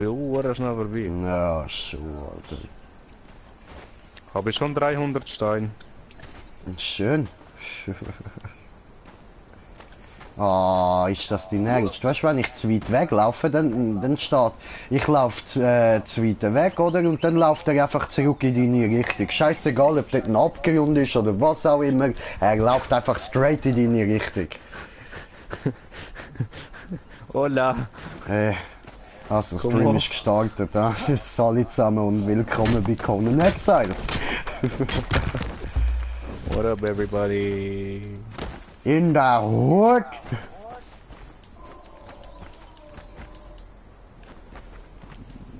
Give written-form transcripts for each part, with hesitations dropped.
Ja, schnell vorbei. Ja, schon, Alter. Habe ich schon 300 Steine. Schön. Ah, ist das dein Ernst? Weißt du, wenn ich zu weit weglaufe, dann steht, ich laufe zu weit weg, oder? Und dann läuft er einfach zurück in deine Richtung. Scheißegal, ob dort ein Abgrund ist oder was auch immer. Er läuft einfach straight in deine Richtung. Hola! Also, der Komm Stream hoch. ist gestartet, ja? Das alle zusammen und willkommen bei Conan Exiles. What up, everybody? In der Hood.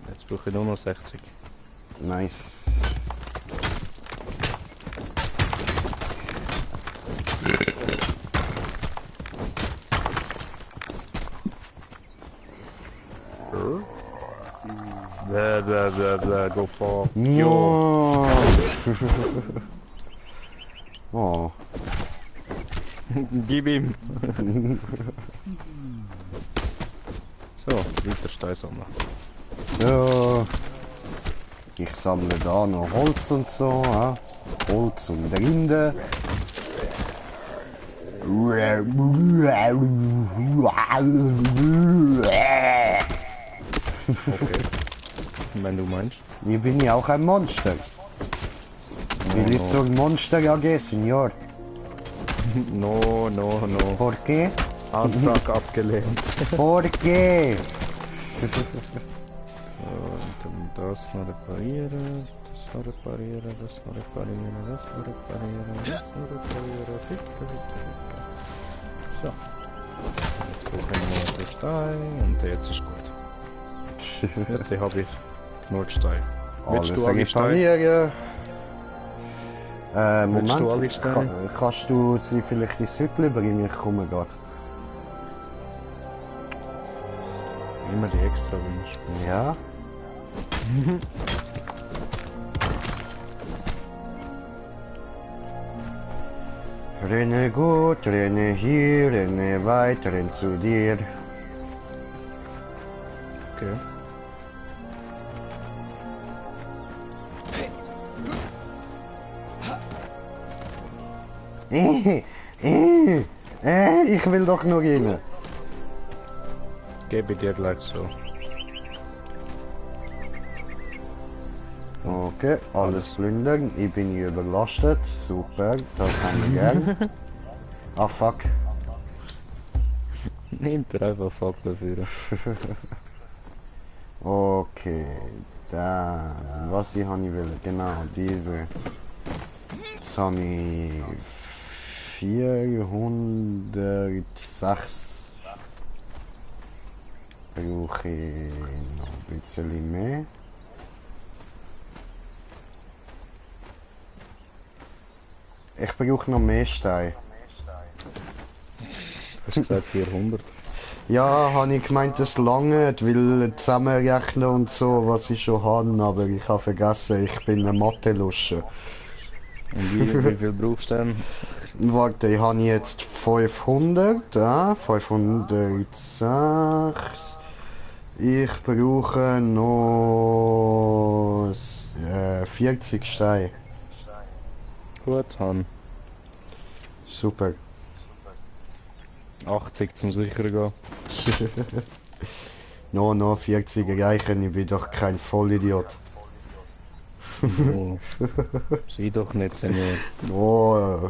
Jetzt brauche ich nur noch 60. Nice. Blah, go for. Jo. Oh. Gib ihm! So, weiter Stein sammeln. Ja. Ich sammle da noch Holz und so, ja. Holz und Rinde. Okay. Wenn du meinst. Wie bin ich auch ein Monster? Will ich zur Monster AG, Senor? No. ¿Por qué? Antrag abgelehnt. ¿Por qué? Und dann das noch reparieren, das noch reparieren, das noch reparieren, das noch reparieren, das noch reparieren, sicher. So. Jetzt brauche ich noch den Stein und jetzt ist gut. Jetzt habe ich genug Stein. Willst du alle Steine? reparieren? Willst du alle Moment, Steine? kannst du sie vielleicht ins Hütchen bringen? Ich komme gerade. Immer die extra wünschen. Ja. Renne gut, renne hier, renne weit, renn zu dir. Okay. Ich will doch nur rein. Gebe dir gleich so. Okay, alles plündern. Ich bin hier überlastet. Super, das haben wir gern. Ah fuck. Nehmt ihr einfach Fackel für. Okay, dann, was ich will, genau, diese. Jetzt habe ich 406. Brauche ich noch ein bisschen mehr. Ich brauche noch mehr Steine. Du hast gesagt 400. Ja, habe ich gemeint, das lange, will zusammenrechnen und so, was ich schon habe, aber ich habe vergessen, ich bin eine Mathe-Lusche. Und wie viel brauchst du denn? Warte, ich habe jetzt 500, ja, 506. Ich brauche noch 40 Steine. Gut, Han. Super. 80 zum sicher gehen. No, 40 reichen, ich bin doch kein Vollidiot. Oh. Sei doch nicht, Senior. No.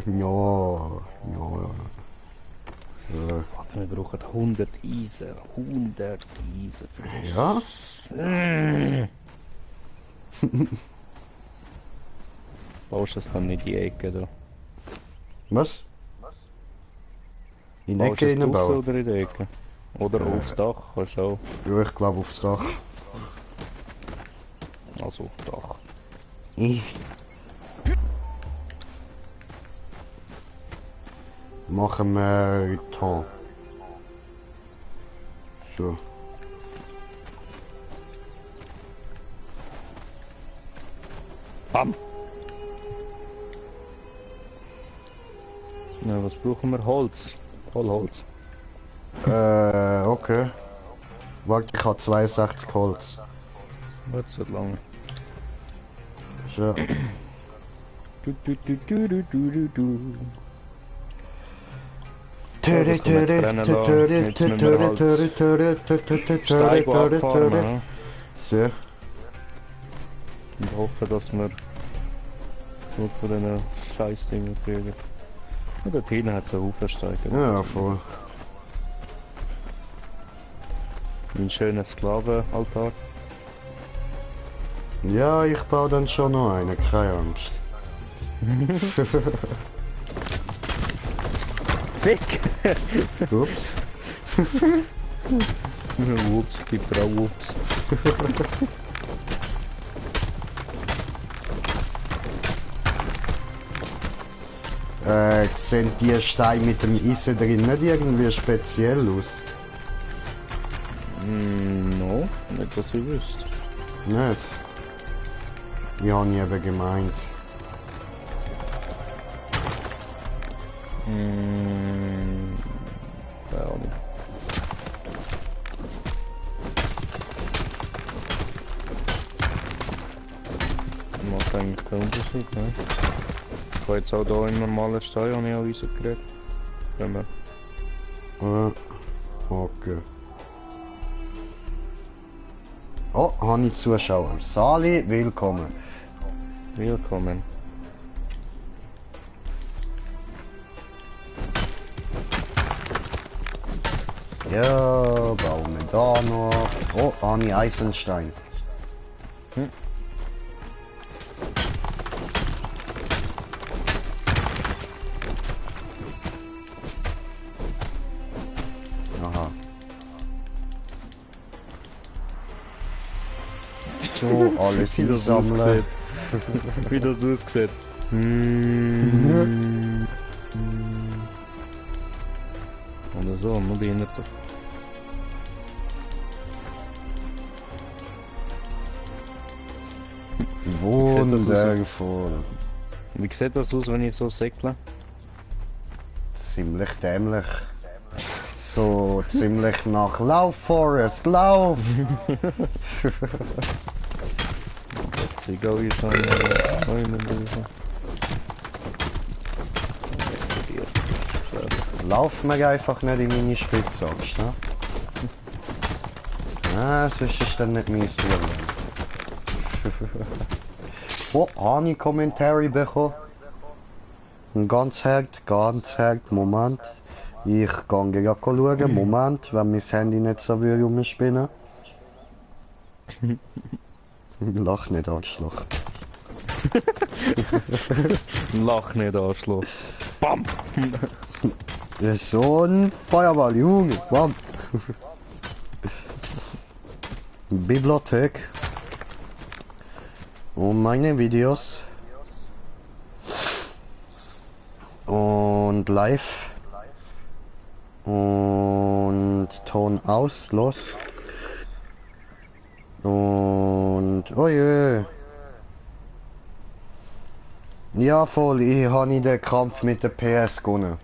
Wir brauchen 100 Eisen. 100 Eisen. Ja? Baust du das dann nicht in die Ecke da? Was? In die Baust du Ecke es draussen reinbauen? oder in die Ecke? Oder aufs Dach, kannst du auch. Ja, ich glaube aufs Dach. Also aufs Dach. Ich. Machen wir Ton. So. Bam! Ja, was brauchen wir? Holz. Voll Holz. Okay. Warte, ich habe 62 Holz. Wird so lange. So. Du. Ja, das kann man jetzt brennen lassen. Jetzt müssen wir halt Steig abfahren, ja. So. Und hoffen, dass wir gut von diesen Scheißdingen kriegen. Und dort hinten hat es einen Haufen Steiger. Ja, voll. Mein schöner Sklavenaltar. Ja, ich baue dann schon noch einen, keine Angst. Fick! Ups. Ups, ich geb dir auch Ups. Sehen die Steine mit dem Eisen drin nicht irgendwie speziell aus? No, nicht dass ich wüsste. Nicht? Ich habe nie eben gemeint. Keine Ahnung. Macht eigentlich keinen Unterschied, ne? Ich habe jetzt auch hier im normalen Stein habe ich auch Eisen gekriegt. Wenn wir... Okay. Oh, habe ich Zuschauer. Sali, willkommen. Willkommen. Ja, bauen wir da noch. Oh, habe ich Eisenstein. Aha. So, alles Wie das einsammeln. aussieht. Wie das aussieht. Oder so, nur die hinter. Wundervoll. Wie sieht das aus, wenn ich so säckle? Ziemlich dämlich. So ziemlich nach Lauf, Forest, Lauf! Das Zeug auch ist ein Lauf mir einfach nicht in meine Spitzachs, ne? Ah, sonst ist dann nicht mein Problem. Oh, habe ich Kommentare bekommen? Ganz hart, Moment. Ich gehe gleich schauen, Moment, wenn mein Handy nicht so will rumspinnen. Lach nicht, Arschloch. Lach nicht, Arschloch. Bam! Ja, so ein Feuerball, Junge, bam. Bibliothek. Und meine Videos. Und live. Und Ton aus, los. Und oh je. Ja voll, ich habe nicht den Kampf mit der PS gewonnen.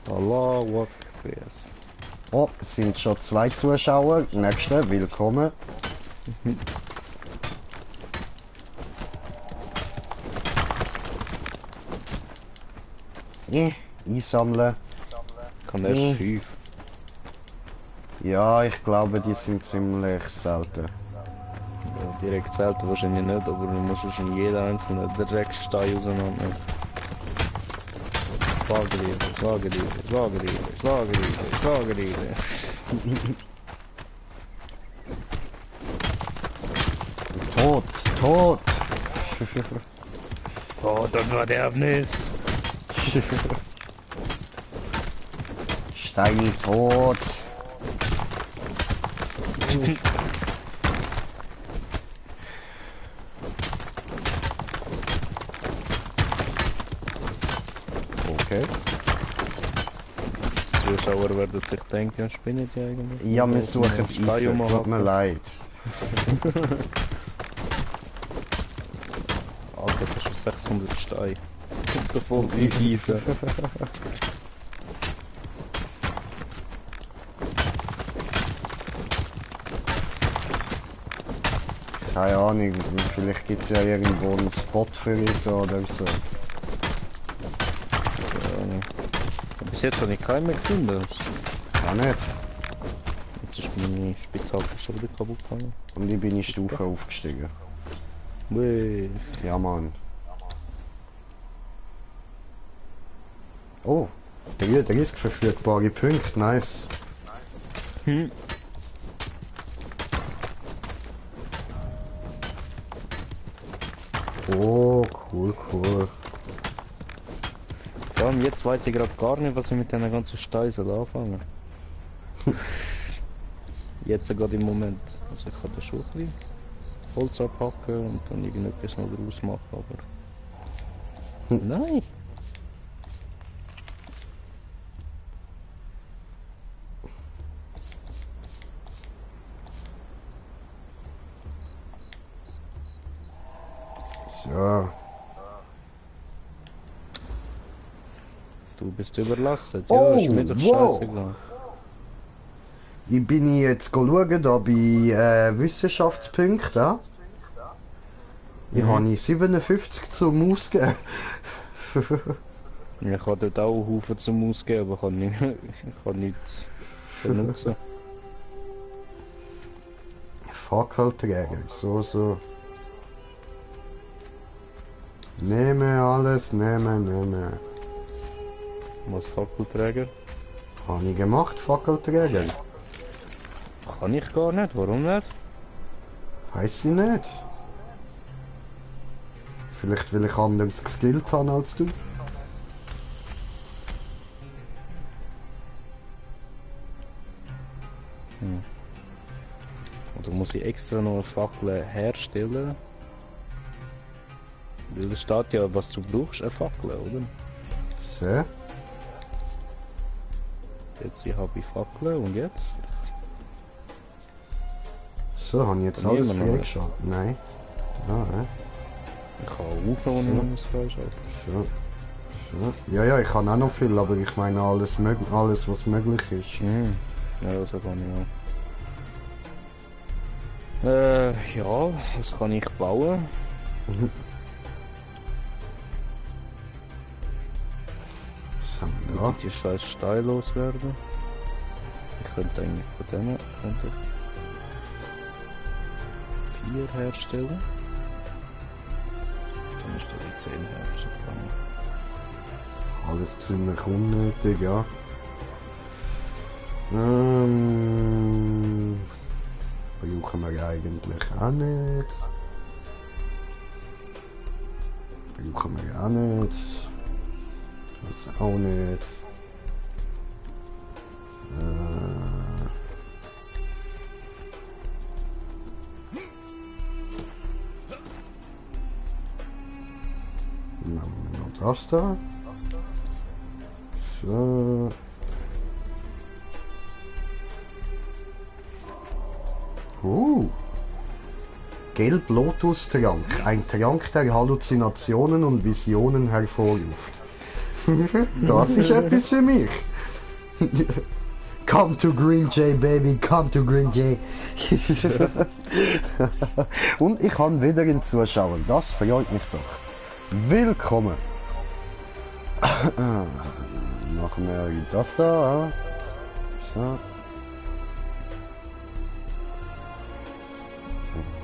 Allahu Akbar. Oh, es sind schon 2 Zuschauer. Nächste, willkommen. Einsammeln. Ich kann erst 5. Ja, ich glaube, die sind ziemlich selten. Ja, direkt selten wahrscheinlich nicht, aber du musst wahrscheinlich jeden einzelnen Dreckstein auseinandernehmen. Schlageriebe. Tot. Oh, das Verderbnis. Steini tot. Okay. Die Zuschauer werden sich denken, spinnt die eigentlich? Ja, wir suchen Eisen, tut mir leid. Alter, das ist schon 600 Steine. Und davon 5 Eisen. Keine Ahnung, vielleicht gibt es ja irgendwo einen Spot für uns oder so. Bis jetzt habe ich keinen mehr gefunden. Kann nicht. Jetzt ist meine Spitzhacke schon wieder kaputt gegangen. Und ich bin in die Stufe aufgestiegen. Ui. Ja, Mann. Oh, 30 verfügbare Punkte, nice. Hm. Oh, cool, cool. Vor allem jetzt weiß ich gerade gar nicht, was ich mit diesen ganzen Steinen soll anfangen. Jetzt gerade im Moment. Also ich kann da schon ein bisschen Holz abhacken und dann irgendetwas noch draus machen, aber... Nein! So. Du bist überlastet. Oh, Ja, ist mir doch wow. scheißegal. Ich bin jetzt schauen, da bei Wissenschaftspunkten. Ja? Ich habe 57 zum Ausgeben. Ich habe dort auch einen Haufen zum Ausgeben, aber ich kann nichts benutzen. Fackelträger, so. Nehme alles, nehme. Was Fackelträger? Habe ich gemacht, Fackelträger? Kann ich gar nicht, warum nicht? Weiß ich nicht. Vielleicht will ich anders geskillt haben als du. Oder muss ich extra noch eine Fackel herstellen? Weil da steht ja, was du brauchst, eine Fackel, oder? So. Jetzt habe ich Fackeln und jetzt? So, habe ich jetzt Dann alles nehmen wir noch freigeschaltet? Nein. Ah, Ich habe einen Haufen, den ich noch muss freischalten. so. Ja, ich kann auch noch viel, aber ich meine alles, alles was möglich ist. Ja, so kann ich auch. Ja, was kann ich bauen? Was haben wir da? Die scheiß Steine loswerden. Ich könnte eigentlich von denen 4 herstellen. Dann ist da die 10 herstellen. Alles ziemlich unnötig, ja. Brauchen wir eigentlich auch nicht. Brauchen wir auch nicht. Das auch nicht. Dann haben wir noch das da. So. Gelb Lotus-Trank. Ein Trank, der Halluzinationen und Visionen hervorruft. Das ist etwas für mich. Come to Green Jay, baby, come to Green Jay. Und ich habe wieder einen Zuschauer. Das freut mich doch. Willkommen. Machen wir das da. So.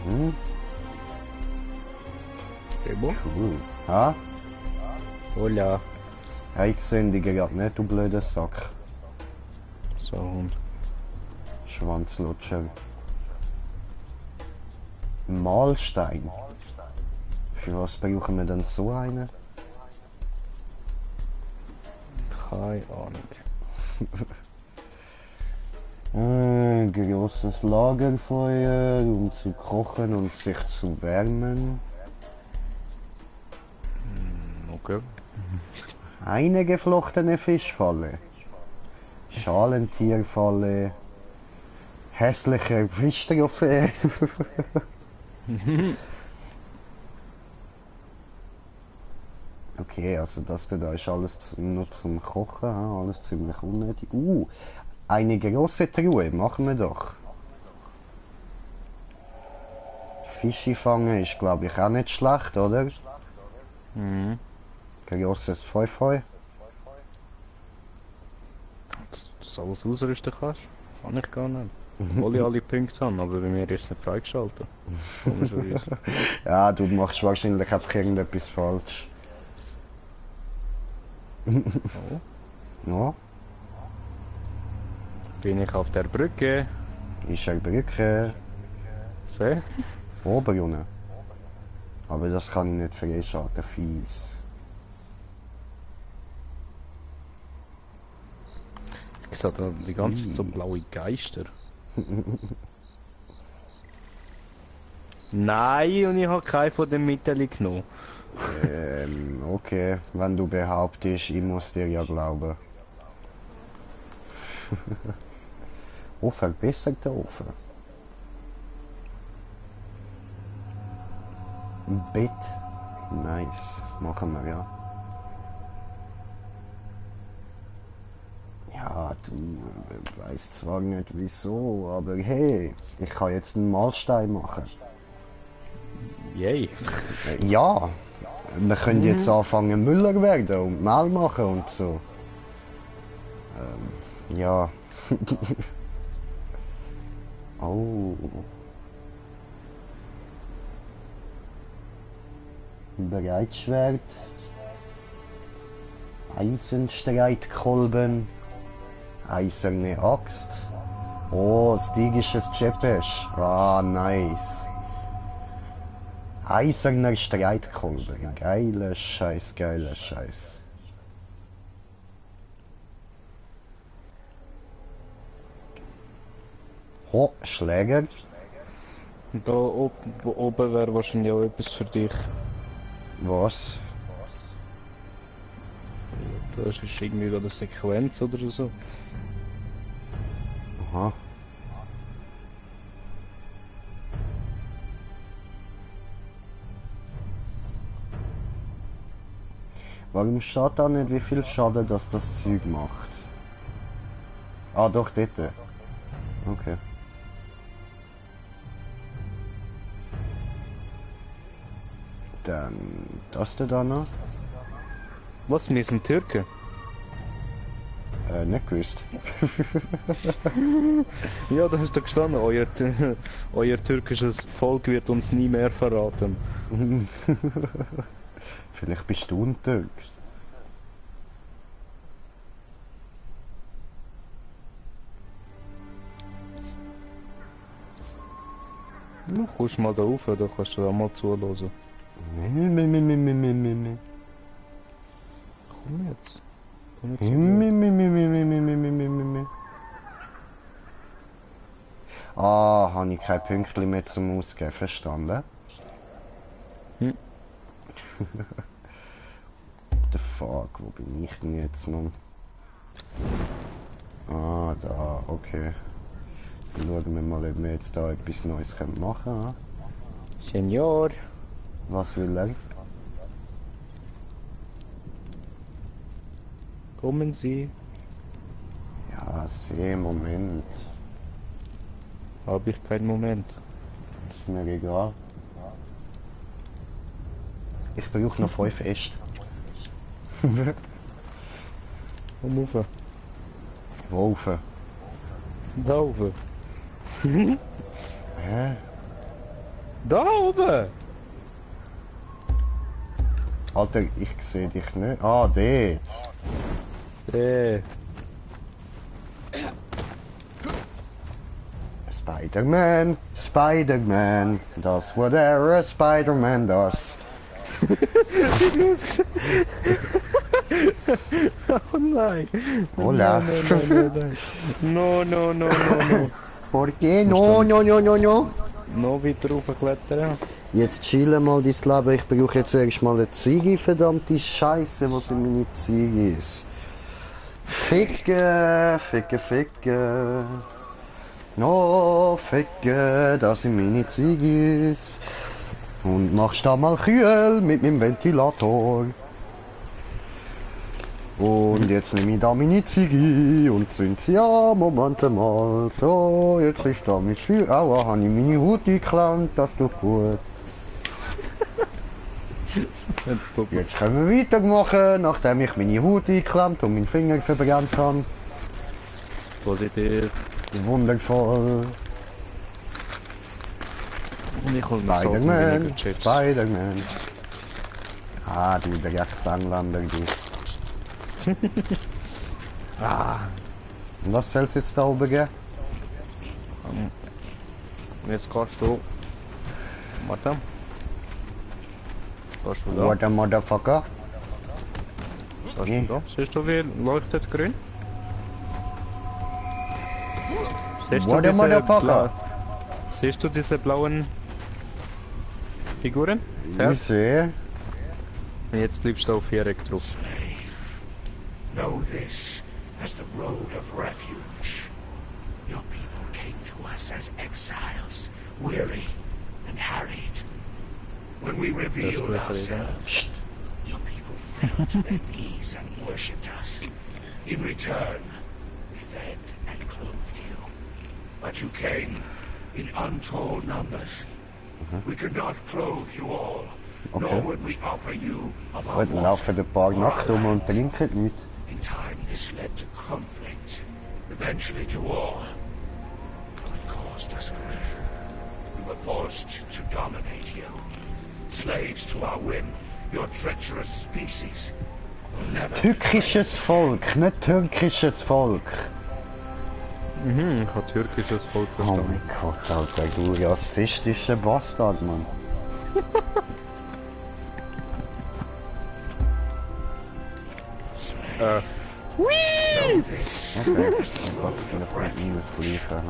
Cool. Ha? Hola. Ja, ich sehe dich gerade nicht, du blöder Sack. So, Hund. Schwanzlutscher. Mahlstein. Für was brauchen wir denn so einen? Keine Ein Ahnung. großes Lagerfeuer, um zu kochen und sich zu wärmen. Okay. Eine geflochtene Fischfalle. Schalentierfalle. Hässlicher Fischtrophäe. Okay, also das da ist alles nur zum Kochen, alles ziemlich unnötig. Eine große Truhe, machen wir doch. Fische fangen ist, glaube ich, auch nicht schlecht, oder? Mhm. Grosses Fäufeu. Dass du das alles ausrüsten kannst? Kann ich gar nicht. Obwohl ich alle Punkte habe, aber bei mir ist es nicht freigeschaltet. Komischerweise. Ja, du machst wahrscheinlich einfach irgendetwas falsch. Oh. Ja, Bin ich auf der Brücke? ist eine Brücke. Seh? Oben, Junge. Aber das kann ich nicht freischalten, fies. Ich sehe da die ganze Zeit so blaue Geister. Nein, und ich habe keinen von den Mitteln genommen. Okay, wenn du behauptest, ich muss dir ja glauben. Ofen, besser der Ofen. Bett. Nice. Machen wir, ja. Ja, du weißt zwar nicht wieso, aber hey, ich kann jetzt einen Mahlstein machen. Yay. Ja, wir können jetzt anfangen Müller werden und Mehl machen und so. Ja. Oh. Breitschwert. Eisenstreitkolben. Eiserne Axt. Oh, stygisches Cepesch. Ah, nice. Eiserner Streitkolben. Geiler Scheiß, geiler Scheiß. Oh, Schläger. Da oben wäre wahrscheinlich auch etwas für dich. Was? Das ist irgendwie gerade eine Sequenz oder so. Aha. Warum steht da nicht, wie viel Schaden das Zeug macht? Ah, doch, dort. Okay. Dann das da noch? Was, wir sind Türken? Nicht gewusst. Ja, da hast du gestanden, euer türkisches Volk wird uns nie mehr verraten. Vielleicht bist du ein Türk. Du kommst mal da rauf, da kannst du da mal zuhören. Komm jetzt. Komm jetzt Ah, habe ich kein Pünktchen mehr zum Ausgeben, verstanden? Hm. The fuck, wo bin ich denn jetzt, Mann? Ah, da, okay. Dann schauen wir mal, ob wir jetzt da etwas Neues machen können. Senior. Was will er? Kommen Sie. Ja, sehr, Moment. Habe ich keinen Moment. Ist mir egal. Ich brauche noch 5 Äste. Komm rauf. Wo rauf? Da oben. Hä? Da oben! Alter, ich sehe dich nicht. Ah, dort. Spider-Man, Spider-Man, does whatever a Spider-Man does. Oh nein! Hola. Nein. No, no, no, no, no. Por qué? No, no, no, no, no. Noch weiter raufklettern. Jetzt chillen mal dein Leben. Ich brauche jetzt erstmal eine Ziege, verdammte Scheiße, was in meine Ziege ist. Ficke, ficke, ficke. No, ficke, das sind meine Ziegis. Und machst da mal kühl mit meinem Ventilator. Und jetzt nehme ich da meine Ziege und zünd sie an, Moment mal. So, jetzt ist da mein Feuer. Aua, habe ich meine Haut geklaut, das tut gut. Jetzt können wir weitermachen, nachdem ich meine Haut eingeklemmt und meinen Finger verbrannt habe. Positiv. Wundervoll. Und ich hol mir Salt und Spider-Man, weniger Chips. Spider-Man. Ah, du Drecksangländer, du. Ah, Und was soll's jetzt da oben geben? und jetzt kannst du... Warte. Kannst du da? What a motherfucker. Kannst du da? Siehst du, wie leuchtet grün? Siehst du What a diese motherfucker. Siehst du diese blauen Figuren? Ich sehe. Und jetzt bleibst du auf Viereck drauf. Know this as the road of refuge. Your people came to us as exiles, weary and harried. When we revealed besser, ourselves, your people fell to their knees and worshipped us. In return, we fed and clothed you. But you came in untold numbers. We could not clothe you all, nor Okay. would we offer you of our Heute laufen ein paar nackt um und trinken nichts. In time, this led to conflict, eventually to war. It caused us grief. We were forced to dominate you. Slaves to our whim, your treacherous species will never Tückisches Volk, nicht türkisches Volk. Mhm, ich habe türkisches Volk Oh verstanden. mein Gott, Alter, du rassistischer Bastard, Mann. Okay, ich wollte vielleicht nicht mehr verlieren.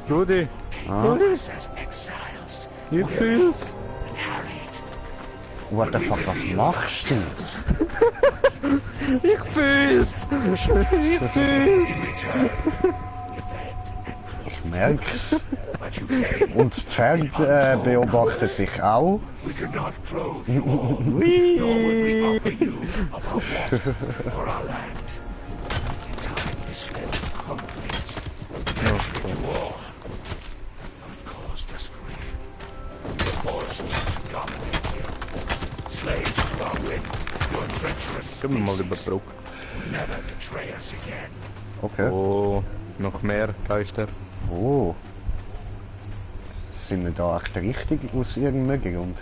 Rudi, us as exiles wie fühlst and harried. What the fuck, was machst du? Ich fühl's! Ich fühl's! Return, we fed and Ich merk's. but you came. Und das Pferd beobachtet dich auch. We could not clothe you all, nor would we offer you of our water or our land. In time, this led to conflict, eventually to war. It caused us grief. We were forced to dominate you. Slaves to our whim, your treacherous Gib mir mal über die species Brücke. will never betray us again. Okay. Oh, noch mehr Geister. Oh. Sind wir da echt richtig aus irgendeinem Grund?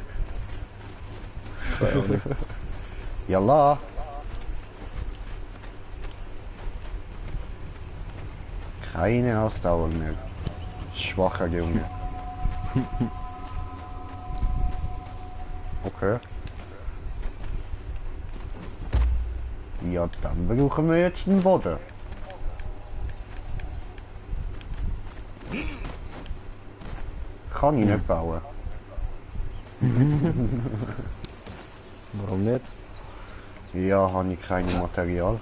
Jalla. Keine Ausdauer mehr. Schwacher Junge. Okay. Ja, dann brauchen wir jetzt einen Boden. Kann ich nicht bauen. Warum nicht? Ja, habe ich kein Material.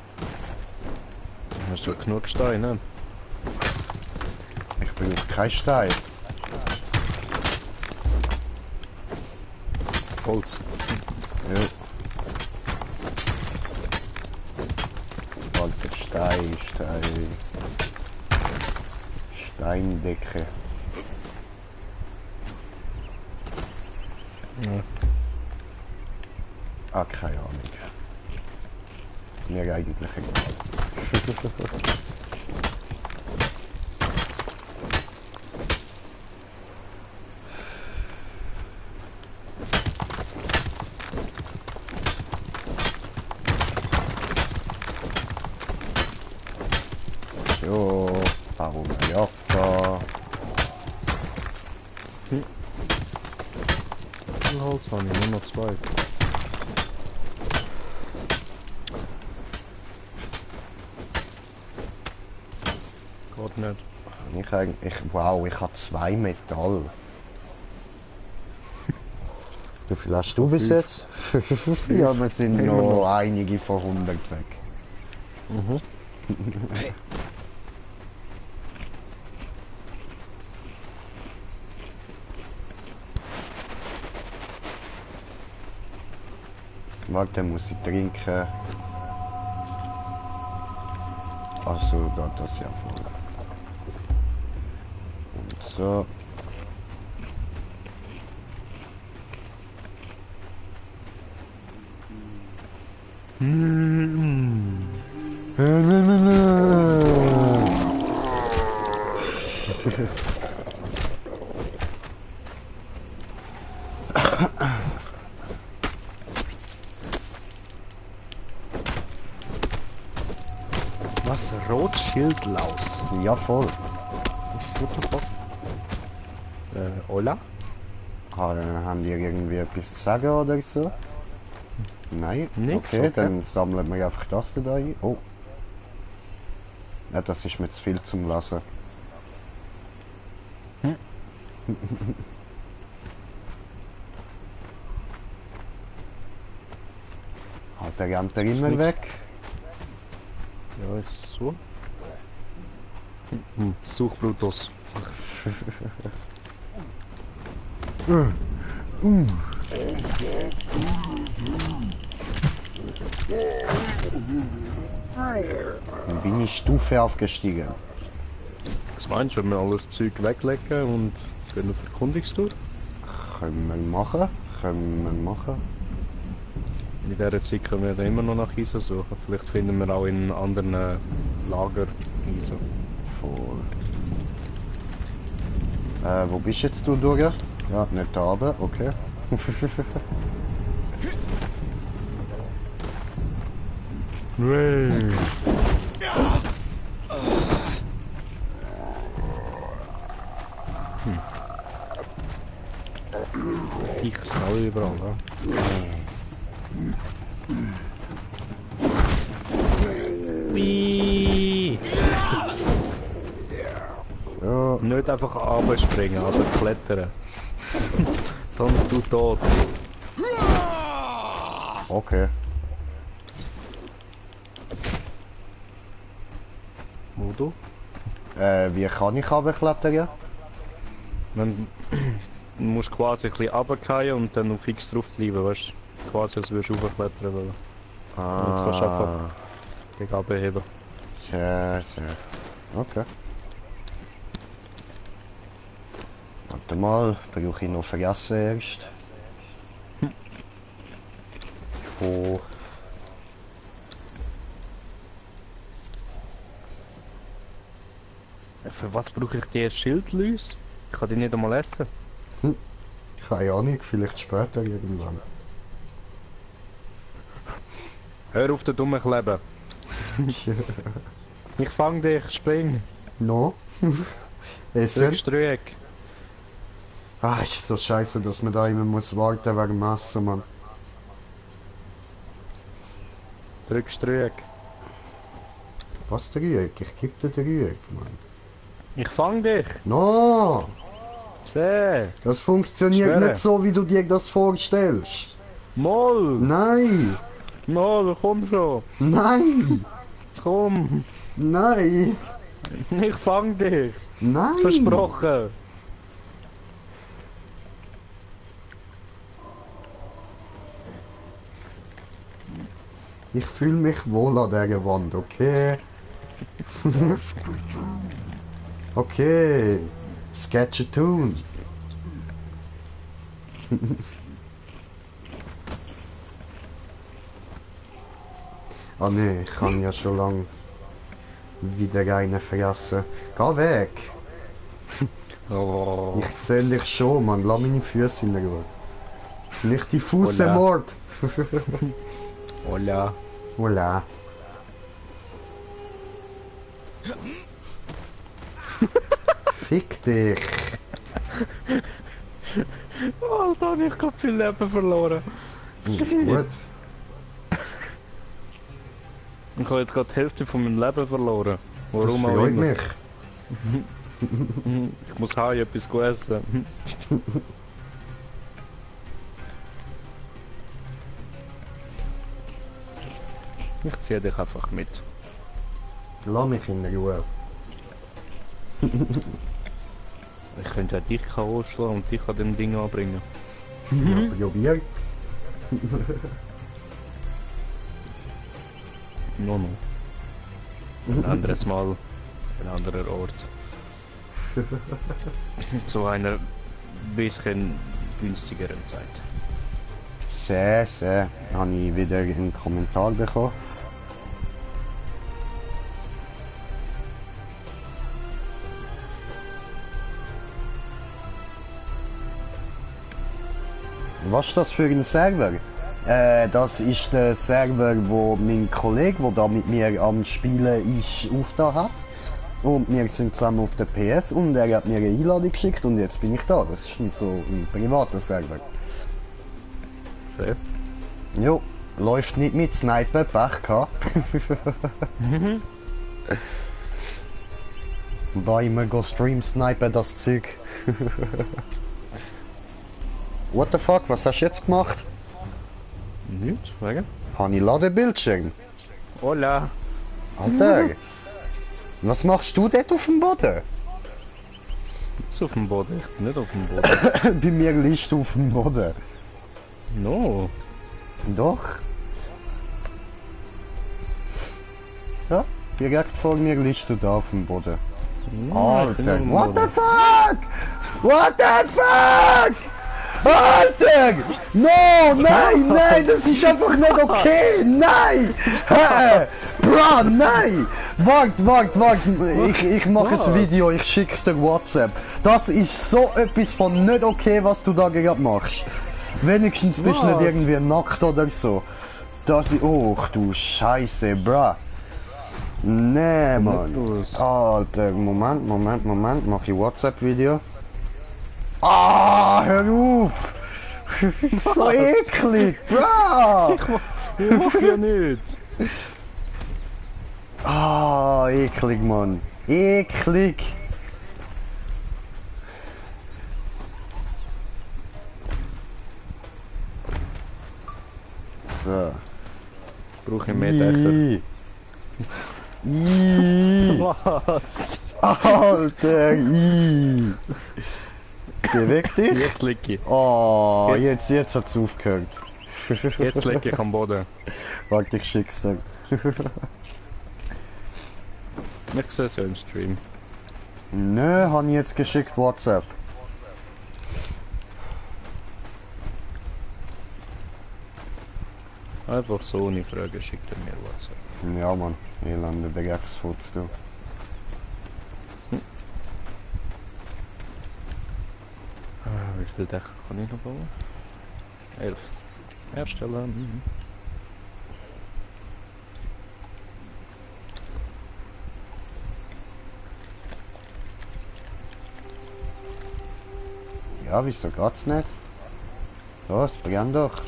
Hast du genug Steine? Ich brauche keinen Stein. Holz. Ja. Alter Stein. Steindecke. Ja. Ah, keine Ahnung. Mir eigentlich egal. So, warum Jaffa? Holz habe ich, nur noch 2. Geht nicht. Wow, ich habe 2 Metall. Wie viel hast du bis jetzt? Ja, wir sind noch einige von 100 weg. Mhm. Warte, muss ich trinken. Also, das ist ja voll. Und so. Was? Rotschildlaus? Ja, voll. What the fuck? Hola? Haben die irgendwie etwas zu sagen oder so? Nein? Nix, Okay, okay. dann sammeln wir einfach das da ein. Oh. Ja, das ist mir zu viel zum Lassen. Halt, der rennt er immer Nicht. weg. Ja, ich so. Such Brutus. Dann bin ich Stufe aufgestiegen. Was meinst du, wenn wir alles Zeug weglegen und gehen auf Erkundungstour? Können wir machen. Können wir machen. In dieser Zeit können wir dann immer noch nach ISO suchen. Vielleicht finden wir auch in anderen Lager ISO. Voll. Wo bist jetzt du durch? Ja, nicht da oben, okay. Nee. Ich sau überall, ja. Wie? Ja, Nicht einfach runterspringen, aber klettern. Sonst du tot. okay. Wo du? Wie kann ich runterklettern? Wenn, du musst quasi ein bisschen runterfallen und dann auf X drauf bleiben, weißt du? Quasi als würdest du hochklettern wollen. Und jetzt kannst du einfach gegen runter heben. Sehr, sehr. Okay. Warte mal, brauche ich noch vergessen erst. Oh. Für was brauche ich die Schildlüse? Ich kann die nicht einmal essen. Keine Ahnung, vielleicht später irgendwann. Hör auf den dummen Kleben. Ich fang dich, spring. No? Essen? Drückst Dreieck. Ah, ist so scheiße, dass man da immer muss warten wegen Masse, Mann. Drückst Dreieck. Was Dreieck? Ich geb dir Dreieck, Mann. Ich fang dich. No! Seh. Das funktioniert Schwöre. nicht so, wie du dir das vorstellst. Moll. Nein! Moll, komm schon. Nein! Komm. Nein! Ich fang dich. Nein! Versprochen. Ich fühle mich wohl an dieser Wand, okay? Okay. Sketchetoon. Ah ne, ich kann ja schon lang wieder einen vergessen. Geh weg! Oh. Ich sehe dich schon, Mann. Lass meine Füße in Ruhe. Nicht die Fußemord. Hola. Hola. Fick dich. Alter, ich hab viel Leben verloren. Gut. Ich habe jetzt gerade die Hälfte von meinem Leben verloren. Das Warum auch freut immer. mich. Ich muss heim etwas essen. Ich ziehe dich einfach mit. Lass mich in Ruhe. Ich könnte ja dich K.O. schlagen und dich an dem Ding anbringen. Ja, probier. No, no. Ein anderes Mal, ein anderer Ort. Zu einer bisschen günstigeren Zeit. Sehr. Habe ich wieder einen Kommentar bekommen. Was ist das für ein Server? Das ist der Server, wo mein Kollege, der da mit mir am Spielen ist, aufgetan hat. Und wir sind zusammen auf der PS und er hat mir eine Einladung geschickt und jetzt bin ich da. Das ist so ein privater Server. Fair. Jo, läuft nicht mit Sniper, Pech gehabt. Da immer go Stream Sniper das Zeug. What the fuck, was hast du jetzt gemacht? Nichts, wegen? Habe ich Ladebildschirm? Hola! Alter! Was machst du dort auf dem Boden? Ist auf dem Boden, ich bin nicht auf dem Boden. Bei mir liegt auf dem Boden. No! Doch. Ja, direkt vor mir liegst du da auf dem Boden. No, ich bin Alter, auf dem what the Boden. fuck? What the fuck? Alter! No, nein, das ist einfach nicht okay! Nein! Bro, nein! Wart, ich mache ein Was? Video, ich schick's dir WhatsApp. Das ist so etwas von nicht okay, was du da gerade machst. Wenigstens bist du nicht Was? irgendwie nackt oder so. Das ist, oh du Scheiße, bro. Nee, Mann. los. Alter, Moment, mach ich WhatsApp-Video. Ah, hör auf! So eklig, bro! Ich mach ja nicht! Ah, eklig, Mann. Eklig! So. Brauche ich mehr Dächer. Ih. Ih. Was? Alter, ih. Beweg dich. Jetzt lieg ich. Oh, jetzt hat's aufgehört. Jetzt lieg ich am Boden. Warte, ich schick's dir. Ich sehe es ja im Stream. Nö, hab ich jetzt geschickt WhatsApp. Einfach so ohne Frage schickt er mir WhatsApp. Ja, Mann, elende Begriffsfutz, du. Wie viele Dächer kann ich noch bauen? 11. Herstellen. Mhm. Ja, wieso geht's nicht? Los, brenn doch.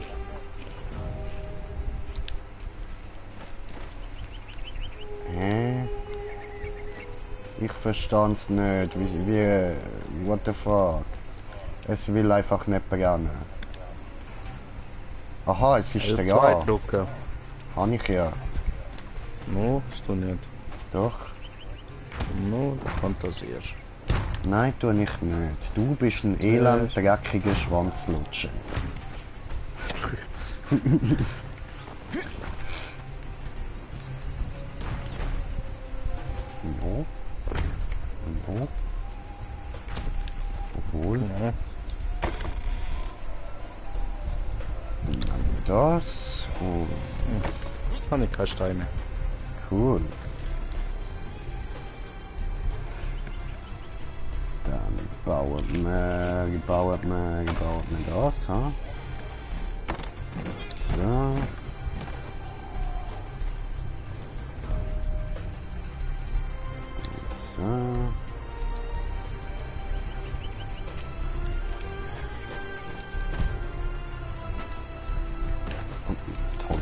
Hä? Ich versteh's nicht. What the fuck? Es will einfach nicht brennen. Aha, es ist L2 dran. drücken. Habe ich ja. No, hast du nicht. Doch. No, du fantasierst. Nein, tu ich nicht. Du bist ein elend dreckiger Schwanzlutscher. No. No. Obwohl. Ja. Dann das. Oh, Jetzt habe ich keine Steine. cool. Dann bauen wir das, ha? So. So. Toll.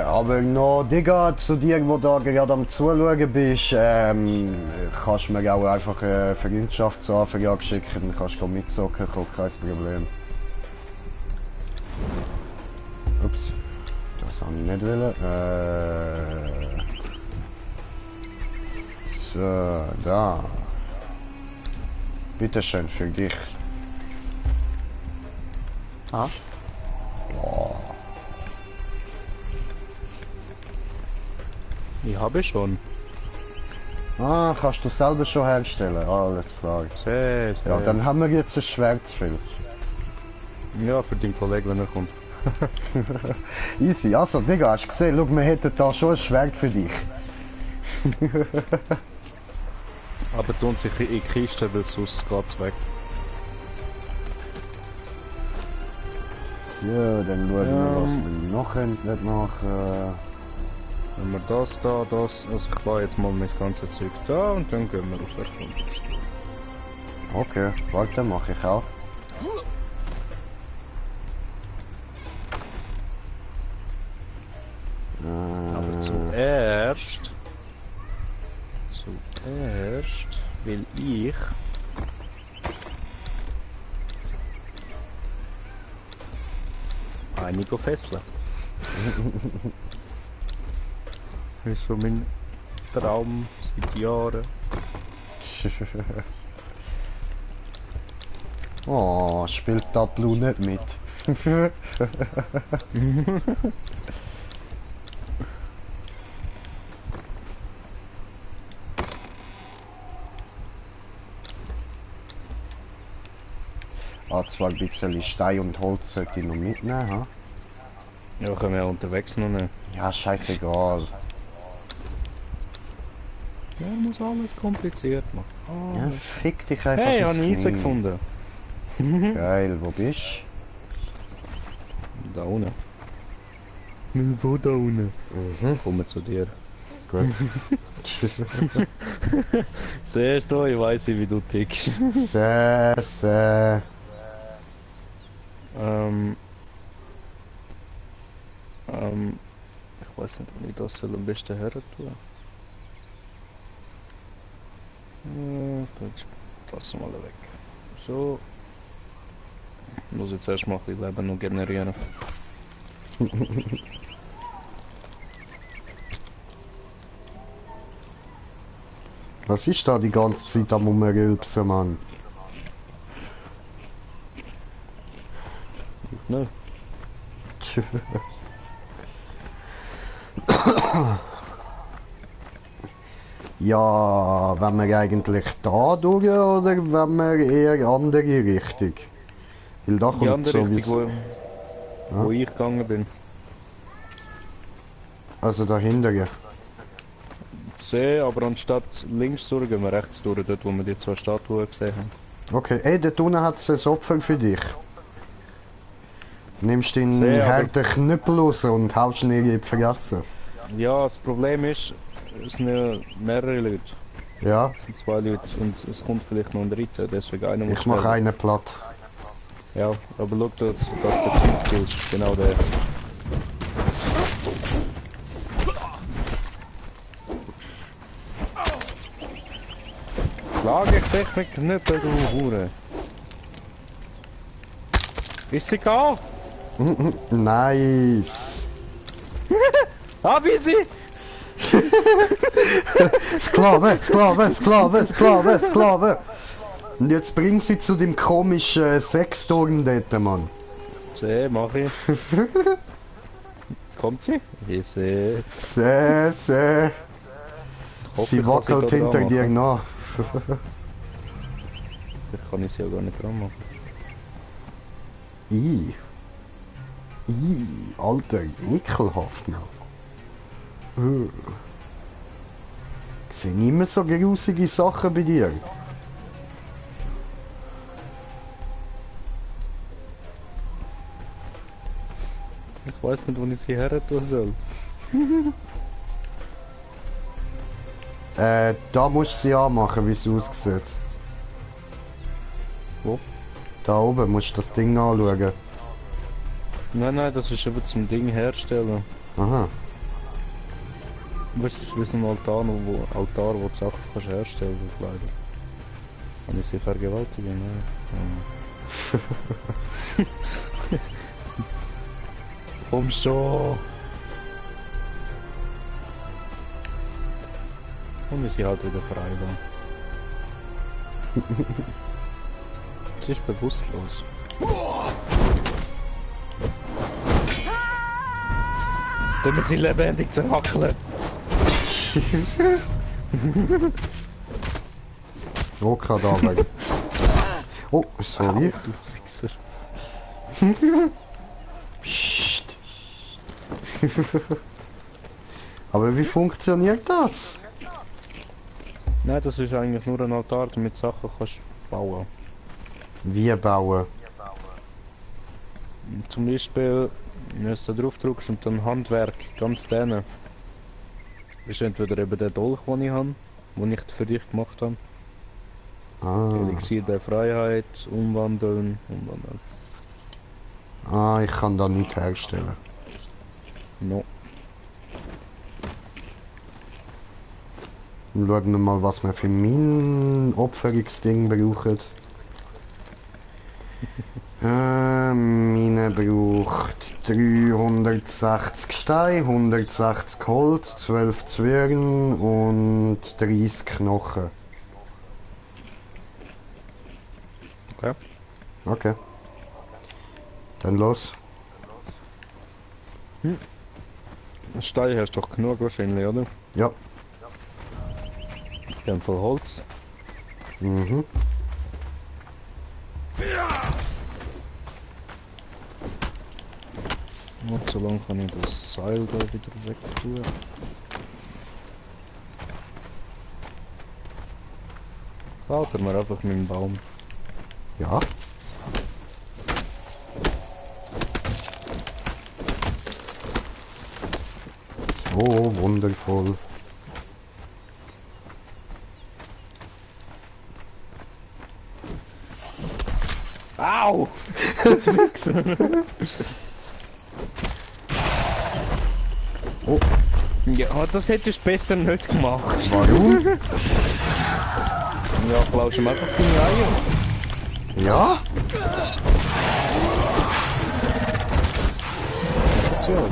Aber noch, Digga, zu dir, wo da gerade am Zuschauen bist, kannst du mir auch einfach eine Freundschaftsanfrage schicken, kannst du mitzocken, kein Problem. Ups, das habe ich nicht wollen. So, da. Bitteschön für dich. Ah. Boah. Ich habe schon. Ah, kannst du selber schon herstellen? Alles klar. Sehr, sehr. Ja, dann haben wir jetzt ein Schwert zu viel. Ja, für den Kollegen, wenn er kommt. Easy. Also, Digga, hast du gesehen? Schau, wir hätten da schon ein Schwert für dich. Aber tun sich in die Kiste, weil sonst geht's weg. So, dann schauen wir, was wir noch nicht machen. Wenn wir das da, das, also ich lasse jetzt mal mein ganzes Zeug da und dann gehen wir auf Erkundungstour. Okay, warte, mache ich auch. Aber zuerst will ich einige fesseln. Das ist so mein Traum seit Jahren. Oh, spielt da Blue nicht mit. Ah, zwar ein bisschen Stein und Holz sollte ich noch mitnehmen, ha? Ja, können wir ja unterwegs noch nicht. Ja, scheißegal. Ja, muss alles kompliziert machen. Ja, fick dich einfach Hey, ich ins habe Eisen Knie. gefunden. Geil, wo bist Da unten. Wo da unten? du? Mhm. Kommen zu dir. Gut. Siehst du, ich weiss, wie du tickst. Sehr. Ich weiß nicht, ob ich das soll am besten her tun. Jetzt lassen wir mal weg. So. Ich muss jetzt erstmal ein bisschen Leben noch generieren. Was ist da die ganze Zeit am Rumrülpsen, Mann? Ich nicht. Ja, wenn wir eigentlich da durch oder wenn wir eher andere Richtung? Weil da Die kommt andere Richtung, sowieso... wo ich gegangen bin. Also dahinter. See, aber anstatt links durch, gehen wir rechts durch, dort wo wir die zwei Statuen gesehen haben. Okay, ey, dort unten hat es ein Opfer für dich. Nimmst den Sehr, aber- harten Knüppel raus und haust ihn in die Fresse. Ja, das Problem ist, es sind ja mehrere Leute. Ja, Es sind zwei Leute und es kommt vielleicht noch ein dritter, deswegen einer muss ich mache sterben. einen platt. Ja, aber schau, dass der Typ ist, genau der. Schlag ich dich mit Knüppel, du Hure. Ist sie da? Nice. Hab ich sie? Sklave, Sklave, Sklave, Sklave, Sklave. Und jetzt bring sie zu dem komischen Sexturm dort, Mann. Seh, mach ich. Kommt sie? Ich seh. Sehr. Ich hoffe, Sie ich kann wackelt da dran hinter dir machen. nach. Vielleicht kann ich sie ja gar nicht dran machen. I. Alter, ekelhaft, Mann. Ich sehe immer so grusige Sachen bei dir. Ich weiß nicht, wo ich sie her tun soll. Da musst du sie anmachen, wie es aussieht. Wo? Da oben musst du das Ding anschauen. Nein, das ist eben zum Ding herstellen. Aha. Weißt du, das ist wie so ein Altar, wo du Sachen kannst herstellen kannst, leider. Kann ich sie vergewaltigen? Nein. Komm schon! Und wir sind halt wieder frei da. Sie ist bewusstlos. Tun wir sie lebendig zerhackeln. Oh, Kadaver. Oh, sorry. Du Wichser. Psst. Aber wie funktioniert das? Nein, das ist eigentlich nur ein Altar, damit Sachen kannst bauen. Wie bauen? Zum Beispiel, wenn du da drauf drückst und dann Handwerk, ganz denen. Das ist entweder eben der Dolch, den ich habe, den ich für dich gemacht habe. Elixier der Freiheit, umwandeln. Ich kann da nicht herstellen. No. Dann schauen wir mal, was wir für mein Opferungsding brauchen. Meine braucht 360 Stein, 160 Holz, 12 Zwirn und 30 Knochen. Okay. Okay. Dann los. Stein hast du doch genug wahrscheinlich, oder? Ja. Dann voll Holz. Mhm. Und so lange kann ich das Seil da wieder weg tun. Baut er mir einfach meinen Baum. Ja. So wundervoll. Au! Oh, Ja, das hättest du besser nicht gemacht. warum? Ja, klaust ihm einfach seine Eier. Ja? So.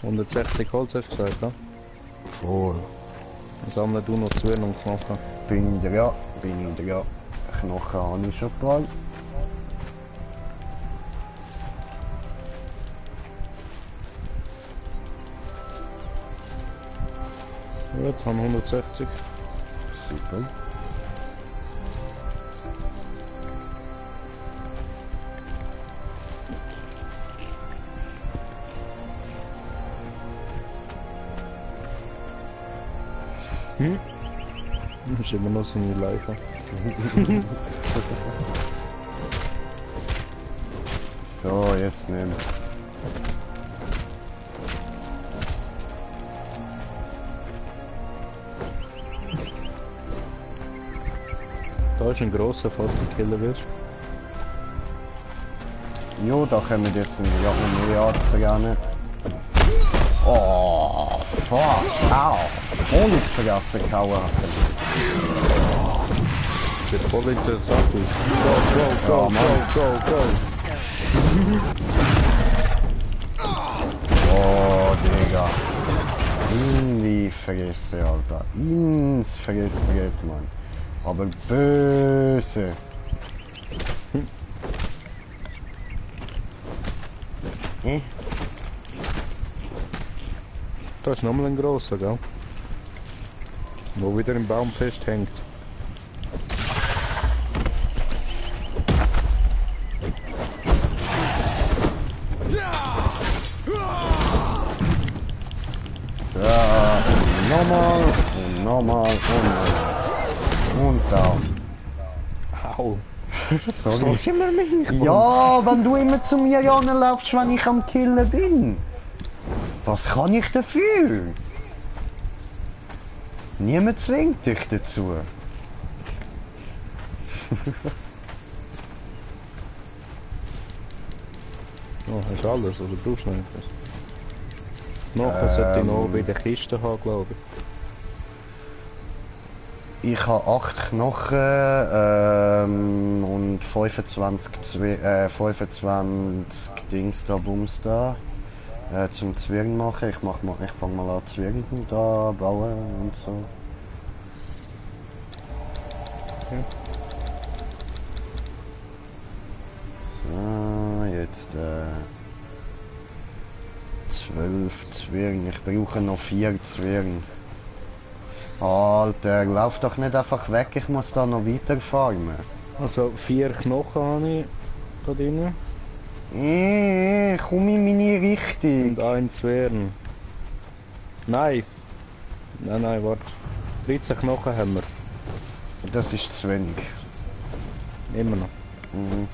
160 Holz hast du gesagt, ja? Voll. Dann sammeln du noch Zwirn und Knochen. Bin ich dran, bin ich dran. Knochen habe ich schon bald. Gut, haben 160. Super. Das ist immer noch seine Leiche. So, jetzt nehmen. Da ist ein grosser, falls du killen willst. Jo, da kommen wir jetzt noch mehr anzurennen. Oh, fuck, au. Voll in die Fresse gehauen. Sieht voll interessant aus. Go, Ja, Mann. go. Oh, Digga. In die Fresse, Alter. Ins Fressbrett, Mann. Aber böse. Da ist nochmal ein grosser, gell? Wo wieder im Baum festhängt. Ja, nochmal und nochmal und nochmal. Und da. Au! Sorry. So immer mich! Ja, wenn du immer zu mir laufst, wenn ich am Killen bin. Was kann ich dafür? Niemand zwingt dich dazu. Oh, hast du alles oder brauchst du noch etwas? Knochen sollte ich noch bei der Kiste haben, glaube ich. Ich habe 8 Knochen und 25 Dings da, Bums da. Zum Zwirn machen. Ich fange mal an Zwirn da bauen und so. Okay. 12 Zwirn. Ich brauche noch 4 Zwirn. Alter, lauf doch nicht einfach weg, ich muss da noch weiter farmen. Also 4 Knochen habe ich da drin. Komm in meine Richtung. Und 1 Zwirn. Nein. Nein, warte. 13 Knochen haben wir. Das ist zu wenig. Immer noch. Mhm.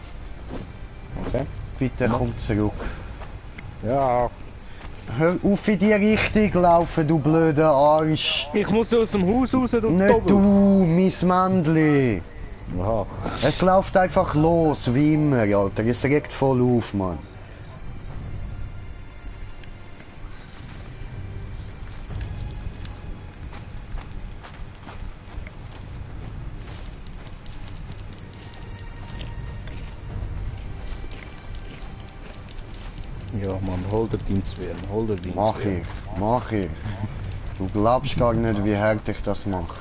Okay. Bitte komm zurück. Ja. Hör auf in die Richtung laufen, du blöder Arsch. Ich muss aus dem Haus raus, du Nicht Doppel. du, mein Männli. Aha. Es läuft einfach los, wie immer, Alter. Es regt voll auf, Mann. Ja, Mann, hol dir deinen Zwirn, hol dir deinen Mach Zwirn. ich, mach ich. Du glaubst gar nicht, wie hart ich das mache.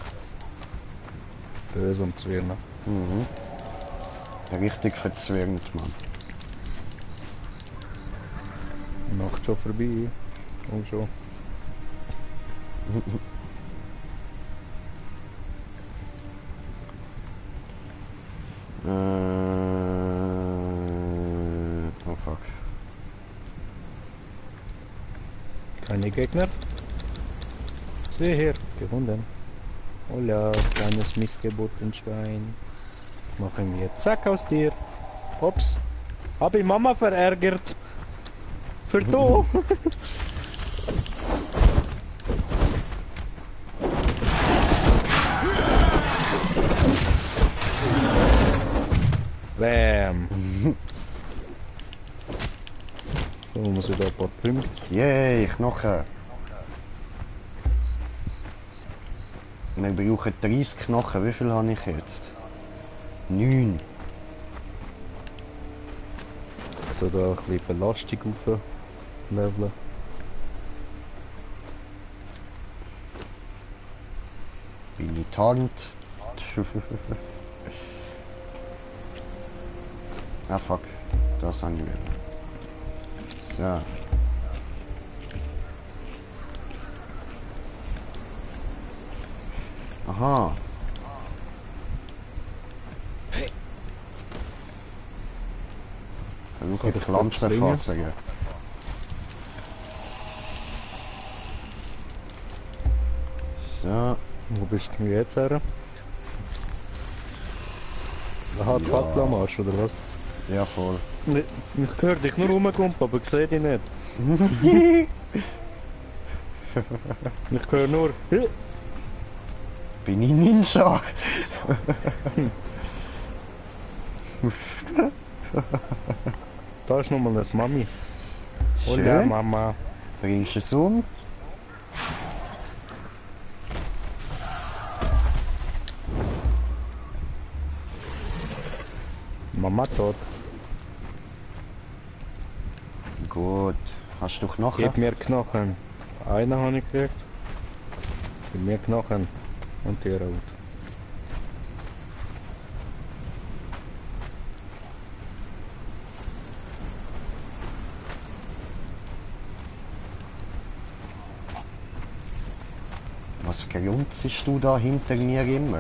Böse am Zwirn. Mhm. Richtig verzwirnt, Mann. Nacht schon vorbei. Oh schon. Oh fuck. Keine Gegner. Sieh her, gefunden. Hola, kleines Missgeburtenschwein. Machen wir zack aus dir. Ups. Hab ich Mama verärgert. Für du. Bam. So muss ich da ein paar Punkte. Yay, Knochen. Wir brauchen 30 Knochen. Wie viel habe ich jetzt? 9. So da ein bisschen Belastung auf leveln. Bin ich tarnt. Ah fuck. Das habe ich wieder. So. Aha. Versuche ich Pflanzen fassen. So. Wo bist du jetzt her? Aha, die Fackel am Arsch, oder was? Ja, voll. Ich höre dich nur rumkumpen, aber ich sehe dich nicht. Ich höre nur... Bin ich Ninja? Da ist nochmal das Mami. Schön. Hola, Mama. Bringst du es um? Mama tot. Gut. Hast du Knochen? Gib mir Knochen. Einen habe ich gekriegt. Gib mir Knochen. Und dir auch. Was grunzest du da hinter mir immer?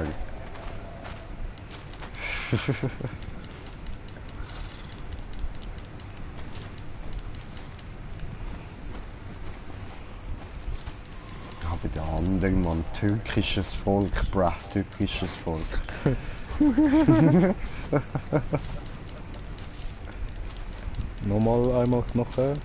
Aber der andere Mann, türkisches Volk, bruh, türkisches Volk. Nochmal einmal Knochen.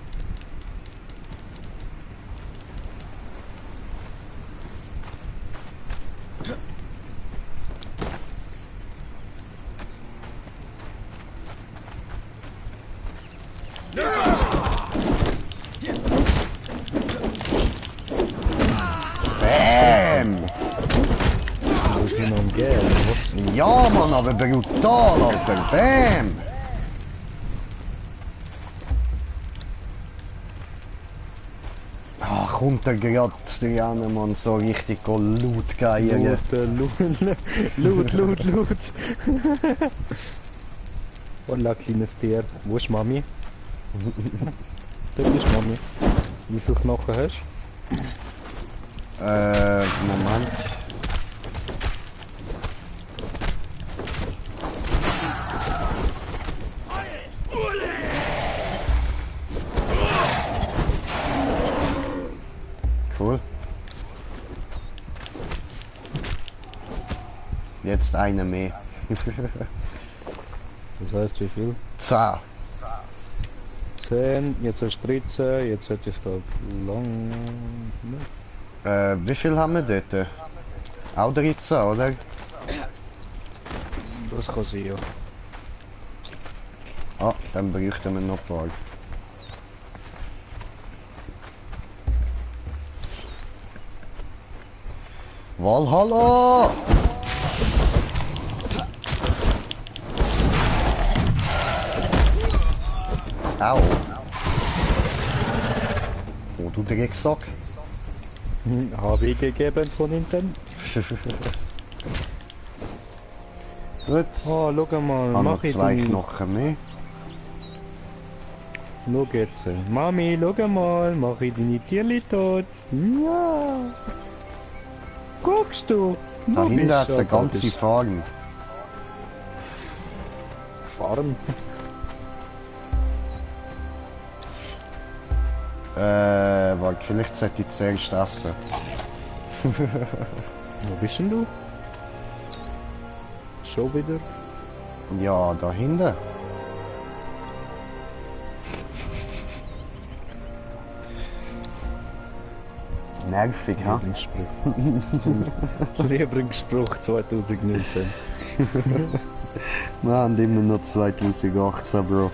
Bäm! Muss ich noch gehen, was? Ja, Mann, aber brutal, Alter, bäm! Ah, kommt der grad dran, Mann, so richtig laut geiern. Laut. Hola, kleines Tier. Wo ist Mami? Das ist Mami. Wie viele Knochen hast Moment. Cool. Jetzt eine mehr. Das heißt wie viel? 10. 10, jetzt hast du 13, jetzt hätte ich glaube lang... Wie viel haben wir dort? Auch 13, oder? Das kann sein, ja. Ah, dann bräuchten wir noch ein paar. Valhalla! Au! Oh, du Drecksack! Habe ich gegeben von Nintendo. Gut. Oh, schau mal, Haben mach noch ich 2 die... Knochen mehr. Schau jetzt. Mami, schau mal, mach ich deine Tierli tot. Ja. Guckst du? Da Du hinten bist hat es so eine ganze gottes Farm. Farm. Warte, vielleicht sollte ich zuerst essen. Wo bist denn du? Schon wieder? Ja, da hinten. Nervig, ha? Lieblingsspruch. Lieblingsspruch 2019. Wir haben immer noch 2018, Bro.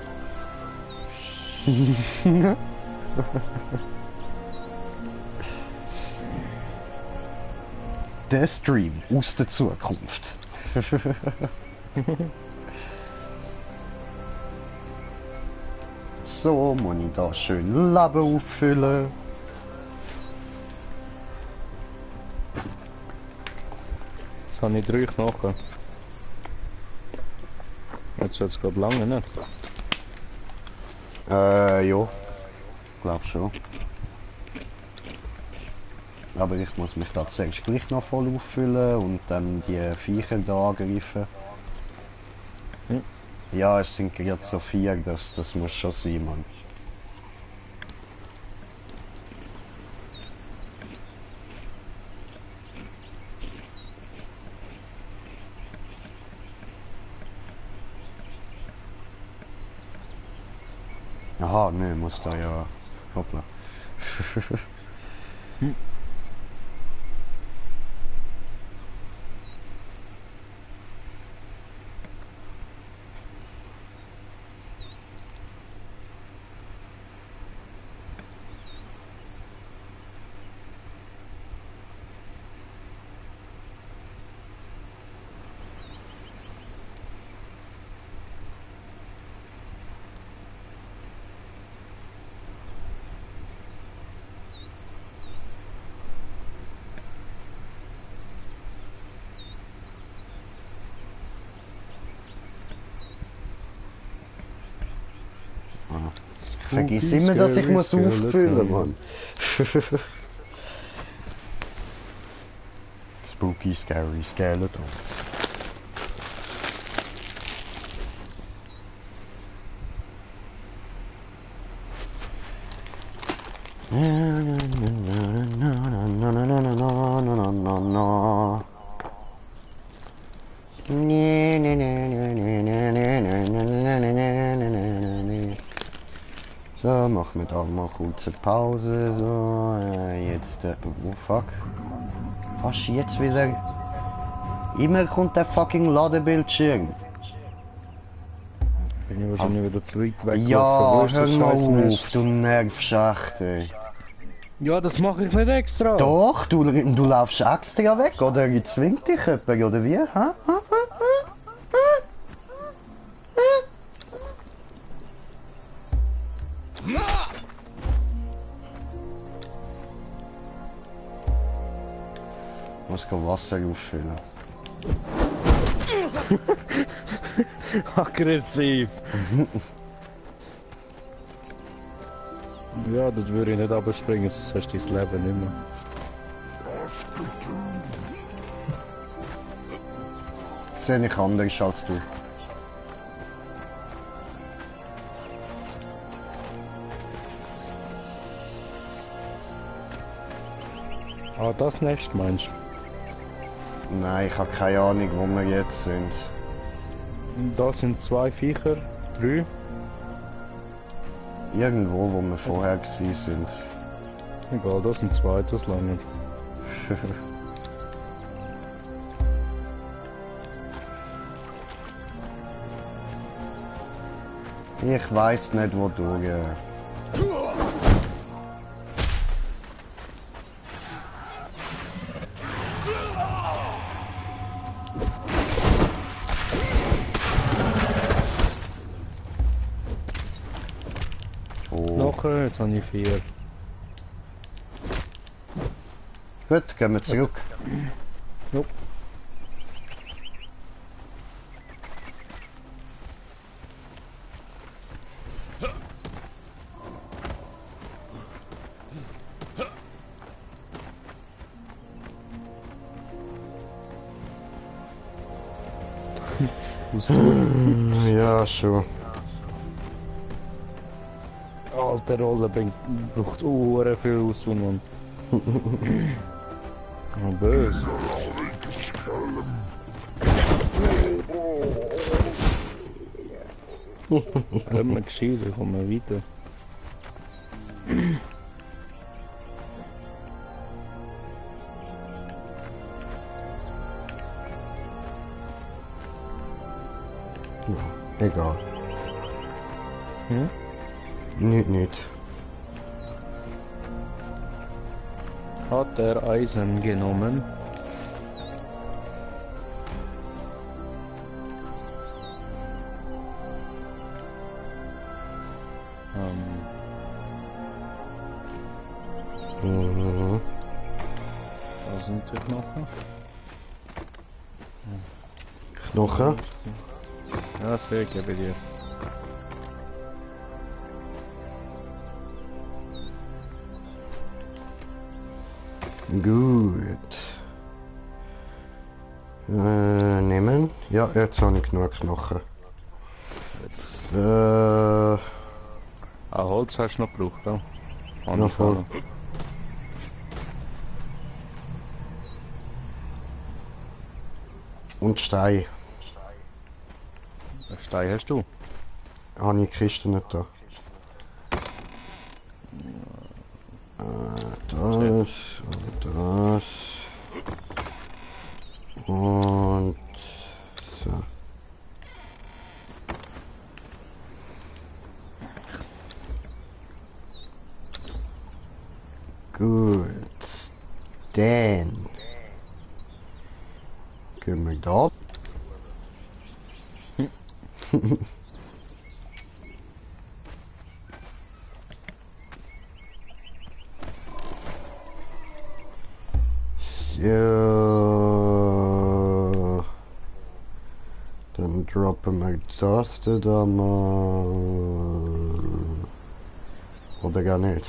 Der Stream aus der Zukunft. So, muss ich da schön Leben auffüllen. Jetzt habe ich 3 Knochen. Jetzt wird es glaube lange, nicht? Ja. Glaub schon. Aber ich muss mich tatsächlich gleich noch voll auffüllen und dann die Viecher da angreifen. Hm. Ja, es sind gerade so 4, das muss schon sein, Mann. Aha, ne, muss da ja... Hoppla. Ich vergiss immer, dass ich muss auffüllen, Mann. Spooky, scary skeletons. So, machen wir da mal kurz eine Pause. So, jetzt, oh fuck. Fast jetzt wieder. Immer kommt der fucking Ladebildschirm. Bin ich wahrscheinlich wieder zu weit weg. Ja, hör mal auf, du nervst echt, ey. Ja, das mache ich nicht extra. Doch, du laufst extra weg, oder ich zwing dich jemand, oder wie? Ha? Ich muss Wasser auffüllen. Aggressiv. Ja, das würde ich nicht abspringen, sonst hast du dein Leben nicht mehr. Das sehe ich anders als du. Ah, das nächste meinst du? Nein, ich habe keine Ahnung, wo wir jetzt sind. Da sind 2 Viecher, 3. Irgendwo, wo wir vorher gewesen sind. Egal, da sind 2, das lange. Ich weiß nicht, wo du gehst. Jetzt habe ich 4. Gut, gehen wir zurück. Jupp. Ja, schon. Alter Rolle braucht viel Ausdauer. Oh, böse. Immer gescheit, ich komme weiter. Egal. Hm? Nicht. Hat er Eisen genommen? Mhm. Da sind die Knochen. Knochen? Ja, sehr ich bei dir. Gut. Nehmen. Ja, jetzt habe ich genug Knochen. Jetzt, Holz hast du noch gebraucht, ja? Ja, voll. Und Stein. Stein hast du? Habe ich die Kiste nicht da. Das und das. Und so. Gut. Dann gehen wir da. So. Dann droppen wir das da mal. Oder gar nicht.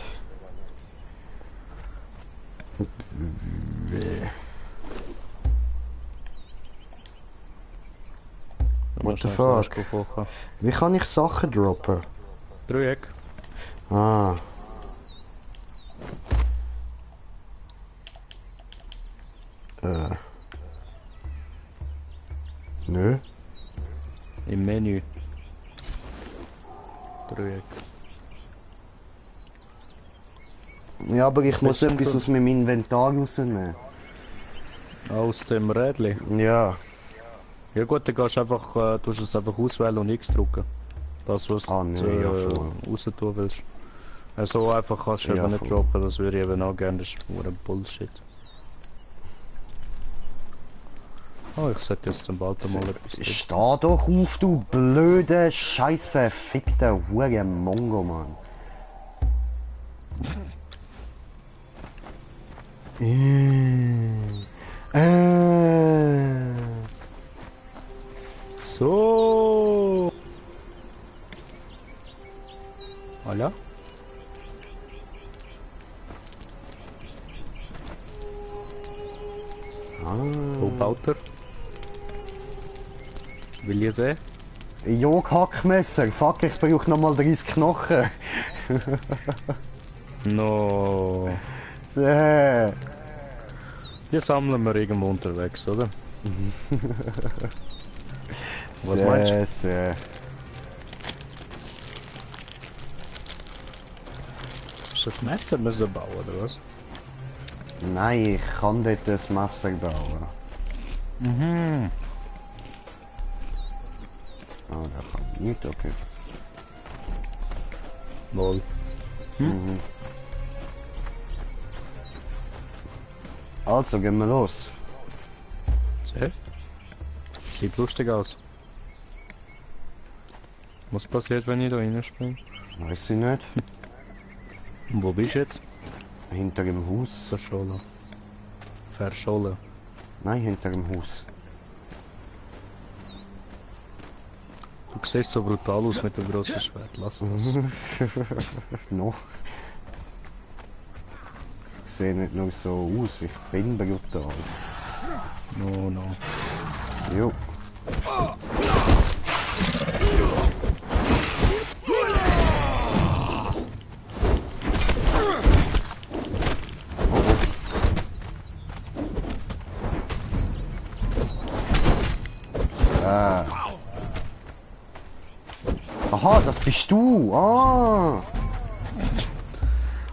What the fuck? Wie kann ich Sachen droppen? Dreieck. Ah. Nö. Im Menü. Dreieck. Ja, aber ich muss Willst du etwas denn- aus meinem Inventar rausnehmen. Aus dem Rädli. Ja. Ja gut, dann gehst du einfach, tust es einfach auswählen und X drücken. Das was Nee, du ja, voll. raus tun willst. So einfach kannst du Ja, eben nicht voll. droppen, das würde ich eben auch gerne, das ist pure Bullshit. Oh, ich sollte jetzt den bald mal etwas tun. Steh doch auf, du blöde, scheiß verfickter Hure Mongo, Mann. So. Voilà. Wo baut er? Will ich sehen? Hackmesser. Fuck, ich brauche nochmal 30 Knochen. No. Sehr. Die sammeln wir irgendwo unterwegs, oder? Was meinst du? Sehr. Hast du das Messer müssen bauen, oder was? Nein, ich kann dort ein Messer bauen. Mhm. Ah, der kann nicht, okay. Lol. Mhm. Also, gehen wir los. Sehr. Sieht lustig aus. Was passiert, wenn ich da reinspringe? Weiß ich nicht. Wo bist du jetzt? Hinter dem Haus. Verschollen. Verschollen. Nein, hinter dem Haus. Du siehst so brutal aus mit dem grossen Schwert. Lass das. Noch. Ich sehe nicht nur so aus, ich bin brutal. No, no. Jo. Aha, das bist du. Ah.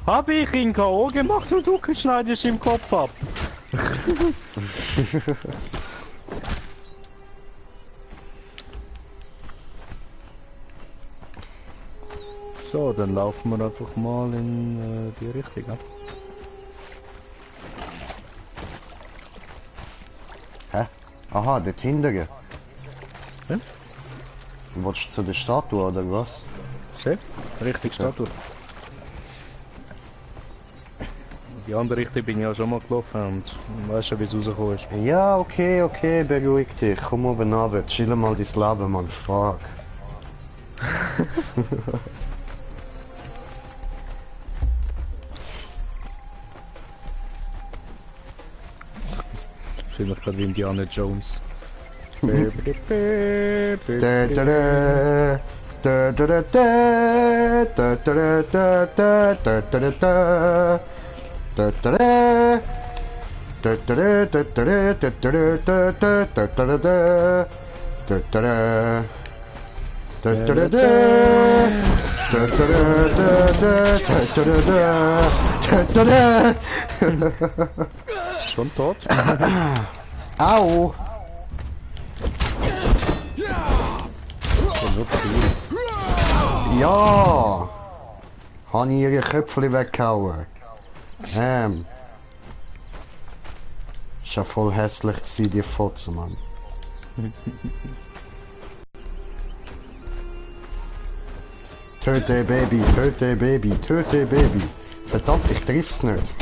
Hab ich ihn K.O. gemacht und du schneidest ihm Kopf ab. So, dann laufen wir einfach mal in die Richtung. Ja? Hä? Aha, dort hinten. Ja? Willst du zu der Statue oder was? Sehr? Richtig Statue. Die andere Richtung bin ich ja schon mal gelaufen und weißt schon, wie es rausgekommen ist. Ja, okay, okay, beruhig dich. Komm oben runter, chill mal dein Leben, Mann. Fuck. Ich fühle mich gerade wie Indiana Jones. Schon tot? Au! Ja! Habe ich ihre Köpfe weggehauen. Ist ja voll hässlich gewesen, die Fotze, Mann. Töte Baby, töte Baby, töte Baby. Verdammt, ich triff's nicht.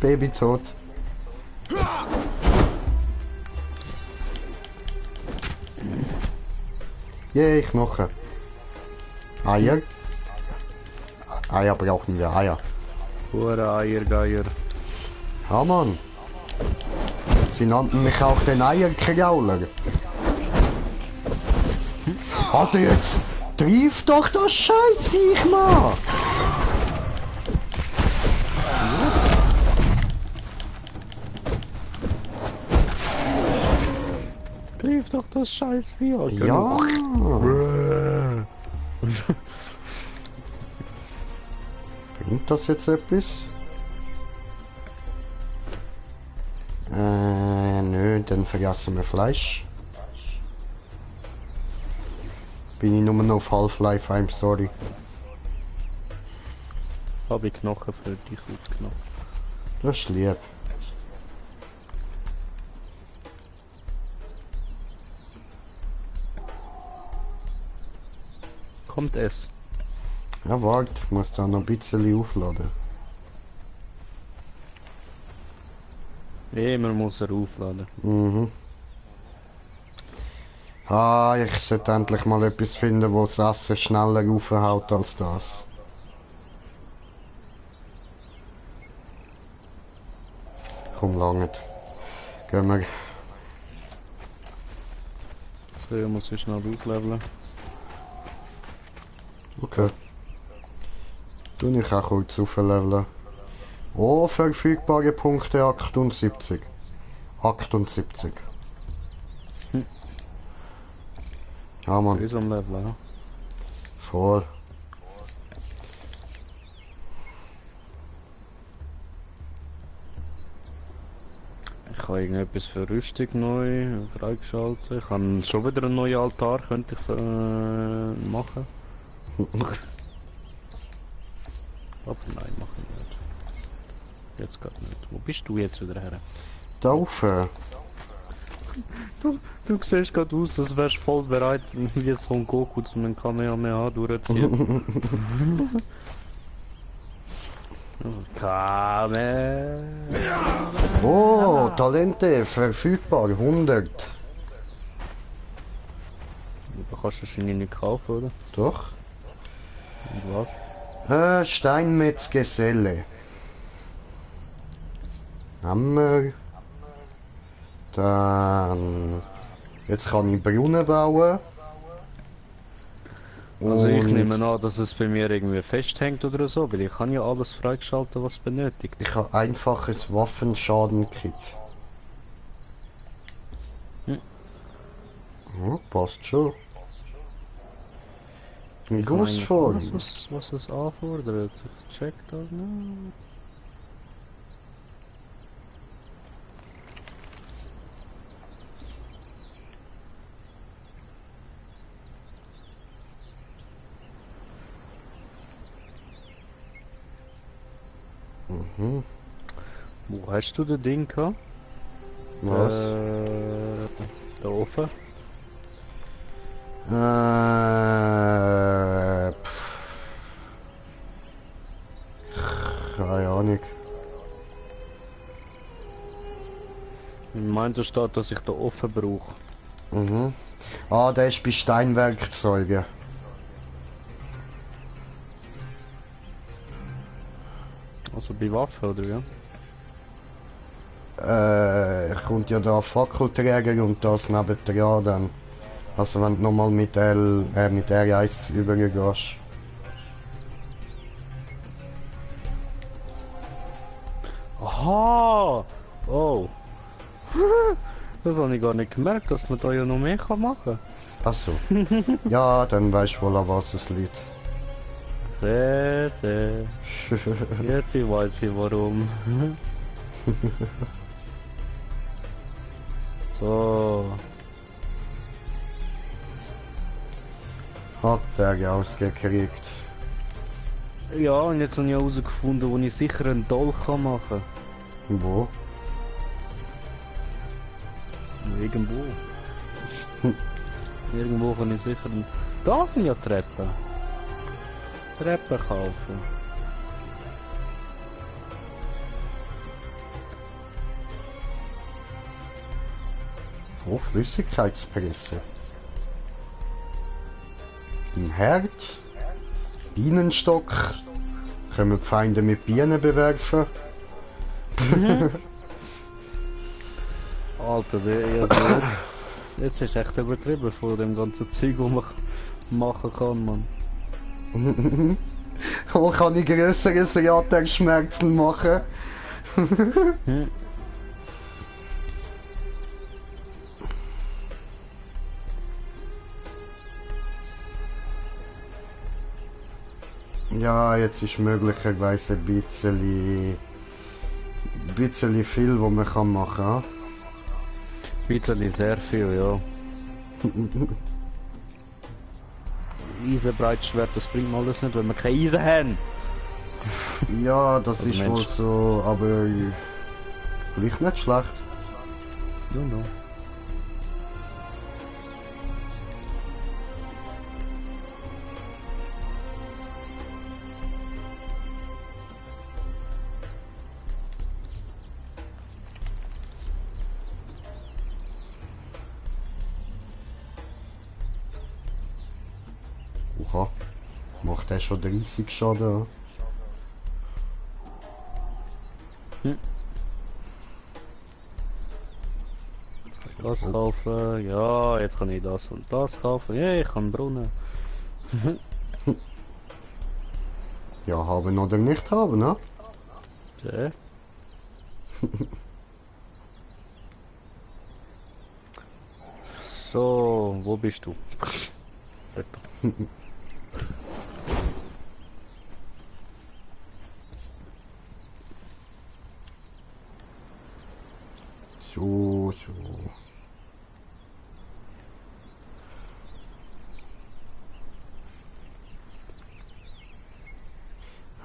Baby tot. Yay, Knochen. Eier. Eier brauchen wir, Eier. Hure Eiergeier. Ja, Mann. Sie nannten mich auch den Eierkrauler. Hat er jetzt? Triff doch das Scheißviech mal! Triff doch das scheiß Vieh. Ja! Bringt das jetzt etwas? Nö, dann vergessen wir Fleisch. Bin ich nur noch auf Half-Life, I'm sorry. Habe ich Knochen für dich aufgenommen. Das ist lieb. Kommt es. Ja, warte, ich muss da noch ein bisschen aufladen. Immer muss er aufladen. Mhm. Ah, ich sollte endlich mal etwas finden, wo das Essen schneller aufhaut als das. Komm, lange. Gehen wir. So, ich muss ich schnell aufleveln. Okay. Tu ich auch kurz aufleveln. Oh, verfügbare Punkte 78. 78. Ja, Mann, Ist am Leveln, ja. voll. Ich habe irgendetwas für Rüstung neu freigeschaltet. Ich habe schon wieder einen neuen Altar, könnte ich machen. Aber nein, mache ich nicht. Jetzt geht nicht. Wo bist du jetzt wieder her? Da rauf. Du siehst gerade aus, als wärst du voll bereit, wie Son Goku zu einem Kamehameha durchzuziehen. Kamehameha. Oh, Talente verfügbar 100. Da kannst du wahrscheinlich nicht kaufen, oder? Doch. Und was? Steinmetzgeselle. Hammer. Dann. Jetzt kann ich Brunnen bauen. Also ich Und nehme an, dass es bei mir irgendwie festhängt oder so, weil ich kann ja alles freigeschaltet, was benötigt. ich habe einfaches Waffenschaden-Kit. Hm. Ja, passt schon. Ein Ich kann eigentlich Gussform. alles, was es anfordert. Ich check das nicht. Mhm. Wo hast du das Ding gehabt? Was? Der Ofen? Keine Ahnung. In meiner steht, dass ich den Ofen brauche. Mhm. Ah, der ist bei Steinwerkzeugen. Also bei Waffen, oder wie? Kommt ja da Fackelträger und das nebendran dann. Also wenn du nochmal mit mit R1 übergehst. Aha! Oh! Das habe ich gar nicht gemerkt, dass man da ja noch mehr machen kann. Achso. Ja, dann weißt du wohl, an was es liegt. Sehr, sehr. Jetzt weiß ich warum. So. Hat er ausgekriegt. Ja, und jetzt habe ich herausgefunden, wo ich sicher einen Dolch machen kann. Wo? Irgendwo. Irgendwo kann ich sicher einen... Da sind ja Treppen. Treppen kaufen. Oh, Flüssigkeitspresse. Im Herd. Bienenstock. Können wir die Feinde mit Bienen bewerfen? Alter, also jetzt ist echt übertrieben von dem ganzen Zeug, was man machen kann, Mann. Oh, kann ich grösseres Theaterschmerzen machen? Ja, jetzt ist möglicherweise ein bisschen viel, was man kann machen kann. Bisschen sehr viel, ja. Eisenbreitschwert, das bringt mir alles nicht, wenn wir kein Eisen haben. Ja, das Also ist wohl Mensch. so, aber vielleicht nicht schlecht. No, no. Oha, macht der schon 30 Schaden? Das kaufen. Ja, jetzt kann ich das und das kaufen. Ja, ich kann einen Brunnen. Ja, haben oder nicht haben, ne? Ja. So, wo bist du? So, so.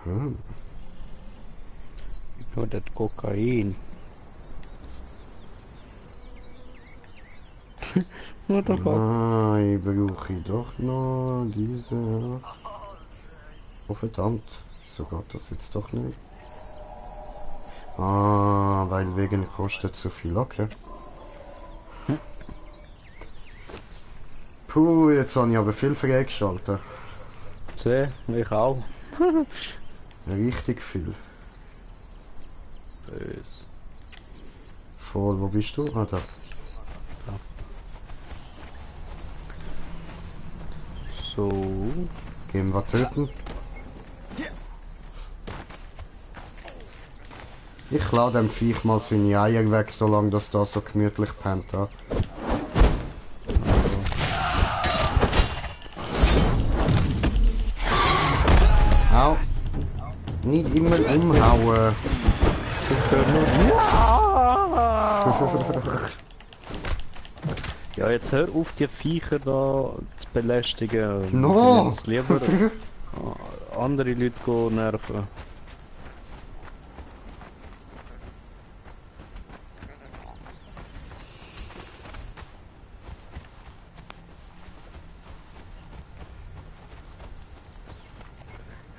Hm. Nur das Kokain. What the fuck? Nein, brauche ich doch noch diese. Oh verdammt, so geht das jetzt doch nicht. Ah, weil wegen kostet zu viel, okay. Puh, jetzt habe ich aber viel freigeschaltet. Seh, ich auch. Richtig viel. Bös. Voll, wo bist du? Ah, da. So. Gehen wir töten. Ich lade dem Viech mal seine Eier weg, solange das da so gemütlich pennt. Ja. Au. Nicht immer umhauen. Ja, jetzt hör auf, die Viecher da zu belästigen. No! Ich lieber andere Leute nerven.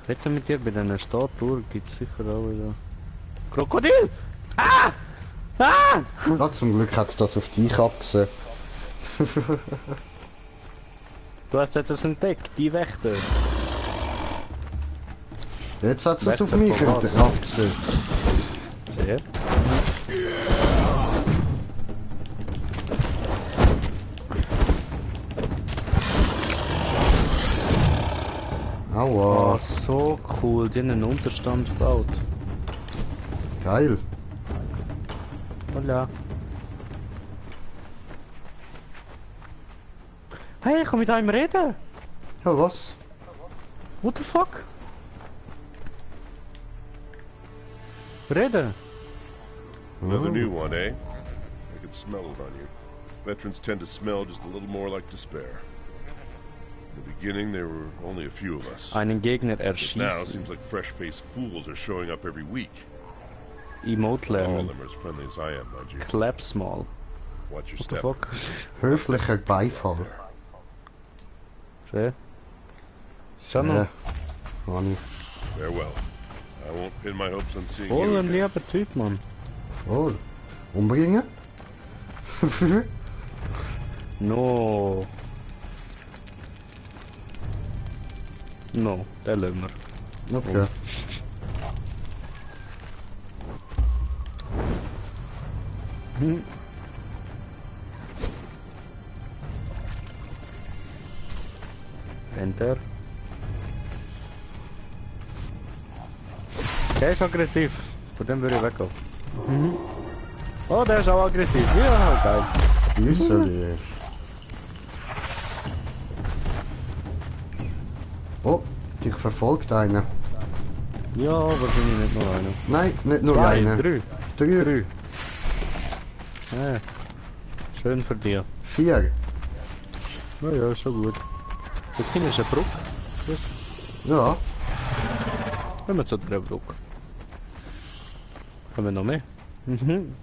Ich wette mit dir, bei diesen Statue gibt es sicher auch wieder... Krokodil! Ah! Ah! Ja, zum Glück hat es das auf dich abgesehen. Du hast jetzt entdeckt, die Wächter. Jetzt hat es Wächter auf mich von was? abgesehen. Sehr. Aua, Oh, so cool, die haben einen Unterstand gebaut. geil. Hola. Hey, ich kann mit einem reden. Ja, was? What the fuck? Reden. Another new one, eh? I could smell it on you. Veterans tend to smell just a little more like despair. In the beginning, there were only a few of us. Einen Gegner Now, it erschießen. seems like fresh-faced fools are showing up every week. Emote All of lernen. them are as friendly as I am, mind you. Clap small. Watch your What the step. fuck? Höflicher Beifall. Sehr. Schon noch. Manni. Farewell. I won't pin my hopes on seeing Voll you ein again. lieber Typ, Mann. Voll. Umbringen? No. No, der lassen wir. Okay. Hm. Enter. Der ist aggressiv. Von dem würde ich weggehen. Oh, der ist auch aggressiv. Ja, geil. Büsseli. Oh, dich verfolgt einer. Ja, wahrscheinlich nicht nur einer. Nein, nicht nur Zwei, einer. drei. Drei. Ja. Schön für dich. 4. Na ja, ist schon gut. Dort hinten ist eine Brücke. Ja. Wenn wir zu der Brücke. Haben wir noch mehr? Mhm.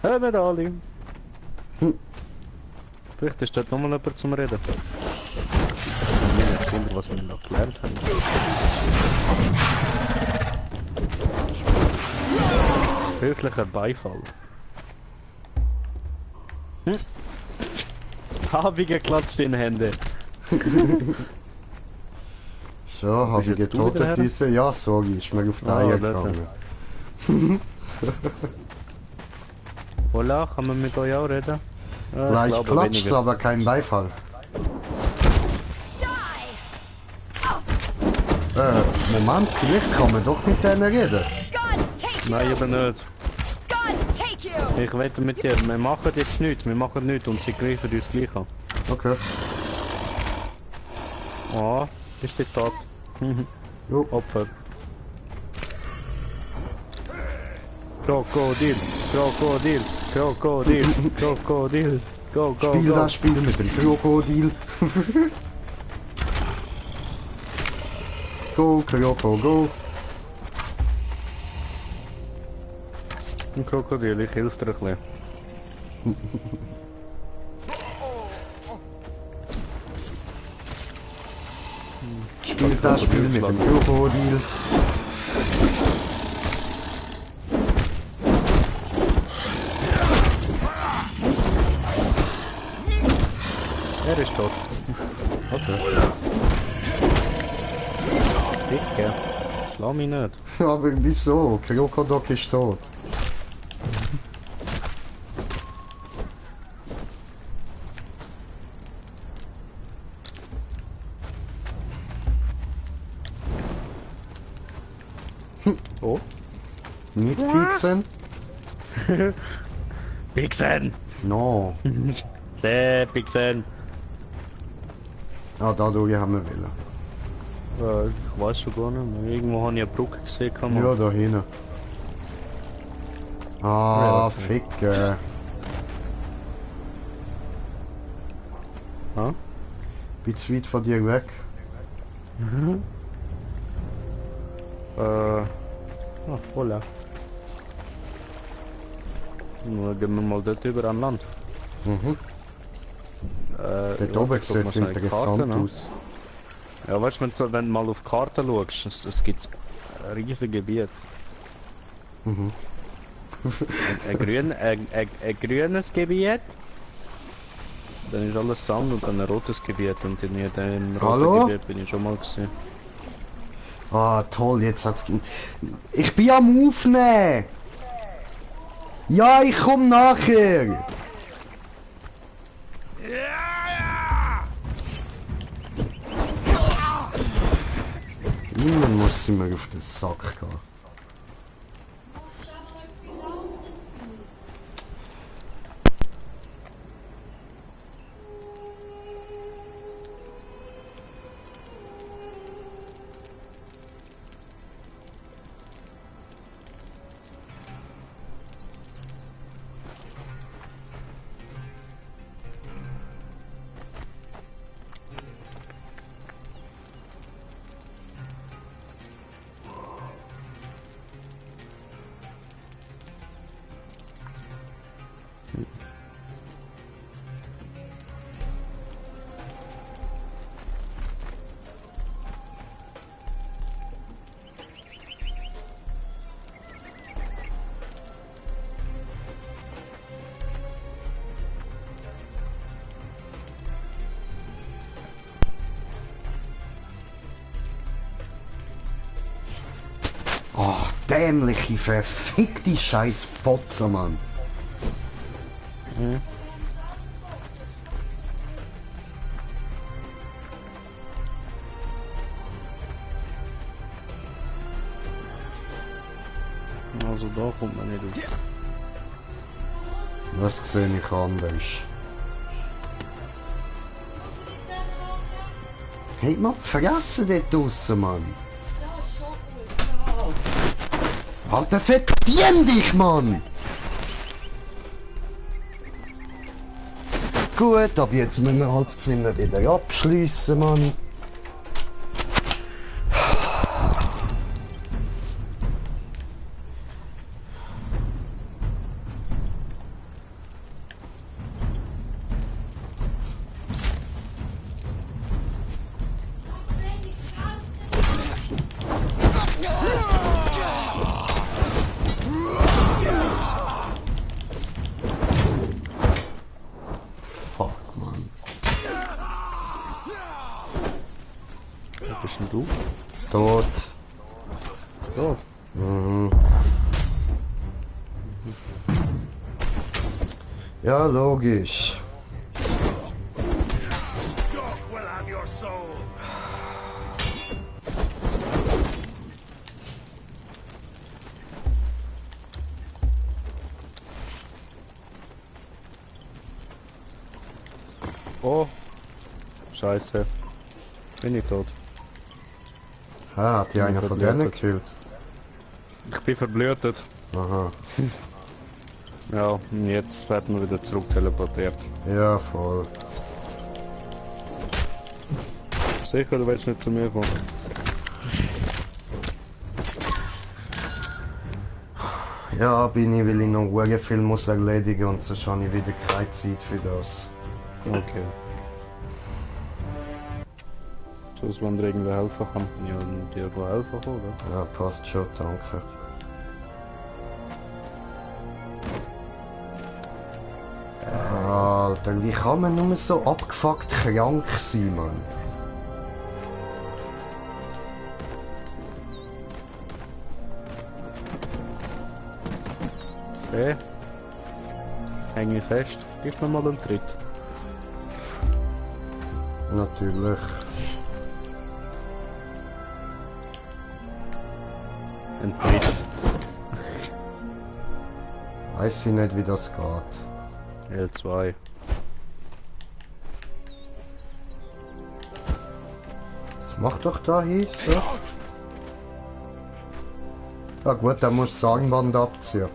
Haben wir alle. Vielleicht ist dort nochmal jemand zum Reden. Ich will jetzt sehen, was wir noch gelernt haben. Höflicher Beifall. Habe ich geklatscht in die Hände. So, habe ich jetzt du wieder getotet her? diese. Ja, sorry, ist mir auf die Ah, Eier dort. gegangen. Hola, kann man mit euch auch reden? Ich Leicht glaube klatscht, weniger. aber kein Beifall. Moment, vielleicht kann man doch mit denen reden. Gods take you! Nein, eben nicht. Gods take you! Ich wette mit dir, wir machen jetzt nichts, wir machen nichts und sie greifen uns gleich an. Okay. Ah, ist sie tot. Jo. Opfer. Krokodil, Krokodil, Krokodil, Krokodil, go, go, Spiel go. das Spiel mit dem Krokodil. Go, Kroko, go. Ein Krokodil, ich helfe dir ein bisschen. Spiel das Spiel mit dem Krokodil. Er ist tot. Okay. Dicke. Schlag mich nicht. Aber wieso? Krokodok ist tot. Oh. Nicht Pixen? Pixen! No. Sehr Pixen! Ah, dadurch haben wir wollen. Ich weiß schon gar nicht mehr. Irgendwo habe ich eine Brücke gesehen. Kann man. Ja, da hinten. Ah, Ja. Ficke. Ah? Bin zu weit von dir weg. Hola. Nur gehen wir mal dort über an Land. Mhm. Dort ja, oben guck sieht mal es schnell die interessant Karte, ne? aus. Ja, weißt du, wenn du mal auf die Karte schaust, es gibt ein riesiges Gebiet. Mhm. Ein grünes Gebiet. Dann ist alles Sand und dann ein rotes Gebiet. Und in dem roten Hallo? Gebiet bin ich schon mal gesehen. Ah, toll, jetzt hat's... Ich bin am Aufnehmen! Ja, ich komm nachher! Irgendwann muss sie mir auf den Sack gehen. Oh, dämliche, verfickte scheiß Fotze, Mann. Also da kommt man nicht raus. Das sehe ich anders. Hey, man, vergessen dort draussen, Mann. Alter, verdien dich, Mann! Gut, aber jetzt müssen wir halt das Zimmer wieder abschliessen, Mann. Fuck, Mann. Wo bist denn du? Tot. Da. Mhm. Ja, logisch. Dog will have your soul. Oh. Scheiße. Bin ich tot. Ah, hat die einer von denen gekillt? Ich bin verblühtet. Aha. Ja, und jetzt werden wir wieder zurück teleportiert. Ja, voll. Sicher, du willst nicht zu mir kommen. Ja, bin ich, weil ich noch sehr viel muss erledigen und sonst habe ich wieder keine Zeit für das. Okay. Sonst, wenn dir irgendwer helfen kann, ja, dir wo helfen kann, oder? Ja, passt schon, danke. Alter, wie kann man nur so abgefuckt krank sein, Mann? Okay. Hänge fest. Gibst mir mal einen Tritt. Natürlich. Ein Tritt. Weiß ich nicht, wie das geht. L2. Was macht doch da hier? So? Ja gut, dann muss Sagenband abziehen.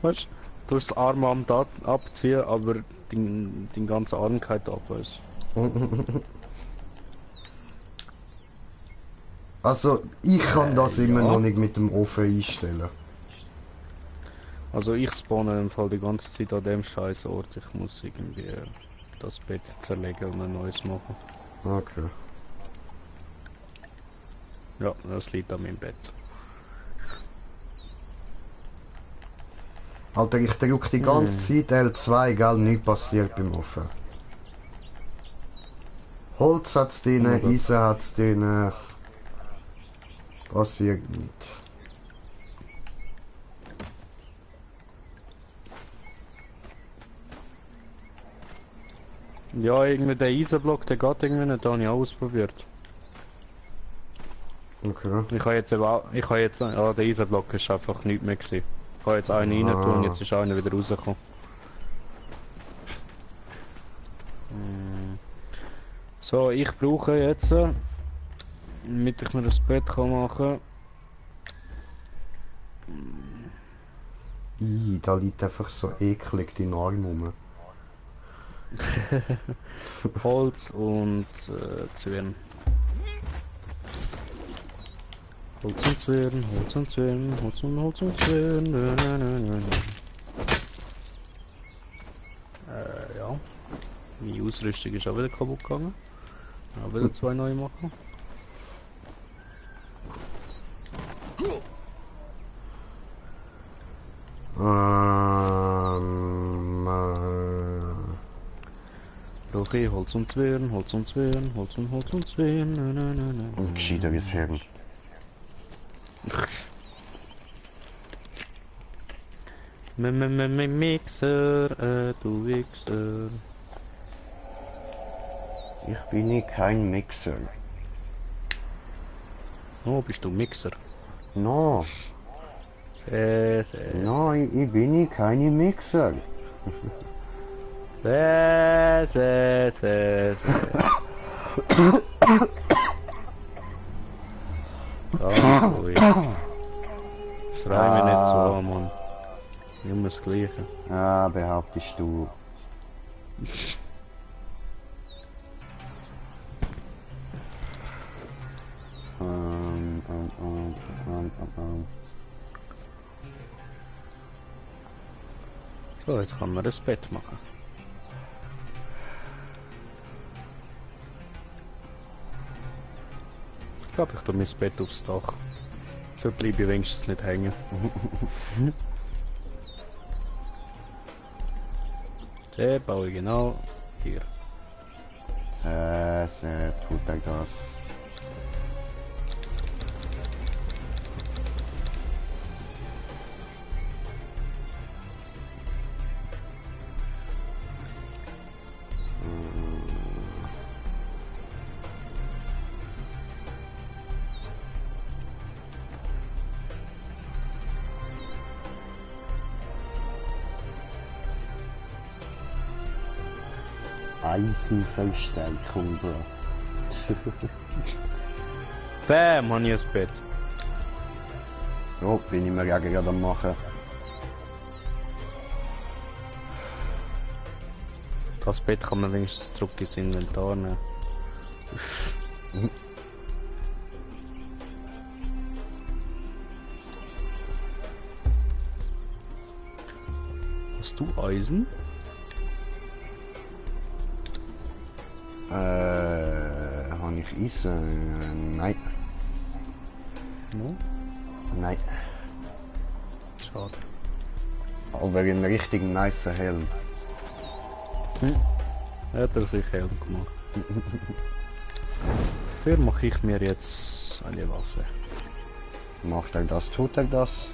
Weißt du, du hast das Arm abziehen, aber den ganzen Arm geht ab, weißt Also, ich kann das immer ja. noch nicht mit dem Ofen einstellen. Also ich spawne im Fall die ganze Zeit an dem scheiß Ort. Ich muss irgendwie das Bett zerlegen und ein neues machen. Okay. Ja, das liegt an meinem Bett. Alter, ich drücke die ganze Zeit L2, gell, nichts passiert beim Ofen. Holz hat's drin, Oh mein Gott. Eisen hat's drin. Passiert nicht. Ja, irgendwie der Eisenblock, der geht irgendwie nicht, den habe ich auch ausprobiert. Okay. Ich habe jetzt eben auch, ja, der Eisenblock ist einfach nichts mehr gewesen. Ich habe jetzt einen rein tun und jetzt ist einer wieder rausgekommen. So, ich brauche jetzt, damit ich mir das Bett kann machen. Da liegt einfach so eklig die Arm rum. Holz und Zwirn. Holz und Zwirn, Holz und Zwirn, Holz und Zwirn. Ja. Meine Ausrüstung ist auch wieder kaputt gegangen. Auch wieder zwei neue machen. Okay, Holz und Zwirn, Holz und Zwirn, Holz und Zwirn. Ein gescheiteres Hirn. Mixer, du Wichser. Ich bin nicht kein Mixer. Oh, bist du Mixer? No, Sehr. no, ich bin nicht kein Mixer. Sehr. Ah, ui. Schrei mir nicht so an, Mann. Immer das Gleiche. Ah, behauptest du. So, jetzt kann man das Bett machen. Ich glaube, ich tue mein Bett aufs Dach. Dort bleibe ich wenigstens nicht hängen. Den baue ich genau hier. Tut er das. Eisenverstärkung, Bro. Bam, habe ich ein Bett. Oh, bin ich mir ja gerade am machen. Das Bett kann man wenigstens zurück ins Inventar nehmen. Hast du Eisen? Habe ich Eisen? Nein. No? Nein. Schade. Aber einen richtigen nice Helm. Hat er sich Helm gemacht. Dafür mache ich mir jetzt eine Waffe. Macht er das? Tut er das?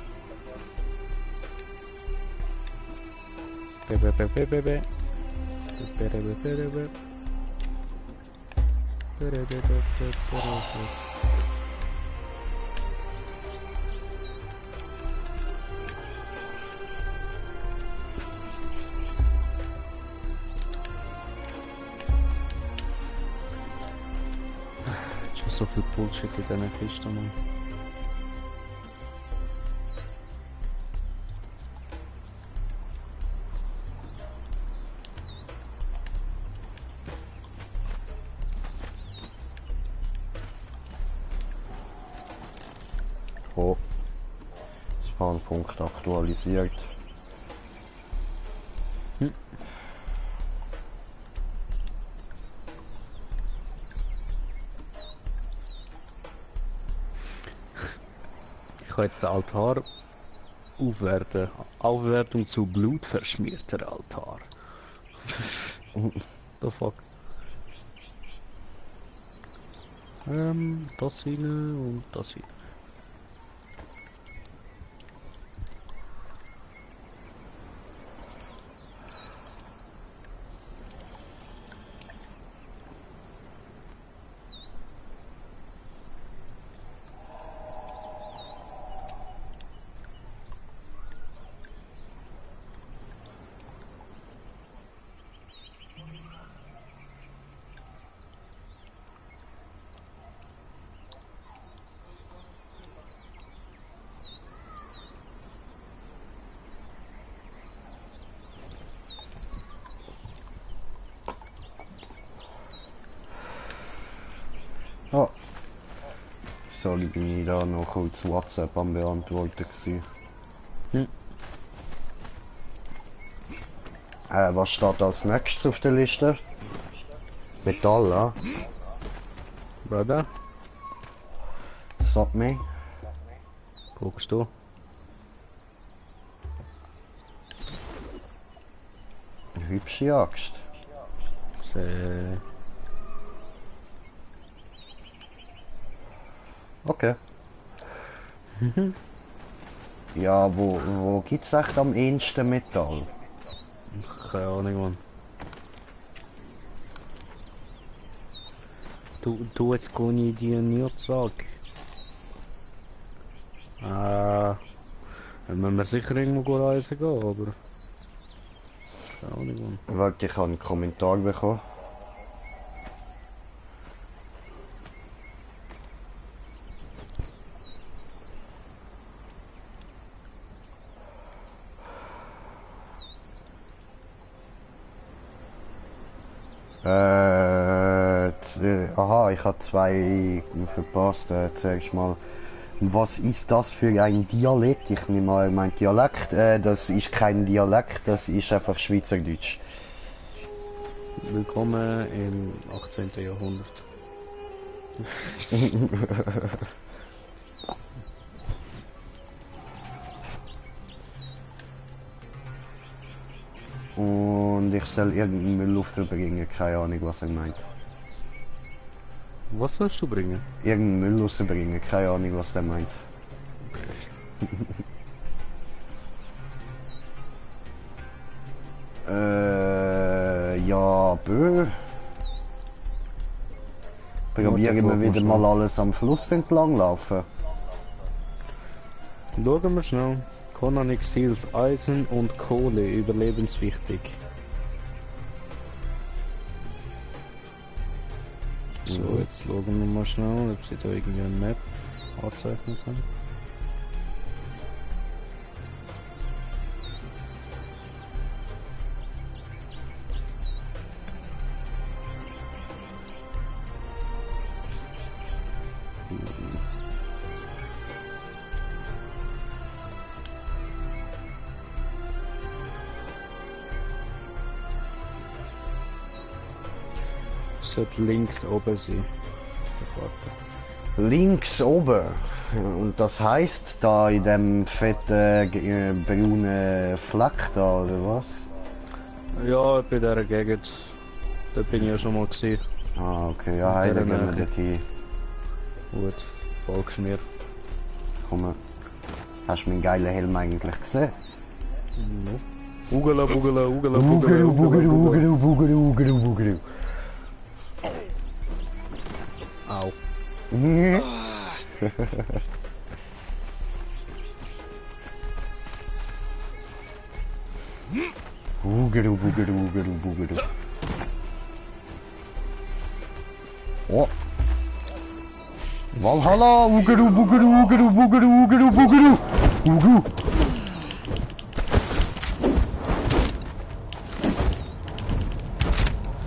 Schon so viel Bullshit in diesen Kisten, Mann. Oh. Spawnpunkt aktualisiert. Ich kann jetzt den Altar aufwerten. Aufwertung zu blutverschmierter Altar. The fuck? Das rein und das rein. Oh. Sorry, bin ich da noch kurz WhatsApp am Beantworten gewesen. Was steht als nächstes auf der Liste? Metall, ja? Brother, Sag mir. guckst du? Eine hübsche Axt. Sehr. Okay. Ja, wo gibt's echt am ehesten Metall? Keine Ahnung, Mann. Du jetzt kann ich dir nicht sagen. Dann müssen wir sicher irgendwo reisen gehen, aber... Keine Ahnung, Mann. Warte, ich habe einen Kommentar bekommen. Aha, ich habe zwei verpasst. Zuerst mal, was ist das für ein Dialekt? Ich nehme mal mein Dialekt. Das ist kein Dialekt, das ist einfach Schweizerdeutsch. Willkommen im 18. Jahrhundert. Und ich soll irgendeinen Müll aufbringen, keine Ahnung, was er meint. Was sollst du bringen? Irgendeinen Müll rausbringen, keine Ahnung, was der meint. Ja, bö. Probieren wir wieder mal alles am Fluss entlang laufen. Schauen wir schnell. Conan Exiles Eisen und Kohle, überlebenswichtig. So, jetzt schauen wir mal schnell, ob sie da irgendwie eine Map angezeichnet haben. Sollte links oben sein. Der Karte. Links oben. Und das heißt, da in dem fetten braunen Fleck da, oder was? Ja, bei dieser Gegend. Da bin ich ja schon mal gesehen. Ah, okay, ja, hey, dann gehen wir dort hin. Gut, folgst mir. Komm, hast du meinen geilen Helm eigentlich gesehen? No. Ugela, Ugela, Ugela, Bugelu, Bugelu, Bugelu, Bugelu, Bugelu, Bugelu. Au. Bugelu, Bugelu, Bugelu, Bugelu. Oh. Valhalla, Bugelu, Bugelu, Bugelu, Bugelu, Bugelu, Bugelu. Bugelu.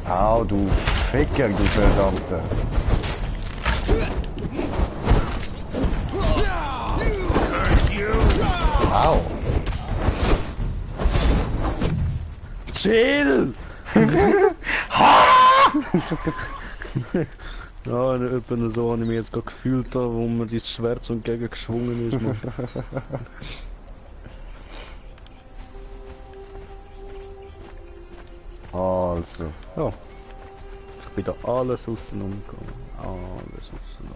Au, du Ficker, du Verdammter. Au. Chill! Ja, etwa so habe ich mich jetzt gerade gefühlt, da, wo mir dieses Schwert so entgegengeschwungen ist. Man. Also. Ja. Ich bin da alles außen umgegangen. Alles außen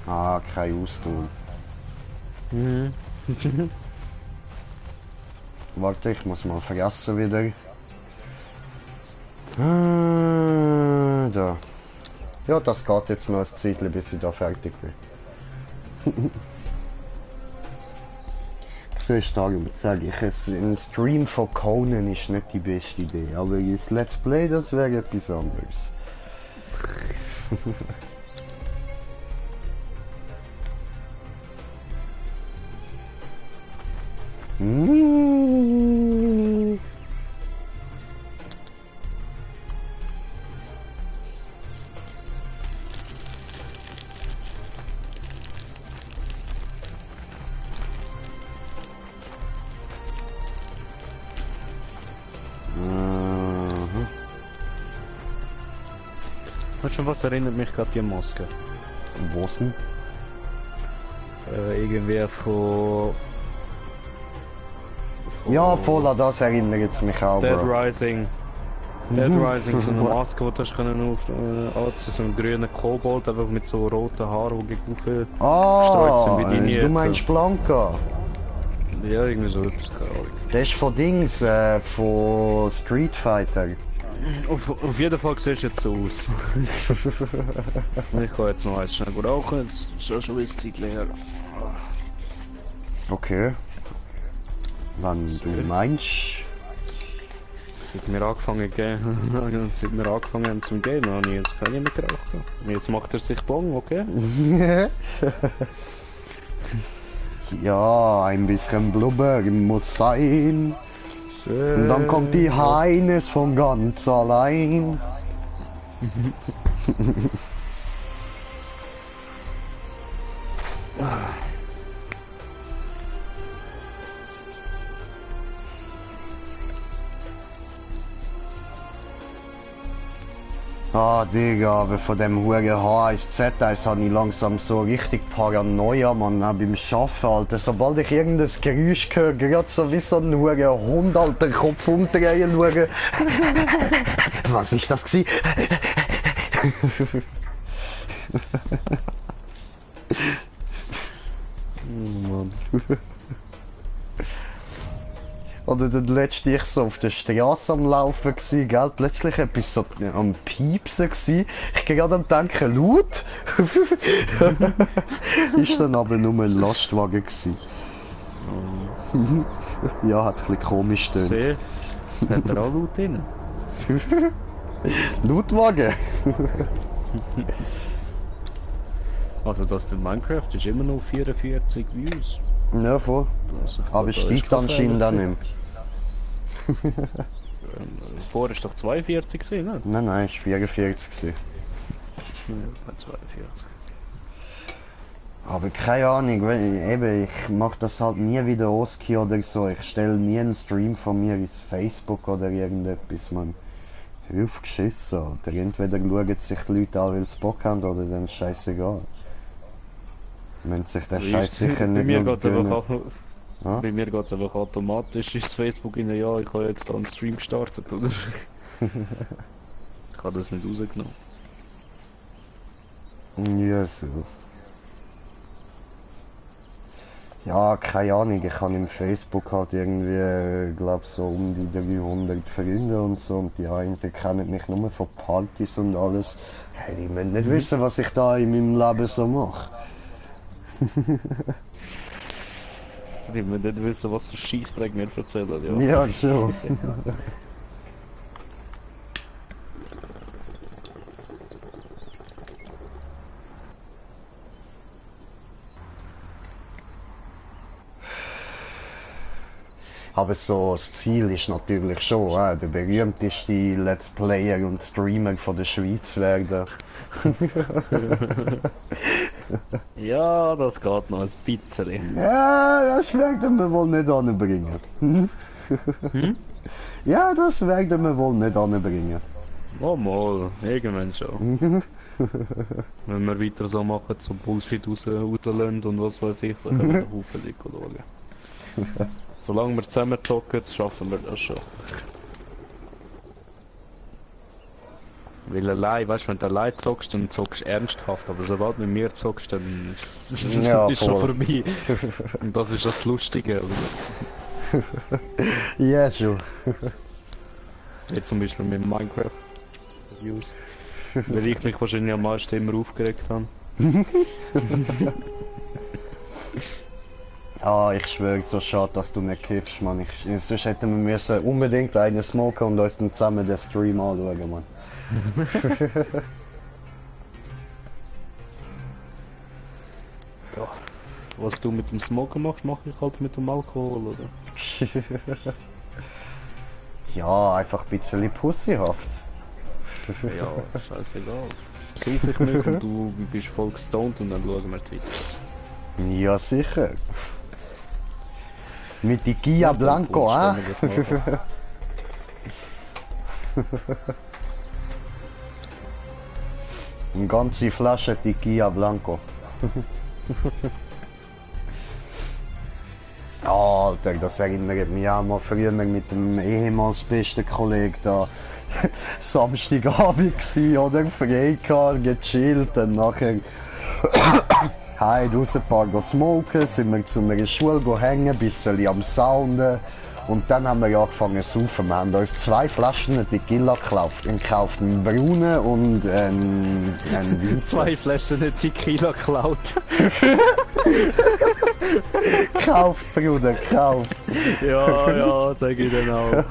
Ah, kein Ausdauer. um. Warte, ich muss mal vergessen wieder. Ah, da. Ja, das geht jetzt noch ein Zeitchen, bis ich da fertig bin. So ist darum, sage ich, ein Stream von Conan ist nicht die beste Idee, aber ein Let's Play, das wäre etwas anderes. Weißt du, was erinnert mich gerade die Maske? Was denn? Irgendwie von Ja, voll an das erinnert es mich auch, Dead Bro. Rising. Dead Rising, so eine Maske, die du hast können auf anziehen, so einen grünen Kobold, einfach mit so roten Haaren, die gegen gestreut sind wie deine Du jetzt. meinst Blanca? Ja, irgendwie so etwas, keine Ahnung. Das ist von Dings, von Street Fighter. Auf jeden Fall siehst du jetzt so aus. Ich kann jetzt noch eins schnell gut rauchen, jetzt ist schon ein Zeit leer. Okay. Wenn du meinst. Seit wir angefangen haben zum Gehen, habe ich jetzt keine mehr geraucht. Jetzt macht er sich Bong, okay? Ja, ein bisschen Blubber muss sein. Und dann kommt die Heines von ganz allein. Ah, Digga, aber von dem huren HSZ-Eis habe ich langsam so richtig Paranoia, Mann, auch beim Schaffen, Alter. Sobald ich irgendein Geräusch höre, gerade so wie so ein huren Hund, Alter, Kopf umdrehen, schauen. Was ist das gsi? Oh Mann. Oder dann letzte ich so auf der Straße am Laufen gsi, gell? Plötzlich etwas so am Piepsen gsi. Ich gerade am denken, laut. Ist dann aber nur ein Lastwagen gsi. Ja, hat ein bisschen komisch tönt. Seh, hat er auch laut drin? Lautwagen? Also das bei Minecraft ist immer noch 44 Views. Ja, voll. Also, Aber da ist steigt kein anscheinend auch Fehler nicht mehr. Vorher ist doch 42 gewesen, ne? Nein, nein, es war 44 gewesen. Ja, bei 42. Aber keine Ahnung, eben, ich mache das halt nie wieder Oski oder so. Ich stelle nie einen Stream von mir ins Facebook oder irgendetwas, man. Hilf geschissen, Alter. Entweder schauen sich die Leute an, weil sie Bock haben, oder dann scheißegal. Wenn sich der Scheiß sicher nicht Bei mir nur geht's einfach gönnen. auch, Ja? bei mir geht's einfach automatisch ins Facebook rein, ja, ich habe jetzt da einen Stream gestartet, oder? Ich habe das nicht rausgenommen. Ja, so. Ja, keine Ahnung, ich habe im Facebook halt irgendwie, glaub so um die 300 Freunde und so, und die einen kennen mich nur von Partys und alles. Hey, die müssen nicht wissen, was ich da in meinem Leben so mache. Die müssen nicht wissen, was für Scheissdreck mir erzählen, ja. Ja, schon. Aber so, das Ziel ist natürlich schon, der berühmteste Let's Player und Streamer von der Schweiz werden. Ja, das geht noch ein bisschen. Ja, das werden wir wohl nicht anbringen. Ja, das werden wir wohl nicht anbringen. Oh mal, irgendwann schon. Wenn wir weiter so machen, so Bullshit rauslassen und was weiß ich, dann können wir den Haufen Leute schauen. Solange wir zusammen zocken, schaffen wir das schon. Weil allein, weißt du, wenn du allein zockst, dann zockst du ernsthaft, aber sobald du mit mir zockst, dann ist Ja, ist schon voll. vorbei. Und das ist das Lustige. Oder? Ja, schon. Jetzt zum Beispiel mit Minecraft Reviews. Weil ich mich wahrscheinlich am meisten immer aufgeregt habe. Ah, ich schwöre, so schade, dass du nicht kiffst, Mann. Sonst hätten wir müssen unbedingt einen smoken und uns dann zusammen den Stream anschauen, Mann. Ja. Was du mit dem Smoken machst, mache ich halt mit dem Alkohol, oder? Ja, einfach ein bisschen pussyhaft. Ja, scheißegal. Besuche ich mich und du bist voll gestoned und dann schauen wir weiter. Ja, sicher. Mit die Gia Blanco, Stellen ah? wir das mal an. Eine ganze Flasche Tequila Blanco. Alter, das erinnert mich auch mal früher mit dem ehemals besten Kollegen da. Samstagabend gsi, oder? Frei gehabt, gechillt, dann nachher heim raus ein paar smoken, sind wir zu einer Schule hängen, ein bisschen am Sounden. Und dann haben wir angefangen zu saufen. Wir haben uns 2 Flaschen Tequila gekauft, einen braunen und einen weißen. 2 Flaschen Tequila geklaut. Kauft, Bruder, kauft. Ja, sag ich dann auch.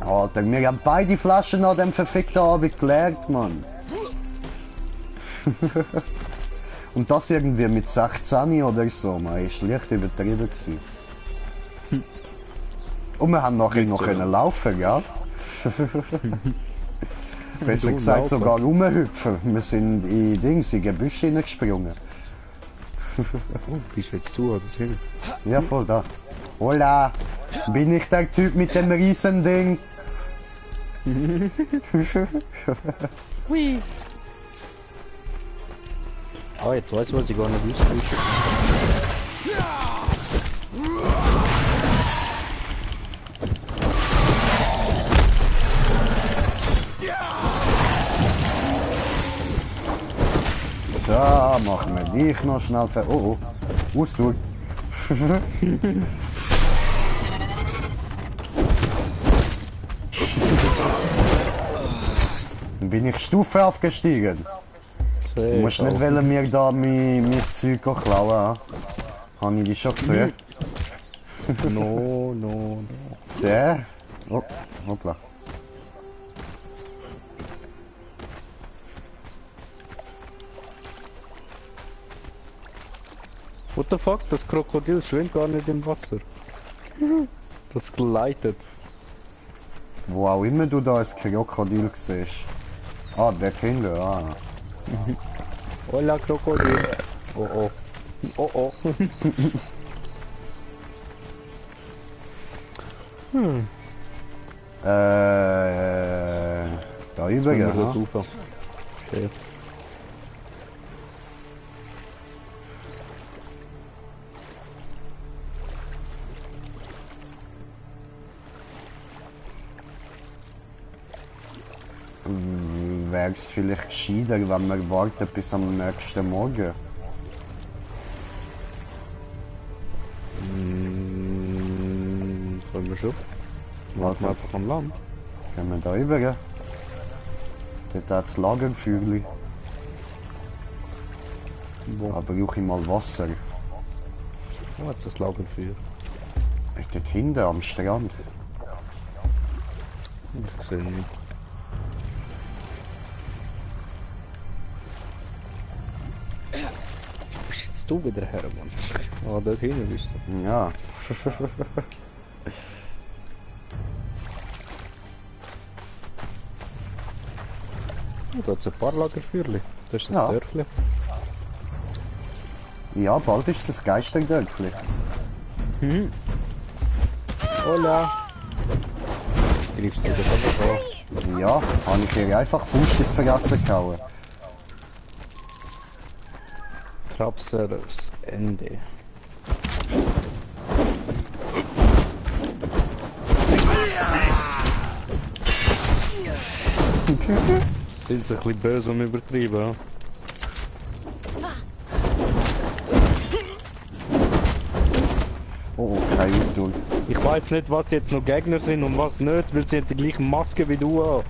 Alter, wir haben beide Flaschen an dem verfickten Abend geleert, Mann. Und das irgendwie mit 16 oder so, man. Ist leicht übertrieben gewesen. Und wir haben nachher noch können laufen, gell? Besser Du, gesagt laufen. sogar rumhüpfen. Wir sind in Dings, in Gebüsche hineingesprungen. Bist jetzt du, oder Till? Ja, voll da. Hola! Bin ich der Typ mit dem Riesending? Ah, jetzt weiß ich, was ich gar nicht wusste. Da machen wir dich noch schnell ver... Oh, oh. Ausdruck. Dann bin ich Stufe aufgestiegen. Du musst nicht wollen, mir da mein Zeug klauen. Habe ich dich schon gesehen? No, no, no. Sehr. Oh, hoppla. What the fuck? Das Krokodil schwimmt gar nicht im Wasser. Das gleitet. Wo auch immer du da ein Krokodil siehst. Ah, dort hinten, ah. Hola Krokodil. Oh oh. Oh oh. Da über, ja. Super. Okay. Wäre es vielleicht gescheiter, wenn wir warten bis am nächsten Morgen? Können wir schon? Warten wir einfach am Land. Gehen wir da rüber, gell? Dort hat es Lagerfeuerli. Wo? Da brauche ich mal Wasser. Wo hat es das Lagerfeuer? Dort hinten am Strand. Ich sehe nicht. Wo bist jetzt du wieder her, Mann? Ah, dort hinten bist du. Ja. Oh, da hat es ein paar Lagerfeuerli. Das ist das Ja. Dörfli. Ja, bald ist das Geisterdörfli. Hola! Greifst du dich aber an? Ja, habe ich hier einfach Fuß in die Fresse gehauen. Trapserers Ende. Sind sie ein bisschen böse und übertrieben, ja? Oh, kein Ausdruck. Ich weiß nicht, was jetzt noch Gegner sind und was nicht, weil sie haben die gleiche Maske wie du an.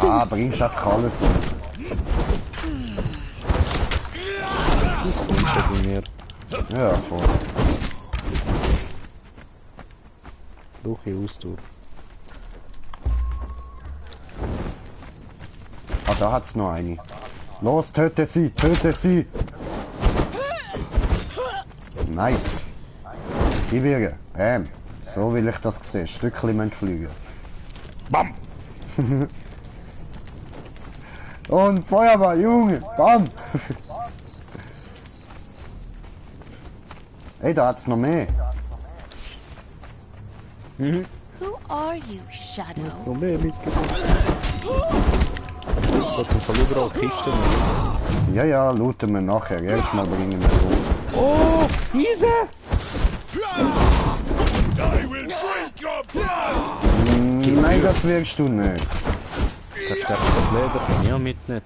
Ah, bringst einfach alles um. Das kommt schon bei mir. Ja, voll. Brauche ich Ausdauer. Ah, da hat's noch eine. Los, töte sie, töte sie! Nice. Gib ihr. Bam. So will ich das sehen. Stückchen müssen fliegen. Bam! Und Feuerball, Junge! Bam! Ey, da hat's noch mehr. Who are you, Shadow? So mehr Missgeburt. Da zum Fall überall Kisten. Ja, ja, looten wir nachher. Erstmal bringen wir rum. Oh! Easy! I will drink your blood! Nein, das wirst du nicht. Kannst du einfach das Leder von mir mitnehmen?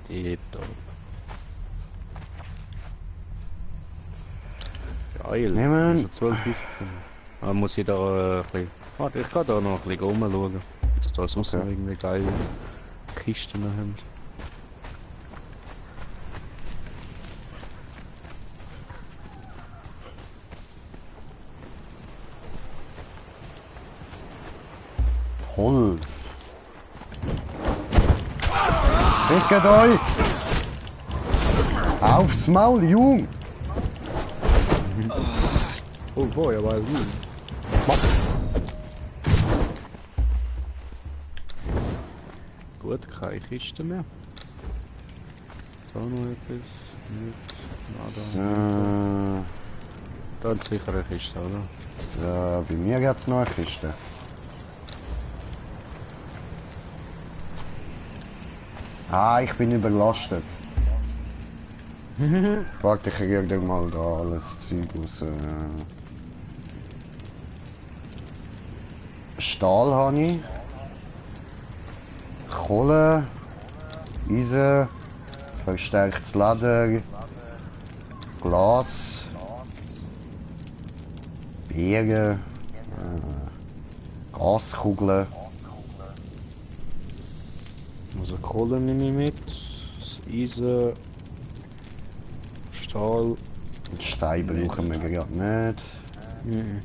Geil. Nehmen. Schon 12 gefunden. Ah, muss ich da ein bisschen... Warte, ich kann da noch ein bisschen rumschauen. Dass da sonst noch irgendwie geile Kisten haben. Holz. Fickt euch! Aufs Maul, Jung! Oh boy, aber gut. Gut, keine Kiste mehr. Da noch etwas. Nicht. Nada. Da ist sicher eine Kiste, oder? Ja, bei mir gibt's noch eine Kiste. Ah, ich bin überlastet. Warte, ich krieg dir mal da alles Zeug raus. Stahl habe ich. Kohle. Eisen. Verstärktes Leder. Glas. Beeren. Gaskugeln. Also Kohle nehme ich mit. Das Eisen. Stahl. Den Stein brauchen wir gerade nicht. Mhm.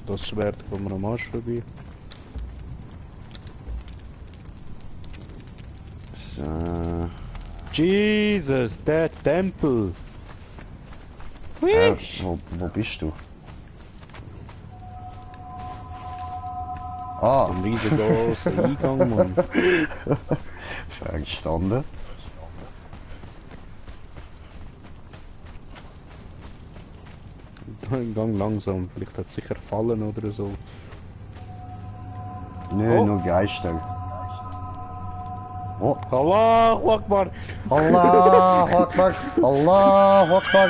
Das Schwert kommen wir am Arsch vorbei. So. Jesus, der Tempel! Wo bist du? Ah, Ein riesengroßen Eingang, Mann. verstanden. Gang langsam, vielleicht hat es sicher Fallen oder so. Nö, Oh. nur Geister. Oh, Allahu Akbar! Allah Akbar, Allah Akbar.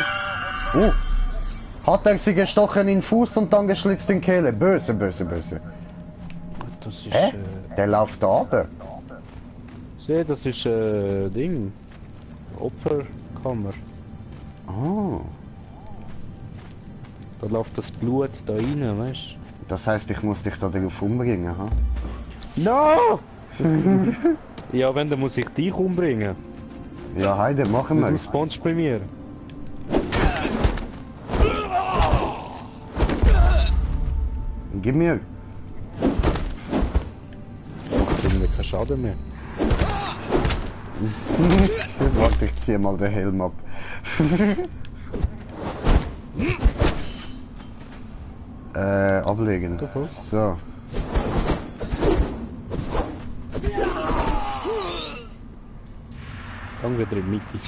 Hat er sie gestochen in den Fuß und dann geschlitzt in die Kehle? Böse, böse, böse. Das ist, Hä? Der läuft da runter. Seh, das ist, Ding. Opferkammer. Oh, Da läuft das Blut da rein, weißt das heißt, ich muss dich da drauf umbringen, ha? du? No! Ja, wenn, dann muss ich dich umbringen. Ja, Heide, machen Du wir. spawnst bei mir. Gib mir. Macht irgendwie keinen Schaden mehr. Warte, ich zieh mal den Helm ab. Ablegen. So. Gang wieder in die Mitte.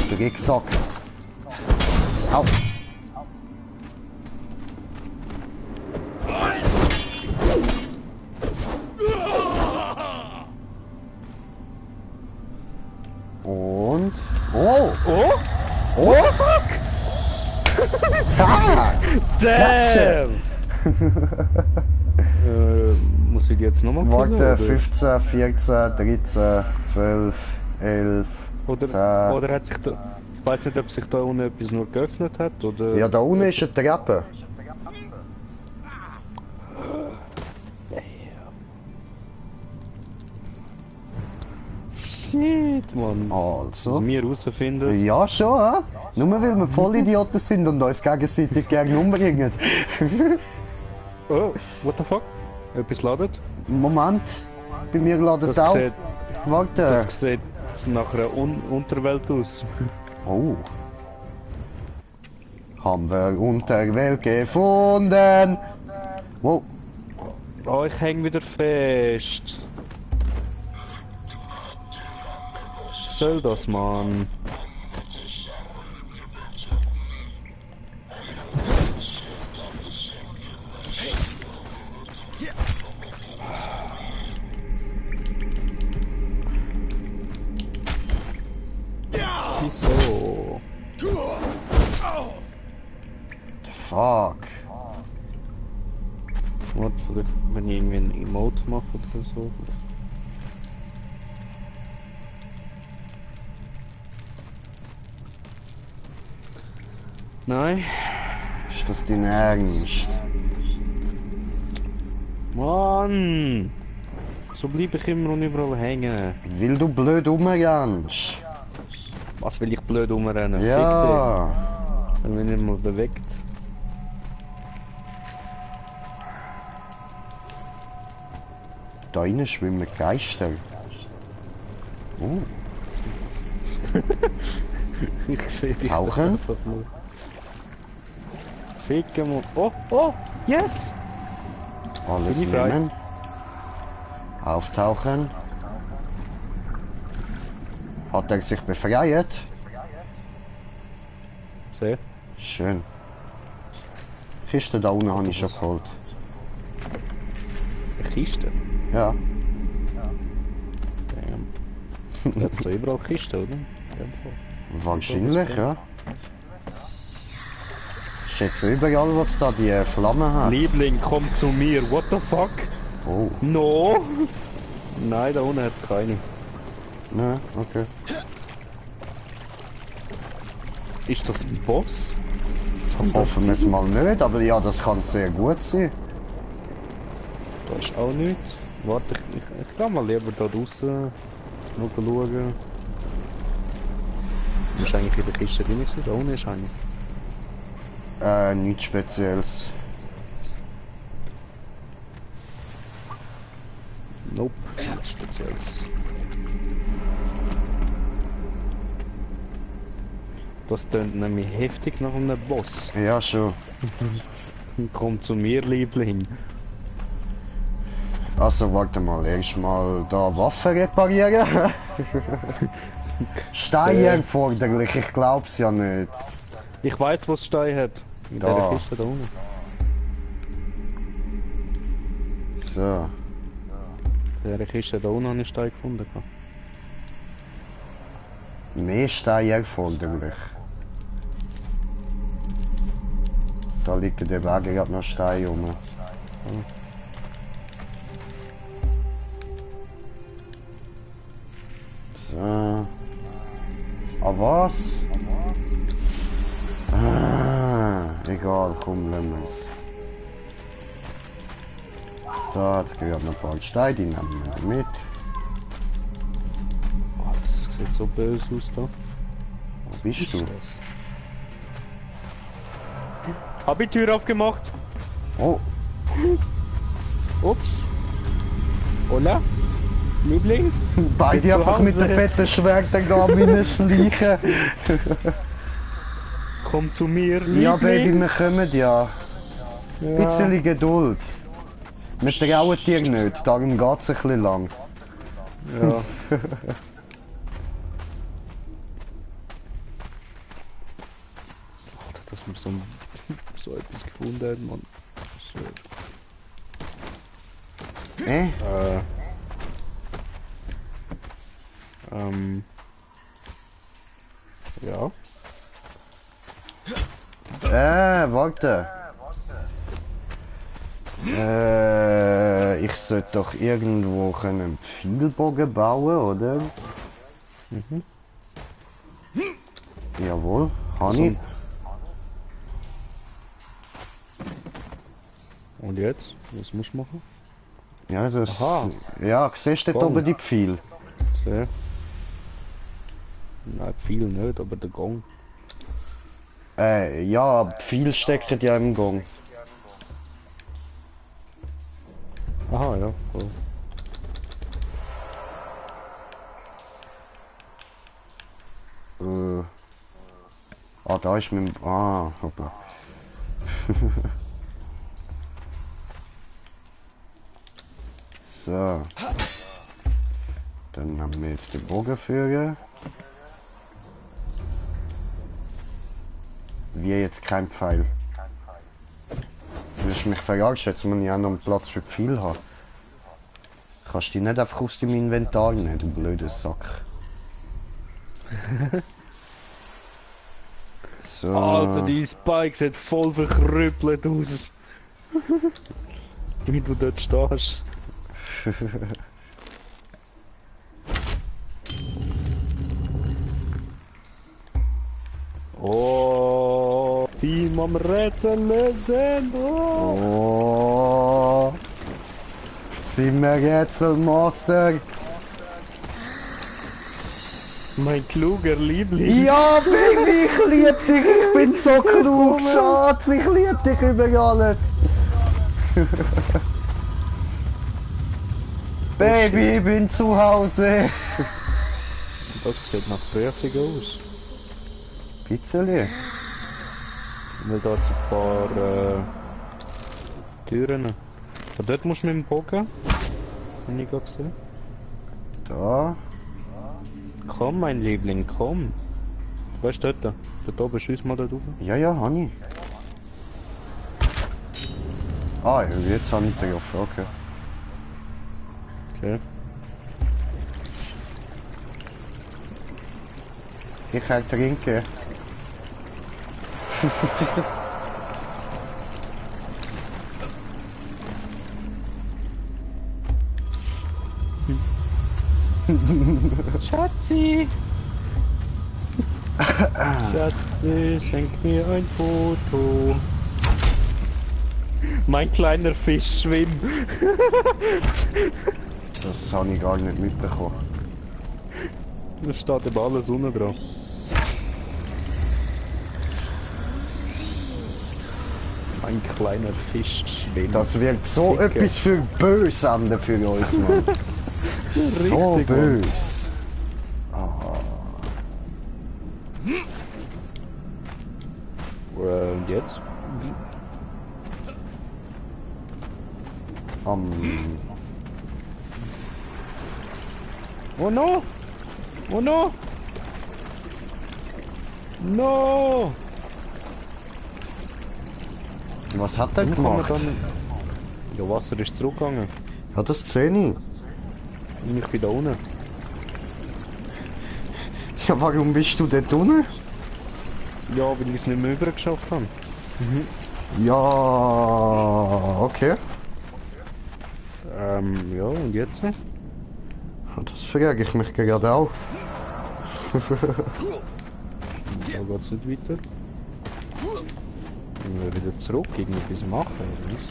Drecksack. Au. Und... Oh! Oh! Oh! Ah! Damn! Muss ich die jetzt nochmal killen? Warte, 15, 14, 13, 12, 11, Oder 10. hat sich da... Ich weiß nicht, ob sich da unten etwas nur geöffnet hat, oder... Ja, da unten ist eine Treppe. Shit, Mann. Also. Wir herausfinden. Ja, schon, hä? Nur weil wir Vollidioten sind und uns gegenseitig gerne umbringen. Oh, what the fuck? Etwas ladet? Moment, bei mir ladet Das auch. sieht, Warte. das sieht nach einer Unterwelt aus. Oh. Haben wir Unterwelt gefunden. Wow. Oh, ich häng wieder fest. Was soll das, Mann? Wieso? Fuck. Warte, vielleicht, wenn ich irgendwie ein Emote mache oder so. Nein. Ist das dein Ernst? Mann! So bleibe ich immer und überall hängen. Weil du blöd rumrennst. Was will ich blöd rumrennen? Ja. Fick dich. Wenn mich nicht mal bewegt. Da innen schwimmen Geister. Oh. Ich sehe dich Tauchen? einfach nur. Ficken und... Oh, oh, yes! Alles Bin ich frei? nehmen. Auftauchen. Hat er sich befreit? Seh. Schön. Kiste da unten habe ich schon geholt. Eine Kiste. Ja. Damn. Jetzt so überall Kisten, oder? In dem Fall. Wahrscheinlich, ja. Ist jetzt überall, was da die Flamme hat. Liebling, komm zu mir. What the fuck? Oh, No! Nein, da unten hat es keine. ne, okay. Ist das ein Boss? Hoffen wir es mal nicht, aber ja, das kann sehr gut sein. Da ist auch nichts. Warte, ich geh mal lieber da draussen noch schauen. Du bist eigentlich in der Kiste drin gewesen? Da unten ist eine. Nichts Spezielles. Nope, nichts Spezielles. Das tönt nämlich heftig nach einem Boss. Ja, schon. Komm zu mir, Liebling. Also warte mal, erstmal da Waffen reparieren. Stein erforderlich, ich glaub's ja nicht. Ich weiß, was Stein hat. In Da. dieser Kiste da unten. So. In dieser Kiste da unten habe ich Stein gefunden. Mehr Stein erforderlich. Da liegen der Weg gerade noch Steine rum. So. Ah, was? Ah, egal, komm, lassen wir's. Da hat's gerade noch ein paar Steine, die nehmen wir mit. Oh, das sieht so böse aus da. Was bist du? das? Hab ich die Tür aufgemacht? Oh, Ups. Hola? Liebling? beide Zu einfach mit Hause. der fetten Schwerter gehen schleichen. Komm zu mir, Liebling. Ja, Baby, wir kommen ja. Ein Ja. bisschen Geduld. Wir trauen dir nicht, darum geht's ein bisschen lang. Ja. Alter, dass wir so etwas gefunden haben, Mann. So. Ja. Warte. Ich sollte doch irgendwo einen Pfeilbogen bauen, oder? Mhm. Jawohl, habe So. ich. Und jetzt? Was muss ich machen? Ja, das. Aha. Ja, siehst du dort Gong. oben die Pfeile? Sehr. Nein, viel nicht, aber der Gong. Ja, Pfeile stecken ja im Gang. Aha, ja, cool. Da ist mein. Hoppla. So. Dann haben wir jetzt den Bogenführer. Wie jetzt kein Pfeil. Du hast mich verjagt, jetzt muss ich auch noch einen Platz für Pfeil haben. Kannst du die nicht einfach aus dem Inventar nehmen, du blöder Sack. So. Alter, die Spike sieht voll verkrüppelt aus. Wie du dort stehst. Oh, Team am Rätsel lösen. Oh. Oh. Sind wir Rätselmaster? Mein kluger Liebling. Ja, Baby, ich liebe dich, ich bin so klug, Schatz, ich liebe dich über alles. Baby, ich bin zu Hause. Das sieht nach Prüfung aus. Pizzeli? Weil da jetzt ein paar Türen. Von dort musst du mit dem Bogen. Hab ich gerade gesehen. Da. Komm, mein Liebling, komm. Weißt du dort? Dort oben, schieß mal da drauf. Ja, Hani. Ja, jetzt habe ich den getroffen, okay. Okay. Ich kann trinken. Schatzi! Schatze, schenk mir ein Foto. Mein kleiner Fisch schwimmt. Das habe ich gar nicht mitbekommen. Da steht eben alles unten dran. Ein kleiner Fisch schwimmt. Das wird so Dicke. etwas für bös an für uns, Mann. So Richtig, Mann. bös. Und jetzt? Oh no! Oh no! No! Was hat er Wie kann man gemacht? dann... Ja, Wasser ist zurückgegangen. Ja, das sehe ich. Und ich bin da unten. Ja, warum bist du dort unten? Ja, weil ich es nicht mehr übergeschafft habe. Ja, okay. Ja, und jetzt? Das frage ich mich gerade auch. Da geht's nicht weiter. Wenn wir wieder zurück irgendetwas machen, oder was?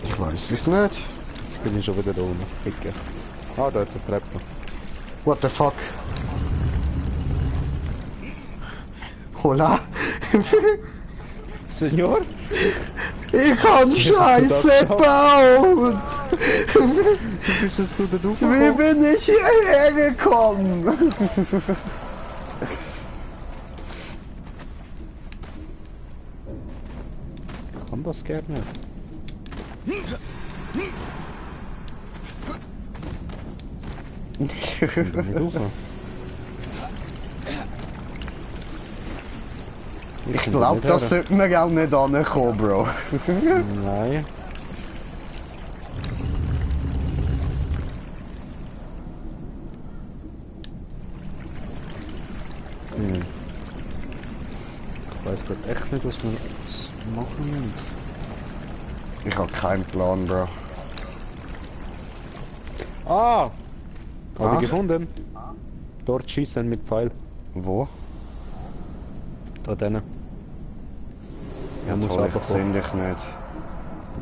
Ich weiß es nicht. Jetzt bin ich schon wieder da unten. Ficke. Ah, da ist eine Treppe. What the fuck? Hola? Senior? Ich hab hast du Scheiße das gebaut! Wie bist jetzt du da Wie raufgekommen? bin ich hierher gekommen? Ich kann das gerne. Ich kann da nicht rauf. Ich glaube, das sollten wir auch nicht ankommen, Bro. Nein. Ich weiß gerade echt nicht, was wir jetzt machen müssen. Ich habe keinen Plan, Bro. Ah! Habe Ah? ich gefunden. Dort schießen mit Pfeil. Wo? Da drinnen. Ja, muss Toll, ich einfach sehe kommen. dich nicht.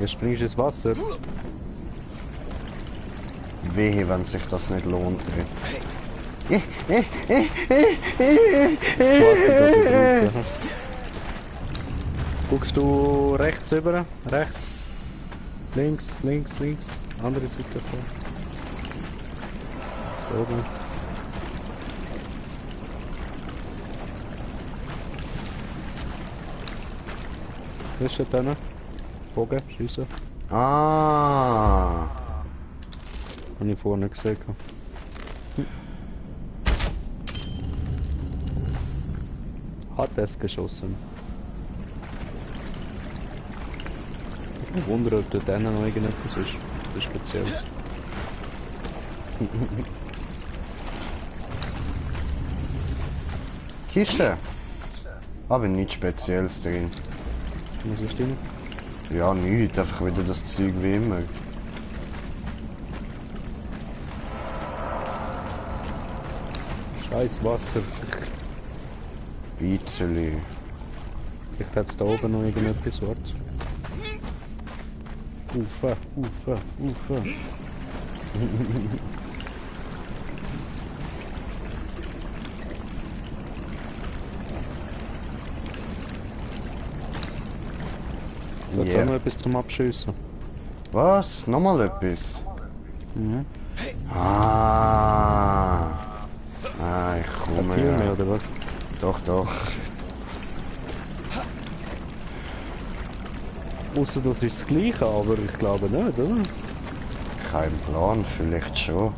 Jetzt springst du ins Wasser. Wehe, wenn sich das nicht lohnt. Ey. Das Wasser da drunter. Guckst du rechts rüber? Rechts. Links, links, links. Andere Seite davon. Da oben. Was ist da drinnen? Bogen, schiessen. Ah. Habe ich vorher nicht gesehen. Hat es geschossen. Ich wundere, ob da drinnen noch irgendetwas ist. Das ist Spezielles. Kiste. Aber nichts Spezielles drin. Was ist drin? Ja, nichts. Einfach wieder das Zeug wie immer. Scheiß Wasser. Bitzeli. Vielleicht hat es da oben noch irgendetwas. Warte. Ufe, Ufe, Ufe. Jetzt Yeah. haben wir etwas zum Abschiessen. Was? Nochmal etwas? Mhm. Ah. Ah, ich komme Viel mehr, ja. oder was? Doch, doch. Außer das ist das Gleiche, aber ich glaube nicht, oder? Kein Plan, vielleicht schon.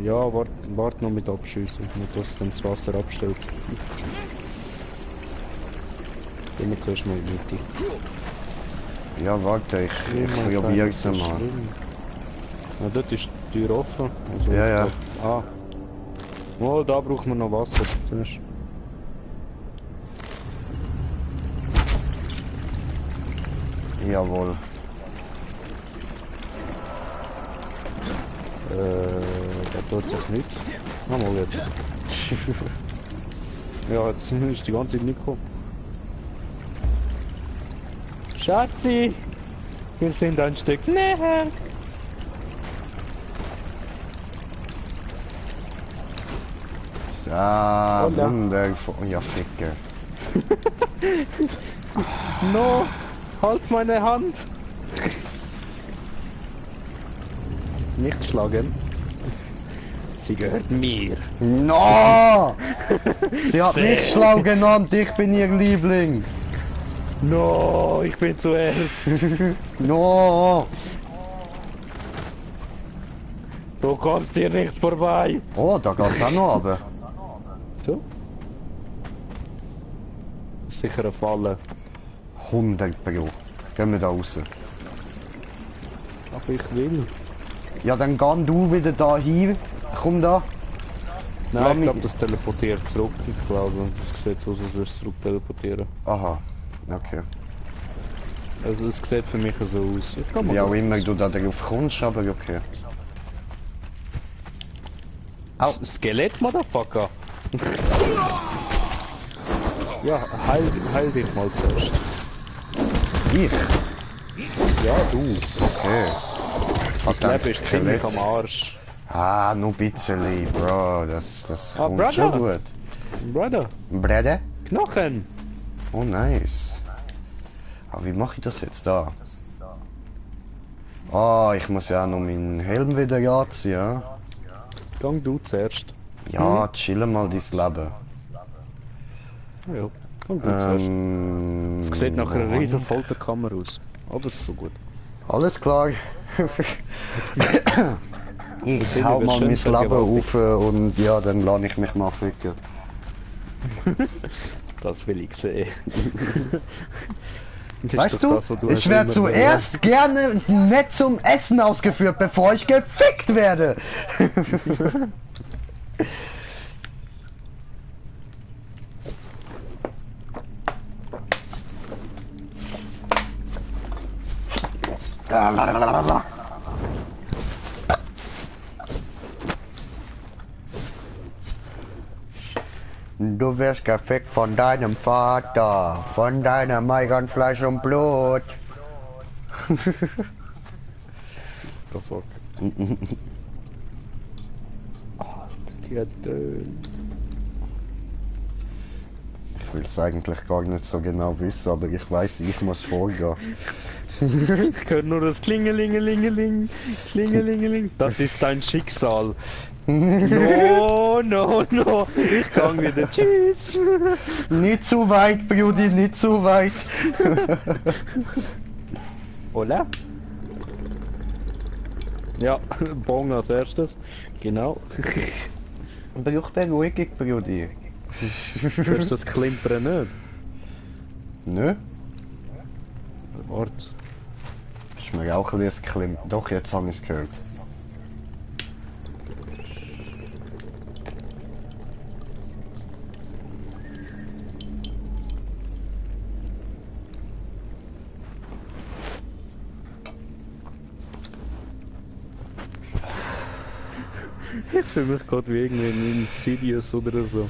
Ja, wart noch mit Abschiessen, nicht dass dann das Wasser abstellt. Gehen wir zuerst mal in die Mitte. Ja, warte, ich probier's mal. Ja, dort ist die Tür offen. Also Ja, ja. Ah. Oh, da brauchen wir noch Wasser. Zuerst. Jawohl. Da Da tut sich nichts. Mal jetzt. Ja, jetzt ist die ganze Zeit nicht gekommen. Schatzi! Wir sind ein Stück näher! So, Hola. wundervoll. Ja, Ficke. No! Halt meine Hand! Nicht schlagen. Sie gehört mir. No! Sie hat Sehr. mich schlau genannt, ich bin ihr Liebling. No, ich bin zuerst. No! Du kommst hier nicht vorbei. Oh, da geht's auch noch runter. So? Sicher eine Falle. 100 Pro. Gehen wir da raus. Aber ich will. Ja, dann geh du wieder da hin. Komm da. Nein, Lass ich mich- glaube, das teleportiert zurück. Ich glaube, das sieht so aus, als würde es zurück teleportieren. Aha. Okay. Also es sieht für mich so aus. Ich kann mal Wie auch da- immer du da drauf kommst, aber okay. Au. Skelett, Motherfucker! Ja, heil dich mal zuerst. Ich? Ja, du. Okay. Das Leben ist ziemlich am Arsch. Ah, nur ein bisschen, Bro. Das Ah, kommt schon Brother. gut. Brother, Brede? Knochen! Oh, nice. Aber wie mache ich das jetzt da? Ah, ich muss ja auch noch meinen Helm wieder anziehen. Ja, Gang du zuerst. ja chill mal dein Leben. Ja, gang du zuerst. Es sieht nach einer wo- riesen Folterkammer aus. Aber es ist so gut. Alles klar. Ich finde, hau wir mal schön mein Leben vergewaltigt. auf und ja, dann lasse ich mich mal ficken. Das will ich sehen. Das ist Weißt doch du, das, was ich hast werde immer zuerst gerne nett zum Essen ausgeführt, bevor ich gefickt werde. Du wirst gefickt von deinem Vater, von deiner Maigern Fleisch und Blut. The fuck. Alter, die hat Ich will es eigentlich gar nicht so genau wissen, aber ich weiß, ich muss vorgehen. Ich höre nur das Klingelingelingeling, Klingelingeling. Das ist dein Schicksal. No, no, no. Ich kann wieder. Tschüss. Nicht zu weit, Brudi, nicht zu weit. Hola? Ja, Bong als erstes. Genau. Brauch Beruhigung, Brudi. Hörst du das Klimpern nicht? Nö, Warte. ist mir auch ein bisschen Klim. Doch, jetzt habe ich es gehört. Ich fühle mich gerade wie irgendwie in Insidious oder so.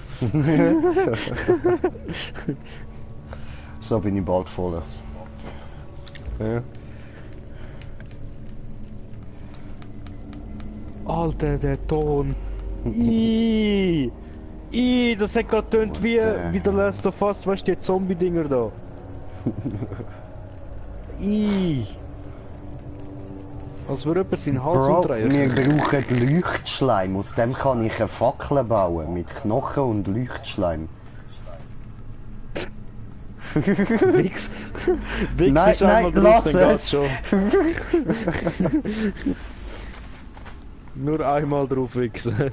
So bin ich bald voll. Ja. Alter, der Ton. Ih, das hat gerade tönt wie der Last of Us, weißt du, die Zombie-Dinger da. Ih. Als würde jemand seinen Hals Bro, umdrehen. wir brauchen Leuchtschleim. Aus dem kann ich eine Fackel bauen. Mit Knochen und Leuchtschleim. Wix. Wix Nein, ist einmal nein, drauf, lass dann geht's es. schon. Nur einmal drauf wichsen.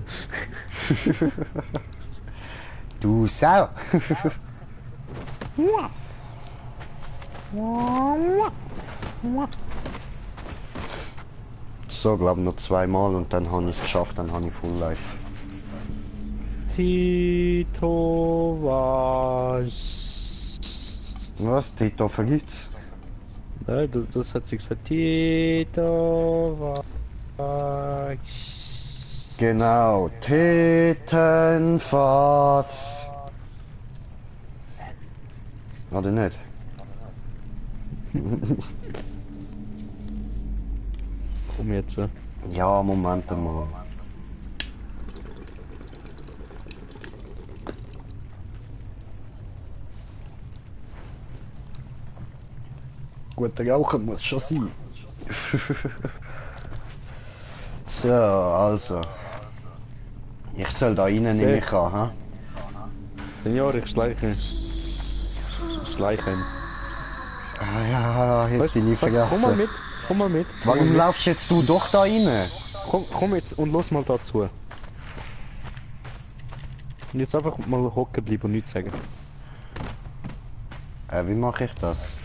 Du Sau. So, glaube noch zweimal und dann habe ich es geschafft, dann habe ich Full Life. Tito was? Was? Tito vergibt's? Nein, das hat sie gesagt. Tito was? Genau, Titanfass. Oder nicht? Komm jetzt. Ja, Moment mal. Guter Raucher muss schon sein. So, also. Ich soll da rein, nehme ich an, ha? Senior, ich schleiche. Schleichen. Ah ja, hätte ich nie Komm mal vergessen. mit. Komm mal mit. Warum laufst jetzt du doch da rein? Komm jetzt und los mal dazu. Und jetzt einfach mal hocken bleiben und nichts sagen. Wie mache ich das?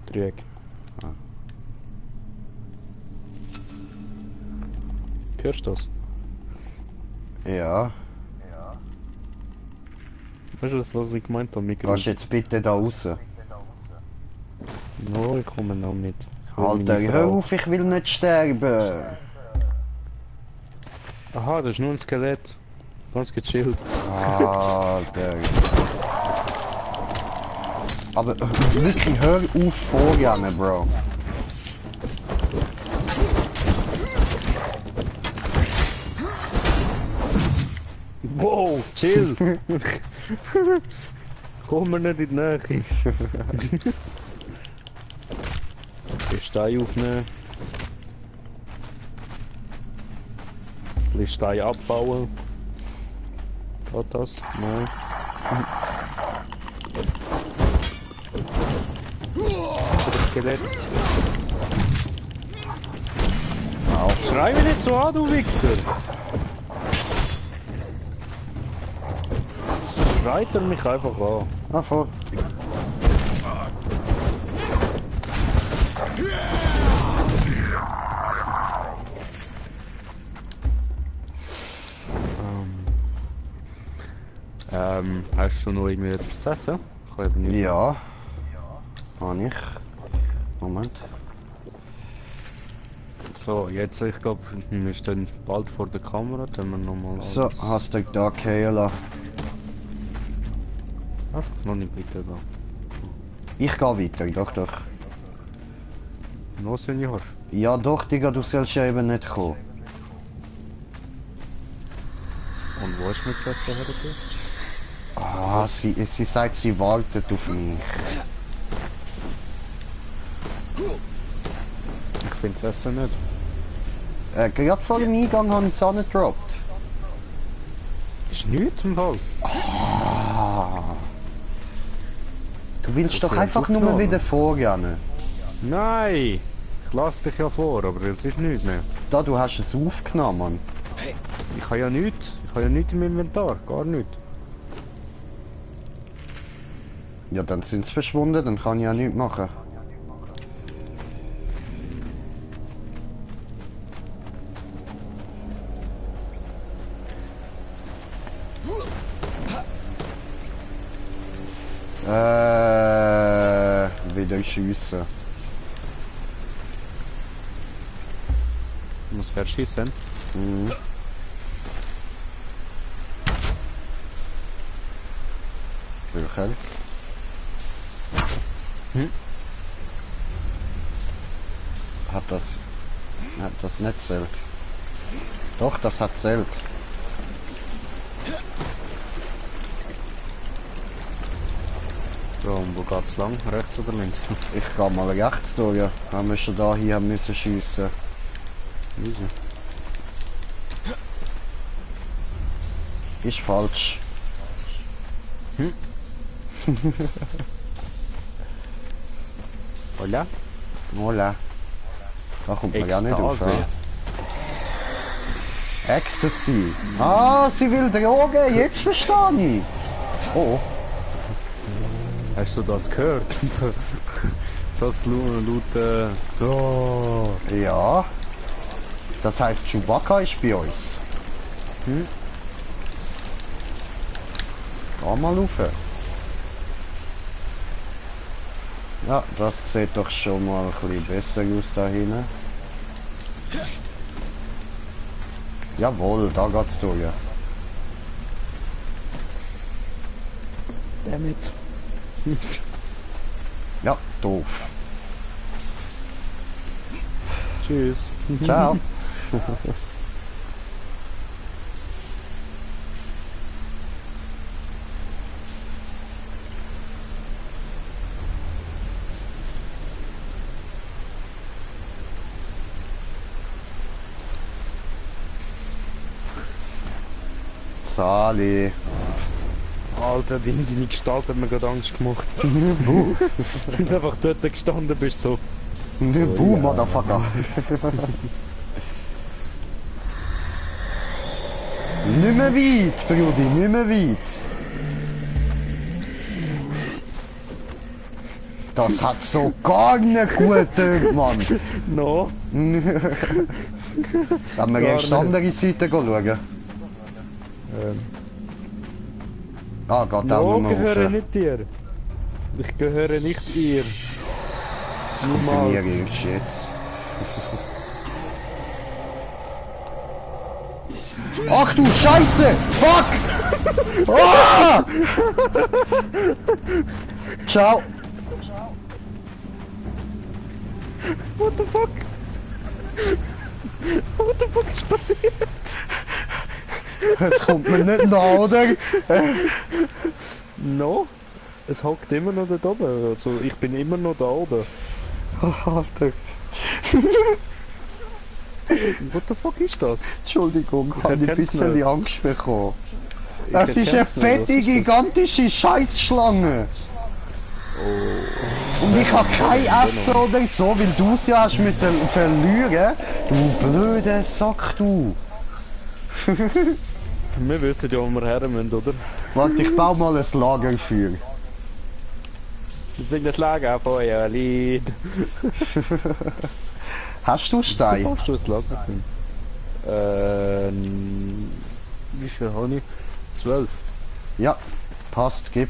Dreieck. Hörst du das? Ja. Weißt du das, was ich gemeint habe? Mit Gehst jetzt bitte da raus. No, ich komme noch mit. Ich will Alter, meine hör Frau. auf, ich will nicht sterben. Aha, das ist nur ein Skelett. Ganz gechillt. Alter. Aber wirklich, hör auf vorgehen, Bro. Wow, chill! Komm mir nicht in die Nähe. Den Stein aufnehmen. Den Stein abbauen. Geht das? Nein. Das Skelett. Schrei mich nicht so an, du Wichser! Schreit er mich einfach an. Ah, voll. Hast du noch irgendwie etwas zu essen? Ich habe nicht. Ja. Habe ich. Moment. So, jetzt, ich glaube, wir stehen bald vor der Kamera, dann wir nochmal. So, hast du da gehen lassen. Einfach noch nicht weiter gehen. Ich gehe weiter, doch, doch. No, Senior. Ja doch, Digga, du sollst ja eben nicht kommen. Und wo ist mit Essen hergekommen? Ah, sie sagt, sie wartet auf mich. Ich finde das Essen nicht. Gerade vor dem Eingang habe ich es angedroppt. Ist nichts im Fall. Du willst Das doch ist einfach ja nur super. wieder vorgehen. Nein! Ich lasse dich ja vor, aber es ist nichts mehr. Da, du hast es aufgenommen, Mann. Ich habe ja nichts. Ich habe ja nichts im Inventar. Gar nichts. Ja, dann sind sie verschwunden, dann kann ich ja nichts machen. Wieder schiessen. Ich muss herschießen. Mhm. Welcher? Hat das nicht zählt? Doch, das hat zählt. So, und wo geht's lang? Rechts oder links? Ich gehe mal rechts durch, ja. Haben wir schon da hier müssen schiessen. Wieso? Ist falsch. Hola? Hola. Da kommt man ja nicht auf. Ekstase. Ja. Ecstasy. Ah, sie will Drogen, jetzt verstehe ich. Oh. Hast du das gehört? Das laut oh. Ja. Das heißt, Chewbacca ist bei uns. Geh mal rauf. Ja, das sieht doch schon mal ein bisschen besser aus da hinten. Jawohl, da geht's durch. Damit. Ja, doof. Tschüss. Ciao. Sali. Alter, deine Gestalt hat mir gerade Angst gemacht. Wenn du einfach dort gestanden bist, so. Buh, Motherfucker. Nicht mehr weit, Brudi, nicht mehr weit. Das hat so gar nicht gut gedacht, Mann. No. Wenn wir Gar erst die andere Seite schauen. Ah, geht auch No, noch mal gehöre rauf. nicht dir. Ich gehöre nicht ihr. Kommt bei mir Niemals. erst jetzt. Ach du Scheiße! Fuck! Ah! Ciao! What the fuck? What the fuck ist passiert? Es kommt mir nicht nach, oder? No. Es hockt immer noch da oben. Also ich bin immer noch da oben. Alter. What the fuck ist das? Entschuldigung, Ich habe ich ein erkenn's bisschen nicht. Angst bekommen. Ich Das ist eine erkenn's nicht. fette, Was ist das? gigantische Scheißschlange. Oh. Und ich habe kein Essen oder so, weil du es ja hast müssen verlieren. Du blöder Sack, du. Wir wissen ja, wo wir her müssen, oder? Warte, ich baue mal ein Lagerfeuer. Wir sind das Lagerfeuerlied. Hast du So Stein? baust du ein Lagerfeuer? Wie viel habe ich? 12. Ja, passt, gib.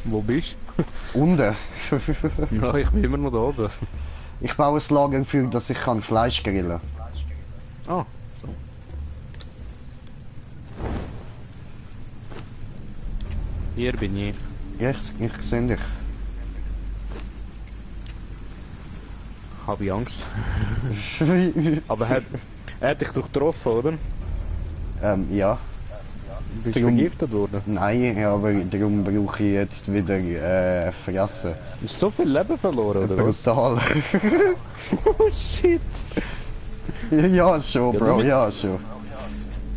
Wo bist Unten. du? Ja, ich bin immer noch da oben. Ich baue ein Lagerfeuer, dass ich kann Fleisch grillen kann. Ah. Hier bin ich. Ich sehe dich. Habe ich Angst. Aber er hat dich doch getroffen, oder? Ja. Bist du Darum- vergiftet worden? Nein, ja, aber darum brauche ich jetzt wieder Fressen. Ist so viel Leben verloren, oder was? Brutal. Oh shit! Ja, schon, Ja, Bro, nimm ja, schon.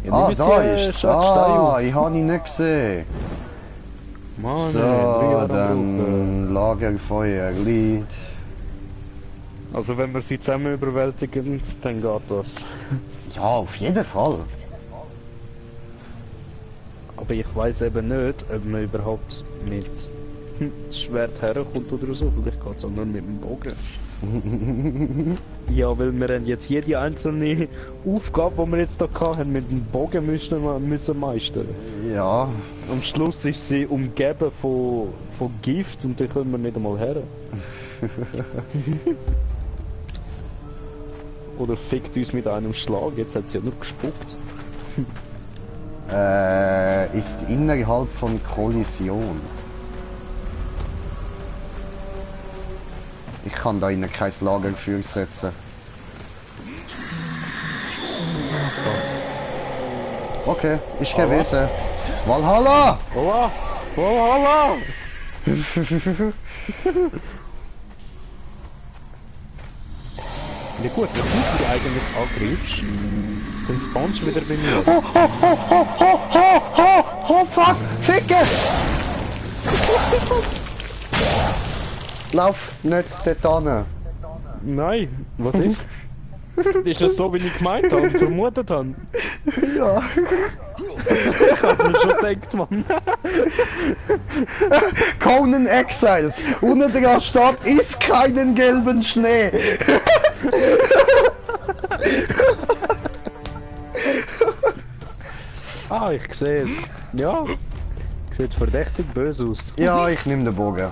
Ja, Ah, nimm jetzt da die, ist es. schwarze Steine Ah, auf. ich habe ihn nicht gesehen. Mann, So, ey, 3 Jahre am dann Lagerfeuer, Lied. Also wenn wir sie zusammen überwältigen, dann geht das. Ja, auf jeden Fall. Aber ich weiß eben nicht, ob man überhaupt mit Schwert herkommt oder so. Vielleicht geht es auch nur mit dem Bogen. Ja, weil wir haben jetzt jede einzelne Aufgabe, die wir jetzt da hatten, mit dem Bogen müssen meistern. Ja, Am Schluss ist sie umgeben von Gift und da können wir nicht einmal her. Oder fickt uns mit einem Schlag, jetzt hat sie ja nur gespuckt. ist innerhalb von Kollision. Ich kann da innen kein Lagerfeuer setzen. Okay, ist gewesen. Valhalla! Hola! Hola! Ja gut, wenn du sie eigentlich angreifst, dann spawnst du wieder bei mir. Oh, fuck! Ficke! Lauf nicht dort hin. Nein, was ist? Ist das so, wie ich gemeint habe und vermutet habe? Ja. Ich hab's mir schon gedacht, Mann. Conan Exiles. Unter der Stadt ist keinen gelben Schnee. Ah, ich sehe es. Ja. Sieht verdächtig böse aus. Ja, ich nehme den Bogen.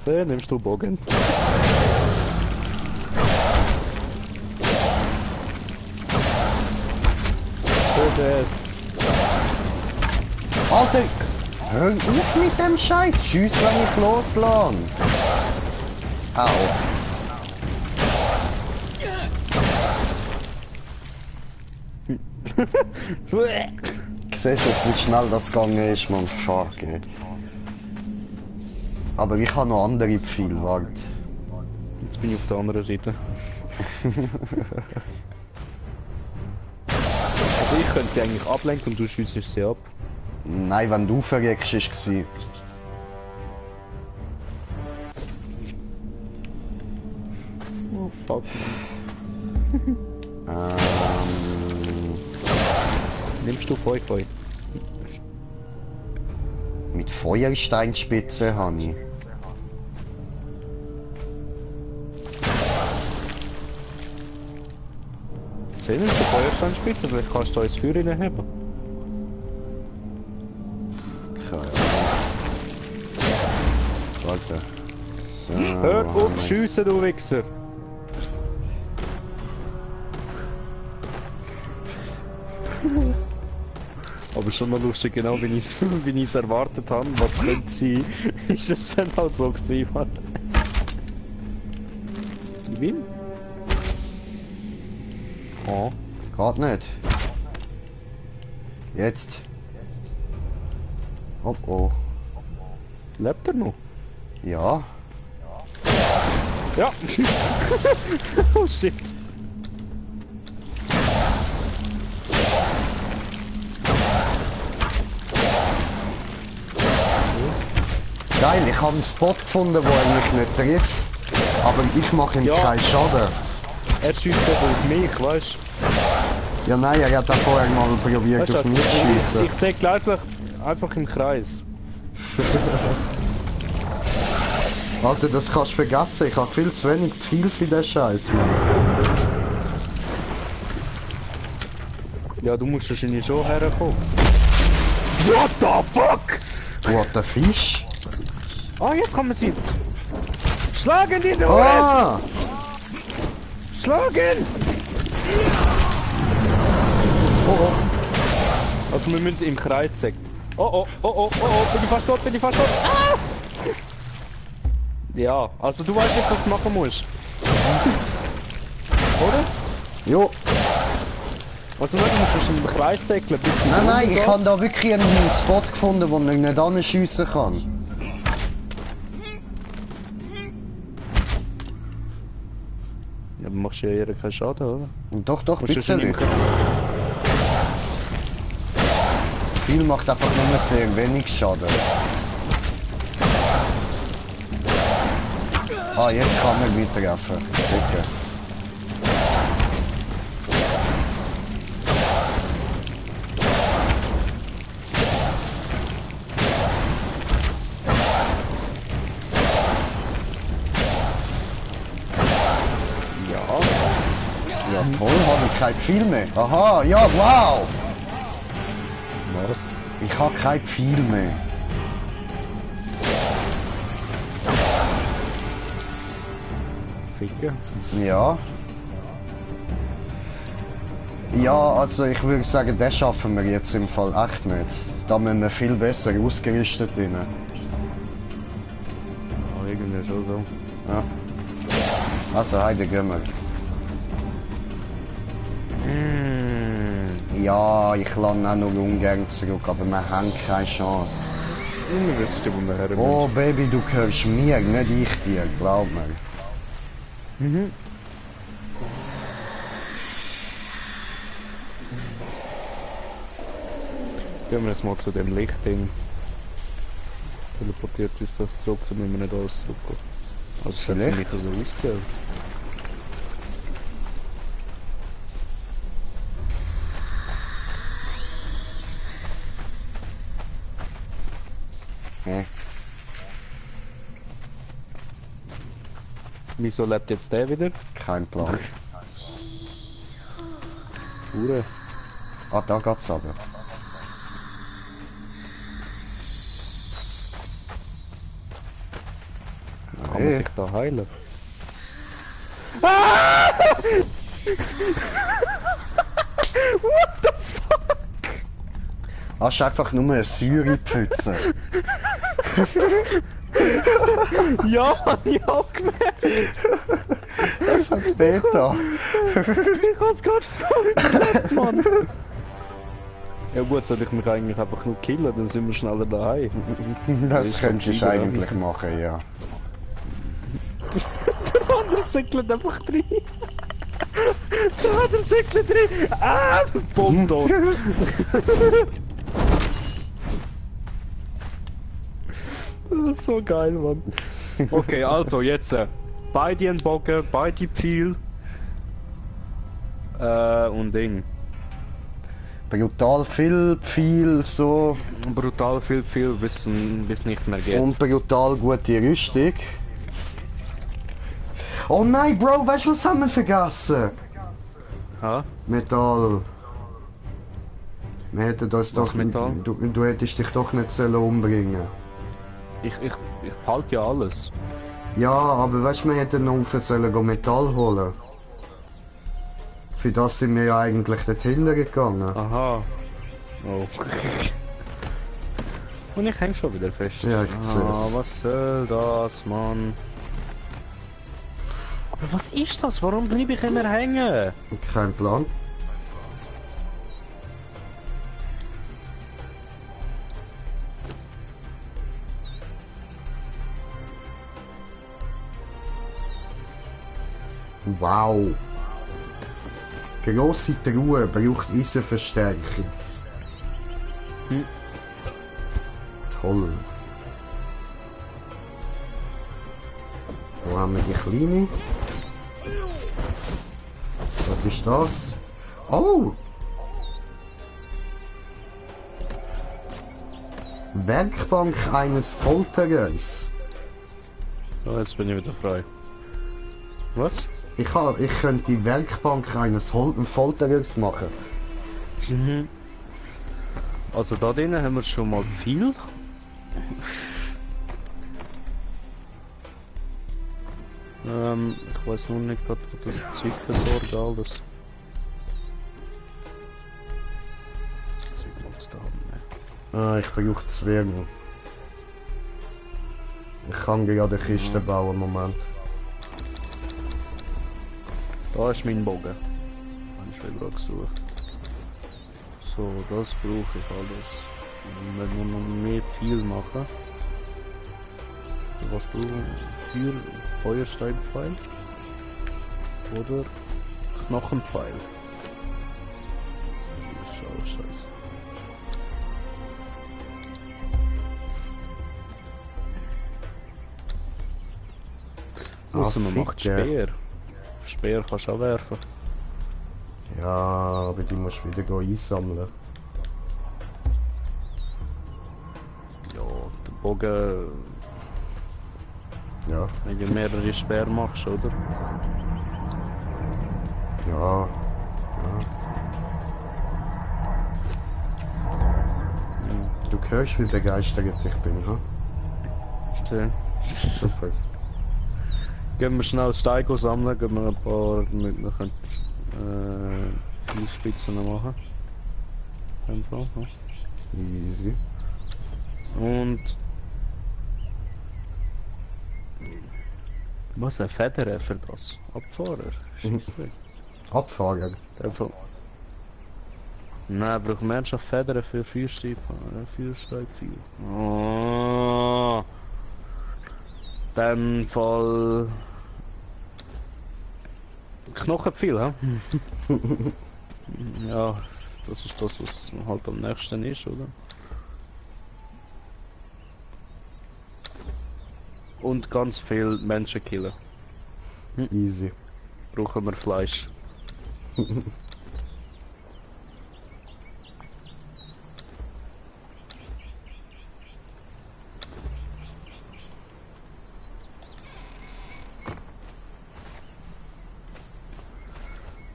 So, nimmst du Bogen. das. Alter, hör auf mit dem Scheiß. Tschüss, wenn ich loslasse. Au. Ich sehe jetzt, wie schnell das gegangen ist, man. Fuck, ey. Aber ich habe noch andere Pfeile, warte. Jetzt bin ich auf der anderen Seite. Also ich könnte sie eigentlich ablenken und du schiessest sie ab. Nein, wenn du verreckst, war es. Oh fuck. Nimmst du 5 Feu? Mit Feuersteinspitze habe ich. Sehen wir, der Feuersteinspitze, vielleicht kannst du da ins Feuer reinheben. Keine Ahnung. Warte. So, Hör wo auf, haben wir's? schiessen, du Wichser! Aber schon mal lustig, genau wie ich es erwartet habe, was könnte sein, ist es dann halt so gewesen, Mann. Ich bin? Oh. Geht nicht. Jetzt. Oh oh. Lebt er noch? Ja. Ja! Oh shit! Geil, ich habe einen Spot gefunden, wo er mich nicht trifft. Aber ich mache ihm Ja. keinen Schaden. Er schießt aber auf mich, weißt du? Ja nein, er hat auch vorher mal probiert Weißt du auf was? mich zu schiessen. Ich sehe einfach im Kreis. Alter, das kannst du vergessen. Ich habe viel zu wenig Pfeil für den Scheiß, Mann. Ja, du musst wahrscheinlich schon herkommen. What the fuck? What the Fisch? Ah, jetzt kann man sie. Schlagen diese Hure! Ah! Schlagen! Oh oh. Also wir müssen im Kreis sagen. Oh oh, oh oh, oh oh, bin ich fast tot, bin ich fast tot. Ah! Ja, also du weißt jetzt, was du machen musst. Oder? Jo. Also nicht, du musst im Kreis säckeln, bis sie Nein, nein, ich runtergeht. habe da wirklich einen Spot gefunden, wo ich nicht anschiessen kann. Ja, dann machst du ja ihr keinen Schaden, oder? Und doch, doch, Musst du schon bitte im nicht. Viel macht einfach nur sehr wenig Schaden. Ah, jetzt kann man wieder treffen. Bitte. Ja toll, habe ich kein Pfeil mehr. Aha, ja, wow! Was? Ich habe kein Pfeil mehr. Ficken? Ja. Ja, also ich würde sagen, das schaffen wir jetzt im Fall echt nicht. Da müssen wir viel besser ausgerüstet sein. Ja, irgendwie schon so. Ja. Also, heute gehen wir. Ja, ich lande auch noch ungern zurück, aber wir haben keine Chance. Wir wissen, wo wir her Oh Baby, du gehörst mir, nicht ich dir, glaub mir. Gehen wir jetzt mal zu dem Lichtding. Teleportiert uns das zurück, dann müssen wir nicht alles zurückgehen. Also es hat für Licht? mich so ausgesehen. Hä? Wieso lebt jetzt der wieder? Kein Plan. Hure. Ah, da geht's aber. Kann man sich da heilen? What the fuck? Hast einfach nur eine Säurepfütze. Ja, ich hab gemerkt. Das hat Beta. Ich hab's gerade gemerkt, Mann. Ja gut, soll ich mich eigentlich einfach nur killen, dann sind wir schneller daheim. Das könntest du eigentlich machen, ja. Der andere säckelt einfach drin. Der andere säckelt drin. Ah, Bomb tot. Das ist so geil, Mann. Okay, also jetzt beide einen Bogen, beide Pfeil und Ding. Brutal viel so Brutal viel Pfeil, bis nicht mehr geht. und brutal gute Rüstung. Oh nein, Bro, weißt du, was haben wir vergessen? Ha? Metall. Wir hätten das Was doch. Metall? Du hättest dich doch nicht sollen umbringen. Ich behalte ja alles. Ja, aber weißt du, wir hätten noch auf sollen gehen Metall holen. Für das sind wir ja eigentlich dorthin gegangen. Aha. Oh. Und ich häng schon wieder fest. Ja, ich seh's. Was soll das, Mann? Aber was ist das? Warum bleibe ich immer hängen? Kein Plan. Wow. Grosse Truhe braucht Eisenverstärkung. Toll. Wo haben wir die kleine? Was ist das? Oh! Werkbank eines Folterers. Oh, jetzt bin ich wieder frei. Was? Ich könnte die Werkbank eines Folterers machen. Also da drinnen haben wir schon mal viel. Ich weiß nur nicht gerade, wo das Zeug versorgt alles. Das Zeug magst du haben, ne? Ich brauche Zwerge. Ich kann gerade eine Kiste bauen, Moment. Da ist mein Bogen. Habe ich wieder gesucht. So, das brauche ich alles. Und wenn wir noch mehr viel machen. So, was brauchen wir? Feuersteinpfeil? Oder Knochenpfeil? Schau, scheiße. Außer man macht Ficke. Speer. Speer kannst du auch werfen. Ja, aber die musst du wieder einsammeln. Ja, der Bogen, Ja, wenn du mehrere Speer machst, oder? ja. Du hörst, wie begeistert ich bin, ha? Ja. Super. Gehen wir schnell Steine sammeln, gehen wir ein paar, damit wir können, Spitzen machen. Einfach, ja. Easy. Und... Was, ein Federer für das? Abfahrer? Scheisse. Abfahrer. Einfach... Nein, braucht man schon Federn für Feuerstein. Feuerstein. Oh. In dem Fall... Knochenpfeil, hä? Ja, das ist das, was halt am nächsten ist, oder? Und ganz viel Menschen killen. Easy. Brauchen wir Fleisch.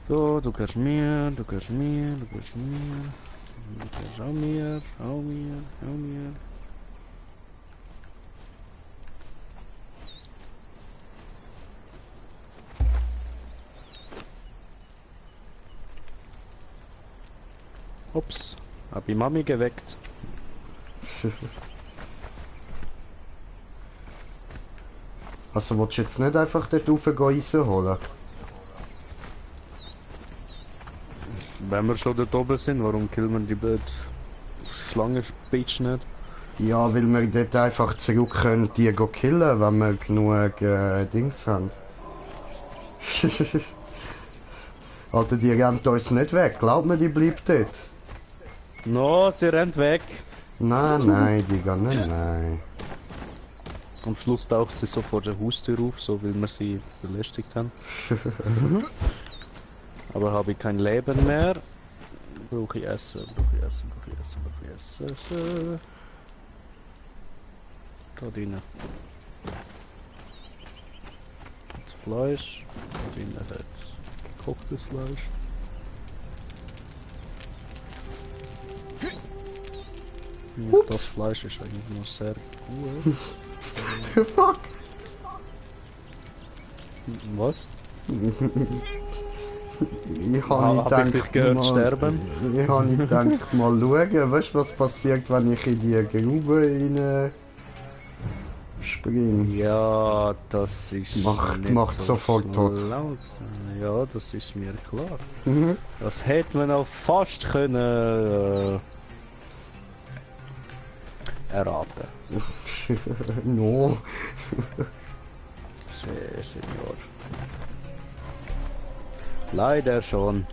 So, du kannst mir, du kannst mir, du kannst mir. Du kannst auch mir, auch mir, auch mir. Ups. Hab ich Mami geweckt. Also willst du jetzt nicht einfach dort rauf Eisen holen? Wenn wir schon dort oben sind, warum killen wir die blöde Schlangenspitz nicht? Ja, weil wir dort einfach zurück können, die go killen, wenn wir genug Dings haben. Alter, die rennt uns nicht weg. Glaub mir, die bleibt dort. No, sie rennt weg. Nein, nein, die gehen nicht, nein. Am Schluss taucht sie so vor der Haustür auf, so weil wir sie belästigt haben. Aber habe ich kein Leben mehr. Brauche ich Essen, brauche ich Essen, brauche ich Essen, brauche ich Essen. Da drinnen. Das Fleisch. Da drinnen hat gekochtes Fleisch. Ja, das Fleisch ist eigentlich noch sehr gut. Fuck! Was? Ich habe ich dich gehört sterben? Ich habe gedacht, mal schauen, weißt du, was passiert, wenn ich in die Grube rein springe? Ja, das ist Macht so sofort tot. schlau. Ja, das ist mir klar. Mhm. Das hätte man auch fast können erraten. No. Sehr Senior. Leider schon.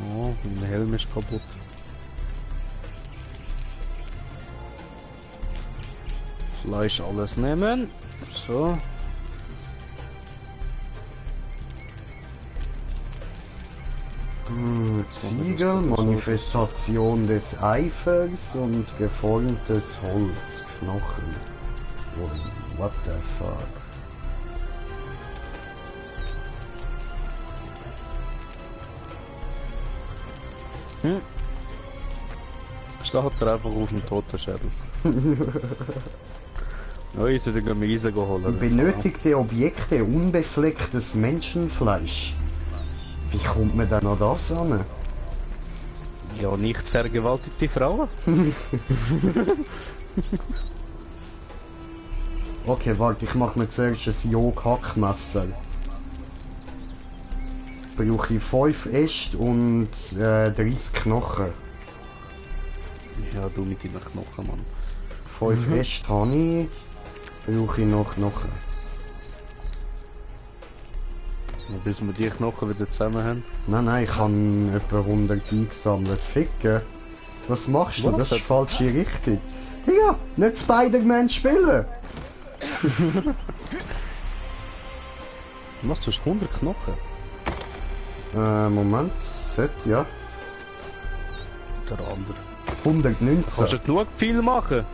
Oh, mein Helm ist kaputt. Fleisch alles nehmen. So. Ziegel, Manifestation des Eifers und geformtes Holz, Knochen. Oh, what the fuck? Schlacht er einfach auf den toten Schädel. Ja, ich sollte mir Eisen holen. Benötigte Objekte, unbeflecktes Menschenfleisch. Wie kommt man denn an das an? Ja, nicht vergewaltigte Frauen. Okay, warte, ich mache mir zuerst ein Jog-Hackmesser. Brauche ich 5 Äste und 30 Knochen. Ja, du mit deinen Knochen, Mann. 5 Äste habe ich. Brauche ich noch Knochen. Ja, bis wir die Knochen wieder zusammen haben. Nein, ich habe etwa 100 eingesammelt. Ficken. Was machst du? Was? Das ist die falsche Richtung. Digga, nicht Spider-Man spielen! Was, du hast 100 Knochen? Moment. Set, ja. Der andere. 119. Kannst du genug viel machen?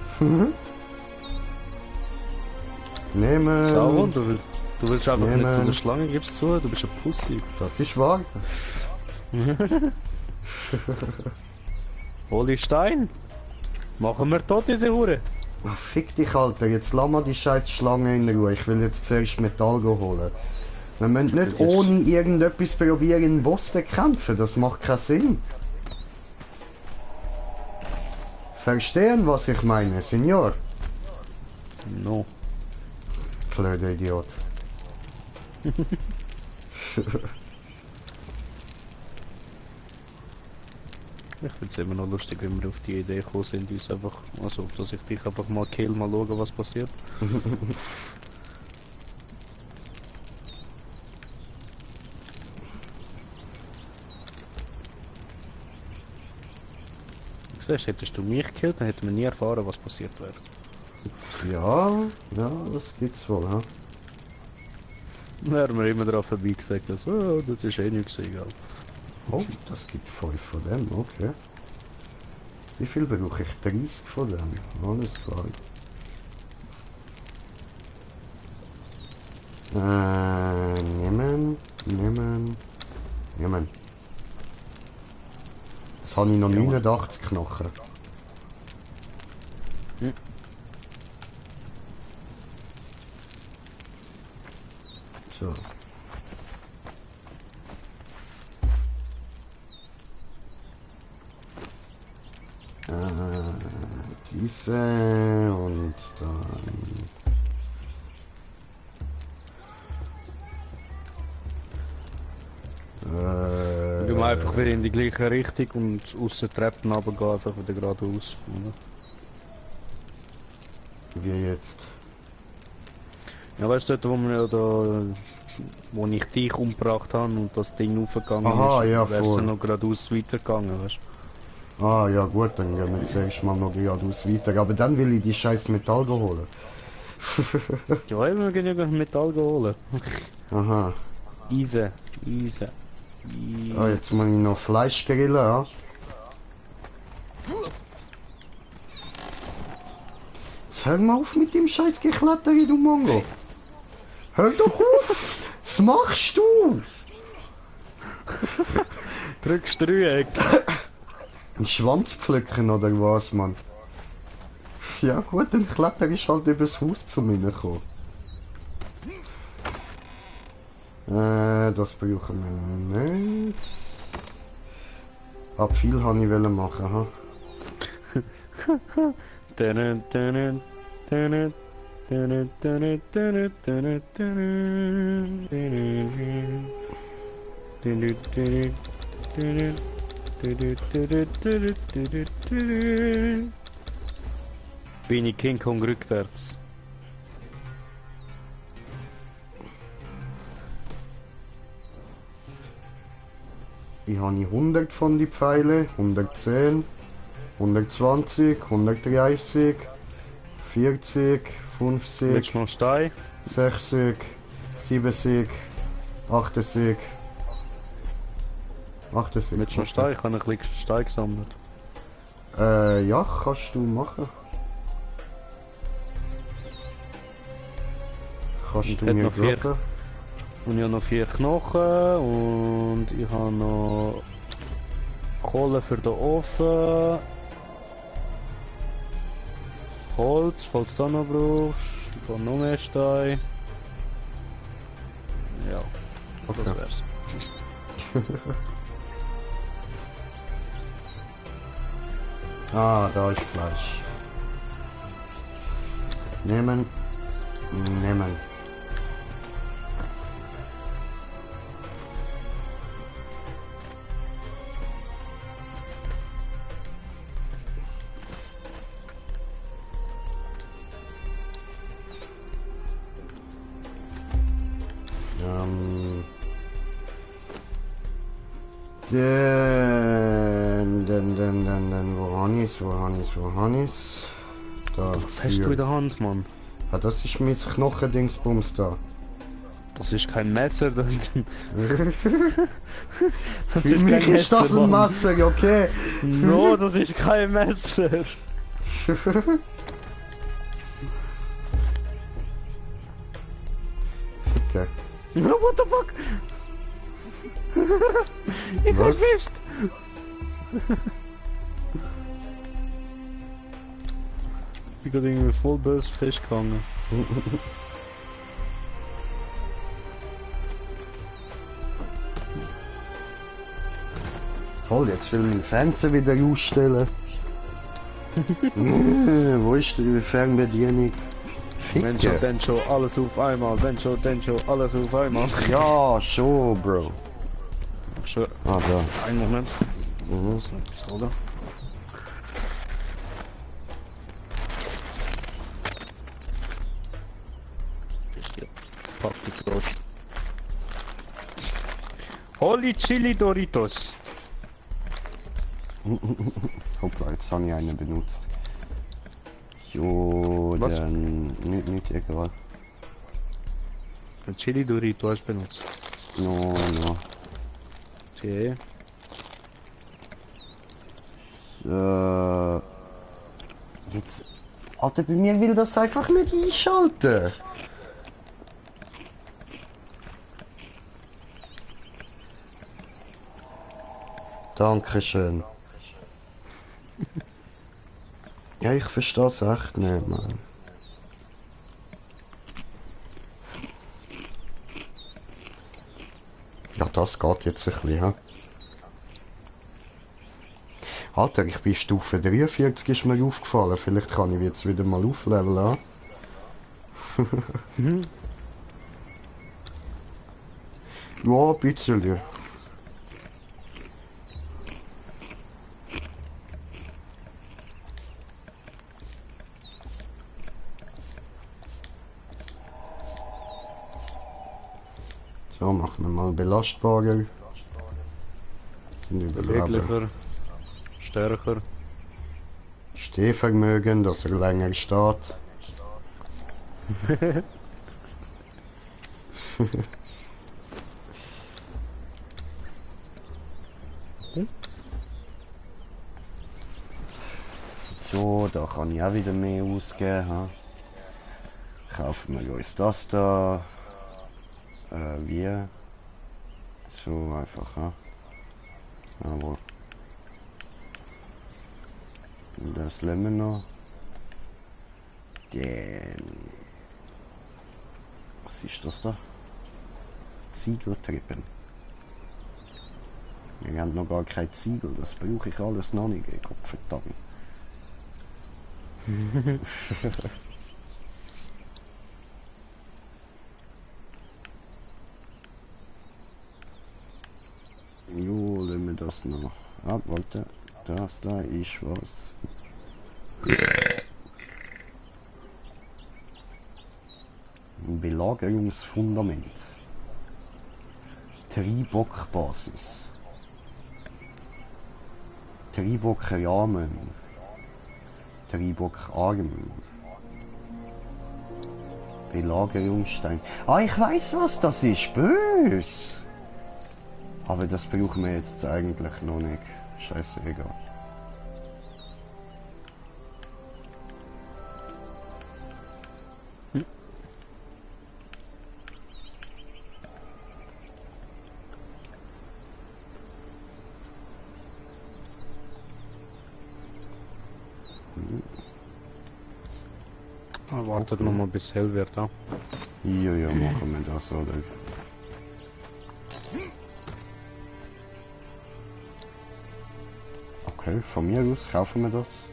Nehmen. Sau, du willst einfach Nehmen. nicht zu der Schlange, gibst zu, du bist ein Pussy. Das ist wahr. Hol Stein. Machen wir tot diese Hure. Ach, fick dich, Alter. Jetzt lass mal die scheiß Schlange in Ruhe. Ich will jetzt zuerst Metall holen. Wir müssen nicht ohne irgendetwas probieren, einen Boss bekämpfen. Das macht keinen Sinn. Verstehen, was ich meine, Senior? No. Blöder Idiot. Ich finde es immer noch lustig, wenn wir auf die Idee gekommen sind, uns einfach, also, dass ich dich einfach mal kill, mal schauen, was passiert. Siehst, hättest du mich gekillt, dann hätten wir nie erfahren, was passiert wäre. Ja, das gibt's wohl, ha? Dann haben wir immer darauf vorbei gesagt, dass, oh, das ist eh nichts egal. Oh, das gibt 5 von dem, okay. Wie viel brauche ich? 30 von dem. Alles klar. Nehmen. Jetzt habe ich noch 89 Knochen. So. Diese und dann... Gehen wir einfach wieder in die gleiche Richtung und aus den Treppen runtergehen, einfach wieder geradeaus. Oder? Wie jetzt? Ja, weißt du, dort, wo wir ja da, wo ich dich umgebracht habe und das Ding aufgegangen Aha, ist, ja, wär's voll. dann noch geradeaus weitergegangen, weißt du? Ah ja gut, dann gehen wir zuerst mal noch geradeaus weiter. Aber dann will ich die scheiß Metall holen. Ja, eben, wir gehen ja Metall holen. Aha. Easy, easy. Ah, jetzt muss ich noch Fleisch grillen, ja? Jetzt hör mal auf mit dem scheiß Gekletter, du Mongo. Hör doch auf! Was machst du? Drückst Dreieck. Ein Schwanz pflücken oder was, Mann? Ja gut, dann kletter ich halt übers Haus zu mir kommen. Das brauchen wir nicht. Ab viel habe ich wollen machen, ha? Dun, dun, dun, dun, dun, dun, dun, dun, dun, dun. Bin ich King Kong rückwärts. Ich habe 100 von die Pfeile, 110, 120, 130, 40, 50, Willst du noch Stein? 60, 70, 80, 80. Willst du noch Stein? Ich habe ein bisschen Stein gesammelt. Ja, kannst du machen. Kannst Ich du hätte mir noch 4. geben? Und ich habe noch 4 Knochen und ich habe noch Kohle für den Ofen. Holz, falls du noch brauchst. Ich habe noch mehr Stein. Ja, das wär's. Ah, da ist Fleisch. Nehmen. Nehmen. Wo habe ich's? Da. Was hast hier. du in der Hand, Mann? Ah, das ist mein Knochendingsbums da. Das ist kein Messer. Das Für mich ist das ein Mann. Messer, okay? No, das ist kein Messer. Okay. What the fuck? Ich Was? verwischt. Ich bin gerade irgendwie voll böse festgegangen. Toll, jetzt will mein Fernseher wieder ausstellen. Wo ist die Fernbedienung? Wenn schon, Ficke. dann schon alles auf einmal. Wenn schon, dann schon alles auf einmal. Ja, schon, Bro. Schon, Ah, da. einen Moment. Mhm. So, etwas, oder? Ist die Packung groß. Holy Chili Doritos. Hoppla, jetzt habe ich einen benutzt. So, Was? dann... Nicht egal. Ein Chili Dorito hast du benutzt. No. Okay. Jetzt... Alter, bei mir will das einfach nicht einschalten. Dankeschön. Ja, ich verstehe es echt nicht, Mann. Ja, das geht jetzt ein bisschen, ha? Alter, ich bin Stufe 43, ist mir aufgefallen. Vielleicht kann ich jetzt wieder mal aufleveln, ha? Ja, ein bisschen. So, machen wir mal belastbarer. Und überleben. Beweglicher. Stärker. Stehvermögen, dass er länger steht. So, da kann ich auch wieder mehr ausgeben. Ha? Kaufen wir uns das da. Wie? So einfach, ha? Aber. Und das nehmen wir noch. Was ist das da? Ziegeltreppen. Wir haben noch gar kein Ziegel, das brauche ich alles noch nicht, Gottverdammt. Jo, lassen wir das noch. Ah, warte. Das da ist was. Ein Belagerungsfundament. Tribock-Basis. Tribock-Rahmen. Tribock-Arm. Belagerungsstein. Ah, ich weiß, was das ist. Bös. Aber das brauchen wir jetzt eigentlich noch nicht. Scheiße, egal. Wartet noch mal bis hell wird, ja. Ja, machen wir das, oder? Okay, von mir aus kaufen wir das.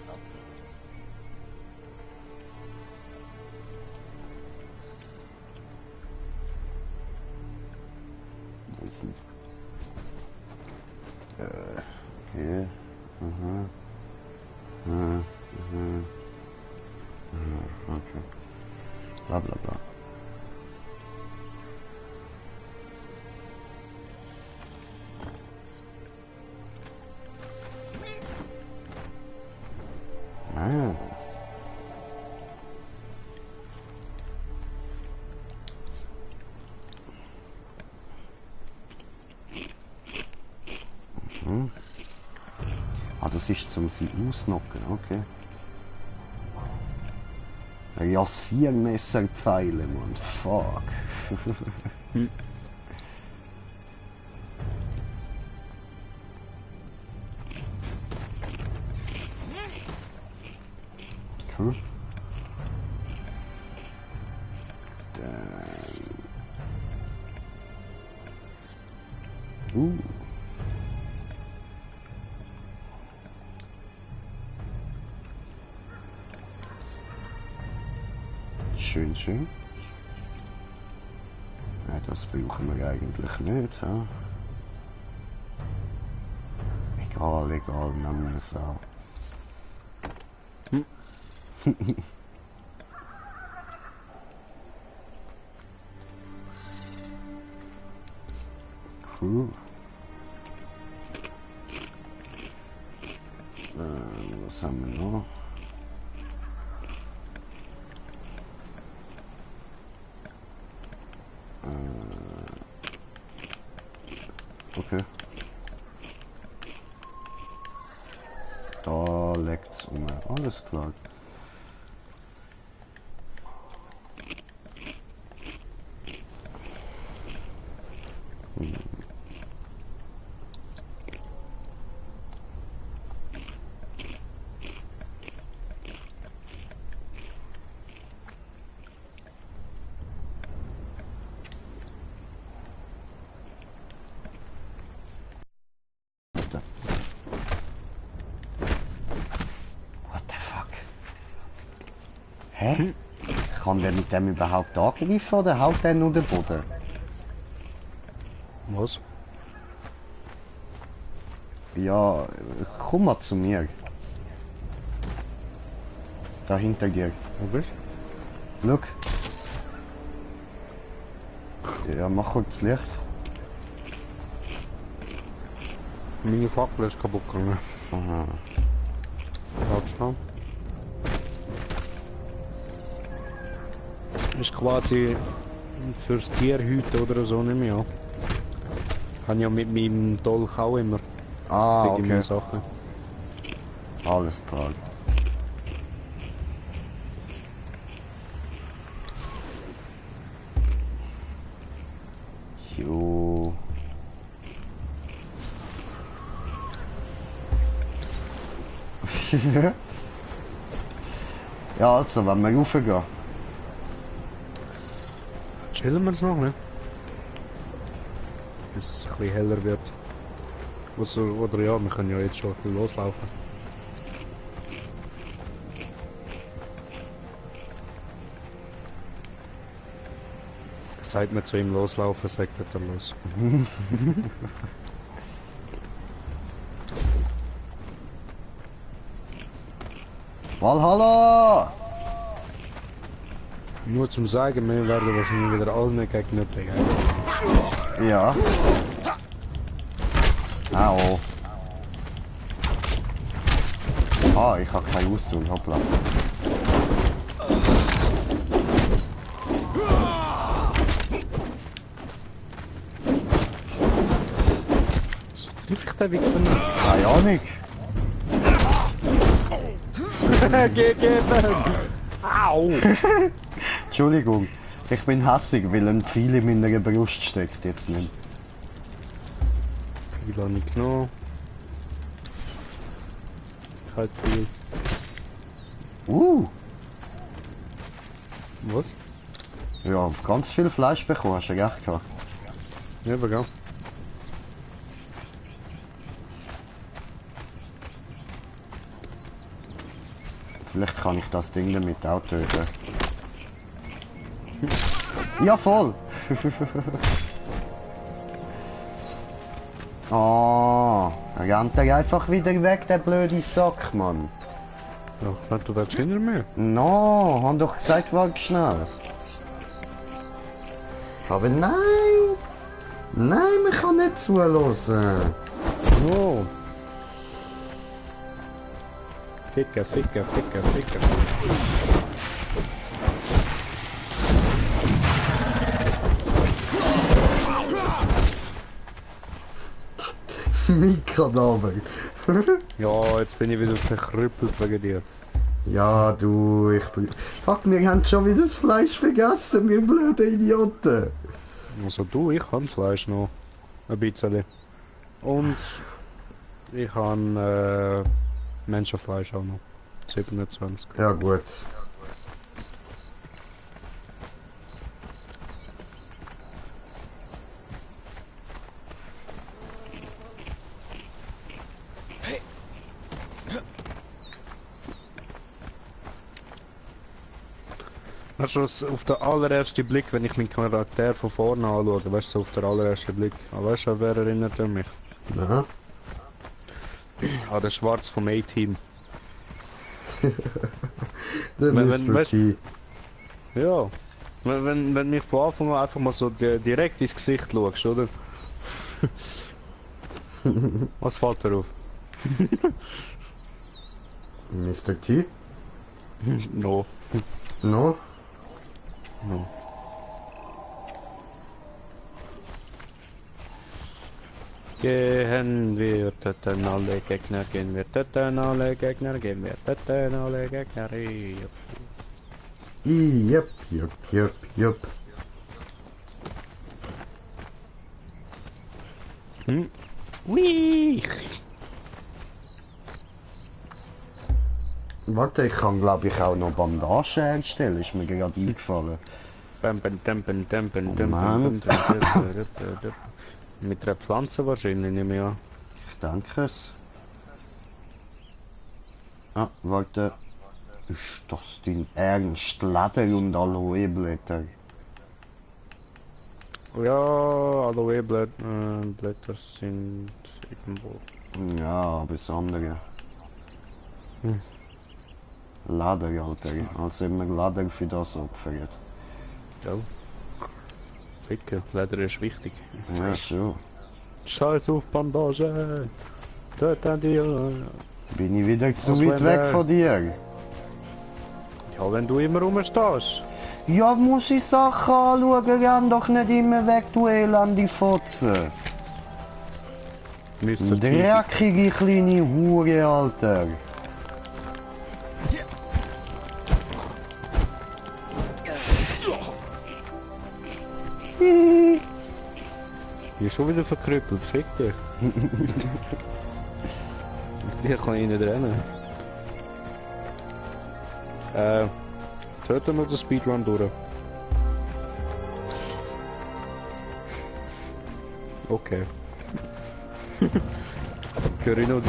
Wo ist denn? Okay. Aha. Okay. Bla bla bla. Ah. Ah, das ist zum sie ausnocken, okay. Ein Jassiermesserpfeile, Mann, fuck. Cool. Dann. Schön, schön. Ja, das brauchen wir eigentlich nicht, ha? Egal, egal, nehmen wir es auch. Cool. Was haben wir noch? Okay. Da leckt's um. Alles klar. Hä? Kann der mit dem überhaupt angreifen oder haut der nur den Boden? Was? Ja, komm mal zu mir. Da hinter dir. Wo bist Look. Ja, mach kurz Licht. du? Meine Fackel ist kaputt gegangen. Aha. Warte mal. Ist quasi fürs Tierhüten oder so nicht mehr. Kann ja mit meinem Dolch auch immer. Ah, Wegen meinen okay. Sachen. Alles klar. Jo. Ja, also, wenn wir raufgehen. Chillen wir es noch, ne? Bis es ein bisschen heller wird. Oder ja, wir können ja jetzt schon ein bisschen loslaufen. Sagt mir zu ihm loslaufen, sagt er dann los. Valhalla! Nur zum Sagen, wir werden wahrscheinlich wieder alle Gegner begegnen. Ja. Au. Ah, ich habe keine Ausdauer, hoppla. So triff ich den Wichser nicht. Keine Ahnung. Geh, Au! Entschuldigung, ich bin hässig, weil ein Pfeil in meiner Brust steckt jetzt nicht. Viel habe ich genommen. Halt viel. Was? Ja, ganz viel Fleisch bekommen, hast du recht gehabt. Ja, aber Vielleicht kann ich das Ding damit auch töten. Ja, voll! Ah, rennt er einfach wieder weg, der blöde Sack, Mann. Ja, ich glaube, du willst hinter mir. No, haben doch gesagt, warte schnell. Aber nein! Nein, man kann nicht zuhören. No! Ficker. Mein Kadaver. Ja, jetzt bin ich wieder verkrüppelt wegen dir. Ja, du, ich bin... Fuck, wir haben schon wieder das Fleisch vergessen, wir blöde Idioten. Also du, ich habe Fleisch noch. Ein bisschen. Und ich habe Menschenfleisch auch noch. 27. Ja, gut. Weißt du, was auf den allerersten Blick, wenn ich meinen Charakter von vorne anschaue, weißt du, so auf den allerersten Blick, weißt du, wer erinnert er mich? Ja. Ah, der Schwarz vom A-Team. Der Wenn- Mr. weißt- T. Ja. Wenn mich von Anfang an einfach mal so direkt ins Gesicht schaust, oder? Was fällt dir auf? Mr. T? No. No? No. Gehen wir töten alle Gegner, gehen wir töten alle Gegner, gehen wir töten alle Gegner. Jupp. Hm? Wii! Warte, ich kann glaube ich auch noch Bandagen herstellen, ist mir gerade eingefallen. Tempen. Moment. Mit einer Pflanze wahrscheinlich nicht mehr. Ich denke es. Ah, warte. Ist das dein Ernst? Leder und Aloeblätter? Ja, Aloe-Blätter sind irgendwo. Ja, bis andere. Hm. Leder, Alter. Als immer Leder für das opfert. Ja. Ficken, Leder ist wichtig. Ja, schon. Scheiß auf Bandage! Dort haben die Bin ich wieder zu Was weit wenn weg der- von dir? Ja, wenn du immer rumstehst. Ja, muss ich Sachen anschauen, renn doch nicht immer weg, du elende Fotze. Mr. T. Dreckige kleine Hure, Alter. Hihi. Die ist schon wieder verkrüppelt, fick dich. Die kann ich nicht rennen. Töten wir den Speedrun durch. Okay. Körino.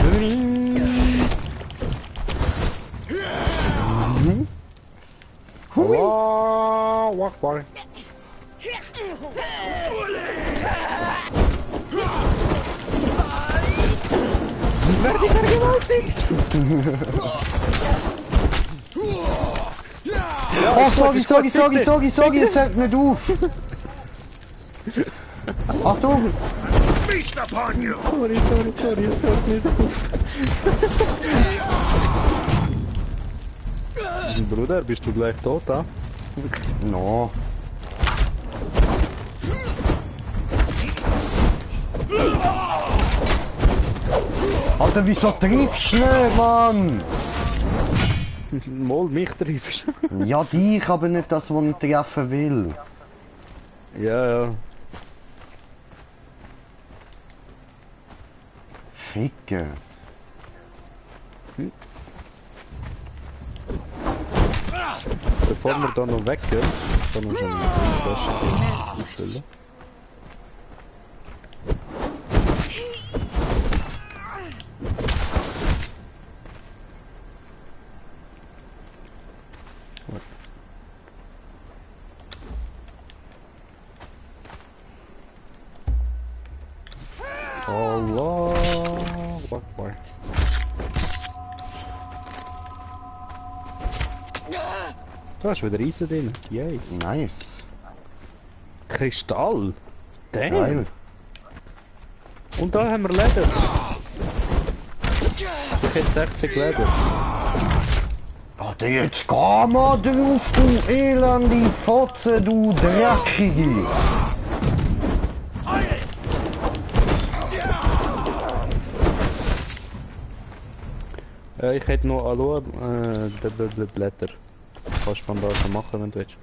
Hui. Walk by. Oh, sorry, es hört nicht auf. Achtung! Feast upon you! Sorry, es hört nicht auf. Bruder, bist du gleich tot, da? No. Alter, wieso triffst du nicht, Mann? Mal mich triffst. Ja, dich, aber nicht das, was ich treffen will. Ja. Ficken. Bevor wir da noch weggehen, kann man schon eine Flasche auffüllen. Allah Akbar. Da ist wieder Eisen drin. Yay. Nice. Kristall. Damn. Geil. Und da haben wir Leder. Ich hätte 60 Leder. Alter, jetzt geh mal drauf, du elende Fotze, du Dreckige. Ich hätte noch Aloe Blätter. Kannst Bandagen machen, wenn du willst.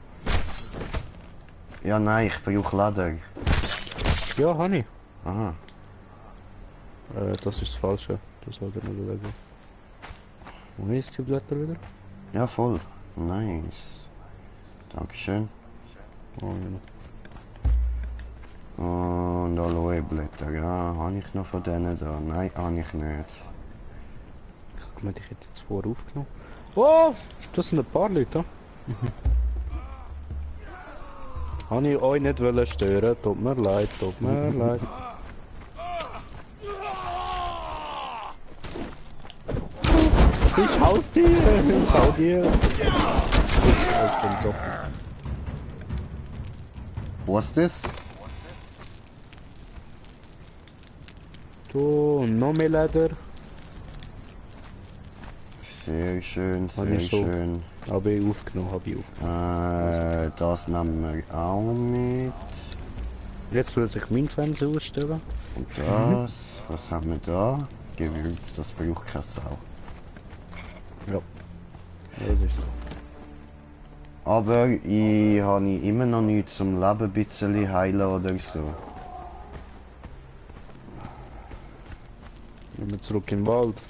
Ja, nein, ich brauche Leder. Ja, habe ich. Aha. Das ist das Falsche. Das sollte ich noch überlegen. Wo ist die Blätter wieder? Ja, voll. Nice. Dankeschön. Oh, ja. Und Aloe-Blätter, ja, habe ich noch von denen da? Nein, habe ich nicht. Ich meinte, ich hätte jetzt vorher aufgenommen. Oh! Das sind ein paar Leute. Habe ich euch nicht wollen stören, tut mir leid, tut mir leid. Ich hau's dir, ich hau dir. Ich bin so. Was ist das? Du, noch mehr Leder. Sehr schön, Habe sehr ich schon. schön. Habe ich aufgenommen, Das nehmen wir auch mit. Jetzt will sich mein Fernseher ausstellen. Und das, was haben wir da? Gewürz, das braucht keine Sau. Ja. Das ist so. Aber ich habe immer noch nichts zum Leben ein bisschen heilen oder so. Gehen wir zurück in den Wald.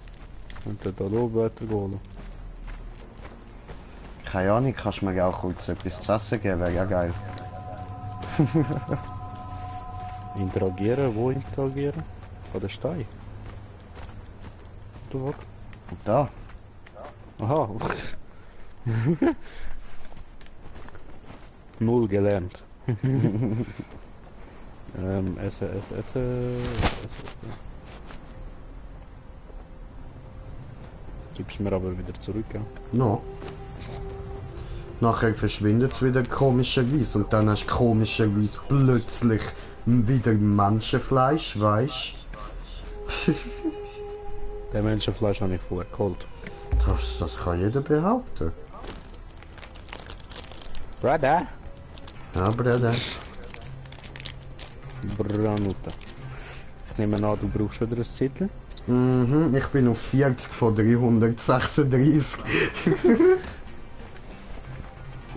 Und dann da oben weitergehen. Keine Ahnung, kannst du mir auch kurz etwas zu essen geben, wäre ja geil. Interagieren, wo interagieren? An der Stein. Du was? Und da? Aha. Null gelernt. Essen. Gibst mir aber wieder zurück, ja? No. Nachher verschwindet es wieder komischerweise und dann hast du komischerweise plötzlich wieder Menschenfleisch, weißt du? Der Menschenfleisch habe ich vorher geholt. Das kann jeder behaupten. Brother! Ja, Bruder. Branuta. Ich nehme an, du brauchst wieder ein Zettel. Mhm, ich bin auf 40 von 336.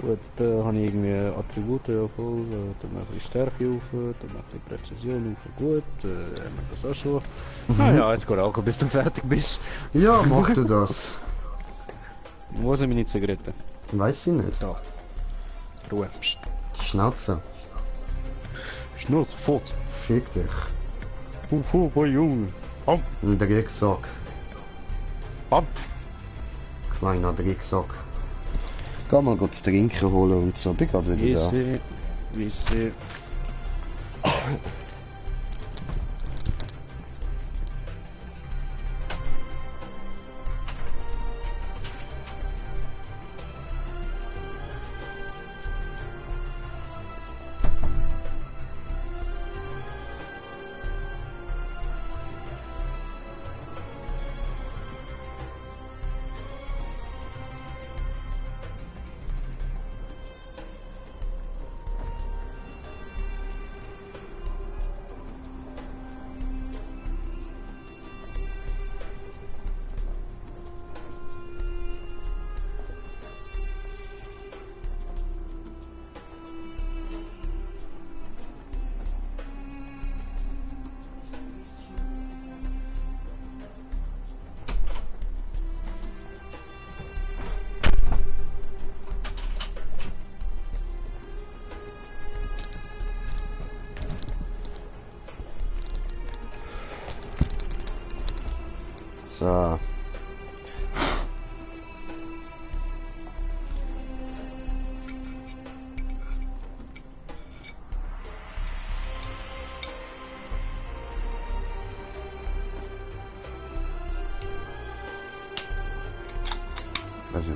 Gut, habe ich irgendwie Attribute ja voll, dann mache ich Stärke auf, dann mache ich Präzision auf, gut, haben wir das auch schon. Naja, es geht auch, bis du fertig bist. Ja, mach du das. Wo sind meine Zigaretten? Weiß ich nicht. Da. Ruhe. Psst. Die Schnauze. Schnuss, Fotz. Fick dich. Boy, Junge. Ab, Ein Drecksack. ab. Kleiner Drecksack. Geh mal zu trinken holen und so. Bin gerade wieder da. Wisse. So. Also.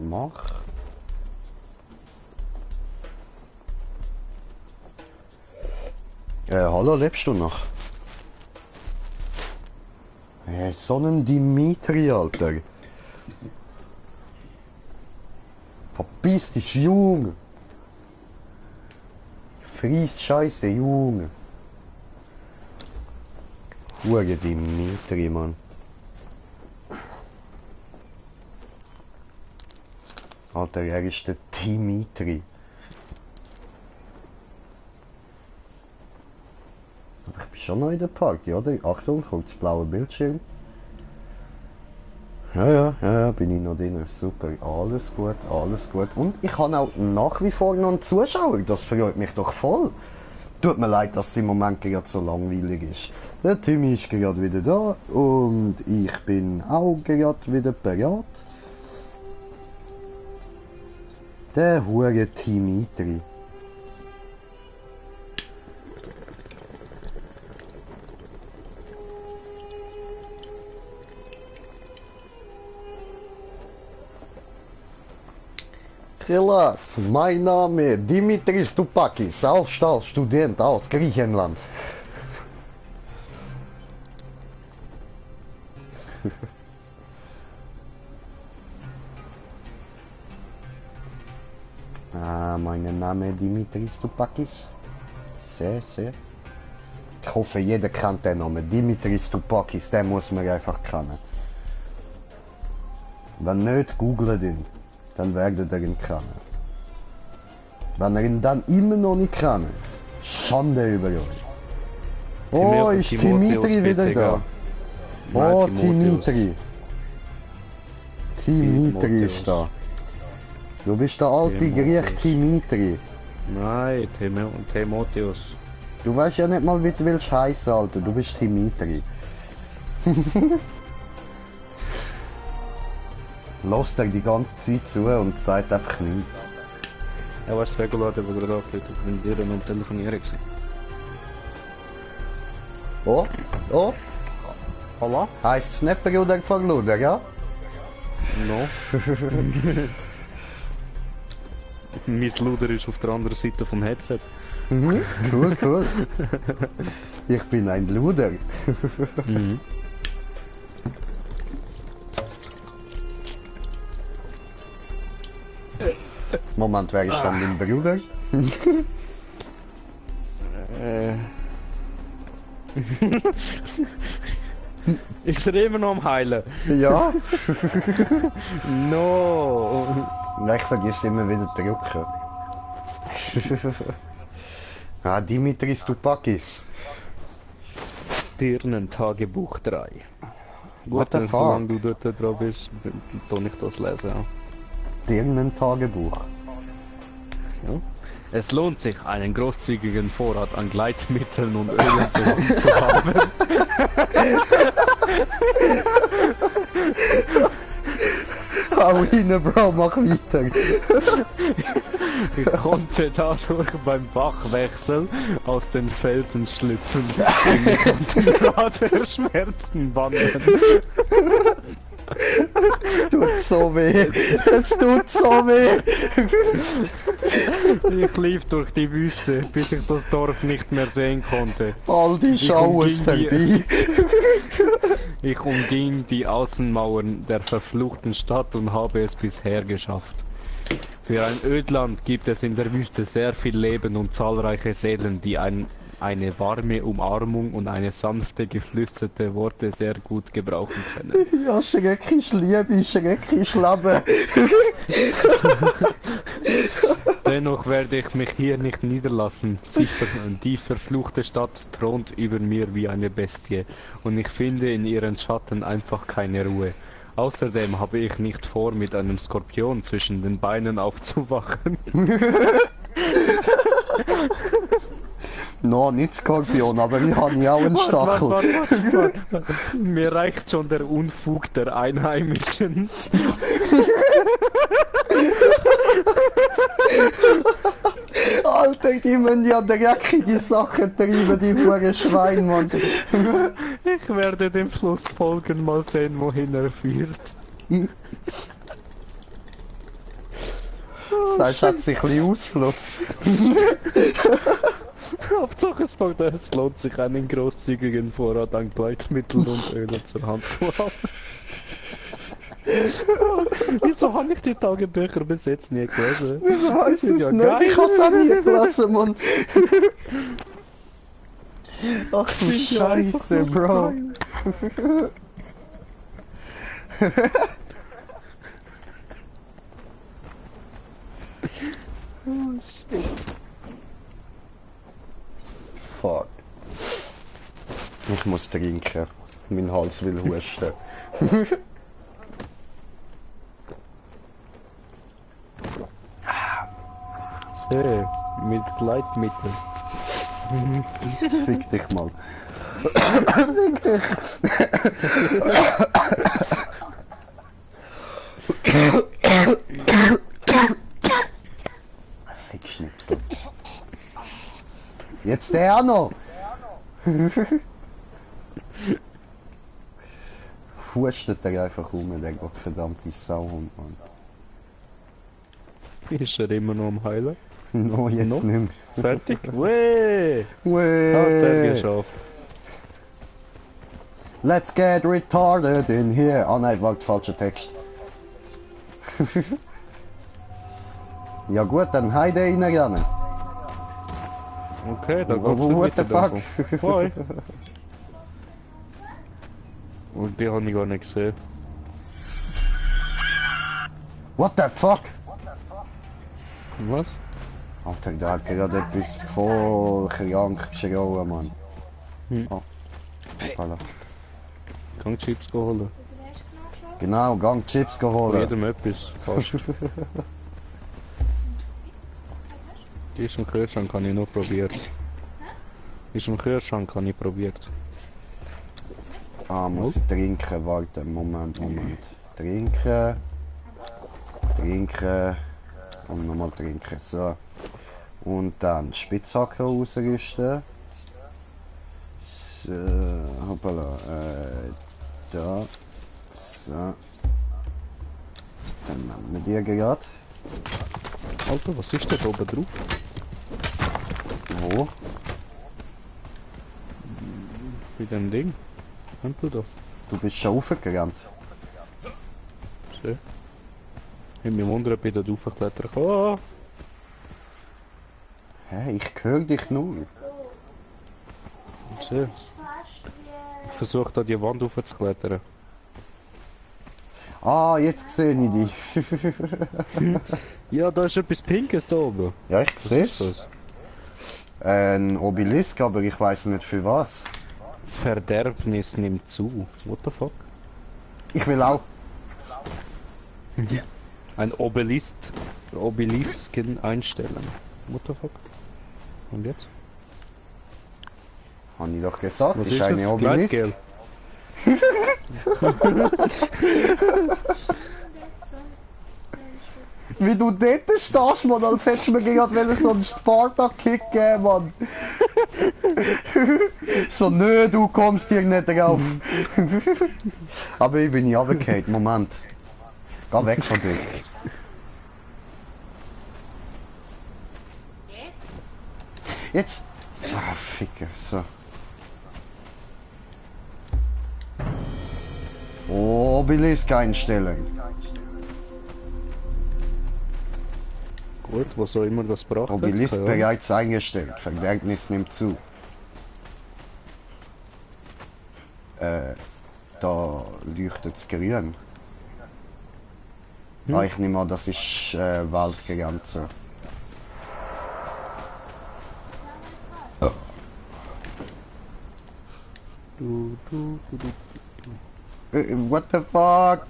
Mach. Hallo, lebst du noch? Hey, so ein Dimitri, Alter. Verpiss dich, Junge. Friest Scheiße, Junge. Hure Dimitri, Mann. Alter, er ist der Dimitri. Aber ich bin schon noch in der Party, oder? Achtung, kommt das blaue Bildschirm. Ja, bin ich noch drin. Super, alles gut, alles gut. Und ich habe auch nach wie vor noch einen Zuschauer, das freut mich doch voll. Tut mir leid, dass es im Moment gerade so langweilig ist. Der Timmy ist gerade wieder da und ich bin auch gerade wieder bereit. Der hure Dimitri. Relax, mein Name Dimitri Stupakis, Student aus Griechenland. Mein Name Dimitri Stupakis. Sehr. Ich hoffe, jeder kennt den Namen. Dimitri Stupakis, den muss man einfach kennen. Wenn nicht, googelt ihn. Dann werdet ihr ihn kennen. Wenn ihr ihn dann immer noch nicht kennt, Schande über euch. Oh, ist Dimitri wieder da? Oh, Dimitri. Dimitri ist da. Du bist der alte Griech Dimitri. Nein, Timotheus. Du weißt ja nicht mal, wie du willst heißen, Alter. Du bist Dimitri. Lässt er die ganze Zeit zu und sagt einfach nichts. Ja, weißt du, Regular, der gerade aufgelegt hat, wenn wir dann am Telefonieren gewesen. Oh, oh, Hallo? heisst es nicht Bruder von Luder, ja? No. Mein Luder ist auf der anderen Seite vom Headset. Mhm, cool, cool. Ich bin ein Luder. Mhm. Moment, wer ist dann dein Bruder? Ist er immer noch am Heilen? Ja? No! Ich vergiss immer wieder drücken. Ah, Dimitris Tupakis. Dirnen-Tagebuch 3. What Gut, the solange fuck? du dort dran bist, kann ich das lesen. Ja. Dirnen-Tagebuch. Ja. Es lohnt sich, einen großzügigen Vorrat an Gleitmitteln und Ölen zu haben. Hau rein, Bro, mach weiter. Ich konnte dadurch beim Bachwechsel aus den Felsen schlüpfen und den Rad der Schmerzen wandern. Es tut so weh. Es tut so weh. Ich lief durch die Wüste, bis ich das Dorf nicht mehr sehen konnte. All die Schau ist vorbei. Ich umging die Außenmauern der verfluchten Stadt und habe es bisher geschafft. Für ein Ödland gibt es in der Wüste sehr viel Leben und zahlreiche Seelen, die eine warme Umarmung und eine sanfte, geflüsterte Worte sehr gut gebrauchen können. Ja, schrecklich Liebe, schrecklich Leben. Dennoch werde ich mich hier nicht niederlassen. Sicher, die verfluchte Stadt thront über mir wie eine Bestie und ich finde in ihren Schatten einfach keine Ruhe. Außerdem habe ich nicht vor, mit einem Skorpion zwischen den Beinen aufzuwachen. No, nicht Skorpion, aber ich habe ja auch einen Stachel. Warte. Mir reicht schon der Unfug der Einheimischen. Alter, die müssen ja dreckige Sachen treiben, die hure Schwein, Mann. Ich werde dem Fluss folgen, mal sehen, wohin er führt. Das hat sich ein bisschen Ausfluss. Hauptsache es lohnt sich, einen großzügigen Vorrat an Gleitmitteln und Ölen zur Hand zu haben. Wieso habe ich die Tagebücher bis jetzt nie gelesen? Ich weiß es ja nicht, geil. ich habe es auch nie gelesen, Mann. Ach du Sind ja einfach Scheiße, nur Bro. geil. Oh, shit. Fuck. Ich muss trinken. Mein Hals will husten. So, mit Gleitmitteln. Fick dich mal. Fick dich. Fick Schnitzel. Jetzt der auch noch. Hustet er einfach um, der gottverdammte Sauhund, Mann. Ist er immer noch am Heilen? No, jetzt No? nicht Fertig? Weh! mehr. Hat er Wee. geschafft. Let's get retarded in here. Ah nein, warte, falscher Text. Ja gut, dann heide reinrennen. Okay, da geht's nicht What the weiter. fuck? Bye. Und die habe ich gar nicht gesehen. What the fuck? Was? Alter, der hat gerade etwas voll krank geschrien, Mann. Oh. Voilà. Gang Chips holen. Genau, gang Chips Von holen. jedem etwas. Fast. Die ist im Kühlschrank, habe ich nur probiert. Ist im Kühlschrank, habe ich probiert. Ah, muss ich trinken, warte, Moment. Trinken. Und nochmal trinken, so. Und dann Spitzhacke ausrüsten. So, hoppala, da. So. Dann nehmen wir die gerade. Alter, was ist da oben drauf? Wo? Bei dem Ding? Hempel da. Du bist schon raufgerannt. So. Ich mich wundern, ob ich da raufklettern kann. Oh. Hä, ich höre dich nur. So. Ich versuche da die Wand raufzuklettern. Ah, jetzt sehe ich dich. Ja, da ist etwas Pinkes da oben. Ja, ich Was sehe ist es. das? Ein Obelisk, aber ich weiß nicht für was. Verderbnis nimmt zu. What the fuck? Ich will auch. Ein Obelisken einstellen. What the fuck? Und jetzt? Habe ich doch gesagt, Was ist ist eine das? Obelisk. Gleitgel? Wie du dort stehst, Mann, als hättest du mir gerade so einen Sparta-Kick geben, Mann. So, nö, du kommst hier nicht drauf. Aber ich bin nicht runtergefallen, Moment. Geh weg von dir. Jetzt. Ah, Ficke, so. Obelisk einstellen. Gut, was auch immer das braucht. Obelisk Keine Ahnung. bereits eingestellt. Verderbnis nimmt zu. Da leuchtet es grün. Ah, ich nehme an, das ist Waldgrenze. What the fuck?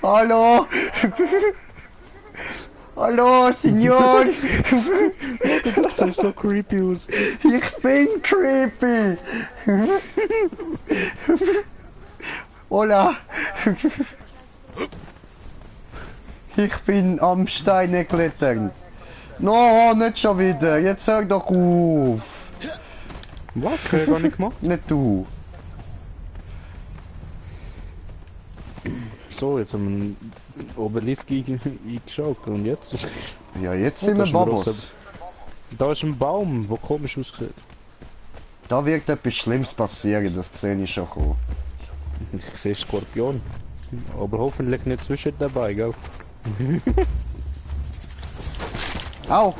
Hallo? Hallo, Signor? Das sieht so creepy aus. Ich bin creepy. Hola. Ich bin am Steine klettern. No, nicht schon wieder. Jetzt hör doch auf. Was? Kann ich gar nicht gemacht? Nicht du. So, jetzt haben wir einen Obelisk eingeschaut und jetzt? Ja, jetzt Oh, sind da wir ist ein Babos. grosser- Da ist ein Baum, der komisch aussieht. Da wird etwas Schlimmes passieren, das sehe ich schon kommen. Ich sehe Skorpion. Aber hoffentlich nicht zwischen dabei, gell? Au!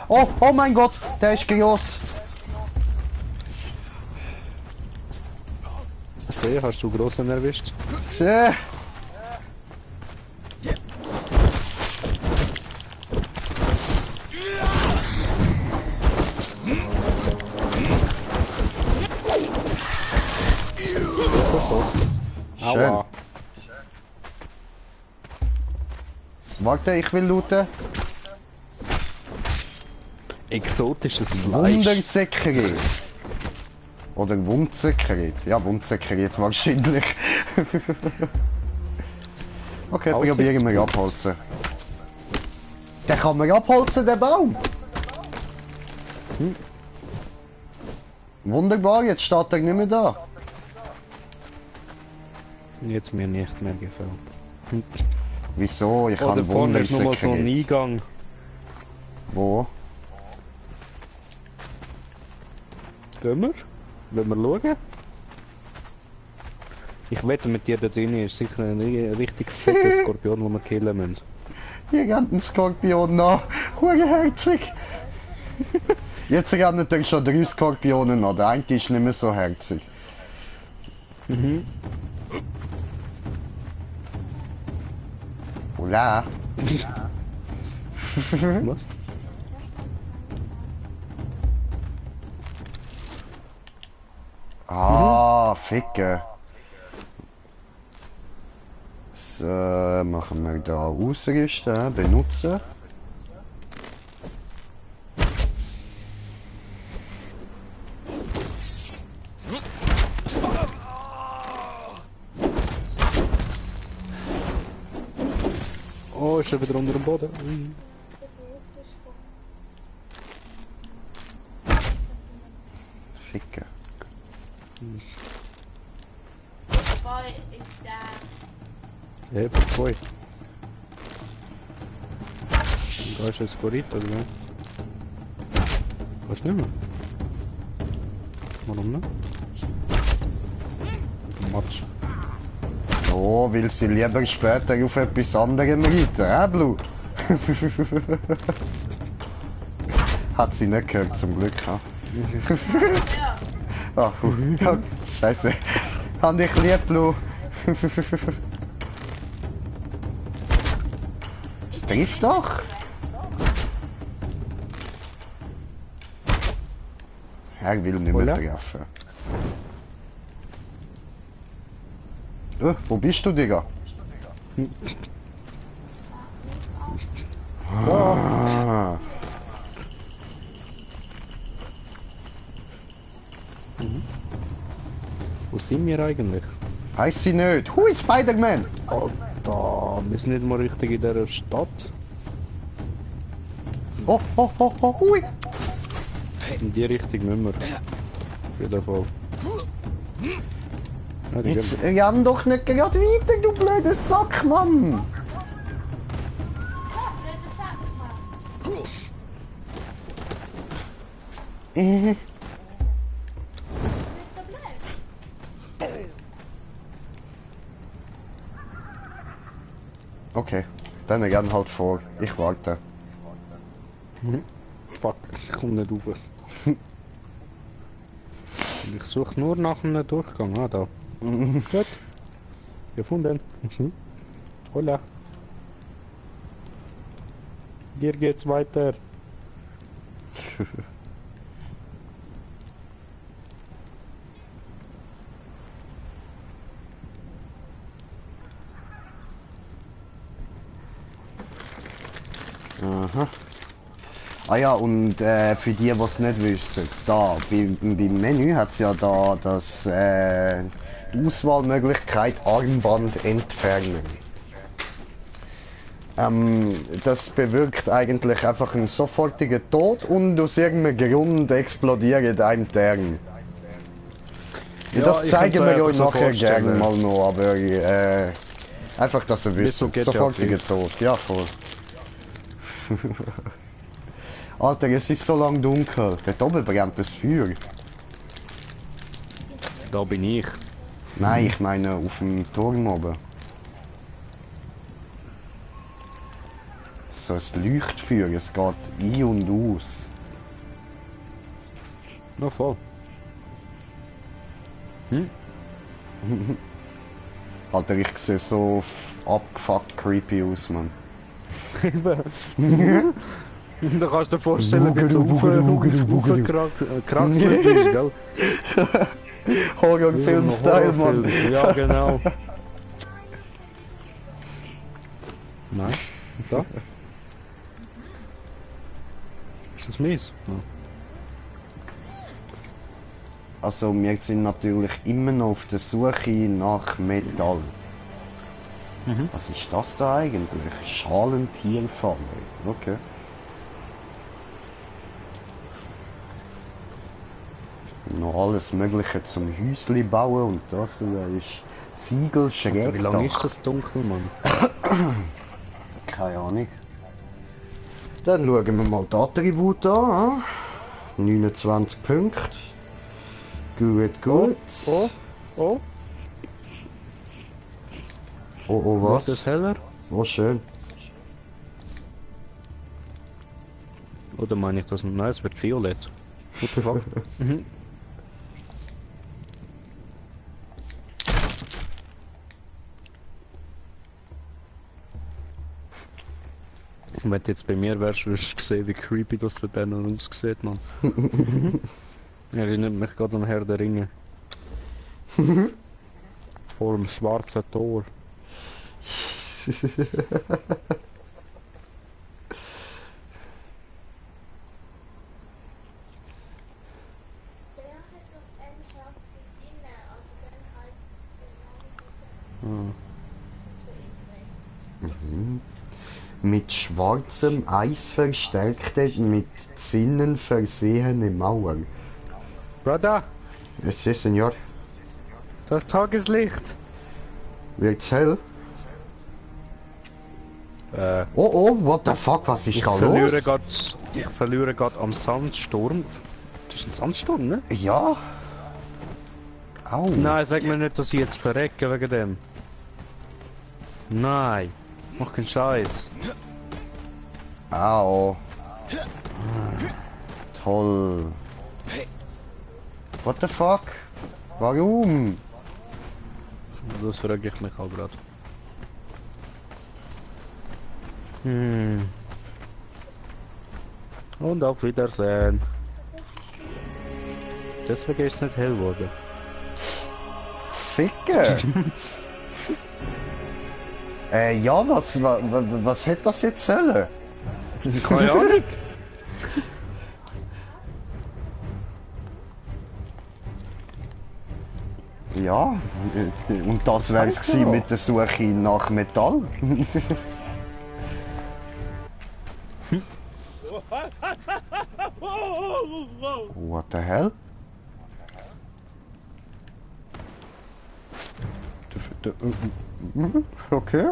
Oh, oh mein Gott, der ist groß. Okay, hast du grossen erwischt? So. Schön. Aua. Warte, ich will looten. Exotisches Fleisch. Wundersekret. Oder Wundsekret. Ja, Wundsekret wahrscheinlich. Okay, probieren wir abholzen. Den kann man abholzen, den Baum. Wunderbar, jetzt steht er nicht mehr da. Jetzt mir nicht mehr gefällt. Wieso? Ich Oh, da habe vorne ist nochmal so ein Wundersekret. Eingang. Wo? Gehen wir? Wollen wir schauen? Ich wette mit dir, da drin ist sicher ein richtig fetter Skorpion, den wir killen müssen. Hier rennt ein Skorpion nach. Herzig. Jetzt rennen da schon 3 Skorpionen nach. Der eine ist nicht mehr so herzig. Mhm. Hola. Was? Ah, Ficke. So, machen wir da ausrüsten, benutzen. Oh, ist er wieder unter dem Boden? Ui. Ficke. Boy is daar. Sehr voll. Da ist ein Skorit, oder was? Kannst du nicht mehr? Warum nicht? Matsch. Oh, will sie lieber später auf etwas anderem reiten, Blue? Hat sie nicht gehört, zum Glück. Ha? Ah, ja, Scheiße. Hab dich lieb, Blue. Es trifft doch. Er will nicht mehr Hola. treffen. Wo bist du, Digga? Ah. Wo sind wir eigentlich? Heiss sie nicht. Hui, Spider-Man! Oh, da, wir sind nicht mal richtig in dieser Stadt. Oh, hui! In die Richtung müssen wir. Auf jeden Fall. Ja, die Jetzt renn doch nicht gerade weiter, du blöder Sack, Mann! Äh. Okay, dann renn halt vor. Ich warte. gehen. Fuck, ich komme nicht rauf. Ich suche nur nach einem Durchgang. Ah, da. Gut. Gefunden. Hola. Hier geht's weiter. Aha. Ah ja, und für die, die es nicht wissen, da beim Menü hat es ja da das die Auswahlmöglichkeit Armband entfernen. Das bewirkt eigentlich einfach einen sofortigen Tod und aus irgendeinem Grund explodiert ein Tern. Ja, Ja, das ich zeigen kann's mir wir euch einfach so nachher gerne vorstellen. mal noch, aber einfach, dass ihr wisst, so GTA sofortiger Clip. Tod, ja voll. Alter, es ist so lang dunkel. Dort oben brennt das Feuer. Da bin ich. Nein, ich meine auf dem Turm oben. So ein Leuchtfeuer, es geht ein und aus. Na voll. Alter, ich sehe so abgefuckt creepy aus, Mann. Da kannst du dir vorstellen, wie so Wugelu. kraxelt ist, gell? Horrorfilm-Style, Mann. Ja, genau. Nein, da. Ist das mies? Ja. Also, wir sind natürlich immer noch auf der Suche nach Metall. Was ist das da eigentlich? Schalentierfalle. Okay. Noch alles Mögliche zum Häusli bauen und das da ist Ziegel schräg. Wie lange ist das dunkel, Mann? Keine Ahnung. Dann schauen wir mal die Attribute an. 29 Punkte. Gut. Oh, oh, Oh, wird es was? heller? Oh, schön. Oder meine ich das? Nein, es wird violett. What the fuck? Und wenn du jetzt bei mir wärst, würdest du sehen, wie creepy das da dann aussieht, man. Erinnert mich gerade an Herr der Ringe. Vor dem schwarzen Tor. Mit schwarzem Eis verstärkte, mit Zinnen versehene Mauer. Brother, Es ist, Senor. das Tageslicht. Wird's hell? Oh oh, what the fuck, was ist da los? Ich verliere gerade am Sandsturm. Das ist ein Sandsturm, ne? Ja. Au. Nein, sag mir nicht, dass ich jetzt verrecke wegen dem. Nein, mach keinen Scheiß. Au. Toll. What the fuck? Warum? Das frage ich mich auch gerade. Und auf Wiedersehen. Deswegen ist es nicht hell geworden. Ficke. Ja, was hätte das jetzt sollen? Keine Ahnung. Ja, und das wäre es gewesen mit der Suche nach Metall. What the hell? Okay.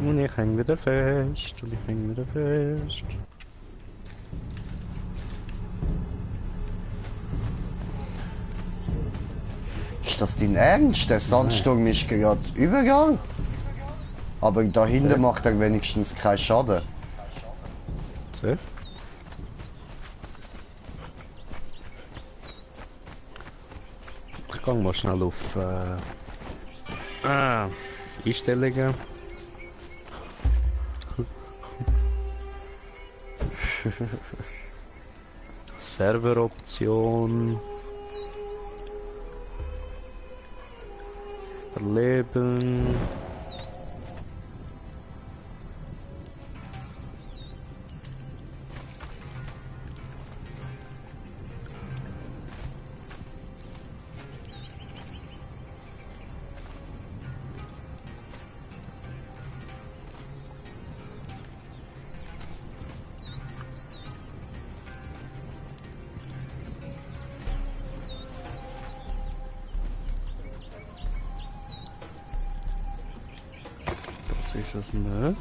Und ich häng wieder fest. Und ich häng wieder fest. Ist das dein Ernst? Der Sandsturm ist gerade überall. Aber da hinten macht er wenigstens keinen Schaden. So. Ich gehe mal schnell auf Einstellungen. Serveroption. Verleben. Ist das nicht?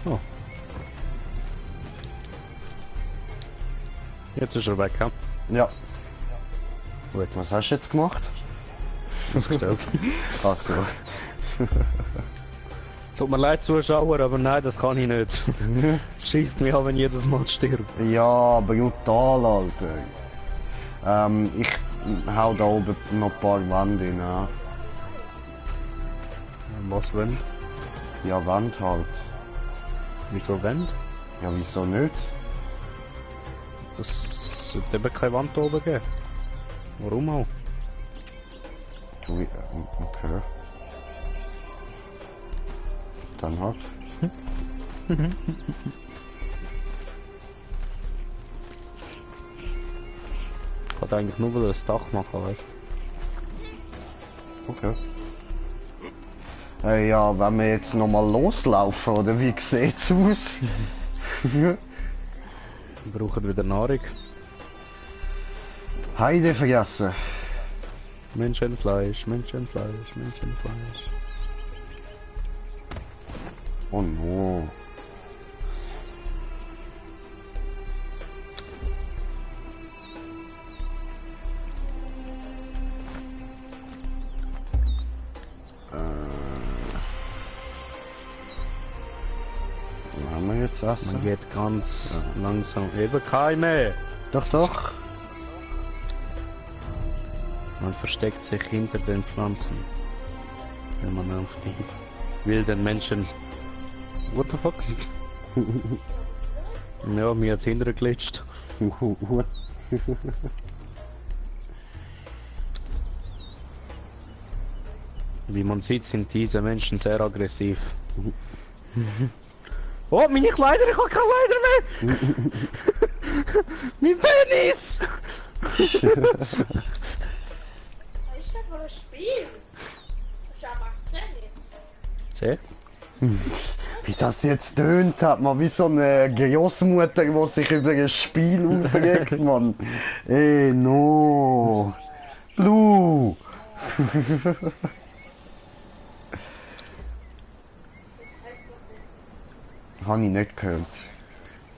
Oh. Jetzt ist er weg, ja? Ja. Gut, Was hast du jetzt gemacht? ausgestellt. Ach so. Tut mir leid, Zuschauer, aber nein, das kann ich nicht. Es schießt mich an, wenn jedes Mal stirbt. Ja, brutal, Alter. Ich hau da oben noch ein paar Wände rein. Ja. Was wenn? Ja, Wand halt. Wieso wenn? Ja, wieso nicht? Das sollte eben keine Wand da oben geben. Warum auch? Okay. Dann halt. Ich wollte eigentlich nur wieder ein Dach machen, weißt du? Okay. Ja, wenn wir jetzt nochmal loslaufen, oder wie sieht's aus? Wir brauchen wieder Nahrung. Heide vergessen. Menschenfleisch, Menschenfleisch, Menschenfleisch. Oh no. Wo haben wir jetzt Essen? Man geht ganz langsam. Eben keine mehr. Doch, doch. Man versteckt sich hinter den Pflanzen, wenn man auf die wilden Menschen... What the fuck? Ja, mir hat's hintergeglitscht. Wie man sieht, sind diese Menschen sehr aggressiv. Oh, meine Kleider! Ich habe keine Kleider mehr! Mein Penis! Was ist das für ein Spiel? Das ist einfach Tennis. Seh? Wie das jetzt tönt hat, man wie so eine Großmutter, die sich über ein Spiel aufregt, man. Ey, no. Blue. Habe ich nicht gehört.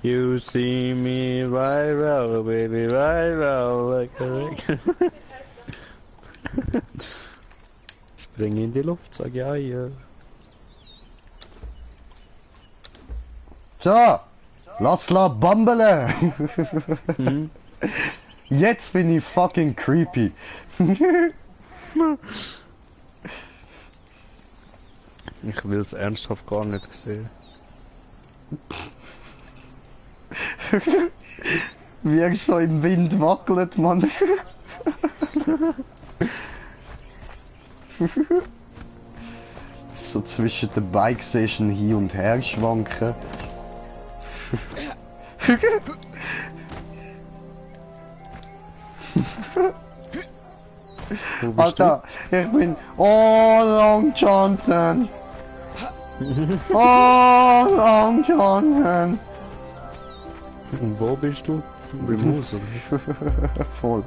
You see me right round, baby, right round, like a Spring in die Luft, sag ja, ja. So, lass la bambele. Jetzt bin ich fucking creepy. Ich will's ernsthaft gar nicht sehen. Wie er so im Wind wackelt, Mann. So zwischen den Bike-Session hin und her schwanken. Wo bist Alter, ich bin Long Johnson. Long Johnson. du? Und wo bist du? Beim Haus, oder? Voll.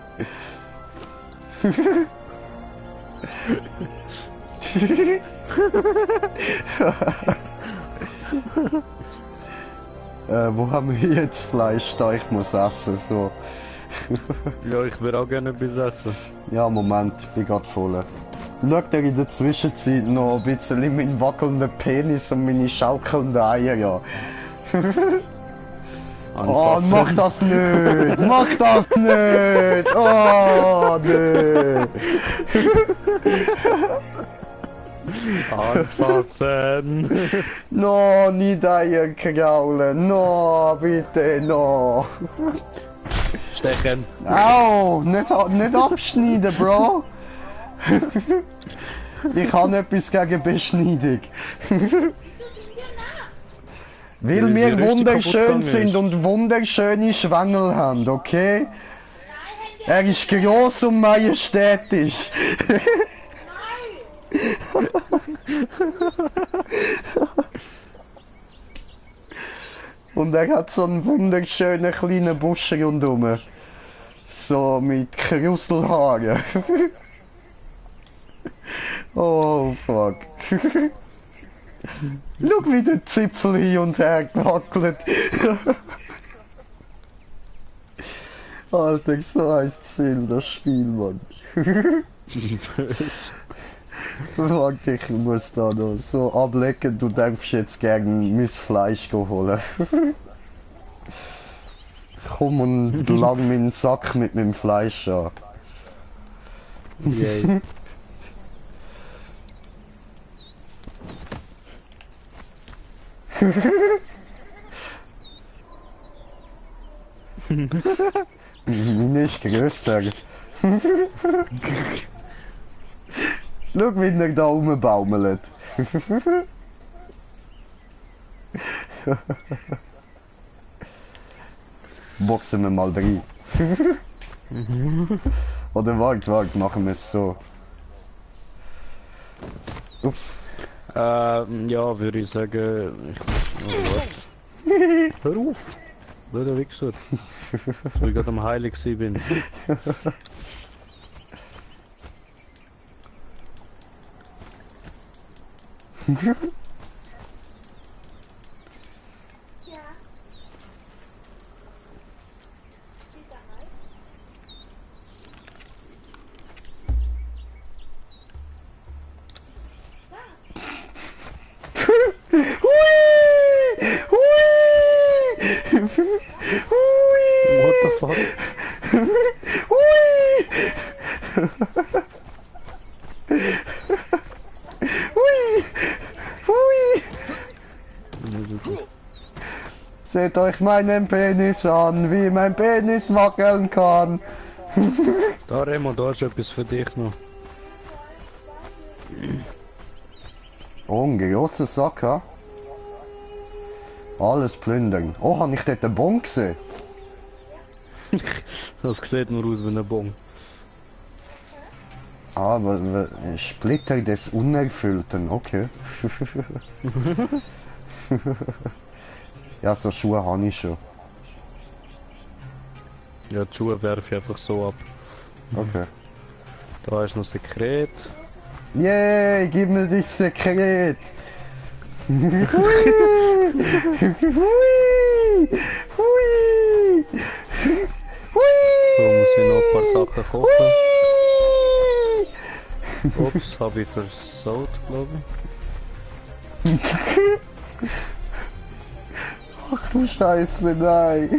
Wo haben wir jetzt Fleisch da? Ich muss essen, so. Ja, ich würde auch gerne etwas essen. Ja, Moment, ich bin grad voll. Schaut er in der Zwischenzeit noch ein bisschen meinen wackelnden Penis und meine schaukelnden Eier an. Oh, mach das nicht! Mach das nicht! Oh, nee! Anfassen! No, nicht Eier kraulen! No, bitte, no! Stechen! Au! Nicht abschneiden, Bro! Ich habe etwas gegen Beschneidung. Weil Weil wir die richtig wunderschön kaputt sind gegangen und wunderschöne Schwängel haben, okay? Er ist gross und majestätisch. Und er hat so einen wunderschönen kleinen Busch rundherum. So mit Krusselhaaren. Oh fuck. Schau, wie der Zipfel hin und her gewackelt. Alter, so heisst es viel, das Spiel, Mann. Böse. Warte, ich muss da noch so ablecken, du darfst jetzt gegen mein Fleisch holen. Komm und lang meinen Sack mit meinem Fleisch an. Yay. Meine ist grösser. Schau, wie er da rumbaumelt. Boxen wir mal rein. Oder warte, machen wir es so. Ups. Ja, würde ich sagen. Hör auf! Blöder Wichser. Weil ich gerade am Heilig gewesen bin. Ja. Sicherheit. What the fuck? Seht euch meinen Penis an, wie mein Penis wackeln kann. Da Remo, da ist etwas für dich noch. Oh, ein grosser Sack, ha? Alles plündern. Oh, habe ich dort einen Bon gesehen? Das sieht nur aus wie ein Bon. Ah, aber Splitter des Unerfüllten, okay. Ja, so Schuhe habe ich schon. Ja, die Schuhe werfe ich einfach so ab. Okay. Da ist noch Sekret. Yay, gib mir das Sekret! Hui! Hui! Hui! So muss ich noch ein paar Sachen kochen. Hui! Ups, habe ich versaut, glaube Ach du Scheiße, nein!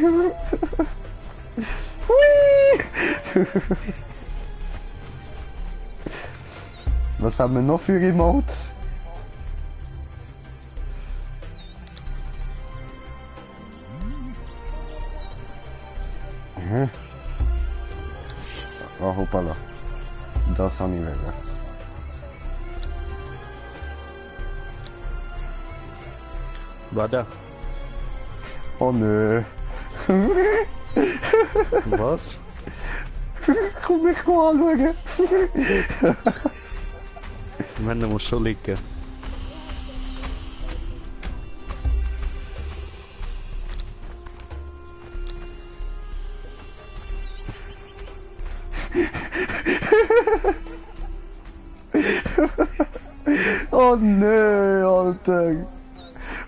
Hui! Was haben wir noch für Emotes? Oh, hoppala. Das habe ich wieder. Warte. Oh nö. Was? Komm mich anschauen. Männer muss schon liegen. Oh nö, Alter.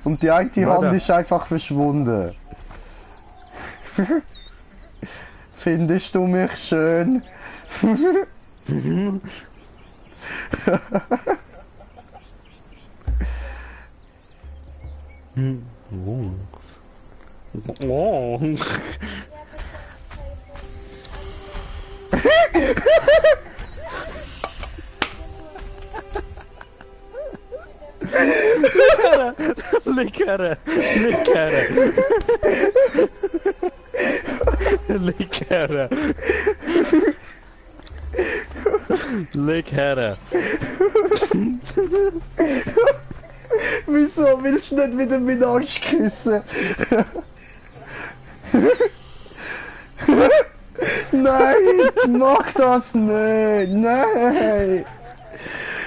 Und die eine Warte. Hand ist einfach verschwunden. Findest du mich schön? Oh. Oh. Lekkere! Lekkere! Lekkere! Lekkere! Wieso willst du nicht wieder mit Angst küssen? Nein, mach das nicht! Nein!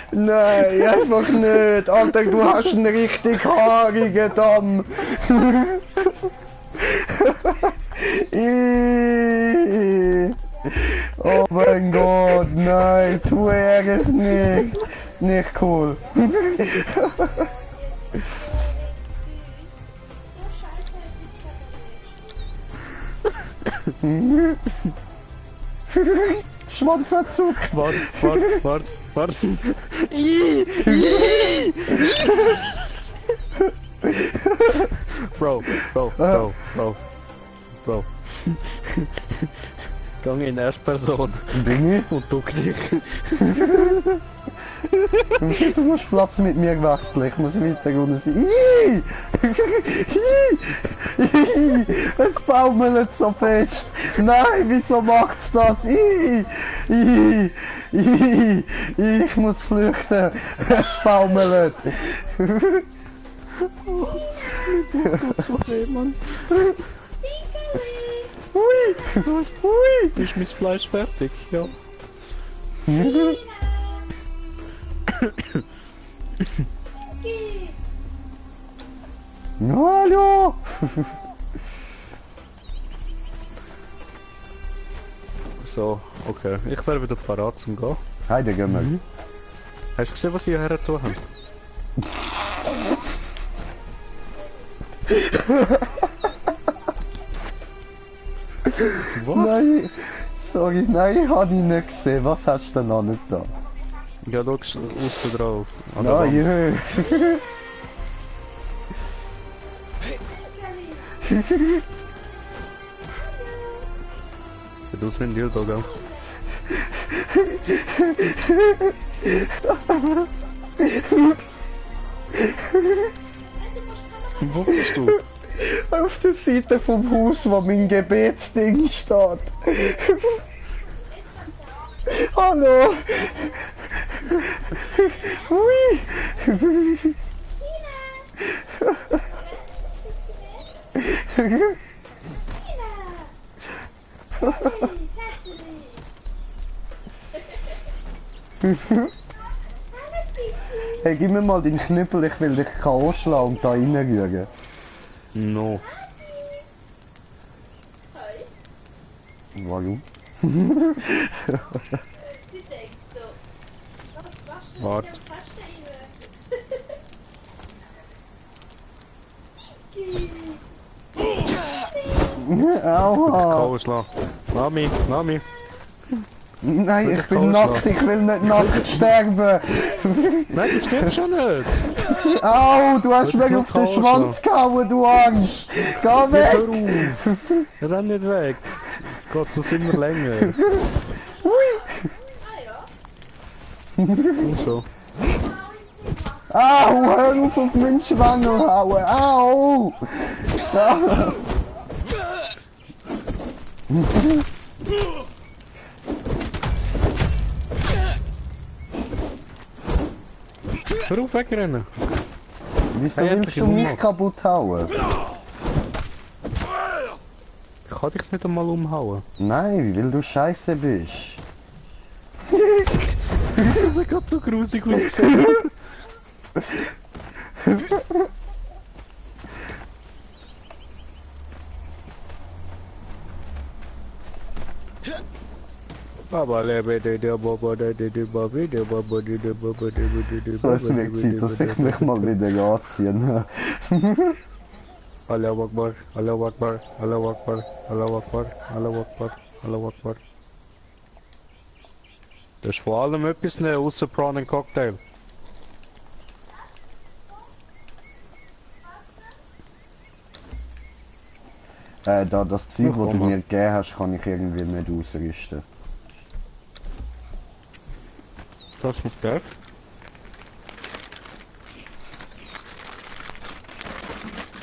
Nein, einfach nicht! Alter, du hast einen richtig haarigen Damm! Oh mein Gott, nein, tu es nicht! Nicht cool! Schwanzanzug! Wart. Bro. Gang in Erstperson. Bin ich? Und duck dich. Du musst Platz mit mir wechseln, ich muss weiter unten sein. Es baumelt so fest. Nein, wieso macht's das? Ich muss flüchten. Es baumelt. Sorry, Mann. Hui. Ist mein Fleisch fertig? Ja. Hallo. So, okay. Ich wäre wieder parat zum Gehen. Heide, gehen wir. Hast du gesehen, was ich hierher getan habe? Was? Nein, sorry, nein, habe ich nicht gesehen. Was hast du denn noch nicht da? Ja, schau aussen drauf. An der Nein, Wand. jö. Sieht aus wie ein Dildo, gell? Wo bist du? Auf der Seite vom Haus, wo mein Gebetsding steht. Hallo! Hui! Hey, gib mir mal den Knüppel, ich will dich K.O. schlagen und da reinrühren. No. Warum? Sie denkt so. Was Warte. Aua! K.O.-Schlag. Mami, Mami. Nein, Will ich ich bin K.O. nackt, ich will nicht nackt sterben! Nein, das stimmt schon nicht. Au, du hast Will ich mir noch auf den K.O. Schwanz gehauen, du Arsch! Geh Jetzt hör weg! auf. Renn nicht weg. Es geht so immer länger. Und so. Au, hör auf meinen Schwangel hauen! Au! Au. Hör auf, wegrennen. Wieso Hey, willst endlich du im mich Umlauf. kaputt hauen? Ich kann dich nicht einmal umhauen. Nein, weil du scheiße bist. Das hat gerade so grusig ausgesehen. Baba lebe de de baba de de babi de baba de de baba de de So, es wird Zeit, dass ich mich mal wieder anziehen. Allahu Akbar, Allahu Akbar, Allahu Akbar, Allahu Akbar, Allahu Akbar, Allahu Akbar. Das ist vor allem etwas ne außer Prawn and Cocktail. Da das Zeug, Ach, das du komm mal. mir gegeben hast, kann ich irgendwie nicht ausrüsten. Das mit der.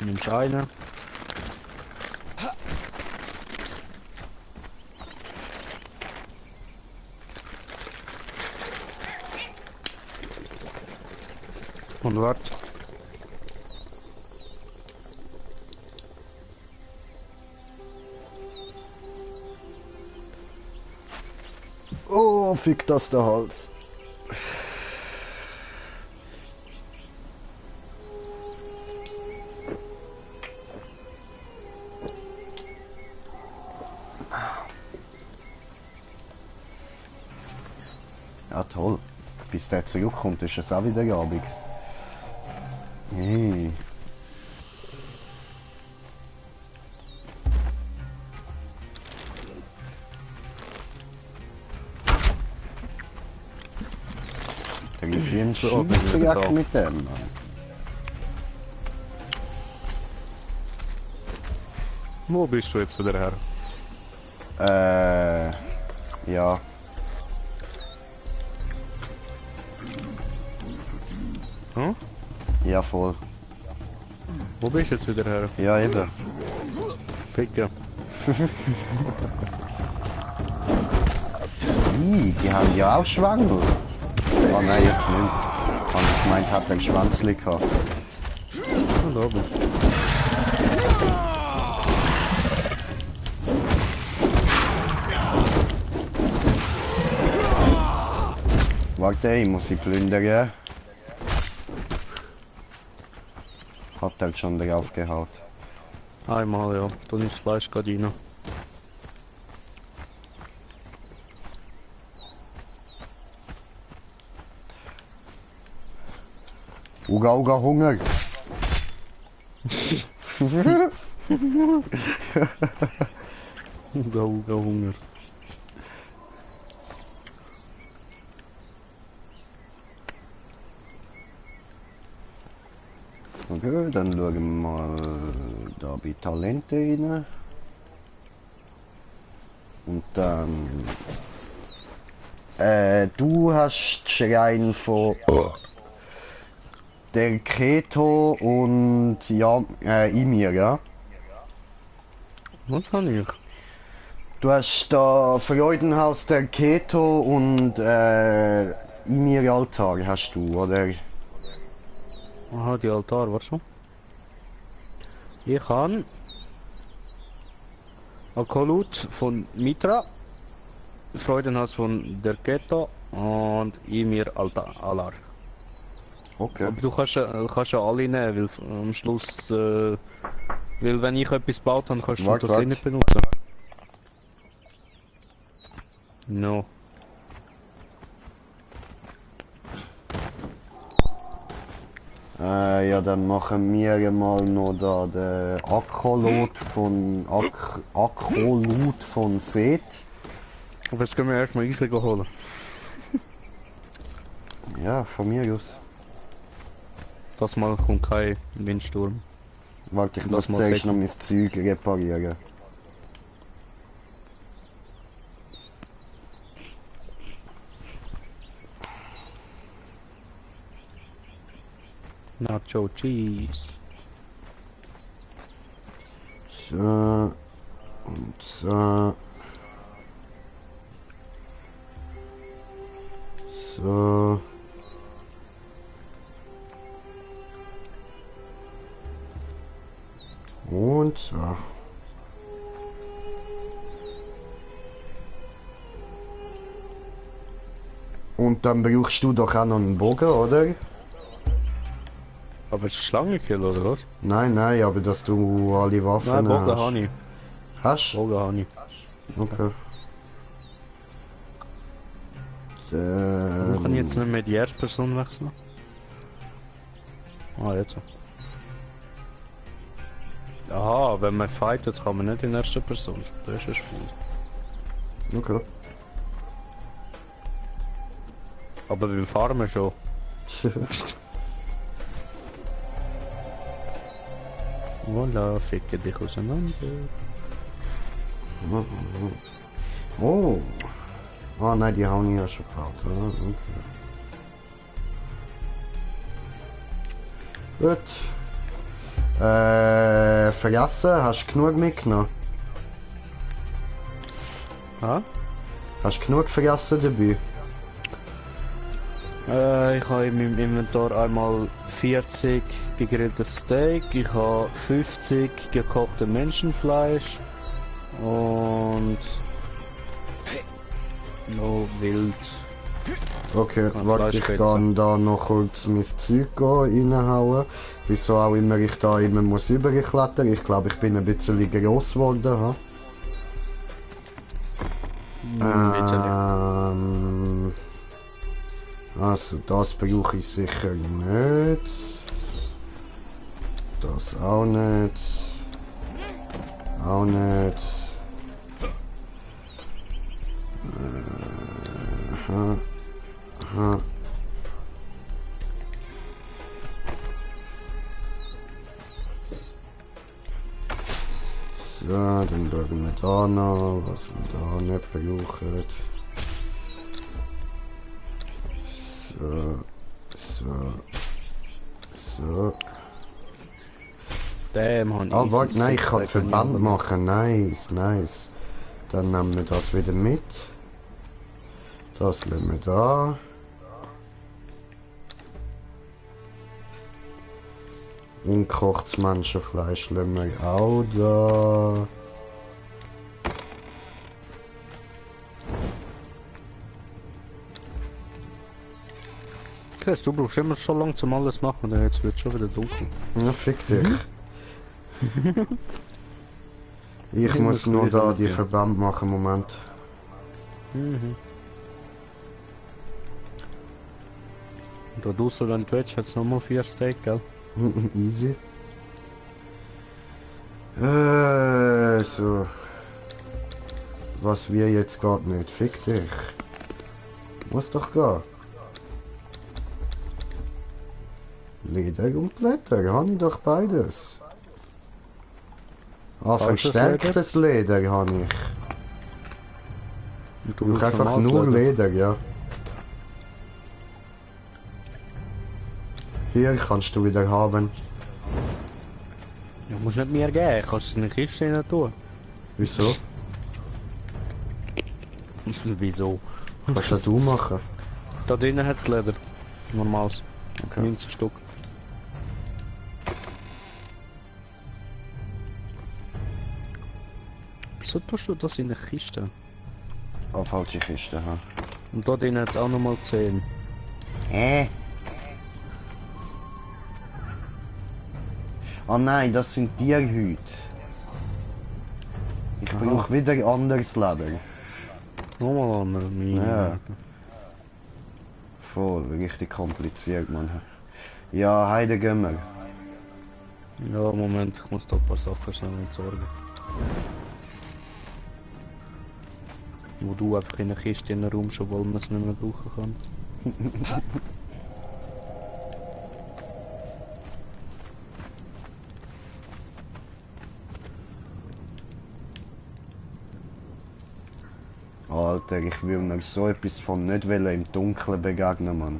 Nimmst eine. Und wart. Oh, fick das der Hals. Ja, toll. Bis der zurückkommt, ist es auch wieder Abend. Hey. Da gibt es einen So, Scheissjagd drauf. mit dem, Mann. Wo bist du jetzt wieder her? Ja. Hm? Ja, voll. Wo bist du jetzt wieder her? Ja, eben. Ficker. Die haben ja auch Schwangel. Oh nein, jetzt nicht. Ich gemeint, hat den Schwanzli gehabt. Und oben. Warte, ich muss sie plündern. Hat halt schon drauf gehauen. Einmal, ja. Du nimmst Fleisch gerade rein. Uga, Uga, Hunger. Uga, Uga, Hunger. Okay, dann schauen wir mal da bei Talente rein. Und dann... du hast die Schrein von... der Keto und ja, Imir, ja. Was habe ich? Du hast da Freudenhaus der Keto und Imir Altar hast du, oder? Aha, die Altar, warte schon. Ich habe Akolut von Mitra, Freudenhaus von der Keto und Imir Alar. Okay. Aber du kannst ja alle nehmen, weil am Schluss, weil wenn ich etwas gebaut habe, kannst du Warte, das warte. nicht benutzen. No. Ja, dann machen wir mal noch da den Akolut von Seth. Aber jetzt können wir erstmal Eisli holen. Ja, von mir aus. Das Mal kommt kein Windsturm. Warte, ich Das muss muss zuerst ich- noch mein Zeug reparieren. Nacho Cheese. So. Und so. So. Und so. Und dann brauchst du doch auch noch einen Bogen, oder? Aber es ist Schlangenkill, oder was? Nein, nein, aber dass du alle Waffen Nein, Bogen hast. habe ich. Hast? Bogen habe ich. Okay. Warum kann ich jetzt nicht mehr die erste Person wechseln? Ah, jetzt. Aha, wenn man fightet, kann man nicht in erster Person. Das ist ein Spiel. Okay. Aber beim Farmen schon. Voilà, ficke dich auseinander. Oh. Oh nein, die haben ja schon gebaut. Ja, okay. Gut. Vergessen, hast du genug mitgenommen? Ah? Hast du genug vergessen dabei? Ich habe in meinem Inventar einmal 40 gegrilltes Steak, ich habe 50 gekochte Menschenfleisch und noch Wild. Okay, Kann warte, ich Fleischspitze. kann da noch kurz mein Zeug reinhauen. Wieso auch immer ich da immer muss überklettern. Ich glaube, ich bin ein bisschen gross geworden. Ha? Also das brauche ich sicher nicht. Das auch nicht. Auch nicht. Aha. Aha. So, dann schauen wir da noch, was wir da nicht brauchen. So, so, so. Damn, habe Ah, warte, nein, ich kann Verband machen. Nice, nice. Dann nehmen wir das wieder mit. Das lassen wir da. Ungekochtes Menschenfleisch lassen wir auch da. Chris, du brauchst immer so lange zum alles machen, denn jetzt wird schon wieder dunkel. Ja, fick dich. Ich muss muss nur wieder da die mitgehen. Verband machen, Moment. Mhm. Und da draussen, wenn du willst, hat es nochmal 4 Steak, gell? Easy. So. Was wir jetzt gerade nicht. Fick dich. Muss doch gehen. Leder und Blätter, habe ich doch beides. Ah, Falsches verstärktes Leder habe ich. Und Ich brauche brauchst einfach normales nur Leder. Leder, ja. Hier kannst du wieder haben. Ja, musst nicht mir geben, kannst du in eine Kiste rein tun. Wieso? Wieso? Was kannst du machen? Da drinnen hat es Leder. Normales. Okay. 19 Stück. Wieso tust du das in eine Kiste? Oh, falsche Kiste, ha. Und da drinnen hat es auch nochmal 10. Oh nein, das sind Tierhüte. Ich brauche wieder anderes Leder. Nochmal andere. Ja. Voll, richtig kompliziert, Mann. Ja, heide gehen wir. Ja, Moment, ich muss da ein paar Sachen schnell entsorgen. Wo du einfach in eine Kiste in den Raum schon, weil man es nicht mehr brauchen kann. Alter, ich will mir so etwas von nicht wollen im Dunkeln begegnen, Mann.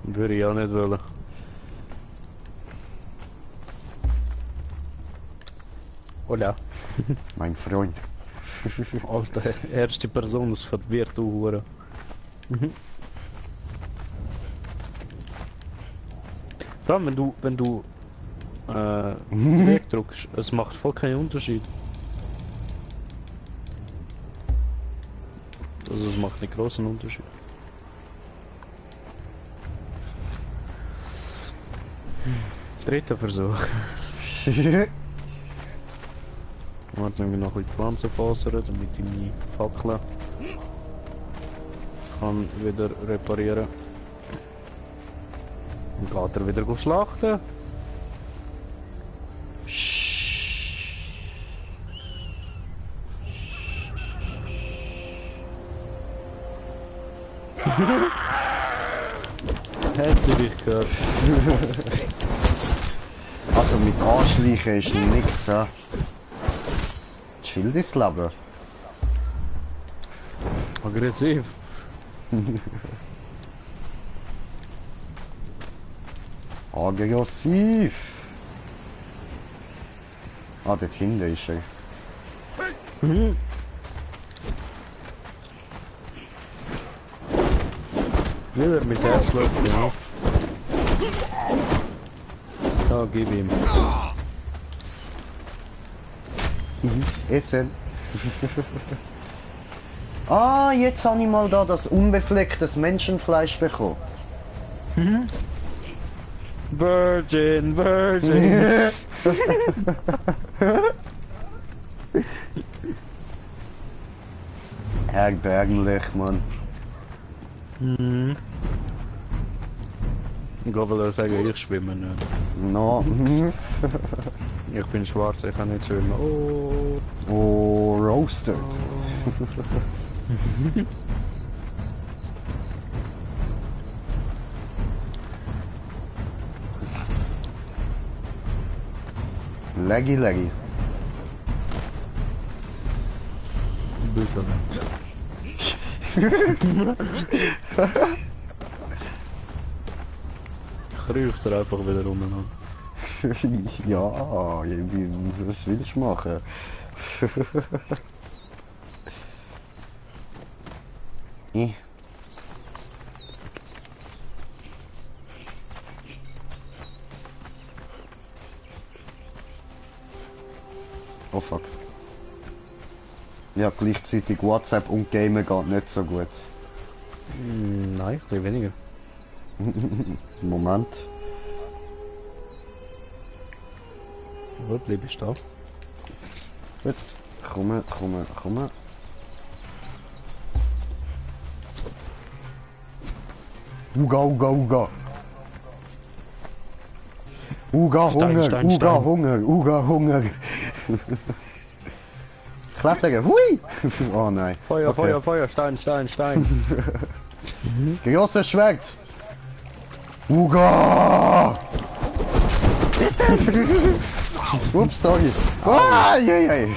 Würde ich auch nicht wollen. Hola. Mein Freund. Alter, erste Person, das verwirrt du Hure. Vor allem wenn du Weg drückst, es macht voll keinen Unterschied. Also es macht einen großen Unterschied. Dritter Versuch. Warte, wir noch ein bisschen Pflanzen fasern, damit ich meine Fackel kann wieder reparieren. Dann geht er wieder schlachten. Hat sie dich gehört? Also mit Anschleichen ist nix, ja. Chill das Leben. Aggressiv. Aggressiv. Ah, dort hinten ist er. Wieder mein Herz läuft, ja. Ja, gib ihm. Essen. Ah, jetzt habe ich mal da das unbeflecktes Menschenfleisch bekommen. Virgin, Virgin. Erbärmlich, Mann. Ich will sagen, ich schwimme nicht. No. Ich bin schwarz, ich kann nicht schwimmen. Oh. Oh, roasted. Leggy, leggy. Bitte. Ich rieche dir einfach wieder rum. Ja, was willst du machen? Oh fuck. Ja, gleichzeitig WhatsApp und Gamen geht nicht so gut. Nein, ein bisschen weniger. Moment. Wo bleib ich da? Gut. Komme. Uga. Uga, Hunger, Stein. Uga, Hunger. Klettern, hui! Oh nein. Feuer, Okay. Feuer, Stein. Großes Schwert! Uga! Ups, sorry. Ah, je.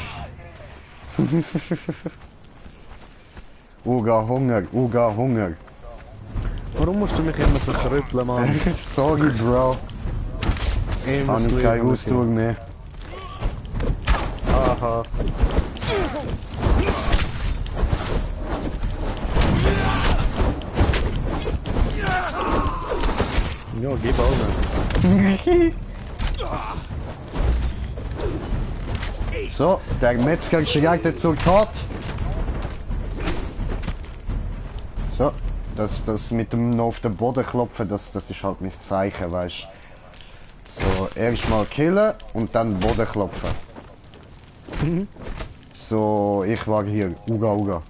Uga, Hunger. Warum musst du mich immer verkrüppeln, Mann? Sorry, Bro. Ich Habe ich keine Ausdauer mehr. Aha. Ja, gib auch. So, der Metzger schreitet zur Tat. So, das mit dem noch auf den Boden klopfen, das ist halt mein Zeichen, weißt du. So, erstmal killen und dann Boden klopfen. So, ich war hier. Uga, Uga.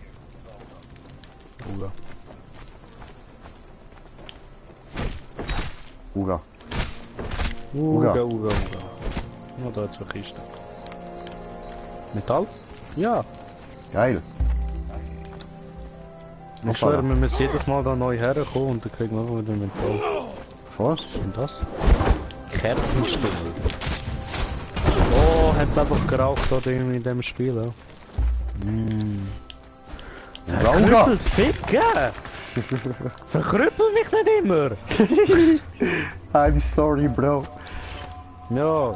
Uga. Uga. Uga, Uga, Uga. Na, da hat es eine Kiste. Metall? Ja. Geil. Ich schwöre, wir müssen jedes Mal da neu herkommen und dann kriegen wir einfach wieder Metall. Was? Was ist denn das? Kerzenstummel. Oh, hat's einfach geraucht da in dem Spiel, ja. Uga, Uga. Verkrüppelt, Ficker! Verkrüppel mich nicht immer! I'm sorry, Bro. Ja,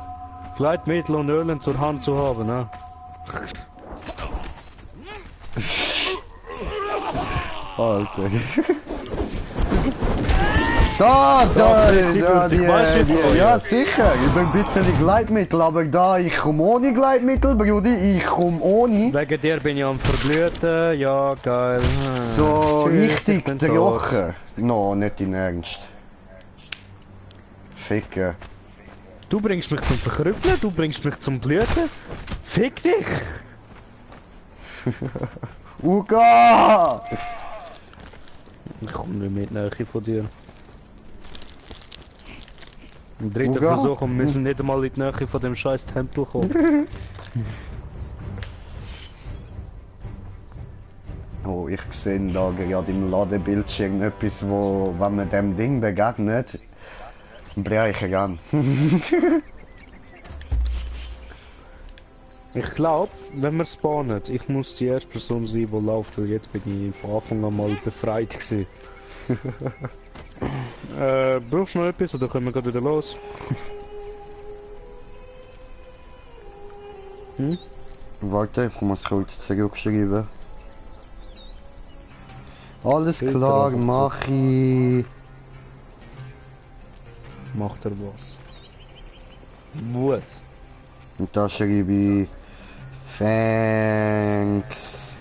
Gleitmittel und Ölen zur Hand zu haben, ne? Alter. Da, ich weiß, wie ja sicher, ich bin ein bisschen Gleitmittel, aber da ich komme ohne Gleitmittel, Brudi, ich komme ohne. Wegen dir bin ich am Verglüten, ja geil. So Tschüss, ich richtig bin tot. trocken. No, nicht in Ernst. Ficken. Du bringst mich zum Verkrüppeln, du bringst mich zum Blüten. Fick dich! Uga! Ich komme nicht mit Nähe von dir. Im dritten Uga? Versuch und wir müssen nicht einmal in die Nähe von dem scheiß Tempel kommen. Oh, ich sehe da gerade im Ladebildschirm etwas, wo, wenn man dem Ding begegnet, brechen kann. Ich glaube, wenn wir spawnen, ich muss die erste Person sein, die läuft, weil jetzt bin ich von Anfang an mal befreit gewesen. Brauchst du noch etwas oder können wir gerade wieder los? Hm? Warte, ich muss kurz zurückschreiben. Alles Filter klar, einfach mach ich. Macht er was? Was? Und da schreibe ich Thanks.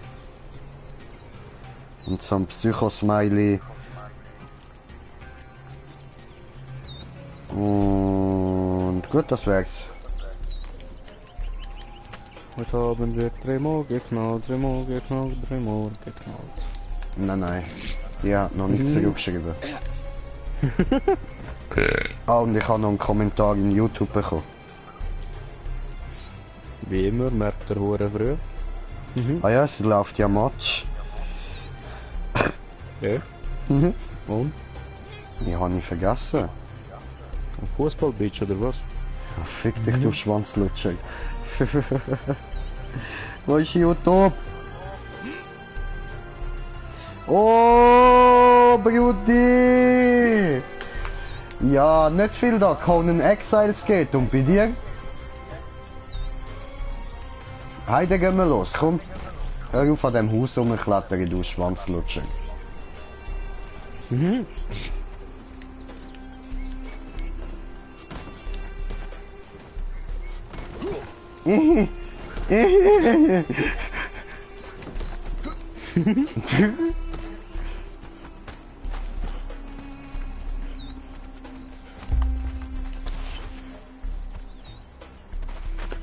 Und so ein Psycho-Smiley. Und gut, das wär's. Heute Abend wird dreimal geknallt, dreimal geknallt, dreimal geknallt. Nein, die hat noch nicht zurückgeschrieben. Ah, und ich habe noch einen Kommentar in YouTube bekommen. Wie immer, merkt der Hure früh. Ah ja, es läuft ja Match. Ja. Und? Ich habe nicht vergessen. Ein Fußballbeach oder was? Ah, fick dich, du Schwanzlutscher. Wo ist YouTube? Oh, Brudi! Ja, nicht viel da. Conan Exiles geht. Und bei dir? Heide, gehen wir los. Komm. Hör auf an dem Haus rumklettern, du Schwanzlutscher.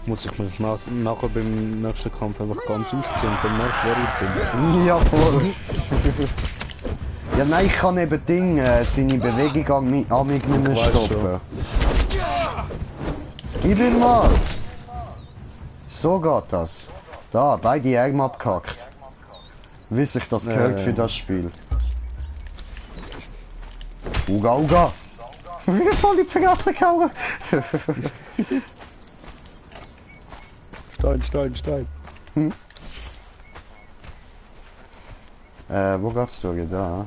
Muss ich mich nachher beim nächsten Kampf einfach ganz ausziehen und dann merkst du, wer ich bin. Ja, voll. Ja, nein, ich kann eben seine Bewegung an mich nicht mehr Weißt stoppen. Gib ihn mal! So geht das. Da, beide Arme abgehackt. Wie sich das gehört für das Spiel. Uga, Uga! Wie voll in die Fresse gehauen! Stein, Stein, Stein. Wo geht's durch? Da?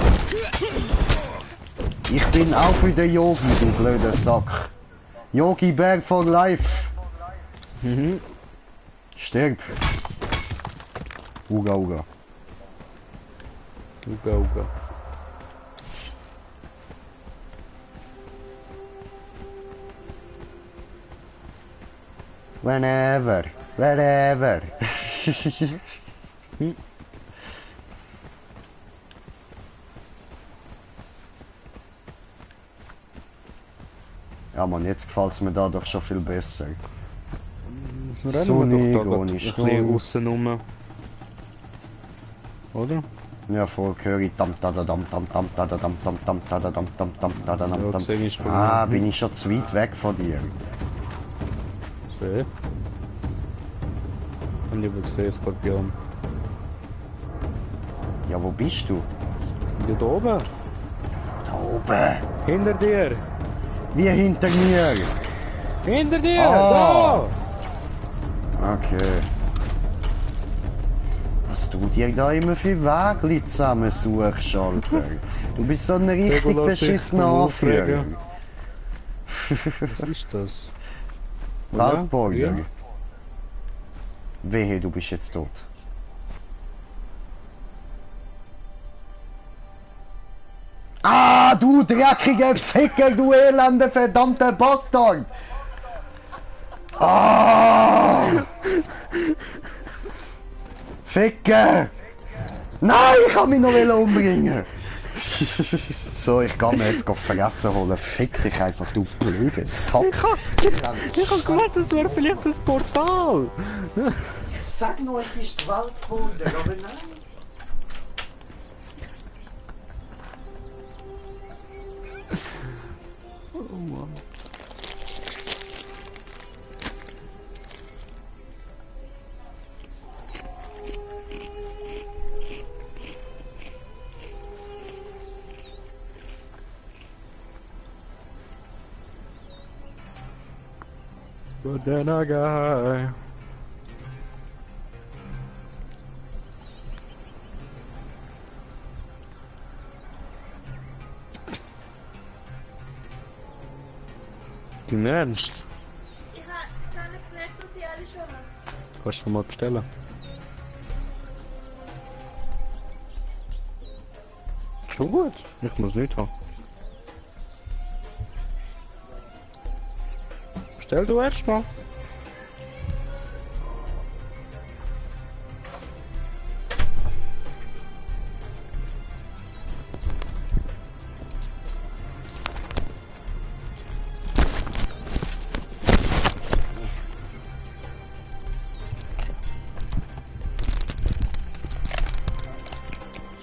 Ich bin auch wieder Yogi, du blöder Sack. Yogi Bär for life. Stirb. Uga, Uga. Uga, Uga. Whenever. Wherever. Ja man, jetzt gefällt es mir da doch schon viel besser. Rennen wir doch da ohne grad ein bisschen aussen rum. Oder? Ja, voll höre ich dam da da dam dam dam da da dam dam dam da da dam dam dam da da dam Ja, dam. gesehen ist bei Ah, mir. bin ich schon zu weit weg von dir. So. Und ich habe gesehen, Skorpion. Ja, wo bist du? Ja, da oben. Da oben. Hinter dir. Wie hinter mir. Hinter dir. Ah. Okay. Was du dir da immer für Wege zusammen suchst, Alter. Du bist so ein richtig Regula sich beschissener vom Anführer. Aufregen. Da. Was ist das? Waldborder. Ja. Wehe, du bist jetzt tot. Ah, du dreckiger Ficker, du elende verdammter Bastard! Ah! Ficker! Nein, ich kann mich noch umbringen! So, ich kann mir jetzt vergessen holen. Fick dich einfach, du blöde Sack! Ich hab gemeint, das wäre vielleicht das Portal. Sag nur, es ist Waldborder, aber nein! Oh Mann. But then I got... Im Ernst? Ich habe keine gemerkt, dass ich alle schon habe. Kannst du mal bestellen? Schon gut. Ich muss nicht haben. Bestell du erst mal.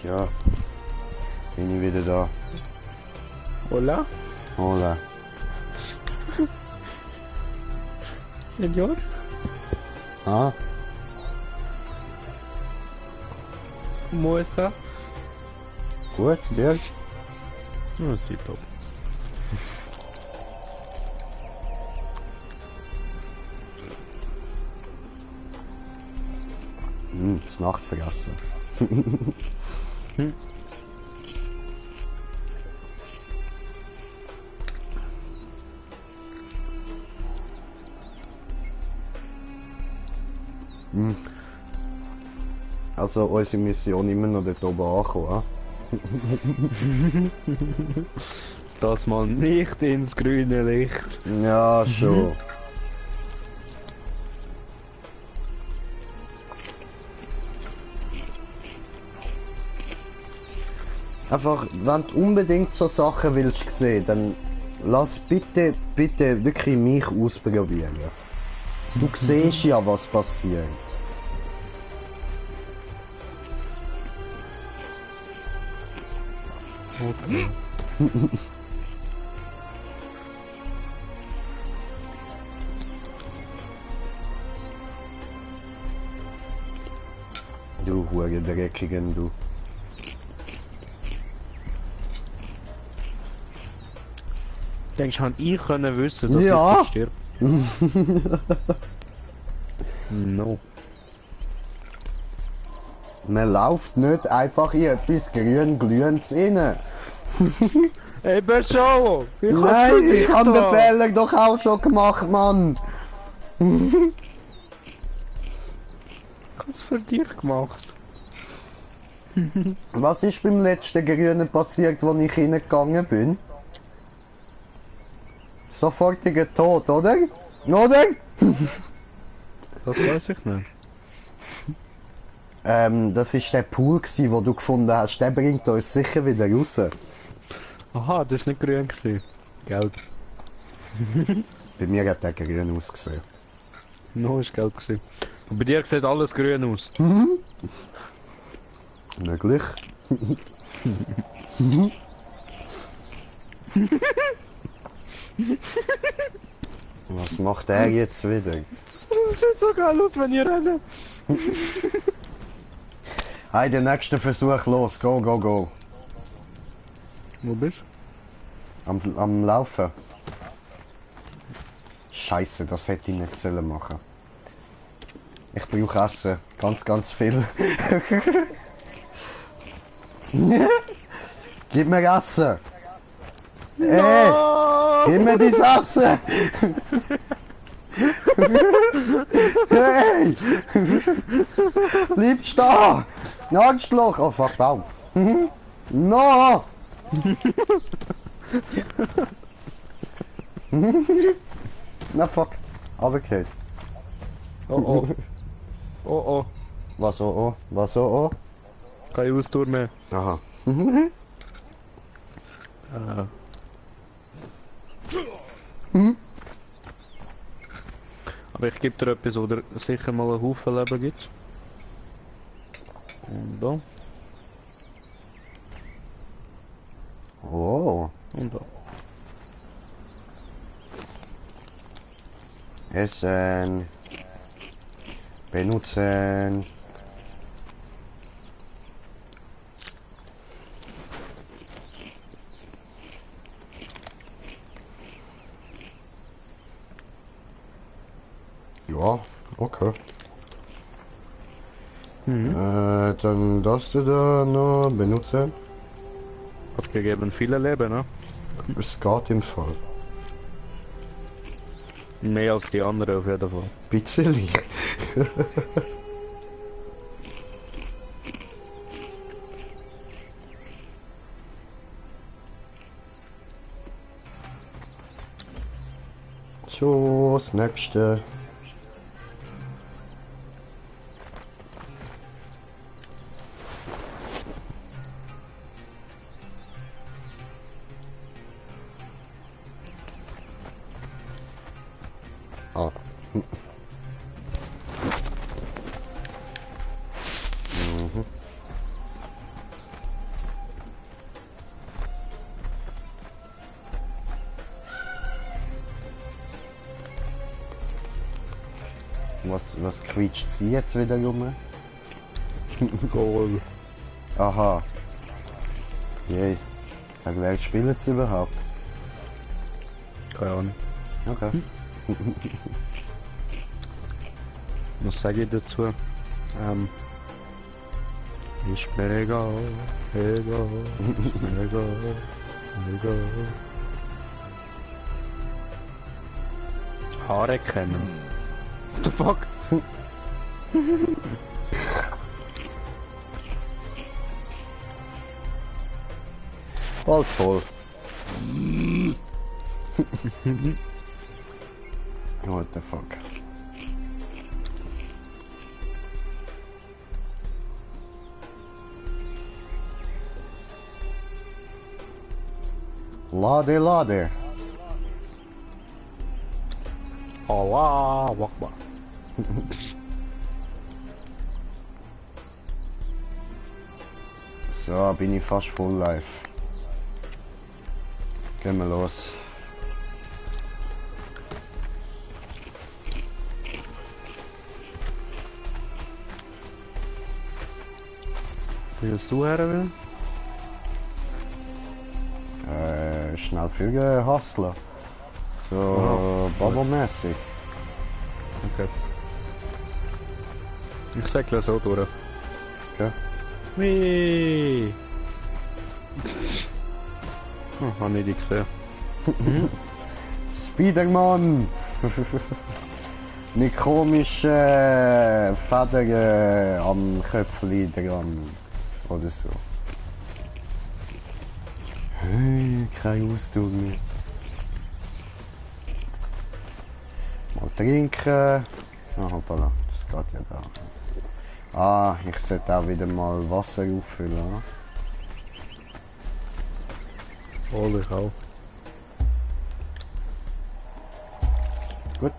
Ja, bin ich wieder da. Hola, Hola. Senor. Ah, ¿Cómo está? gut, Dirk. Ja, tipptopp. Das Nacht vergessen. Also unsere Mission immer noch dort oben ankommen. Das mal nicht ins grüne Licht. Ja, schon. Einfach, wenn du unbedingt so Sachen willst sehen, dann lass bitte wirklich mich ausprobieren. Du siehst ja, was passiert. Okay. Du hure Dreckigen, du. Denkst du, hätte ich können wissen, dass Ja. ich stirb? No. Man läuft nicht einfach in etwas grün-glühendes rein. Eben schon! Nein, ich habe den Fehler doch auch schon gemacht, Mann. Ich hab's für dich gemacht. Was ist beim letzten Grünen passiert, wo ich reingegangen bin? Sofortiger Tod, oder? Oder? Das weiß ich nicht. Das ist der Pool gsi, wo du gefunden hast. Der bringt uns sicher wieder raus. Aha, das war nicht grün gewesen. Gelb. Bei mir hat der grün ausgesehen. No, ist gelb gewesen. Und bei dir sieht alles grün aus. Möglich. Was macht er jetzt wieder? Das sieht so geil aus, wenn ihr rennt. Hey, der nächste Versuch, los, go, go, go. Wo bist Am Laufen. Scheiße, das hätte ich nicht sollen machen. Ich brauche Essen. Ganz, ganz viel. Gib mir Essen! Ey! Gib mir dein Essen! Hey! Bleib stehen! Angstloch! Oh fuck, Baum! No! Na fuck! Runtergefallen. Oh oh. Oh oh. Was oh oh? Was oh oh? Keine Austour mehr. Aha. Aber ich gebe dir etwas, wo dir sicher mal einen Haufen Leben gibt. Und da. Oh. Und da. Essen. Benutzen. Ja, okay. Dann darfst du da noch benutzen. Hat gegeben viele Leben, ne? Es geht im Fall. Mehr als die anderen auf jeden Fall. Bisschen. So, das nächste. Ah. Mhm. Was quietscht sie jetzt wieder rum? Goal. Aha. Yay. Wer spielt es überhaupt? Keine Ahnung. Okay. Was sage ich dazu? Ist mir egal, egal, ist mir egal, egal. Haare kennen. What the fuck? Bald voll. What the fuck? Lade, lade. Allah, Akbar. So, bin ich fast voll live. Gehen wir los. Wie willst du her will? Schnell fügen, hustlen. So, Bubble-mäßig. Okay. Ich sägle so durch. gell? Wee. Oh, hab ich nicht gesehen. Spiderman! Mit komischen Federn am Köpfchen dran. Oder so. Hey, kein Ausdruck mehr. Mal trinken. Ah, hoppala, das geht ja gar nicht. Ah, ich sollte auch wieder mal Wasser auffüllen. Oh, ich auch. Gut.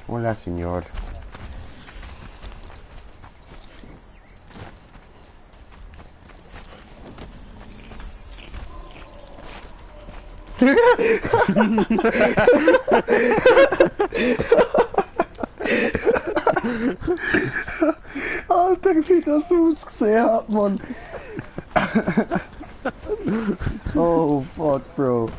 Hola, Signor. Alter, wie das ausgesehen hat, Mann. Oh, fuck, Bro.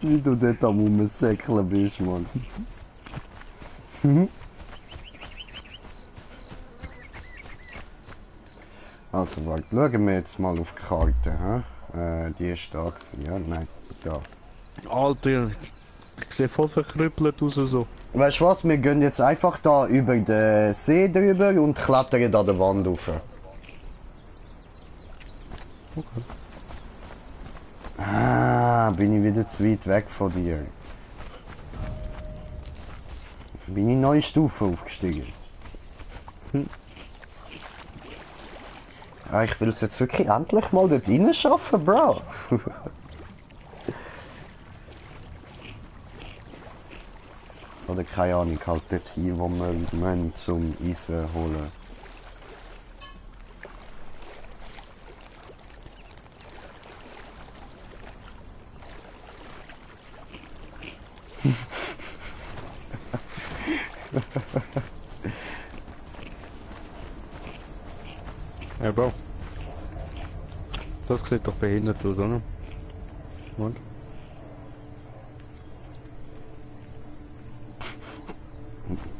Wie du dort am Rumsäckeln bist, Mann. Also, warte, schauen wir jetzt mal auf die Karte. Die ist da gewesen, ja? Nein, da. Alter, ich sehe voll verkrüppelt aus so. Weißt du was, wir gehen jetzt einfach da über den See drüber und klettern an der Wand rauf. Okay. Ah, bin ich wieder zu weit weg von dir. Bin ich neue Stufe aufgestiegen. Ah, ich will es jetzt wirklich endlich mal dort rein schaffen, Bro. Oder keine Ahnung, halt dort hin, wo wir müssen zum Eisen holen. Ja, Bro. Das sieht doch behindert aus, oder? Und?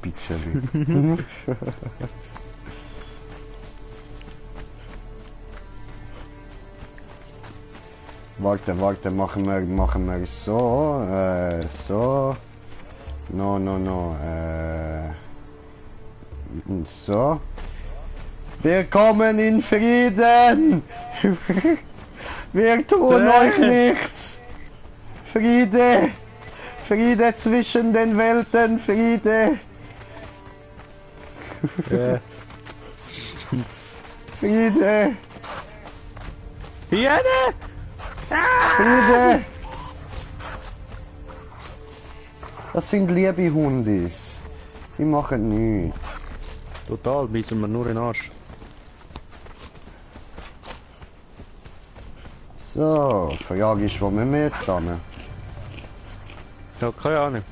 Bisschen. Warte, machen wir so, so. No. So. Wir kommen in Frieden! Wir tun euch nichts! Friede! Friede zwischen den Welten, Friede! Ja. Friede! Hyäne! Friede! Das sind liebe Hundis. Die machen nichts. Total, beißen wir nur in den Arsch. So, Frage ist, wo müssen wir jetzt hin? Ja, keine Ahnung.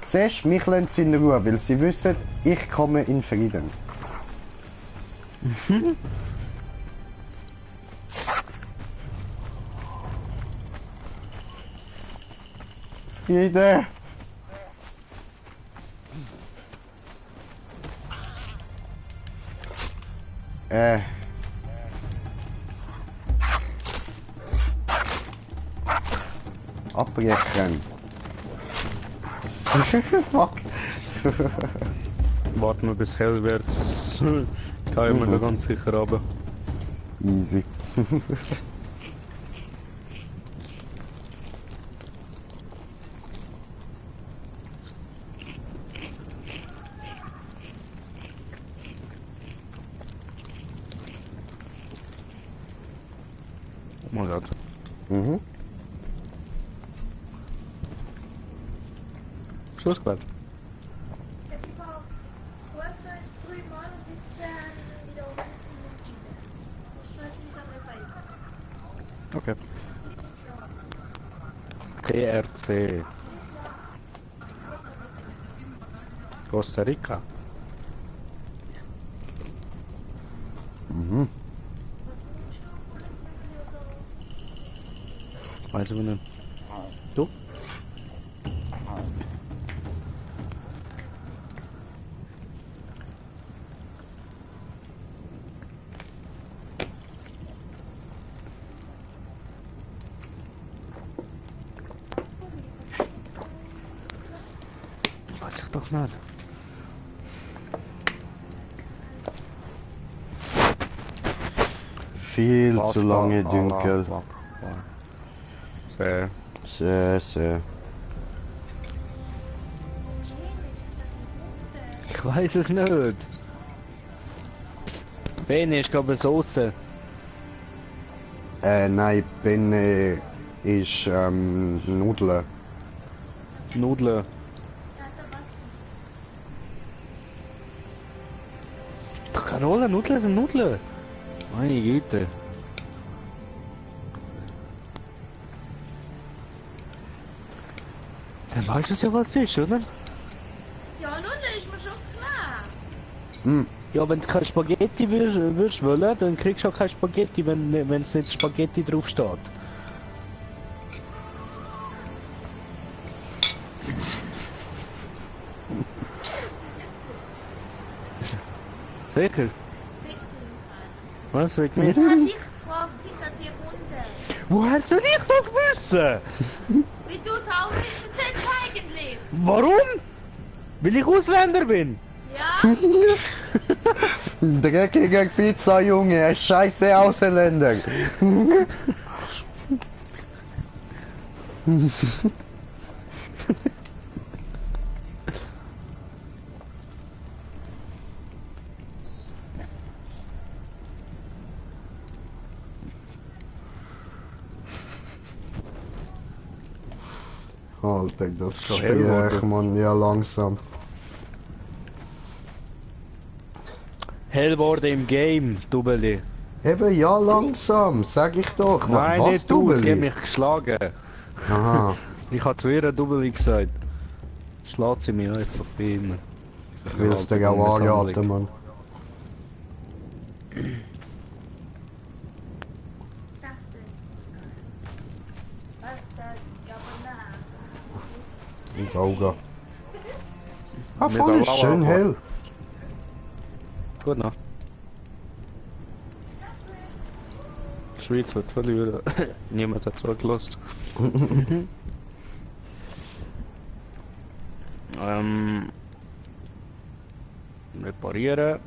Siehst du, mich lassen sie in Ruhe, weil sie wissen, ich komme in Frieden. Friede! Abbrechen. Fuck. Warten wir bis hell wird. Kann wir da ganz sicher runter. Easy. Oh mein Gott. Mhm. Schlussbett. Heb je al website 3 maanden dit zijn die over volgens mij is dat mijn face. Okay. PRC. Costa Rica. Weiß aber nicht. Du? Weiß ich doch nicht. Viel zu lange dunkel. Sehr. Sehr, sehr. Ich weiß es nicht. Bene ist glaube ich Soße. Nein, Benne ist Nudeln. Nudeln. Carola, Nudeln sind Nudeln. Meine Güte. Dann weißt du ja, was es ist, oder? Ja, nun ist mir schon klar. Hm. Ja, wenn du kein Spaghetti würdest wollen, dann kriegst du auch kein Spaghetti, wenn es nicht Spaghetti drauf steht. Sicher? Was wegen mir? Ich habe dich gefragt, sind das die Hunde? Woher soll ich das wissen? Wie du es auch wissen sollst eigentlich. Warum? Weil ich Ausländer bin. Ja? Dreckiger Pizza, Junge, scheiße Ausländer. Alter, das Schon hell geworden. Gespräch, man, ja langsam. Hell wurde im Game, Dubeli. Eben, ja langsam, sag ich doch. Nein, Was, nicht du, sie hat Dubeli? mich geschlagen. Aha, Ich habe zu ihr Dubeli gesagt. Schlägt sie mich einfach wie immer. ich will es dir auch anraten, Mann. Das denn? Was das? Ja, aber nein. Im Auge. Ah, Mir voll ist ist auch schön auch- hell. Gut Nacht. Die Schweiz wird verlieren. Niemand hat zugelassen. Reparieren.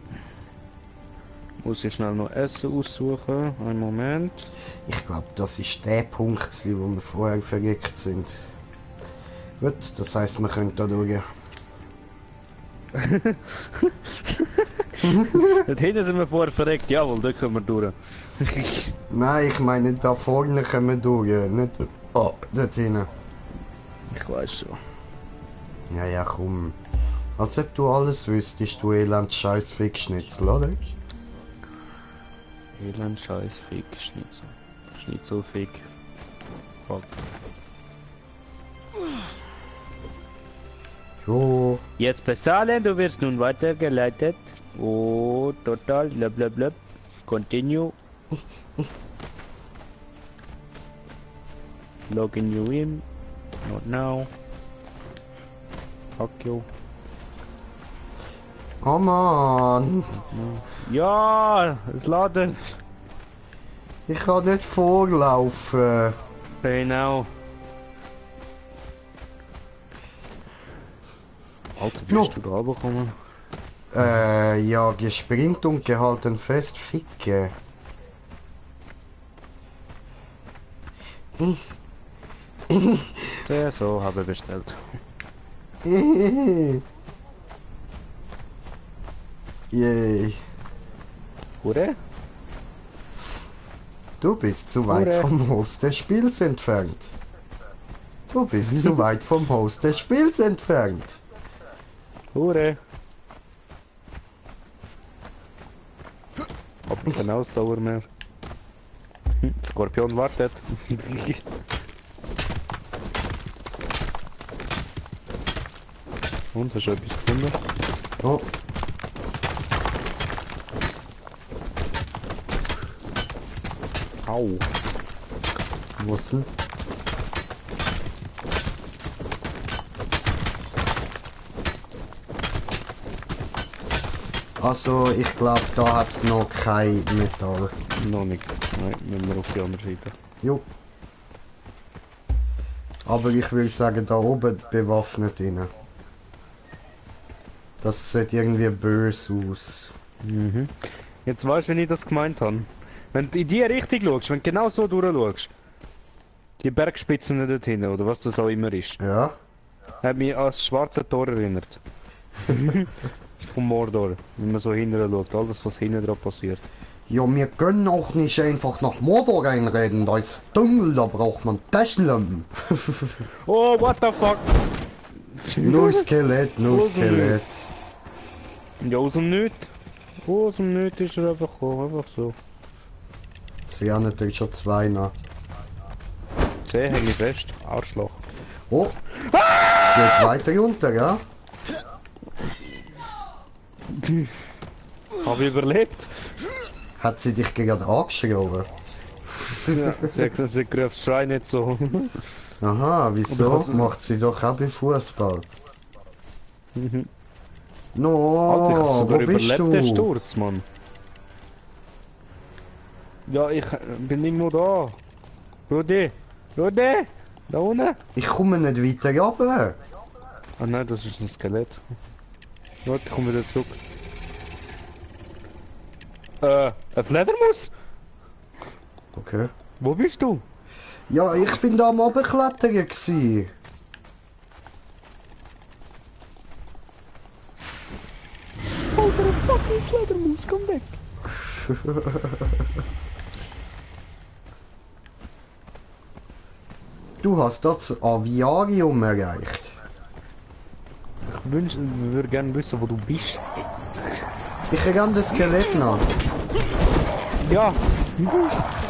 Muss ich schnell noch Essen aussuchen. Einen Moment. Ich glaube, das ist der Punkt, gewesen, wo wir vorher verreckt sind. Gut, das heisst, wir können da durch. Dort hinten sind wir vorher verreckt. Jawohl, da können wir durch. Nein, ich meine, da vorne können wir durch, nicht dort hinten. Ich weiß schon. Ja, ja, komm. Als ob du alles wüsstest, du elend scheiß Fickschnitzel, oder? Elend, Scheiß, Fick, Schnitzel. Schnitzel, Fick. Fuck. Jo, Jetzt bezahlen, du wirst nun weitergeleitet. Oh, total, blablabla. Continue. Login you in. Not now. Fuck you. oh Mann, Ja, es ladet. ich kann nicht vorlaufen. Genau. Alter, Jo. bist du da bekommen? Ja, gespringt und gehalten fest, Ficke. Ja, so habe ich bestellt. Yay. Hure? Du bist zu weit Hure. vom Host des Spiels entfernt. Du bist zu weit vom Host des Spiels entfernt. Hure? Hab keine Ausdauer mehr. Skorpion wartet. Und, hast du etwas gefunden? Oh, Au. was denn? Also, ich glaube, da hat es noch kein Metall. Noch nicht. Nein, müssen wir auf die andere Seite. Jo. Aber ich würde sagen, da oben bewaffnet rein. Das sieht irgendwie böse aus. Mhm. Jetzt weißt du, wie ich das gemeint habe. Wenn du in die Richtung schaust, wenn du genau so durchschaust, die Bergspitzen dort hinten, oder was das auch immer ist, Ja? hat mich an das schwarze Tor erinnert. Vom Mordor, wenn man so hinten schaut, alles was hinten dran passiert. Ja, wir können auch nicht einfach nach Mordor reinreden. Da ist dunkel, da braucht man Taschenlampen. Oh, what the fuck? Nur Skelett, nur Aus dem Skelett. Ja, aus dem Nichts. Aus dem Nichts ist er einfach gekommen, einfach so. Sie haben natürlich schon zwei noch. Seh, häng ich fest. Arschloch. Oh! Geht weiter runter, ja? Hab ich überlebt? Hat sie dich gerade angeschrieben? Ja, sie hat gesagt, sie greift Schrei nicht so. Aha, Aber wieso? kannst du- Macht sie doch auch bei Fußball. Mhm. No, Alter, ich hab sogar wo bist überlebt, den du? Sturz, Mann. Ja, ich bin irgendwo da. Rudi! Rudi! Da unten! Ich komme nicht weiter runter. Ah nein, das ist ein Skelett. Warte, ich komm wieder zurück. Ein Fledermaus? Okay. Wo bist du? Ja, ich bin da am Abklettern gsi. Alter, ein fucking Fledermaus, komm weg! Du hast das Aviarium erreicht. Ich würde gerne wissen, wo du bist. Ich renne das Skelett nach. Ja!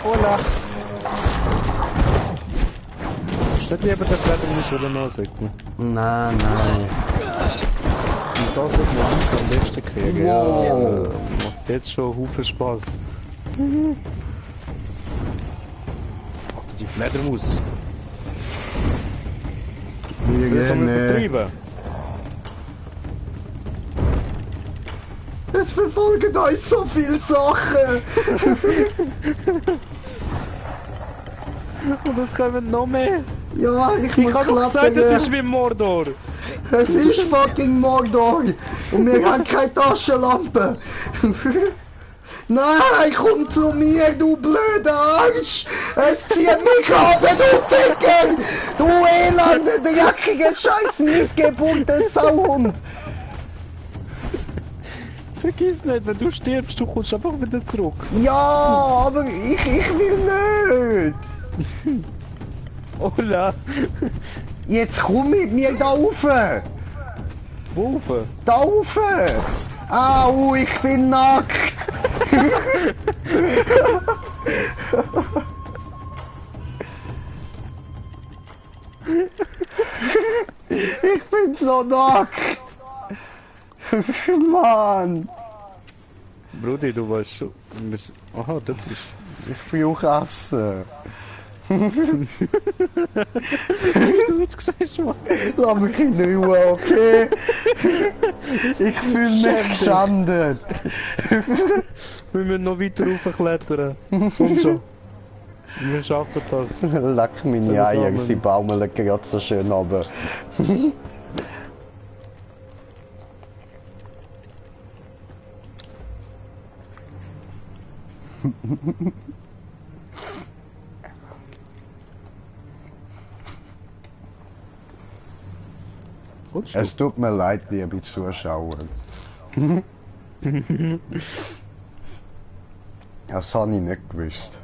Hola! Statt lieber der Fledermaus oder nachsücken. Nein, nein. Und das wird man uns am besten kriegen. Wow. Ja, macht jetzt schon einen Haufen Spaß. Alter, die Fledermaus. Wir Das haben wir gehen. vertrieben. Es verfolgen euch so viele Sachen. Und es kommen noch mehr. Ja, ich Ich muss hab doch gesagt, das ist klettern. wie Mordor. Es ist fucking Mordor. Und wir haben keine Taschenlampe. Nein, komm zu mir, du blöder Arsch! Es zieht mich ab, du Ficker! Du elende, dreckige, scheiß missgebundene Sauhund! Vergiss nicht, wenn du stirbst, du kommst einfach wieder zurück. Ja, aber ich will nicht! Hola. Jetzt komm mit mir da rauf! Wo rauf? Da rauf! Au, ich bin nackt! Ich bin so nackt! Mann! Brudi, du weißt schon. Aha, das ist. Ich brauche Essen. Wie du jetzt gesagt Mann. Lass mich in Ruhe, okay? Ich fühle mich geschändet. Wir müssen noch weiter raufklettern. Komm schon. Wir schaffen das. Leck meine Eier, sie baumeln gerade so schön runter. Kommst du? Es tut mir leid, liebe Zuschauer. Das habe ich nicht gewusst.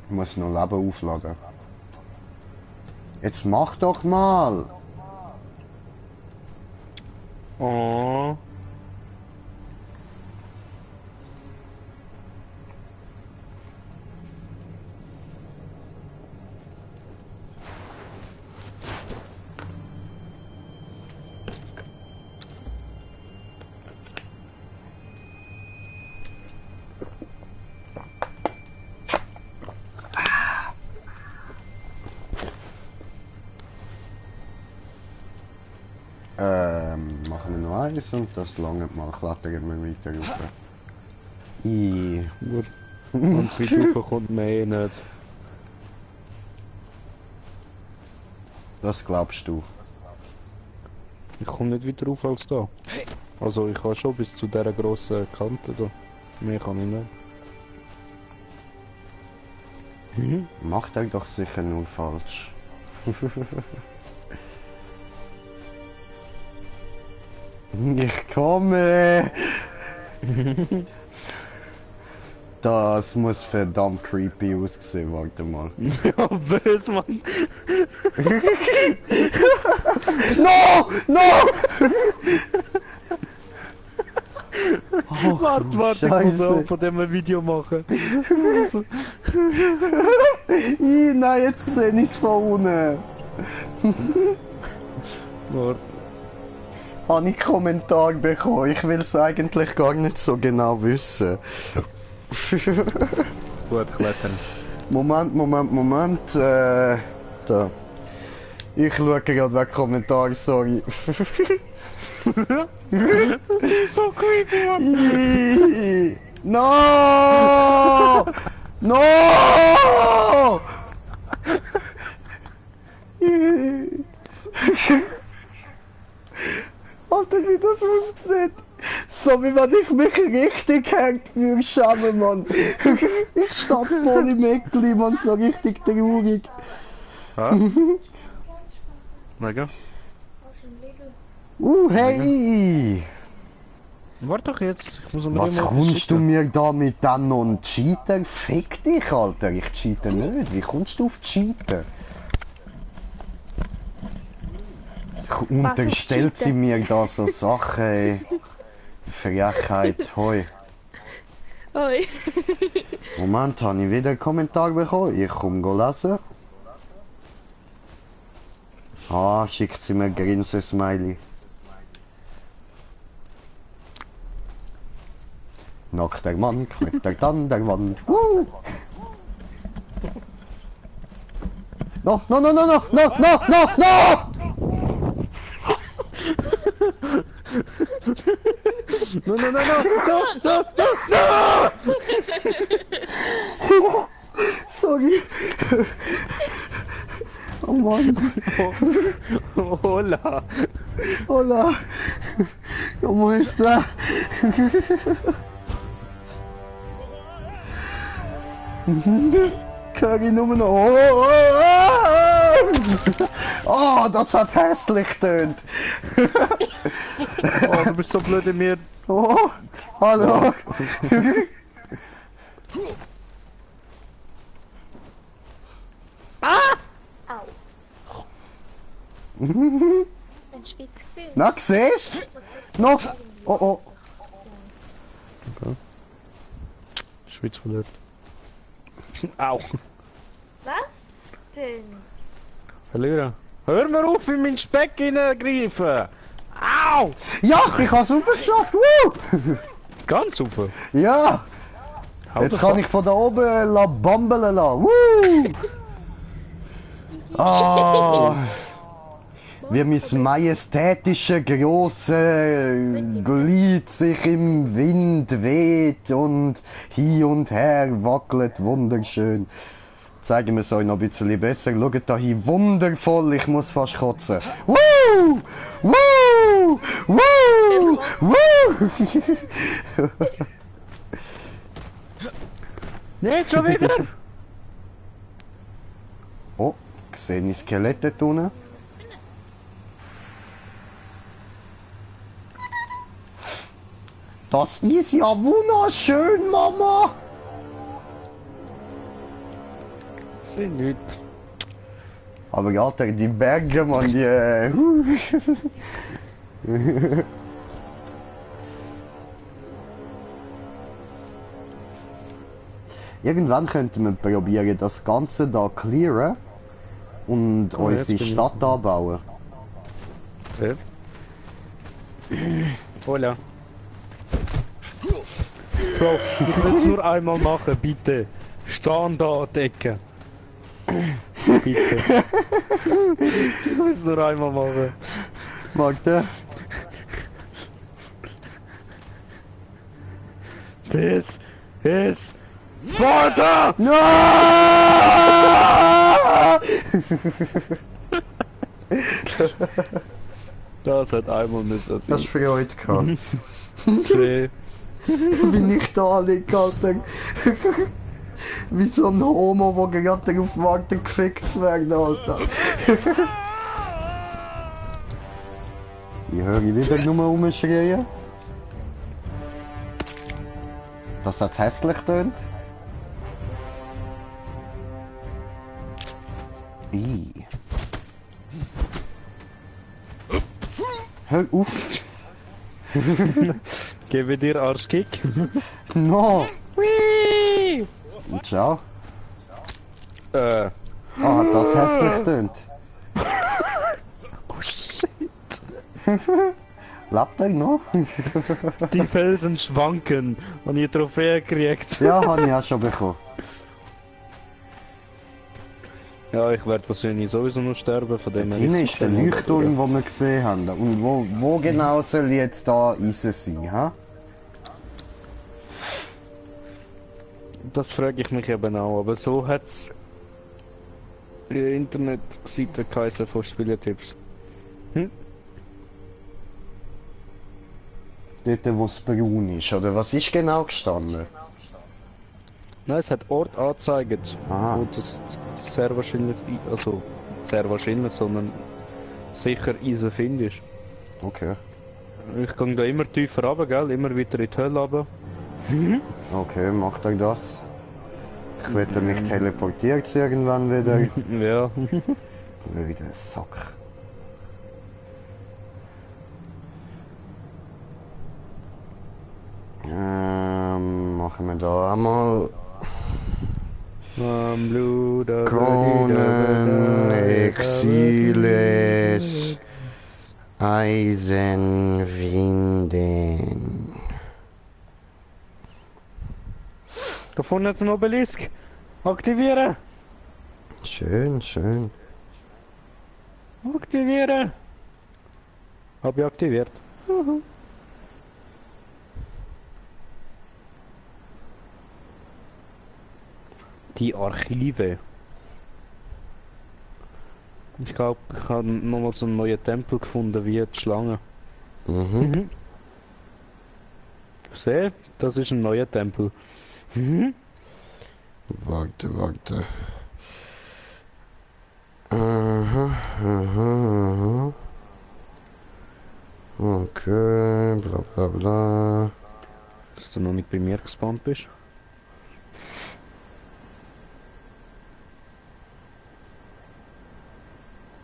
Ich muss noch Leben aufladen. Jetzt mach doch mal! Oh. Machen wir noch eins und das lange mal klettern wir weiter rauf. Nur, wenn es weit rauf kommt, mehr nicht. Was glaubst du? Ich komme nicht weiter rauf als da. Also ich kann schon bis zu dieser grossen Kante da. Mehr kann ich nicht. Macht er doch sicher nur falsch. Ich komme! Das muss verdammt creepy aussehen, warte mal. Ja, böse, Mann. No! No! Oh, Warte, ich muss auch von dem ein Video machen. Nein, jetzt sehe ich es von unten. Warte. Habe ich Kommentar bekommen? Ich will es eigentlich gar nicht so genau wissen. Gut, klettern. Moment, da. Ich schaue gerade weg Kommentar, sorry. So creepy, Mann. No! No! Alter, wie das aussieht! So wie wenn ich mich richtig hängt würde schämen, Mann! Ich stehe voll im Eckli, Mann, so richtig traurig. Ja. Mega. Aus dem Lidl. Hey! Warte doch jetzt. Ich muss mir Was mal kommst du mir da mit dann noch ein Cheater? Fick dich, Alter, ich cheate nicht. Wie kommst du auf Cheaten? Unterstellt sie mir da so Sachen, ey. Frechheit, hoi. Oi. Moment, habe ich wieder einen Kommentar bekommen? Ich komme lesen. Ah, schickt sie mir ein Grinsen-Smiley. Nackter Mann klettert an der Wand. No, no, no, no, no, no, no, no, no! No, no, no, no, no, no, no! Sorry. Oh Mann. Hola. Hola. ¿Cómo está? Höre ich nur noch. Oh, das hat hässlich getönt. Oh, du bist so blöd in mir. Oh, hallo. Au. Ein Spitzgefühl. Na, siehst du? Noch. Oh, oh. Okay. Schweiz verliert. Au. Was denn? Verlieren. Hör mir auf, in meinen Speck hineingreifen! Au! Ja, ich habe es geschafft. Woo! Ganz super. Ja. Jetzt kann ich von da oben la bambeln lassen. Woo! Ah! Wie mein majestätische große Glied sich im Wind weht und hin und her wackelt. Wunderschön. Zeigen wir es euch noch ein bisschen besser. Schaut da hin, wundervoll, ich muss fast kotzen. Woo! Woo! Woo! Woo! Nicht schon wieder! Oh, sehe ich Skelette unten? Das ist ja wunderschön, Mama! Sind nicht. Aber Alter, die Berge, man, die... Irgendwann könnten wir probieren, das Ganze da clearen und Oh, jetzt unsere bin ich- Stadt anbauen. Ja. Hola. Bro, ich will es nur einmal machen, bitte. Stehen da an der Ecke. Bitte. Ich will es nur einmal machen. Warte. This is Sparta! No! Das hat einmal müssen Das sein. ist Freude gehabt. Okay. Wie ich da liege, Alter. Wie so ein Homo, der gerade darauf wartet, gefickt zu werden, Alter. Ich höre wieder nur rumschreien. Das hat hässlich tönt. Hör auf! Gebe dir Arschkick. No! Whee! Ciao. Ah, hat das hässlich tönt. oh shit. Lebt er noch? Die Felsen schwanken und die Trophäe gekriegt. Ja, habe ich auch schon bekommen. Ja, ich werde wahrscheinlich sowieso noch sterben, von dem her. Hier ist der Leuchtturm, den wir gesehen haben. Und wo genau soll jetzt da Eisen sein, ha? Das frage ich mich eben auch, aber so hat es in der Internetseite geheißen von Spieletipps. Dort, wo es braun ist, oder was ist genau gestanden? Nein, es hat Ort angezeigt, Ah. wo das sehr wahrscheinlich, also sehr wahrscheinlich, sondern sicher Eisen findest. Okay. Ich gehe da immer tiefer runter, gell? Immer weiter in die Hölle runter. Okay, macht er das. Ich werde mich teleportiert irgendwann wieder. Ja. Wieder ein Sack. Machen wir da einmal. Blut, Kronen, Exiles, Eisenwinden. Da vorne hat es einen Obelisk. Aktivieren! Schön, schön. Aktivieren! Hab ich aktiviert. Die Archive. Ich glaube, ich habe nochmal so einen neuen Tempel gefunden, wie die Schlange. Mhm. Sehe, das ist ein neuer Tempel. Warte. Aha. Okay, bla bla bla. Dass du noch nicht bei mir gespawnt bist.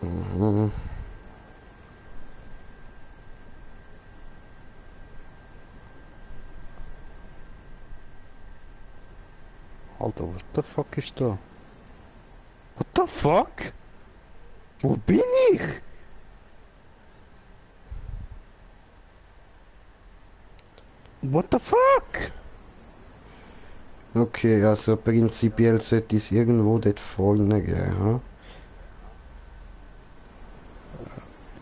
Mhm. Alter, what the fuck ist da? What the fuck? Wo bin ich? What the fuck? Okay, also prinzipiell sollte es irgendwo dort vorne gehen, ha?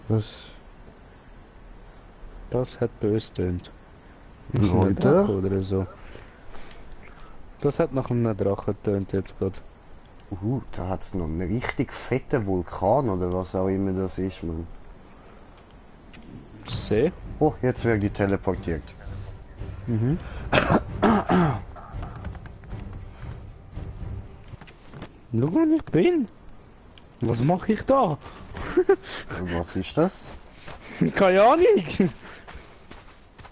Was? Das hat böse tönt. Leute? Oder so. Das hat nach einem Drachen tönt jetzt gerade. Da hat's noch einen richtig fetten Vulkan oder was auch immer das ist, man. See? Oh, jetzt werde ich teleportiert. Mhm. Schau, wo ich bin. Was mache ich da? Was ist das? Keine Ahnung.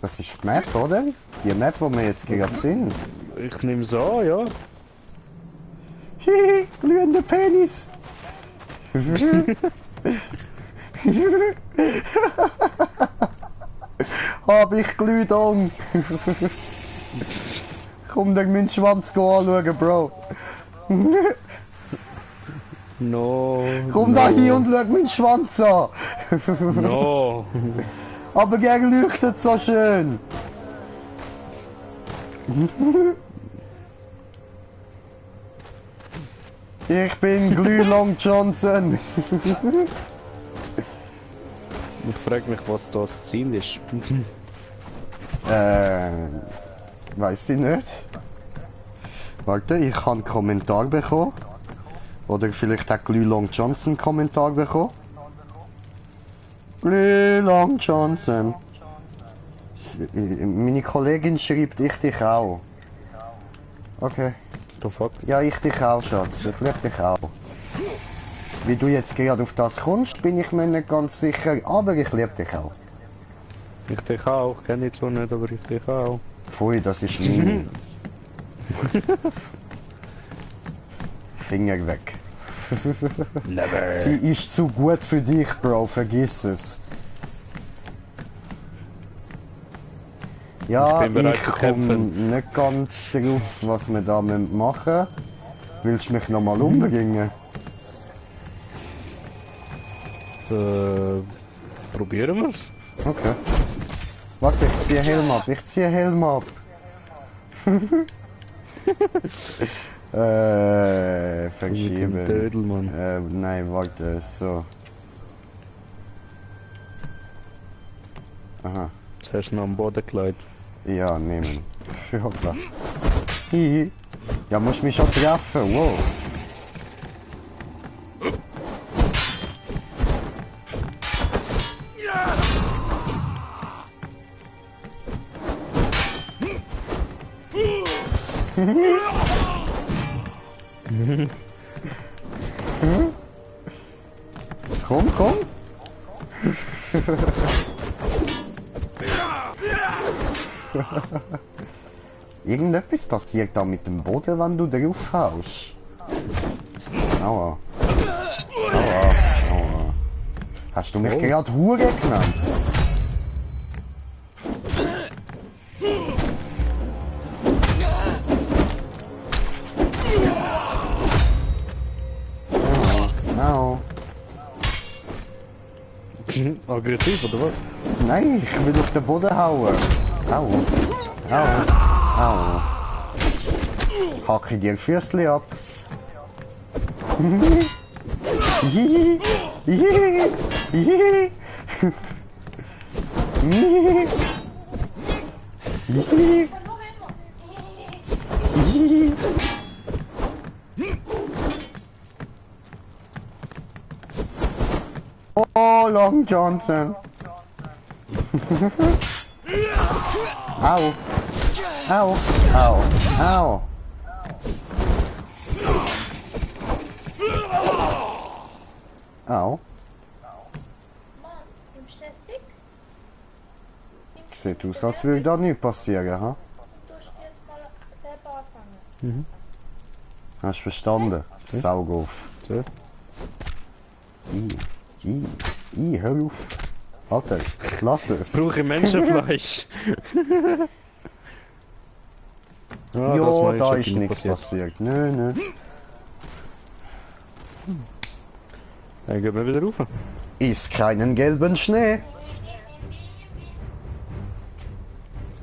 Das ist die Map, oder? Die Map, wo wir jetzt gerade sind. Ich nehme es an, ja. Hihi, glühender Penis. Hab ich Glühdung. Komm, dann meinen Schwanz anschauen, Bro. No. Komm no, da hier und schau meinen Schwanz an. No. Aber gern leuchtet so schön. Ich bin Glühlong Johnson. Ich frage mich, was da das Ziel ist. Weiß ich nicht. Warte, ich habe einen Kommentar bekommen. Oder vielleicht hat Glü Long Johnson einen Kommentar bekommen. Glü Long Johnson. Meine Kollegin schreibt, ich dich auch. Okay. The fuck? Ja, ich dich auch, Schatz. Ich liebe dich auch. Wie du jetzt gerade auf das kommst, bin ich mir nicht ganz sicher, aber ich liebe dich auch. Ich dich auch, kenne ich zwar nicht, aber ich dich auch. Pfui, das ist meine. Finger weg. Never. Sie ist zu gut für dich, Bro, vergiss es. Ja, Ich bin bereit ich zu komme kämpfen. nicht ganz drauf, was wir da machen müssen. Willst du mich nochmal umbringen? Probieren wir's? Okay. Warte, ich ziehe Helm ab, ich ziehe Helm ab. Mit dem Verschieben. Dödel, Mann. Nein, warte, so. Aha. Das hast du noch am Boden gelegt. Ja, nehmen. Ja, klar. Hihi. Ja, musst mich schon treffen, wow. Komm, komm. Irgendetwas passiert da mit dem Boden, wenn du drauf haust. Aua. Aua. Aua. Hast du mich gerade Hure genannt? Au. Aggressiv, oder was? Nein, ich will auf den Boden hauen. Au. Au. Au. Hacke dir Füßli ab. Hihi. Hihi. Hihi. Hihi. Hihi. Hihi. Oh, Long Johnson. Au. Au. Au. Au. Au. Mann, nimmst du den Stick? Sieht aus, als würde da nichts passieren, ha? Du tust dir jetzt mal selber anfangen. Hast du verstanden? Saug auf. So. Hör auf. Alter, lass es. Brauche ich Menschenfleisch? Ah, das Ja, Mal da schon ist genug nichts passiert. Nö, nö. Dann gehen wir wieder rauf. Ist keinen gelben Schnee.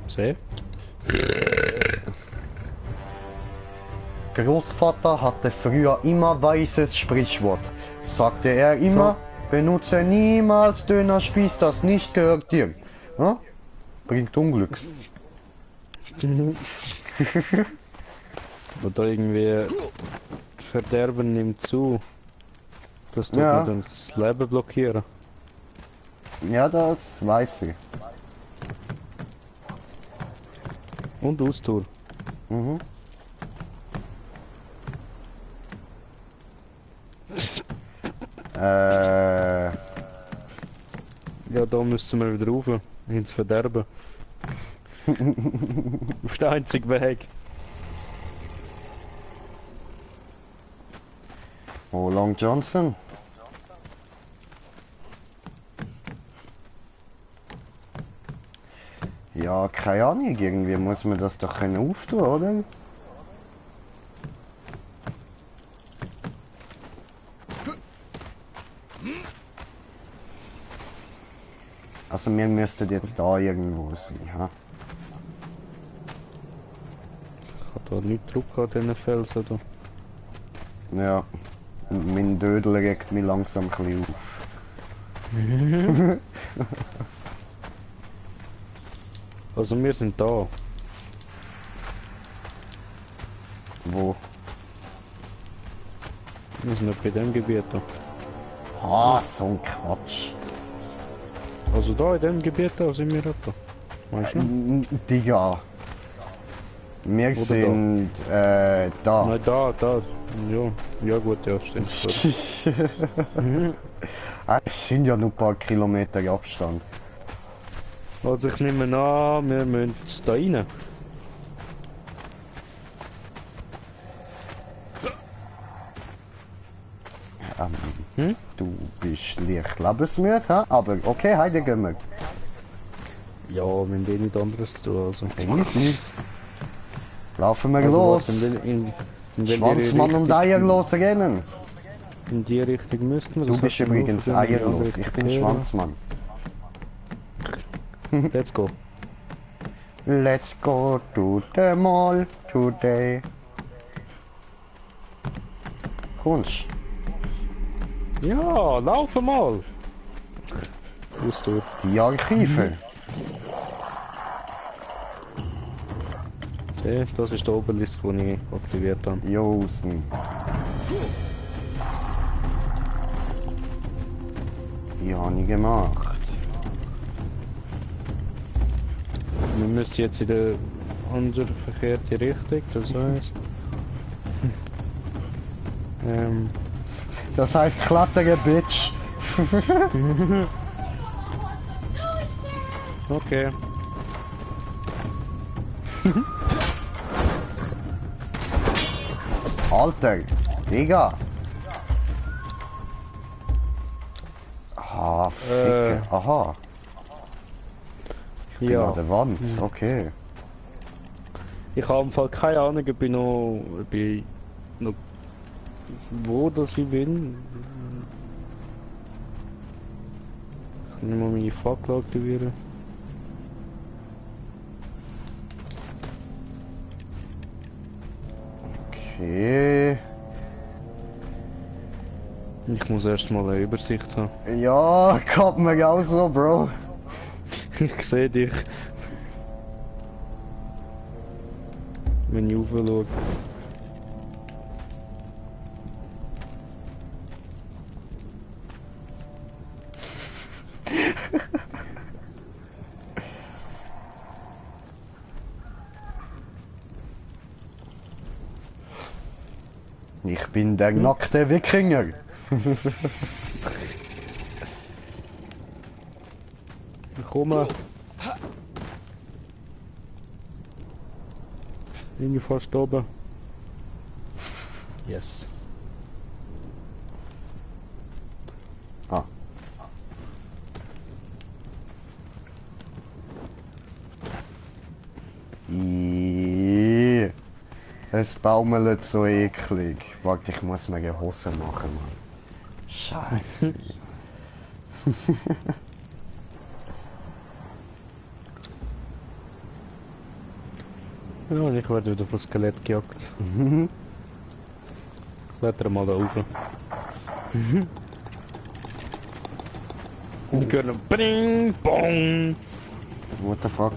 Seh. Großvater hatte früher immer weißes Sprichwort. Sagte er immer, benutze niemals Dönerspieß, das nicht gehört dir. Ja? Bringt Unglück. Oder irgendwie Verderben nimmt zu. Das tut Ja. mir dann das Leben blockieren. Ja, das weiß ich. Und Austour. Mhm. Ja, da müssen wir wieder rauf. Ins Verderben. Auf den einzigen Weg. Oh, Long Johnson. Ja, keine Ahnung, irgendwie muss man das doch können auftun, oder? Also wir müssten jetzt da irgendwo sein, ha? Ich habe da nicht Druck an diesen Felsen. Da. Ja. Und mein Dödel regt mich langsam ein bisschen auf. Also wir sind da. Wo? Wir sind nicht bei dem Gebiet da. Ah, so ein Quatsch. Also da in dem Gebiet da sind wir etwa. Weißt du noch? Digga. Wir da? sind da. Nein, da. Ja, ja gut, ja, stimmt. Sorry. Es sind ja nur ein paar Kilometer Abstand. Also ich nehme an, wir müssen da rein. Du bist leicht lebensmüde, ha? Aber okay, heute gehen wir. Ja, wir haben eh nichts anderes zu tun. Also. Easy. Laufen wir Also, los. warte, in welche Schwanzmann und Richtung- Eierlos rennen. In die Richtung müssten wir. Du das bist hat man übrigens nur für die Eierlos. andere Ich bin Seite. Schwanzmann. Let's go. Let's go to the mall today. Kommst? Ja, laufe mal! Fuß durch. Die Archive. Okay, das ist der Obelisk, den ich aktiviert habe. Josen. Die habe ich gemacht. Wir müssen jetzt in der andere verkehrte Richtung, das heißt. Das heißt klettere, Bitch. Okay. Alter, Digga. Ah, Ficke. Aha. Ja. Ja. An der Wand. Okay. Ich habe im Fall keine Ahnung, ob ich noch wo das ich bin. Ich kann nicht mal meine Fackel aktivieren. Okay. Ich muss erst mal eine Übersicht haben. Ja, kommt mir auch so, Bro. Ich sehe dich. Wenn ich raufschaue. Ich bin der nackte Wikinger. Ich komme. Bin ich fast oben. Yes. Ah. Es baumelt so eklig. Warte, ich muss mir eine Hose machen, Mann. Scheiße. Ja, und ich werde wieder vom Skelett gejagt. Kletter mal da rauf. Wir können Bring, Bong! What the fuck?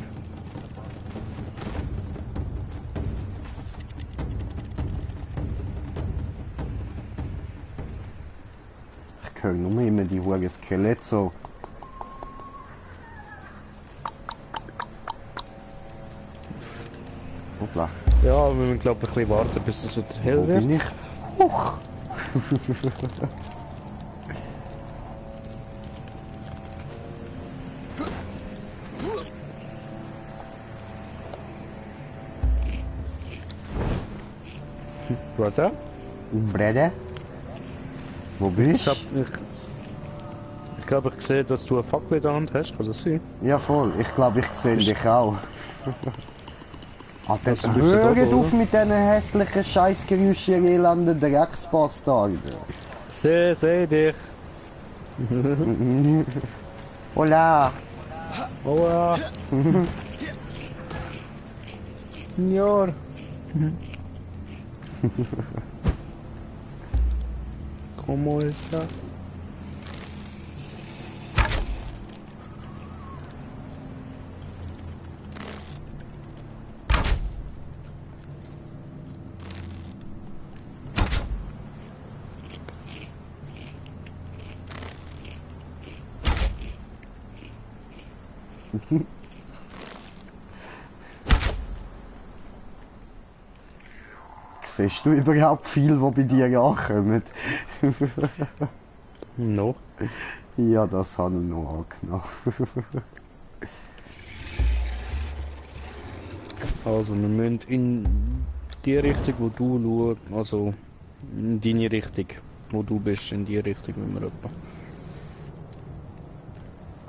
Ich höre nur immer die hohe Skelett so. Hoppla. Ja, wir müssen glaube ich ein bisschen warten, bis es wieder hell Wo wird. bin ich? Huch! Warte. Brede? Wo bist du? Ich glaube, ich sehe, dass du eine Fackel in der Hand hast. Kann das sein? Ja voll, ich glaube ich sehe dich auch. Alter, Also bist du da, hört auf oder? mit diesen hässlichen Scheißgeräuschen, ihr elenden Drecksbastarde. Seh dich. Hola! Oa. Signor. ¿Cómo está? Siehst du überhaupt viel, was bei dir ankommt? No. Ja, das habe ich noch angenommen. Also wir müssen in die Richtung, wo du schaust, also in deine Richtung, wo du bist, in die Richtung müssen wir etwa.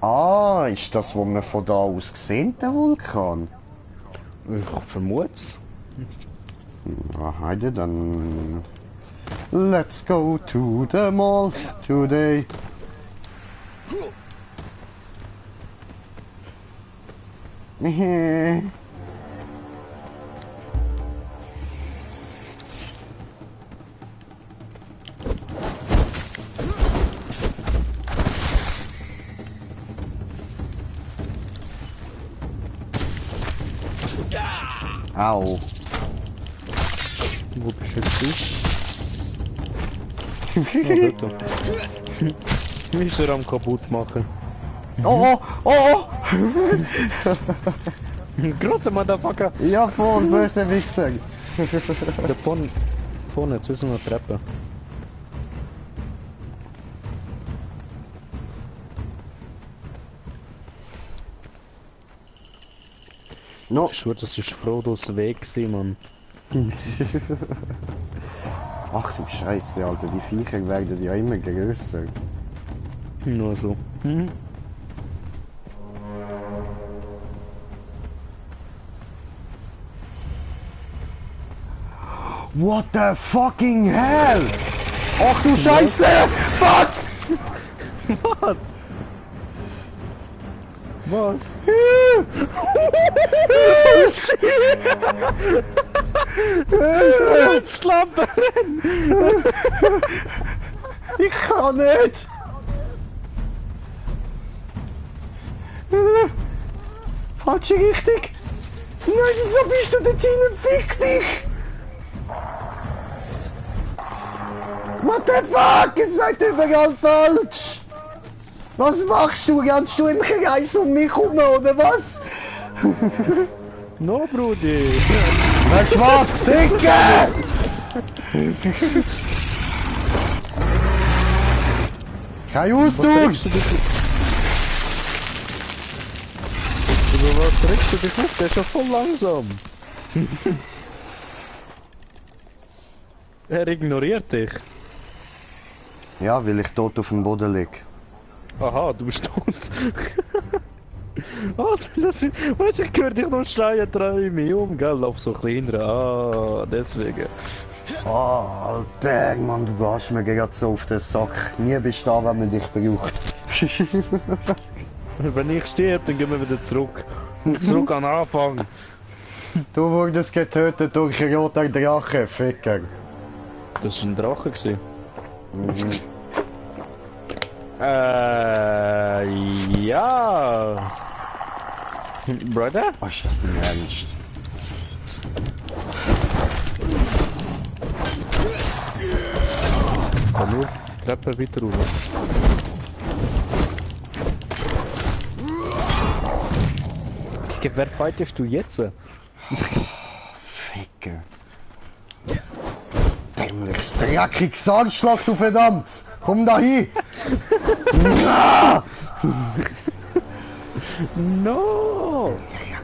Ah, ist das, wo man von da aus sehen, der Vulkan? Ich vermute es. Ja, heide dann. Let's go to the mall today. Hehe. Au. Wo bist jetzt du? Dort. Wie ist er am kaputt machen? Oh, oh, oh! Große Motherfucker! Ja, voll, böse Wichser. Da vorne, jetzt müssen wir Treppe. No. Ich schwör, das ist Frodos Weg gewesen, Mann. Ach du Scheiße, Alter, die Viecher werden ja immer größer. Nur so. Mhm. What the fucking hell? Ach du Scheiße! Fuck! Was? Was? Oh shit! Schlampe! Ich kann nicht! Falsche Richtung! Nein, wieso bist du dort hinein? Fick dich! What the fuck? Ihr seid überall falsch! Was machst du? Rennst du im Kreis um mich herum, oder was? No, Brudi! Weißt du was? Ficke! Kein Was Ausdruck! regst du dich? Über was regst du dich auf? Der ist ja voll langsam. Er ignoriert dich. Ja, weil ich tot auf dem Boden liege. Aha, du bist tot. Oh, das ist, weißt du, ich höre dich noch schreien, drei mich um, gell, auf so kleiner. Ah, deswegen. Oh, Alter, Mann, du gehst mir gerade so auf den Sack. Nie bist du da, wenn man dich braucht. Wenn ich sterbe, dann gehen wir wieder zurück. Zurück an den Anfang. Du wurdest getötet durch einen roten Drache, Ficker. Das war ein Drache gewesen. Mhm. Ja. Brother? Was ist das denn ernst? Komm nur, Treppe weiter rauf. Gegen wer fightest du jetzt? Ficker. Dämliches dreckiges Anschlag, du verdammt! Komm da hin! Ja! No!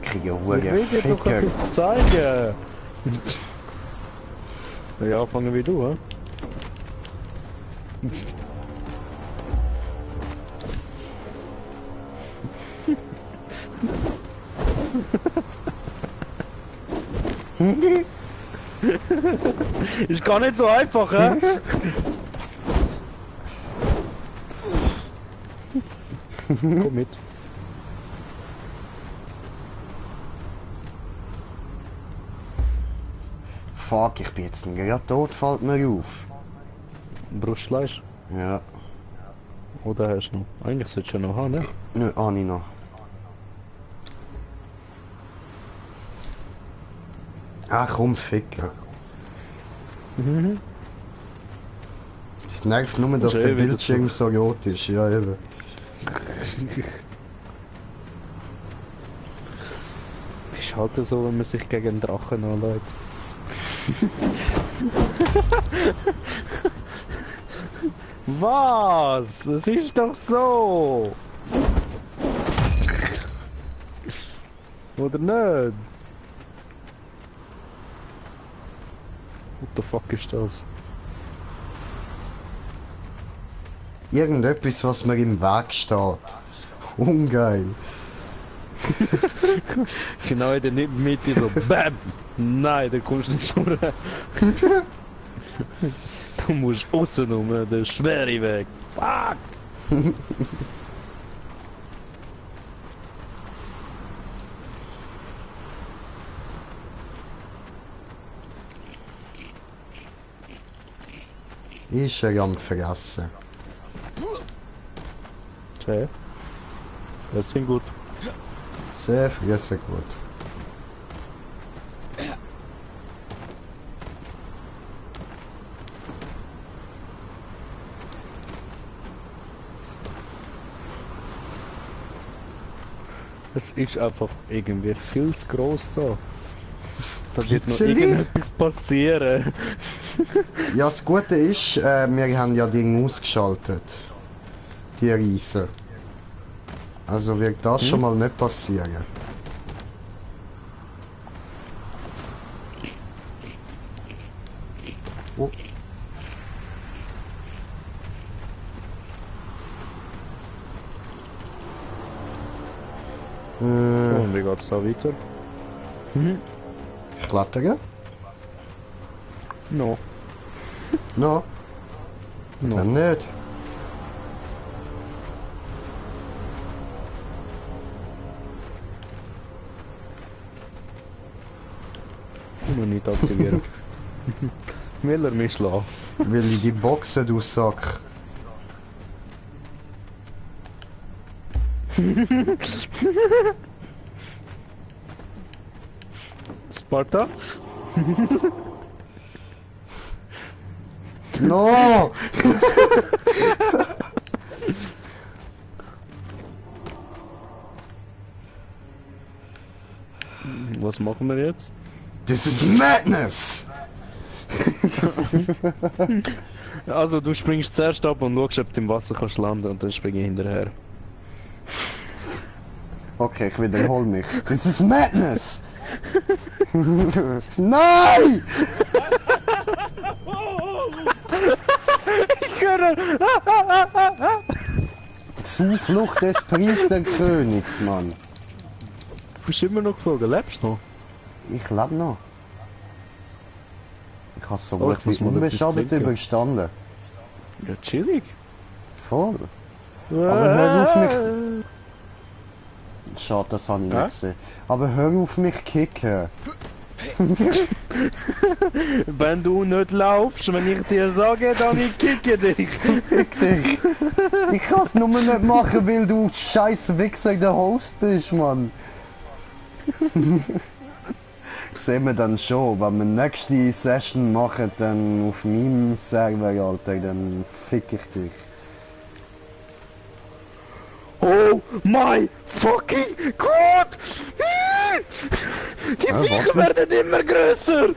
Dreckige Ich Hure, will dir doch Ficker. etwas zeigen! Ja, anfangen wie du, hä? Ist gar nicht so einfach, hä? Komm mit. Fuck, ich bin jetzt gerade tot, fällt mir auf. Brustfleisch? Ja, Oder hast du noch? Eigentlich solltest du ja noch haben, ne? nö, habe ich noch. Ah komm, Ficker. Es nervt nur, dass Ist der eh wieder Bildschirm so rot ist, ja eben. ist halt so, wenn man sich gegen einen Drachen anlegt. Was? Es ist doch so! Oder nicht? What the fuck ist das? Irgendetwas, was mir im Weg steht. Ungeil. Genau in der Mitte so BAM! Nein, da kommst du nicht durch. Du musst außen rum, der schwere Weg. Fuck! Ist er am Fressen. Okay. Das sind gut. Sehr fressen gut. Es ist einfach irgendwie viel zu gross da. Da wird noch Pizzeli? irgendetwas passieren. Ja, das Gute ist, wir haben ja Dinge ausgeschaltet. Die Riesen. Also wird das schon mal nicht passieren. Oh. Und wie geht's da weiter? Klettern? No. No, No. dann nicht. Noch nicht aktivieren. Will er mich schlagen? Will ich die Boxen, du Sack. Sparta? No! Was machen wir jetzt? This is madness! Also du springst zuerst ab und schaust, ob du im Wasser kannst landen und dann springe ich hinterher. Okay, ich wiederhole mich. This is madness! Nein! Ich höre! Zuflucht des Priesterkönigs, Mann. Du bist immer noch geflogen, lebst du noch? Ich lebe noch. Ich habe so Oh, gut ich muss wie mal etwas unbeschadet trinken. überstanden. Ja, chillig. Voll. Aber hör auf mich... Schade, das habe ich Hä? nicht gesehen. Aber hör auf mich kicken. Wenn du nicht laufst, wenn ich dir sage, dann ich kicke dich. Ich kann es nur nicht machen, weil du scheiß Wichser der Host bist, Mann. Sehen wir dann schon, wenn wir nächste Session machen, dann auf meinem Server, Alter, dann fick ich dich. Oh my fucking God! Die was Viecher denn? werden immer größer!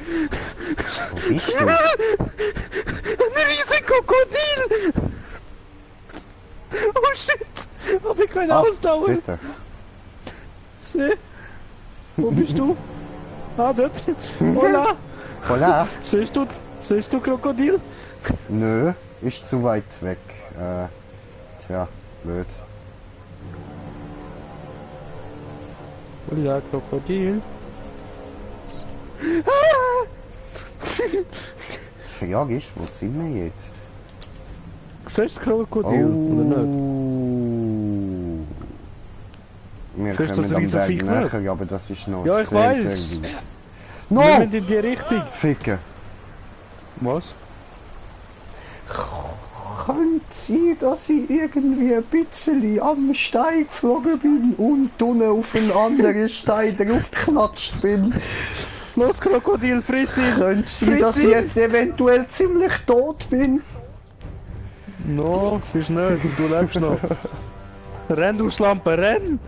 Wo bist du? Ein riesen Krokodil! Oh shit! Hab ich keine Ausdauer? bitte. Seh. Wo bist du? Ah, dort. Hola! Hola? Siehst du Krokodil? Nö, ist zu weit weg. Tja, blöd. Hola, Krokodil. Die Frage ist, wo sind wir jetzt? Siehst du das Krokodil oder nicht? Wir Siehst du das kommen am Riesenviech Berg nicht? näher, aber das ist noch Ja, ich sehr, weiß. sehr weit. Wir No! sind in die Richtung. Ficken! Was? Könnte sein, dass ich irgendwie ein bisschen am Stein geflogen bin und unten auf einen anderen Stein draufgeklatscht bin. Los, Krokodil, friss ihn! Könnte sein, dass ich jetzt eventuell ziemlich tot bin. No, bist nicht, du lebst noch. Renn, du Schlampe, renn!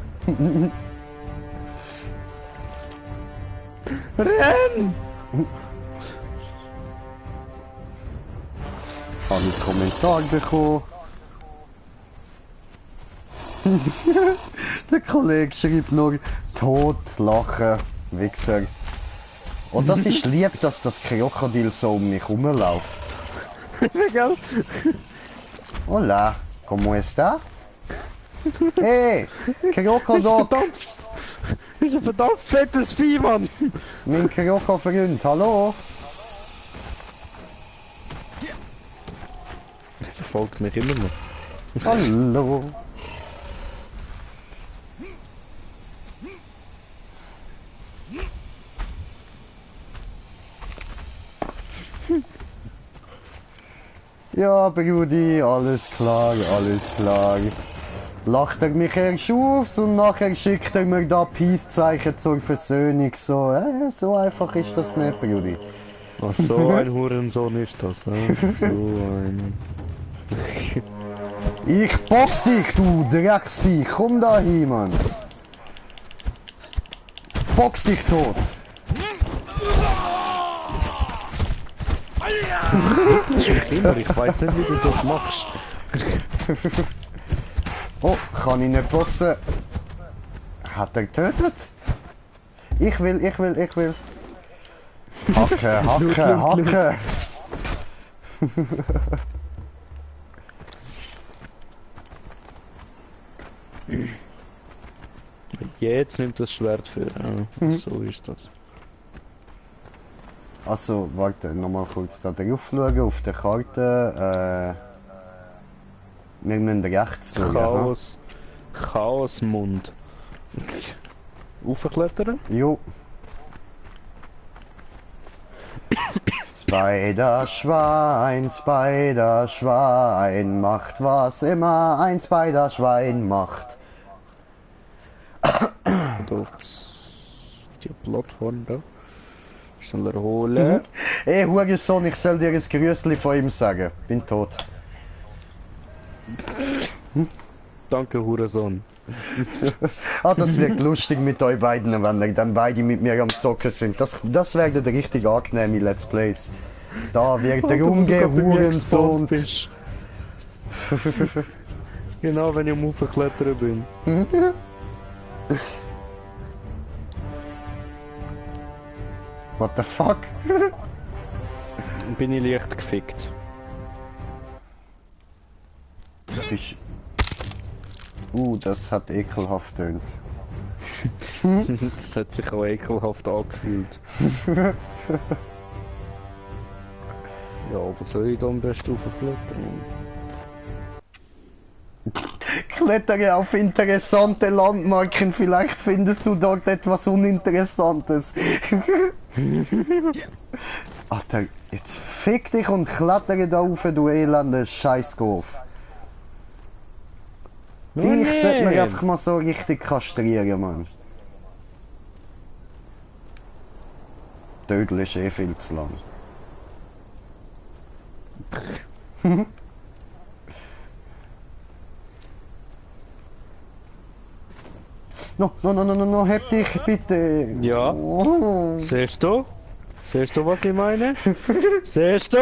Renn! Habe ich Kommentar bekommen. Der Kollege schreibt nur tot, lachen, Wichser. Und das ist lieb, dass das Krokodil so um mich rumläuft. Gell? Hola, ¿cómo está? Hey, Krokodil, Das ist ein verdammt fettes Vieh, Mann! mein Krokodil-Freund, hallo? Der verfolgt mich immer noch. Hallo. Ja, Brudi, alles klar, alles klar. Lacht er mich erst auf und nachher schickt er mir da Peace-Zeichen zur Versöhnung. So einfach ist das nicht, Brudi. Ach, so ein Hurensohn ist das, ne? So ein... Ich box dich, du Drecksvieh. Komm da hin, Mann. Box dich tot. Das ist mich immer, ich weiß nicht, wie du das machst. Oh, kann ich nicht boxen? Hat er getötet? Ich will. Hacke. Jetzt nimmt das Schwert für. So ist das. Also, warte, nochmal kurz da drauf schauen, auf der Karte. Wir müssen rechts schauen. Chaosmund. Aufklettern? Jo. Spider-Schwein, macht was immer ein Spider-Schwein macht. Und auf die Plattform da. Schneller holen. Ey, Hurensohn, ich soll dir ein Grüßli von ihm sagen. Bin tot. Danke, Hurensohn. Ah, das wird lustig mit euch beiden, wenn ihr dann beide mit mir am Zocken sind. Das werden richtig angenehme Let's Plays. Da wird der Hurensohn. Genau, wenn ich am Aufklettern bin. What the fuck? Bin ich leicht gefickt. Das hat ekelhaft tönt. Das hat sich auch ekelhaft angefühlt. Ja, was soll ich da am besten aufklettern? Klettere auf interessante Landmarken, vielleicht findest du dort etwas Uninteressantes. Alter, jetzt fick dich und klettere da rauf, du elende Scheißgolf. Dich sollte man einfach mal so richtig kastrieren, Mann. Dödel ist eh viel zu lang. No, heb dich bitte. Ja. Oh. Siehst du? Siehst du, was ich meine? Siehst du?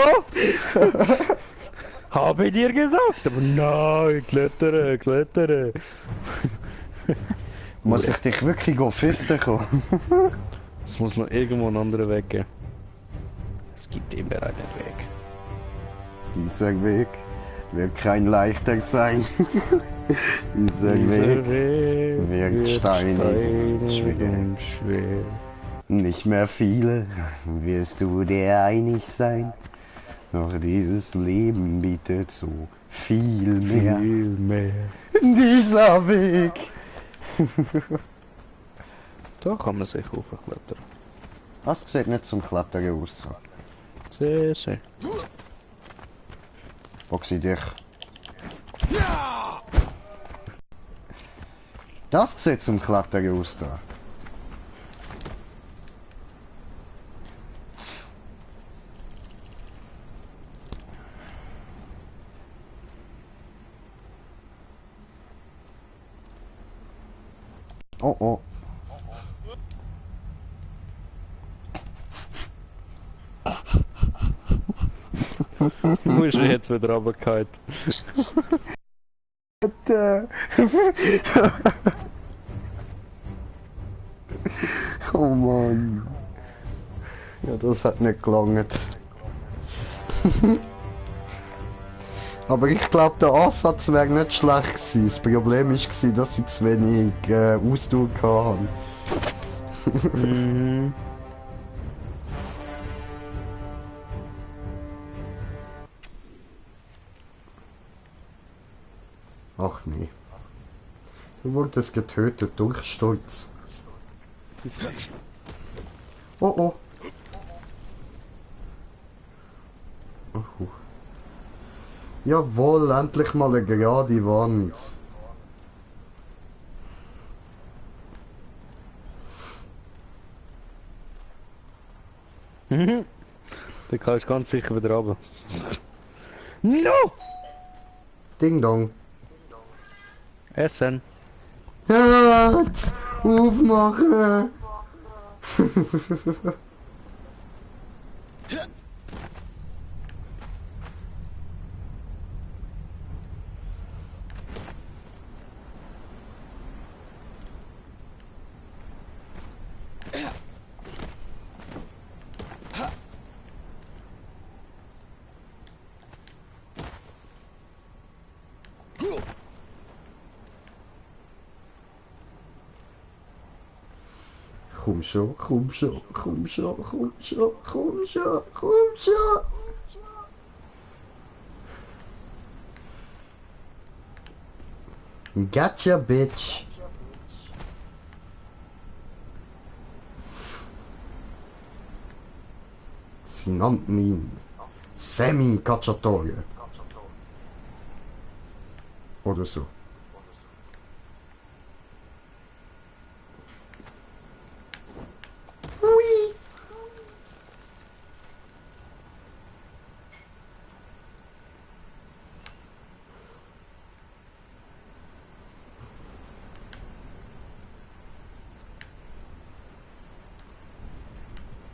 Habe ich dir gesagt? Aber nein, klettere. Muss ich dich wirklich fisten kommen? Es muss noch irgendwo einen anderen Weg geben. Es gibt immer einen Weg. Dieser Weg wird kein leichter sein. Dieser Weg wird steinig und schwer. Nicht mehr viele wirst du dir einig sein. Doch dieses Leben bietet so viel mehr. Dieser Weg. Da kann man sich hochklettern. Das sieht nicht zum Klettern aus. Sehr. Boxi dich. Das sieht zum Klettern aus da. Oh. Wo ist er jetzt wieder runtergefallen? Oh Mann. Ja, das hat nicht gelangt. Aber ich glaube, der Ansatz wäre nicht schlecht gewesen. Das Problem war, dass ich zu wenig Ausdauer hatte. Mhm. Ach nee. Du wurdest getötet durch Stolz. Oh oh. Oh. Jawohl, endlich mal eine gerade Wand. Mhm. Da kannst du ganz sicher wieder runter. No! Ding dong. Essen. Herz! Aufmachen! Komm schon, komm schon, komm schon, komm schon, komm schon, komm schon! Gotcha, bitch! Sie nannten ihn Sammy Cacciatore. Oder so. Hui!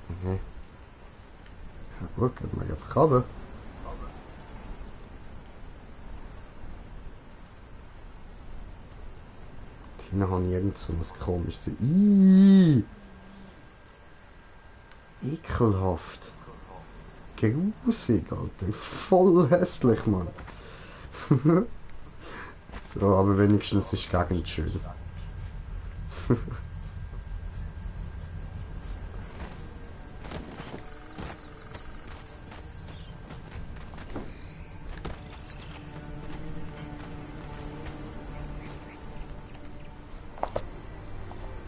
Okay. Ja gut, können wir einfach runter. Hinten habe ich irgend so was komisches. Iiii! Ekelhaft. Grusig, Alter. Voll hässlich, Mann. So, aber wenigstens ist die Gegend schön.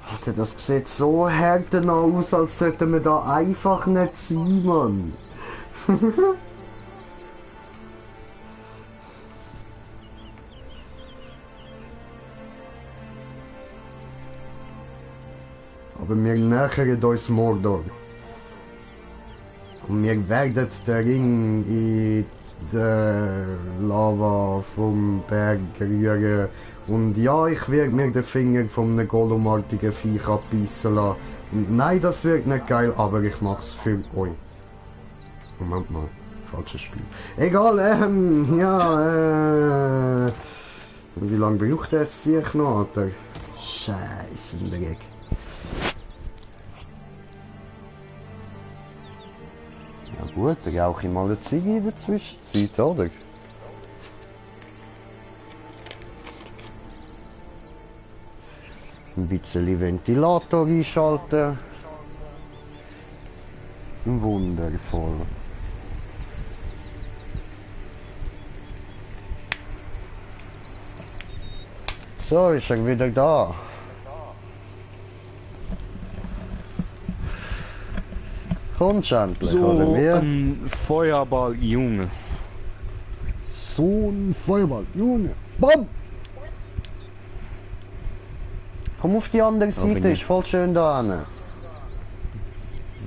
Alter, das sieht so härten aus, als sollten wir da einfach nicht sein, Mann. Aber wir nähern uns Mordor. Und wir werden den Ring in der Lava vom Berg rühren. Und ja, ich werde mir den Finger von einem Gollum-artigen Viech abbeissen lassen. Und nein, das wird nicht geil, aber ich mach's für euch. Moment mal, falsches Spiel. Egal, ja, wie lange braucht er sich noch, Alter? Scheiße, Dreck. Ja gut, dann rauche ich mal eine Ziege in der Zwischenzeit, oder? Ein bisschen Ventilator einschalten. Wundervoll. So, ist er wieder da. Kommst du endlich, So oder wie? ein Feuerball, Junge. So ein Feuerball, Junge. Bam! Komm auf die andere Seite, bin ist ich. voll schön da hinten.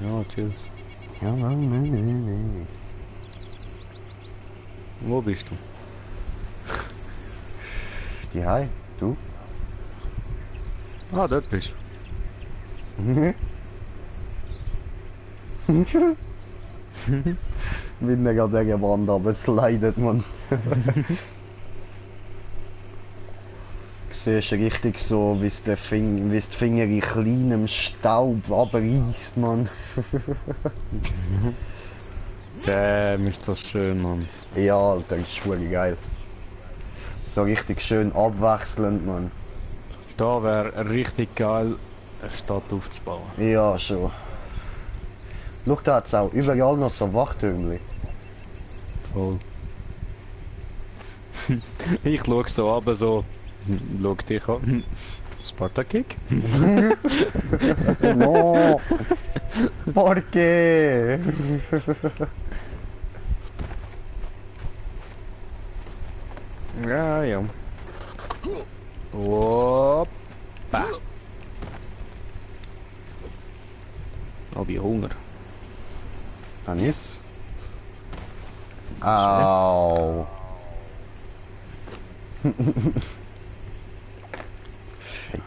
Ja, natürlich. Ja, nein. Wo bist du? Die Hai, du? Ah, dort bist du. Wenn er an dieser Wand runterslidet, man. Du siehst richtig so, wie es die Finger in kleinem Staub abreißt, man. Damn, ist das schön, Mann. Ja, Alter, ist schon geil. So richtig schön abwechselnd, man. Da wäre richtig geil, eine Stadt aufzubauen. Ja, schon. Schau, da hat's auch überall noch so Wachtürmchen. Voll. Ich schau so ab, so. Schau dich an. Sparta-Kick? No! Porque? Ja, ja. Hoppa. Hab ich Hunger. Dann ist. Au.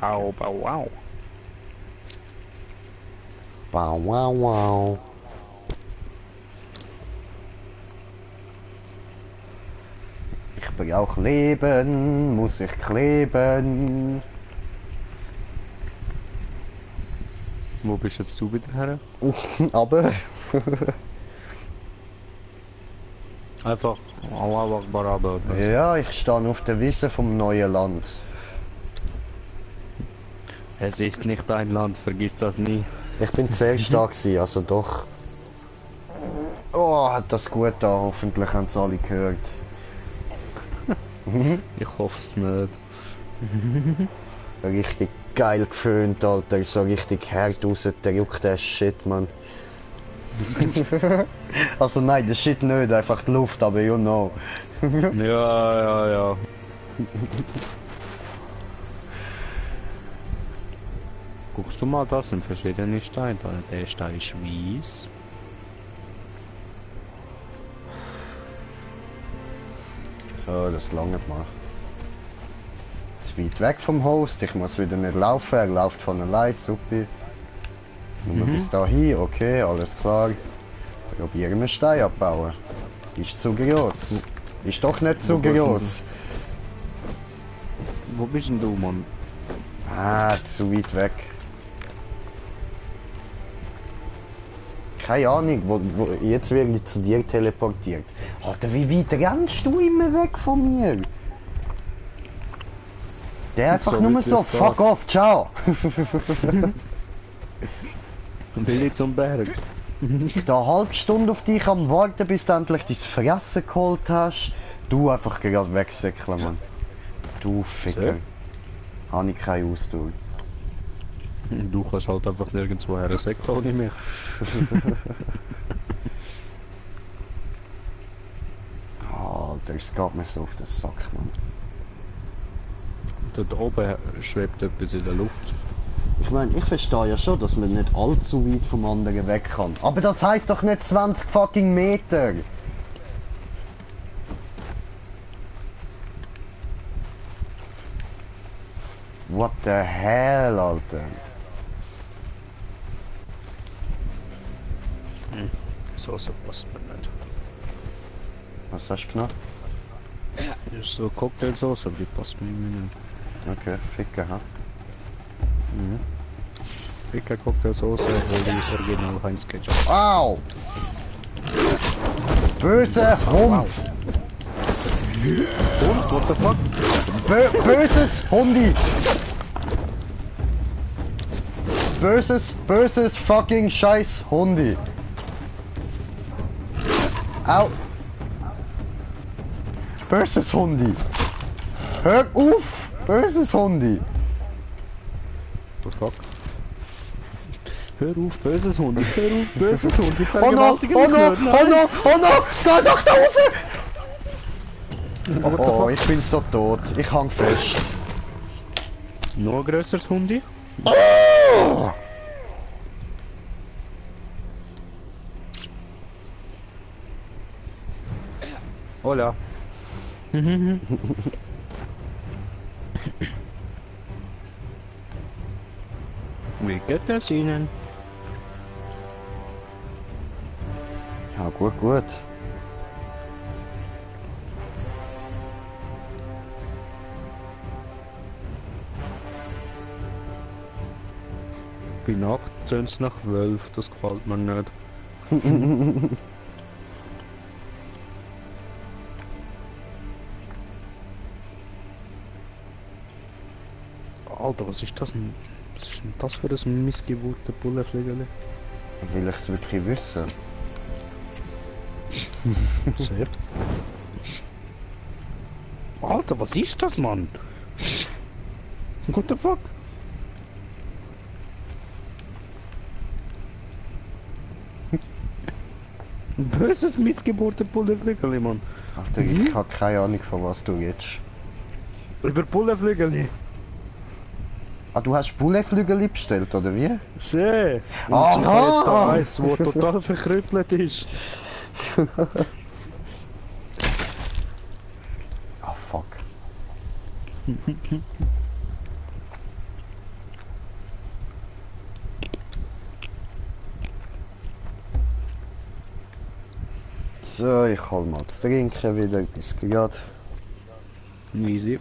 Au, au, au. Wow, wow, wow. Ich brauch Leben, muss ich kleben. Wo bist jetzt du wieder her? Aber Einfach Allah Akbar aber. ja, ich stehe auf der Wiese vom neuen Land. Es ist nicht dein Land, vergiss das nie. Ich bin zuerst da gewesen, also doch. Oh, hat das gut da, hoffentlich haben es alle gehört. Ich hoffe es nicht. Richtig geil geföhnt, Alter, so richtig hart rausgedrückt, der Shit, man. Also nein, der Shit nicht, einfach die Luft, aber you know. Ja. Guckst du mal, das sind verschiedene Steine. Der Stein ist weiß. So, das langt mal. Zu weit weg vom Host, ich muss wieder nicht laufen, er läuft von allein, super. Nur bis dahin, okay, alles klar. Probieren wir Stein abbauen. Ist zu groß. Ist doch nicht zu groß. Wo bist denn du, Mann? Ah, zu weit weg. Keine Ahnung, jetzt werde ich zu dir teleportiert. Alter, wie weit rennst du immer weg von mir? Der einfach So nur weit, wie so, es fuck geht. off, ciao. Will ich zum Berg? Ich da eine halbe Stunde auf dich am Warten, bis du endlich dein Fressen geholt hast. Du einfach gerade wegsäckeln, Mann. Du Ficker. Habe ich keine Ausdauer. Du kannst halt einfach nirgendwo her, säckeln ohne mich. Alter, es geht mir so auf den Sack, Mann. Dort oben schwebt etwas in der Luft. Ich meine, ich verstehe ja schon, dass man nicht allzu weit vom anderen weg kann. Aber das heißt doch nicht 20 fucking Meter! What the hell, Alter? So passt mir nicht. Was hast du genommen? So Cocktailsauce, aber die passt mir nicht. Okay, Ficker, ha? Dicke Cocktailsauce, hol die Original Heinz Ketchup. Au! Böser Hund! Und, what the fuck? Böses Hundi! Böses fucking scheiß Hundi! Au! Böses Hundi! Hör auf! Böses Hundi! What the fuck? Hör auf, böses Hund, hör auf, böses Hund, die Oh no! vergewaltigen Oh mich no! nicht, Oh nein. no! Oh no! Geh doch da rauf! What the Oh, fuck? ich bin so tot. Ich hang fest. Noch ein grösseres Hundi? Hola. Wie geht es Ihnen? Ja, gut, gut. Bei Nacht tönt es nach 12, das gefällt mir nicht. Alter, was ist das denn? Was ist denn das für ein missgeburte Bullenflügel? Will ich es wirklich wissen? Sehr. Alter, was ist das, Mann? What the fuck? Ein böses missgeburte Bullenflügel, Mann. Alter, ich habe keine Ahnung, von was du jetzt. Über Bullenflügel. Ah, du hast Bullenflügel bestellt, oder wie? Sehr. Und Aha. ich habe jetzt da eins, wo total verkrüppelt ist. Ah, fuck. So, ich hol mal das Trinken wieder, bis gerade. Easy.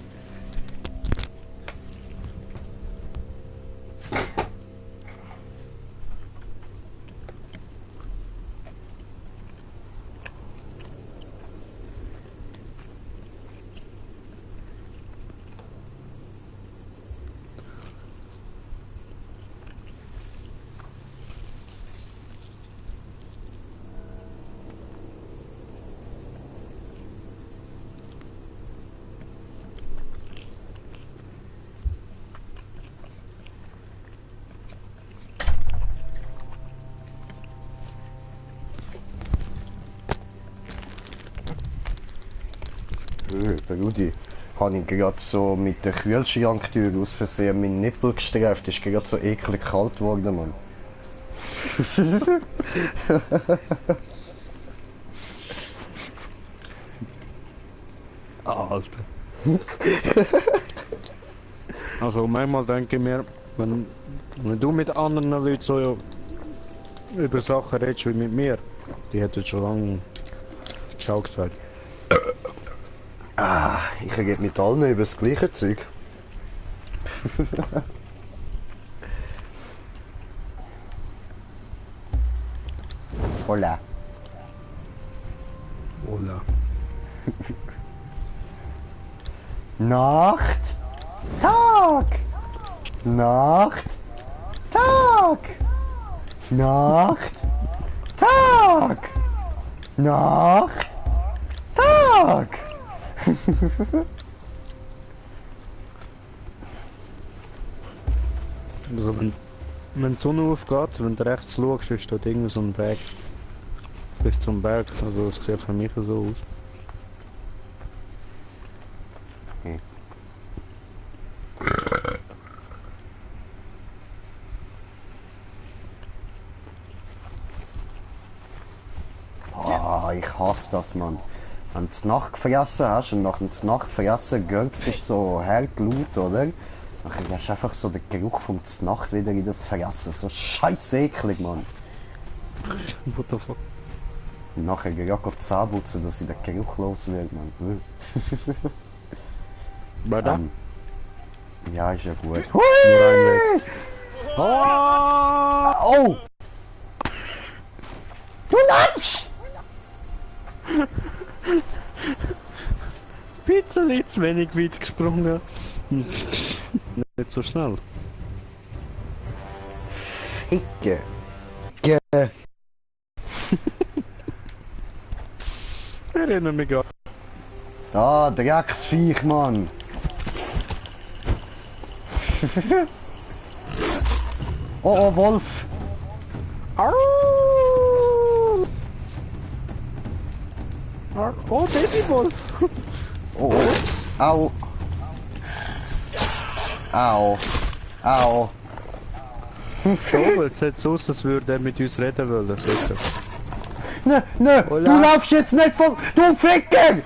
Rudi, habe ich gerade so mit der Kühlschranktür aus Versehen meinen Nippel gestreift. Ist gerade so eklig kalt geworden, Mann. Alter. Also manchmal denke ich mir, wenn du mit anderen Leuten so über Sachen redest wie mit mir, die hätten schon lange Ciao gesagt. Ich rede mit allen über das gleiche Zeug. Hola. Hola. Nacht, Tag, Nacht, Tag, Nacht, Tag, Nacht, Tag. Also wenn die Sonne aufgeht, wenn du rechts schaust, ist dort irgendwie so ein Weg. Bis zum Berg, also es sieht für mich so aus. Ah, ich hasse das, Mann. Wenn du Nacht gefressen hast und nach dem Nacht fressen Gürps ist so hart laut, oder? Dann hast du einfach so den Geruch vom Nacht wieder in der Fresse. So scheiß eklig, Mann. What the fuck? Und nachher gerade die Zähne putzen, dass ich den Geruch los wird, Mann. Bei da? Ja, ist ja gut. Nur ein Weg. Oh! Du lachst! Bisschen zu wenig weit gesprungen. Nicht so schnell. Ficke. Erinnere mich gar. Da, Drecksviech, Mann. Oh, Wolf. Oh, Babywolf! Oh, ups. Au. Au. Au. Robert sieht so aus, als würde er mit uns reden wollen. Sicher. Ne, ne, Hola. du laufst jetzt nicht von... Du Ficker!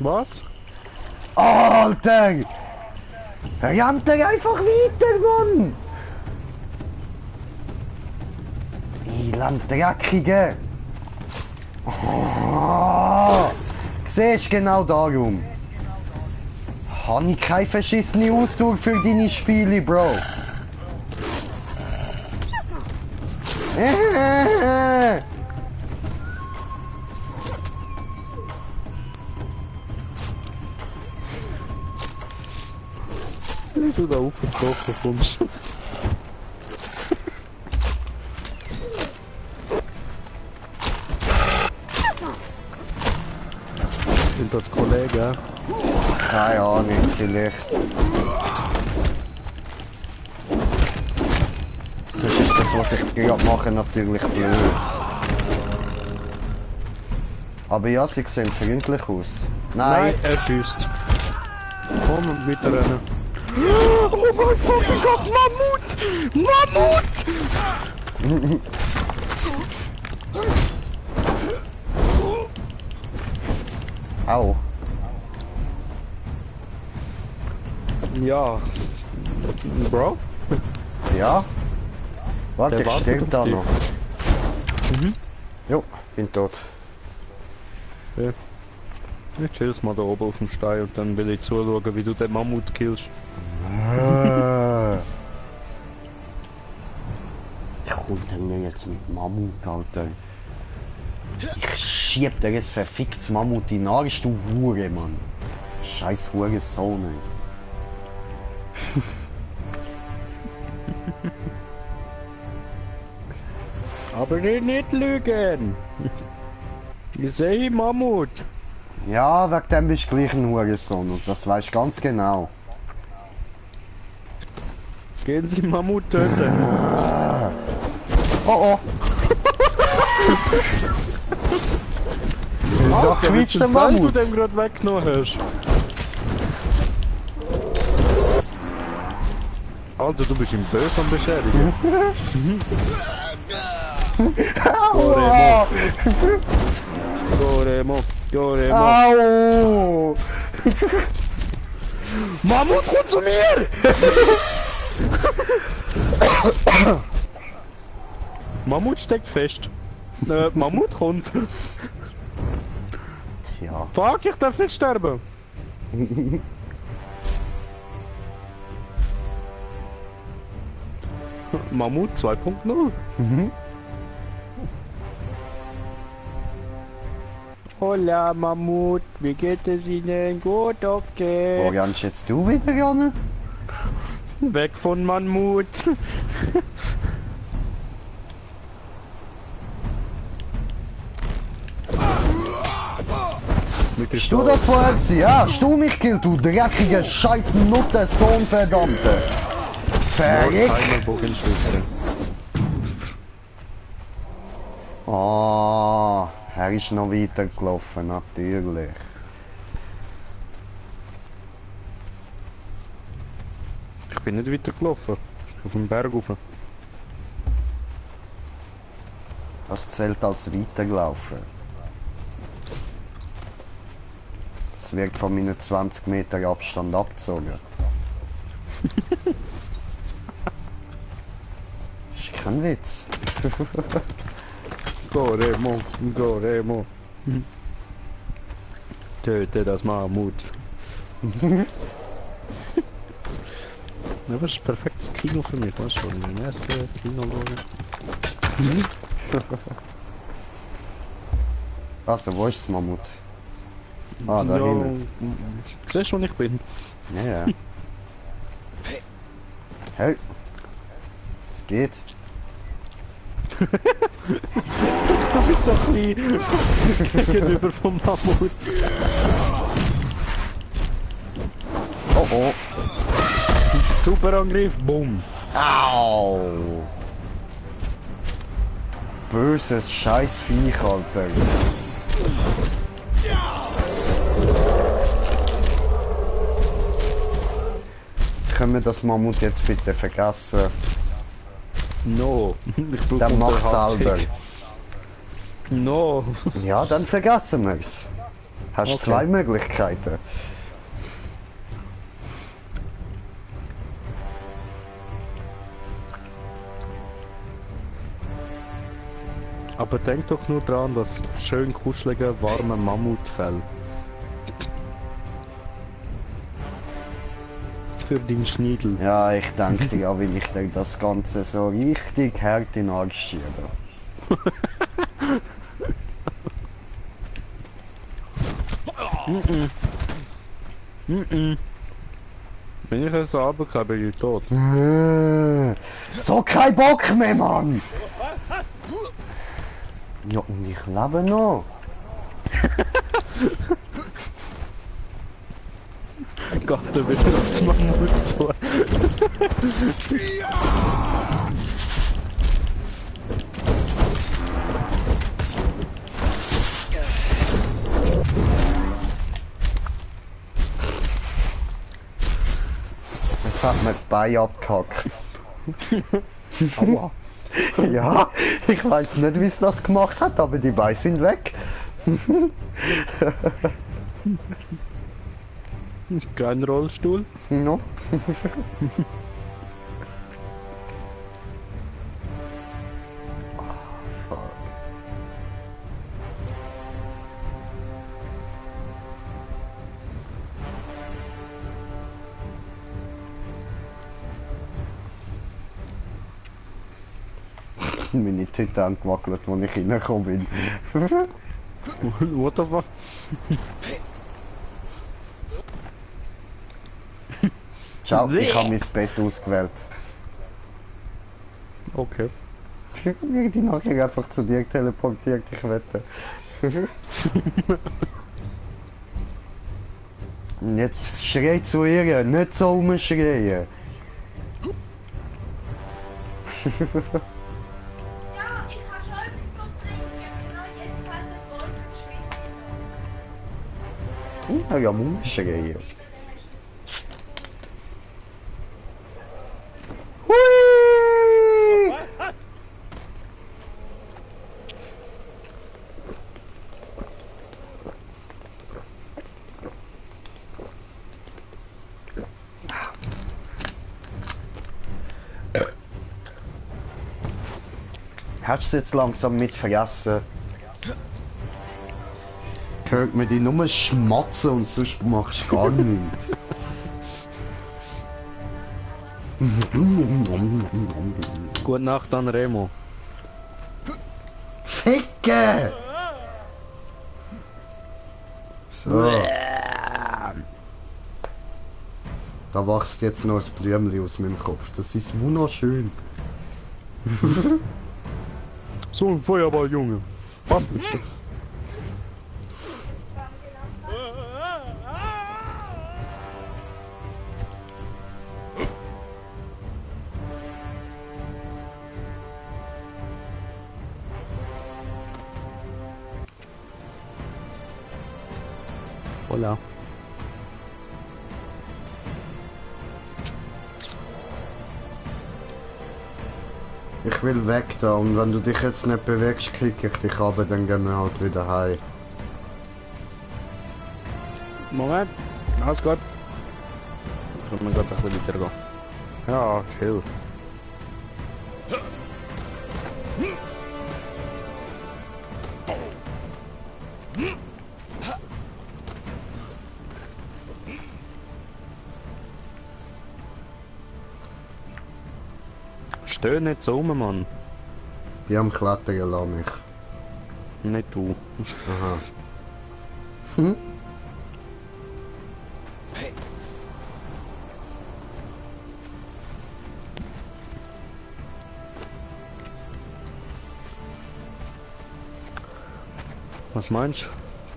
Was? Alter! Rennt er einfach weiter, Mann! Elend Dreckige! Oh, siehst genau darum. Habe ich keine verschissene Ausdauer für deine Spiele, Bro. Wie du da aufgebrochen kommst. Sind das Kollegen? Keine Ahnung, vielleicht. Sonst ist das, was ich gerade mache, natürlich blöd. Aber ja, sie sehen freundlich aus. Nein. Er schießt. Komm und mitrennen. Oh mein fucking Gott, Mammut! Mammut! Au. Ja. Bro? Ja? Warte, Der ich wartet sterbe auf da dich. noch. Jo, bin tot. Ja. Ich chill's mal da oben auf dem Stein und dann will ich zuschauen, wie du den Mammut killst. Ich komme denn mir jetzt mit Mammut, Alter. Ich schieb dir jetzt verficktes Mammut in den Arsch, du Hure, Mann. Scheiß Hurensohn, ey. Aber nicht lügen! Ich sehe Mammut! Ja, wegen dem bist du gleich ein Hurensohn und das weißt du ganz genau. Gehen Sie Mammut töten! Oh oh! Da quietscht der Weil du Mammut! dem gerade weggenommen hast! Alter, du bist ihm böse am Beschädigen! Aua! Goremo! Goremo! Au! Mammut, komm zu mir! Mammut steckt fest. Mammut kommt. Ja. Fuck, ich darf nicht sterben. Mammut 2.0. Hola Mammut, wie geht es Ihnen? Gut, okay. Wo rennst jetzt du wieder, Janne? Weg von Mammut. Mit Bist du da vorher gewesen? Ja, hast du mich gekillt, du dreckiger scheiß Nuttensohn, verdammte! Verrick! Einmal Bogenschütze. Ah, er ist noch weitergelaufen, natürlich. Ich bin nicht weitergelaufen. Auf dem Berg rauf. Das zählt als weitergelaufen. Es wird von meinen 20 Meter Abstand abgezogen. Ist kein Witz. Goremo, Goremo. Töte das Mammut. Ja, das ist perfektes Kino für mich, weißt du? Ein Essen, Kino schauen. Also, wo ist das Mammut? Ah, da hinten. Siehst du, wo ich bin? Ja, ja. Hey. Es geht. Du bist so klein gegenüber vom Mammut. Oh oh. Super Angriff, bumm. Au! Du böses Scheißviech, Alter. Können wir das Mammut jetzt bitte vergessen? No. Ich brauche Dann mach Unterhaltung. selber. No. Ja, dann vergessen wir's. Hast Okay. zwei Möglichkeiten. Aber denk doch nur dran, dass schön kuschelige, warme Mammutfell für den Schniedel. Ja, ich denke ja, wenn ich dir das Ganze so richtig hart in den Arsch schiebe. Wenn ich es runterkomme, bin ich tot. So kein Bock mehr, Mann! Ja, und ich lebe noch. Gott, da wird aufs Mammut so. Es hat mir die Beine abgehackt. Aua. Ja, ich weiß nicht, wie es das gemacht hat, aber die Beine sind weg. Kein Rollstuhl. No. Meine Tüte angewackelt, als ich reingekommen bin. What the fuck? Ciao, ich habe mein Bett ausgewählt. Okay. Ich werde die nachher einfach zu dir teleportiert, ich wette. Und jetzt schrei zu ihr, nicht so rumschreien. Ja, ich habe schon etwas von trinken. Genau jetzt kann es golden schwimmen. Ja, ja, muss schreien. Hui! Hast du es jetzt langsam mit vergessen? Hört mir die nur schmatzen und sonst machst du gar nichts. Gute Nacht an Remo. Ficke! So. Da wächst jetzt noch ein Blümchen aus meinem Kopf. Das ist wunderschön. So ein Feuerball, Junge. Hola. Ich will weg da und wenn du dich jetzt nicht bewegst, klicke ich dich ab, dann gehen wir halt wieder heim. Moment. Alles gut. Ich muss gerade ein bisschen weitergehen. Ja, chill. Steh nicht so rum, Mann. Bin am Klettern, lass mich. Nicht du. Aha. Hm? Was meinst du?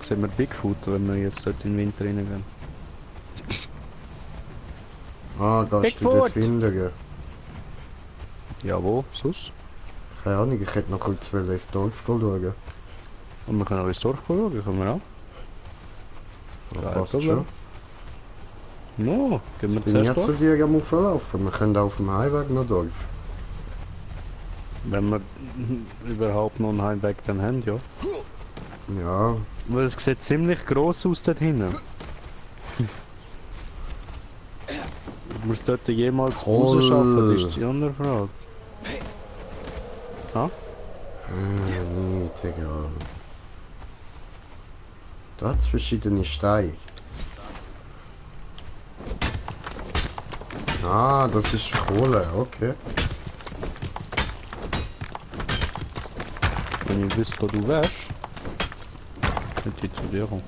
Sehen wir Bigfoot, wenn wir jetzt dort in den Winter reingehen? Ah, da ist du dort hinten. Ja, wo? Sonst? Keine Ahnung, ich hätte noch kurz ins Dorf schauen. Und wir können auch ins Dorf schauen, können wir auch. Ja, Kein passt Problem. schon. No, gehen wir Ich bin zuerst ja zu Dorf. dir am Auflaufen. Wir können auf dem Heimweg nach Dorf. Wenn wir überhaupt noch einen Heimweg dann haben, ja. Ja, Weil es sieht ziemlich gross aus dort hinten. Ob wir es dort jemals Toll. rausschaffen, ist die andere Frage. Ha? nicht egal. Da hat es verschiedene Steine. Ah, das ist Kohle, okay. Wenn ihr wisst, wo du wärst, könnt ihr zu dir kommen.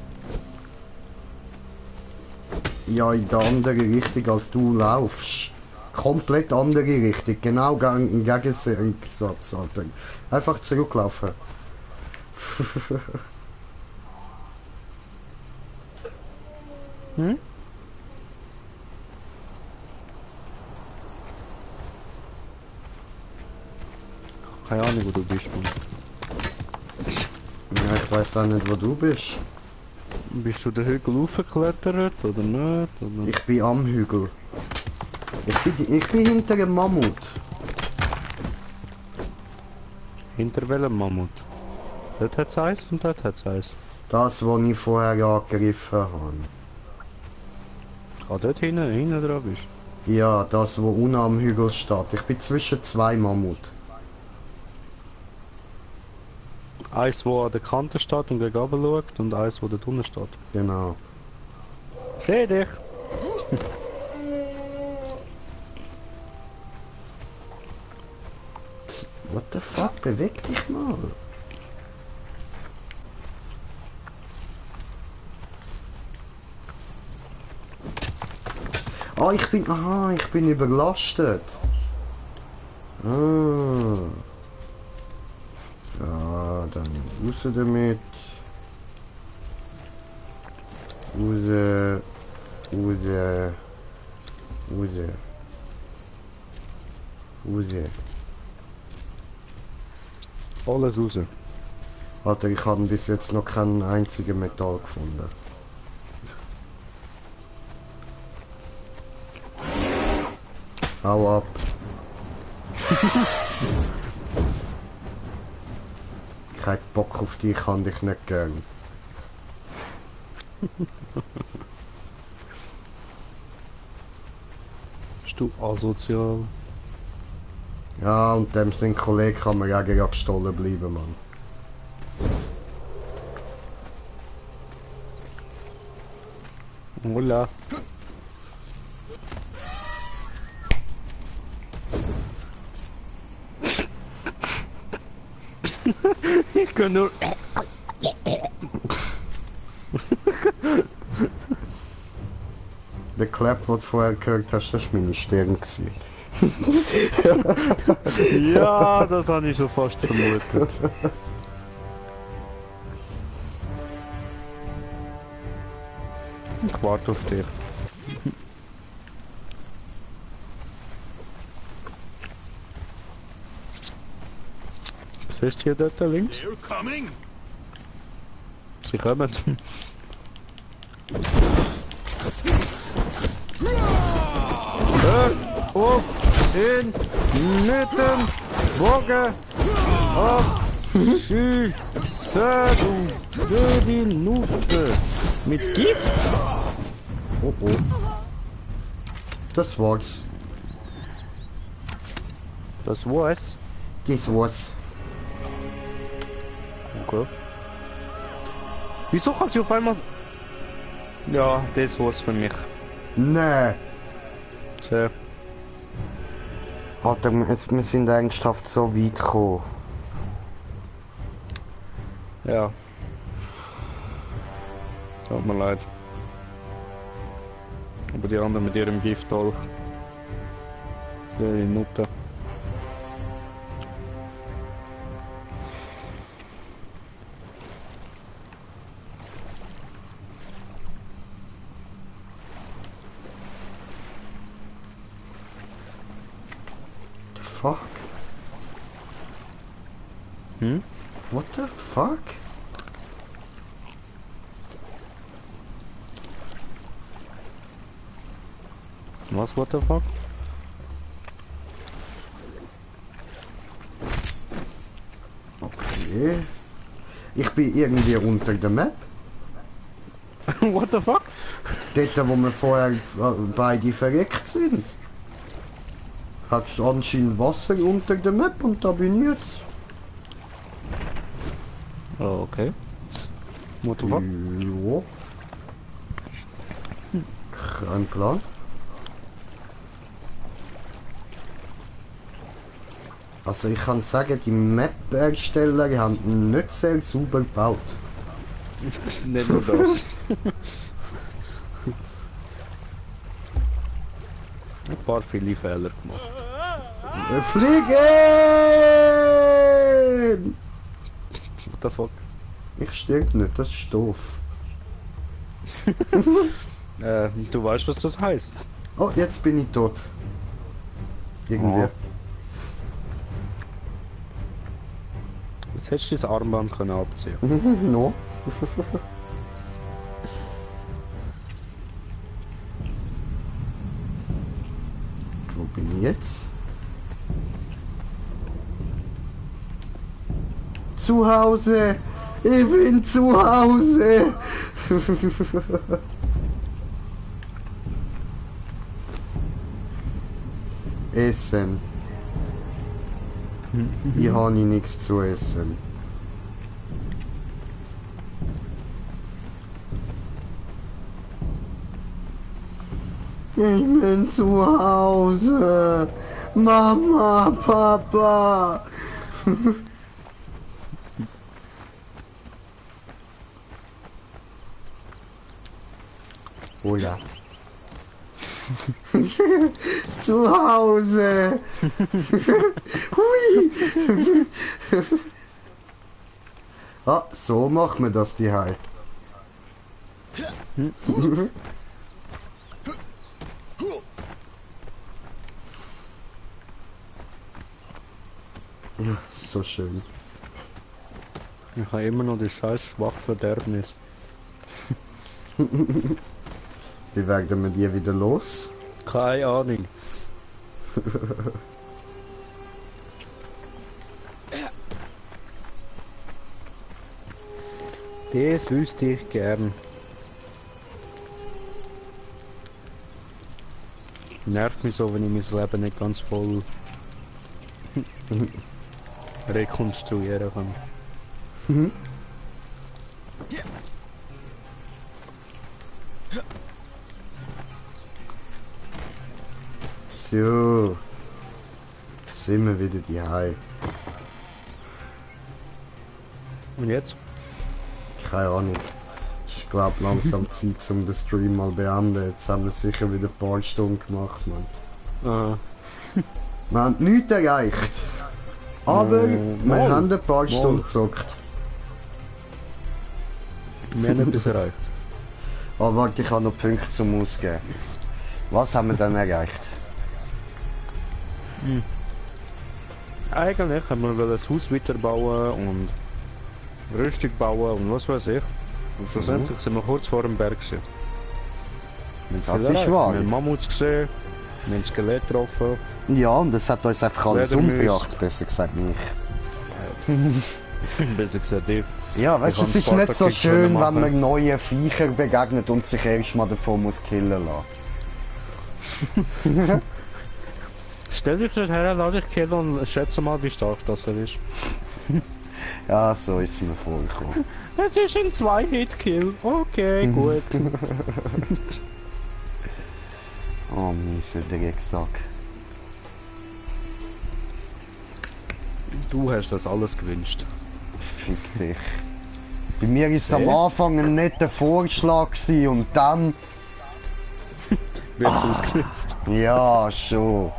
Ja, in der andere Richtung als du laufst. Komplett andere Richtung, genau im Gegensatz. Alter. Einfach zurücklaufen. Hm? Keine Ahnung, wo du bist, Mann. Ja, ich weiß auch nicht, wo du bist. Bist du den Hügel hochgeklettert oder nicht? Oder? Ich bin am Hügel. Ich bin hinter dem Mammut. Hinter welchem Mammut? Dort hat's eins und dort hat's eins. Das, was ich vorher angegriffen habe. Ah, dort hinten dran bist. Ja, das, wo unten am Hügel steht. Ich bin zwischen zwei Mammut. Eins, wo an der Kante steht und gegen oben schaut und eins, wo dort unten steht. Genau. Seh dich! What the fuck? Beweg dich mal. Ah, ich bin überlastet. Ah. Ja, dann raus damit. Raus. Raus. Raus. Raus. Alles raus. Alter, ich habe bis jetzt noch keinen einzigen Metall gefunden. Hau ab. Ich hab Bock auf dich, kann dich nicht gern. Bist du asozial? Ja, und dem sein Kollege kann mir ja gestohlen bleiben, Mann. Hola. Ich kann nur... Der Clap, den du vorher gehört hast, das war meine Stirn. Gewesen. Ja, das habe ich schon fast vermutet. Ich warte auf dich. Siehst du hier dort links? They're coming. Sie kommen. Auf, in, mitten, Bogen, auf, schießen, du Minute. Mit Gift? Oh oh. Das war's. Das war's. Das war's. Okay. Wieso kann sie auf einmal... Ja, das war's für mich. Nee. So. Alter, wir sind ernsthaft so weit gekommen. Ja. Tut mir leid. Aber die anderen mit ihrem Giftdolch. Die Nutte. The fuck? Hm? What the fuck? Was, what the fuck? Okay. Ich bin irgendwie unter der Map. What the fuck? Dort, wo wir vorher beide verreckt sind. Hat anscheinend Wasser unter der Map und da bin ich jetzt. Oh, okay. What the fuck? Ja. Kein Plan. Also ich kann sagen, die Map-Ersteller haben nicht sehr sauber gebaut. Nicht nur das. Ein paar viele Fehler gemacht. Fliegen! What the fuck? Ich stirb nicht, das ist doof. Du weißt, was das heißt. Oh, jetzt bin ich tot. Irgendwie. Oh. Jetzt hättest du das Armband können abziehen. No. Wo bin ich jetzt? Zu Hause! Ich bin zu Hause! Essen. Ich habe nichts zu essen. Ich bin zu Hause. Mama, Papa. Hola. Zu Hause. Hui. Ah, so macht man das die Hai. Ja, so schön. Ich habe immer noch die scheiß Schwachverderbnis. Wie werden wir die wieder los? Keine Ahnung. Das wüsste ich gern. Nervt mich so, wenn ich mein Leben nicht ganz voll rekonstruieren kann. So. Sind wir wieder die Hai. Und jetzt? Keine Ahnung. Ich glaube langsam Zeit, um den Stream mal beenden. Jetzt haben wir sicher wieder ein paar Stunden gemacht, man. Aha. Wir haben nichts erreicht. Aber wir mal. haben ein paar Stunden gezockt. Wir haben etwas erreicht. Oh, warte, ich habe noch Punkte zum Ausgeben. Was haben wir dann erreicht? Eigentlich haben wir das Haus weiterbauen und Rüstung bauen und was weiß ich. Und schlussendlich sind wir kurz vor dem Berg gewesen. Wir haben Das viel ist erreicht. wahr. Wir haben Mammuts gesehen, wir haben Skelett getroffen. Ja, und das hat uns einfach alles Fledermaus. umgebracht, besser gesagt nicht. Besser gesagt, ich. Ja, weißt du, Ich es kann ist nicht so Sparta-Kick schön, wenn machen. man neuen Viecher begegnet und sich erstmal davon muss killen lassen. Stell dich nicht her, lass dich killen und schätze mal, wie stark das er ist. Ja, so ist es mir vorgekommen. Es ist ein 2-Hit-Kill. Okay, gut. Oh, mieser Drecksack. Du hast das alles gewünscht. Fick dich. Bei mir ist es am Anfang ein netter Vorschlag gewesen und dann... Wird's ausgenutzt. Ja, schon.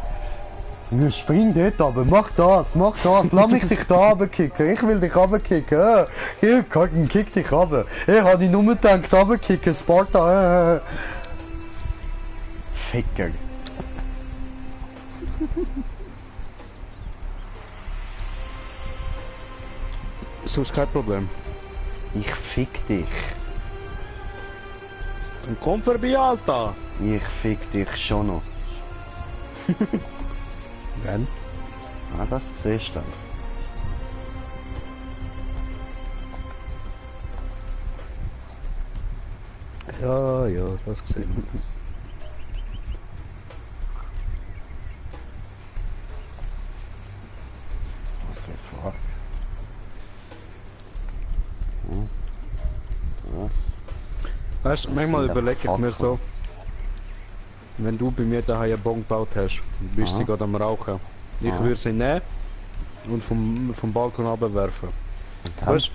Ja, spring dort aber, mach das, lass mich dich da runterkicken, ich will dich runterkicken, hier, kick dich runter. Ich hab dich nur gedacht, runterkicken, Sparta, Ficker. So ist kein Problem. Ich fick dich. Dann komm vorbei, Alter! Ich fick dich schon noch. Wenn? Ah, das siehst du dann. Ja, ja, das gesehen. What the fuck? Weißt du, manchmal sind überlege ich einfach mir so, wenn du bei mir daheim einen Bon gebaut hast, bist du Aha. gerade am Rauchen. Ich Aha. würde sie nehmen, und vom Balkon runterwerfen. dann? Weißt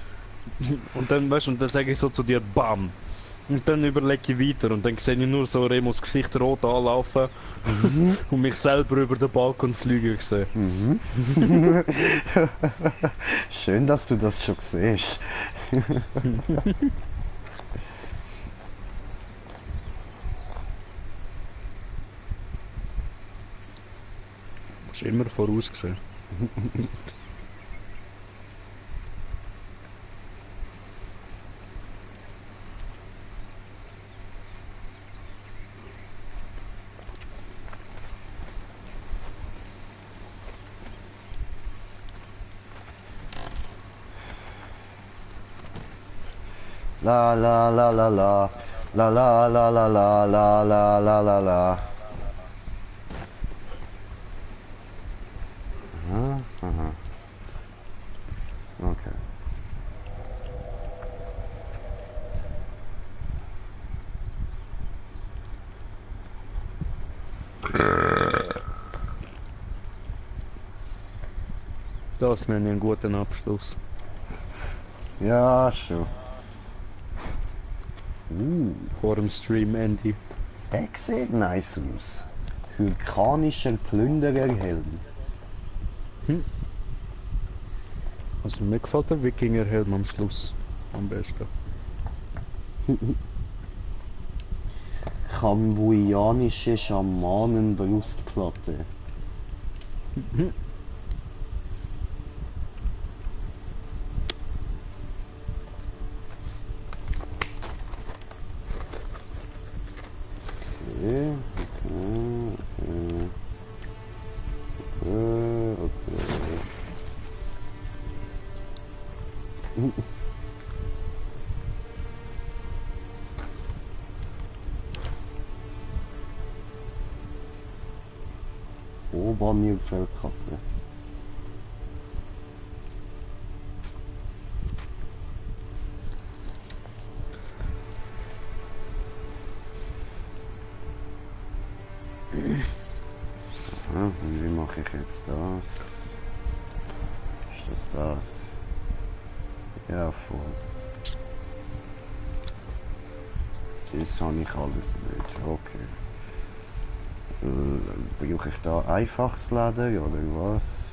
und dann, weißt und dann sage ich so zu dir, BAM! Und dann überlege ich weiter und dann sehe ich nur so Remos Gesicht rot anlaufen und mich selber über den Balkon fliegen sehen. Schön, dass du das schon siehst. Musst immer voraussehen. La la la la la. La la la la la la la la la la. Aha, aha. Okay. Das nenne ich einen guten Abschluss. Ja, schon. Vor dem Stream Andy. Der sieht nice aus. Vulkanischer Plündererhelm. Also mir gefällt der Wikingerhelm am Schluss am besten. Kambuianische Schamanenbrustplatte. Okay, okay. Obermilchfellkappe. Aha, und wie mache ich jetzt das? Ist das das? Ja, voll. Das habe ich alles nicht. Okay. Brauche ich da einfaches Leder oder was?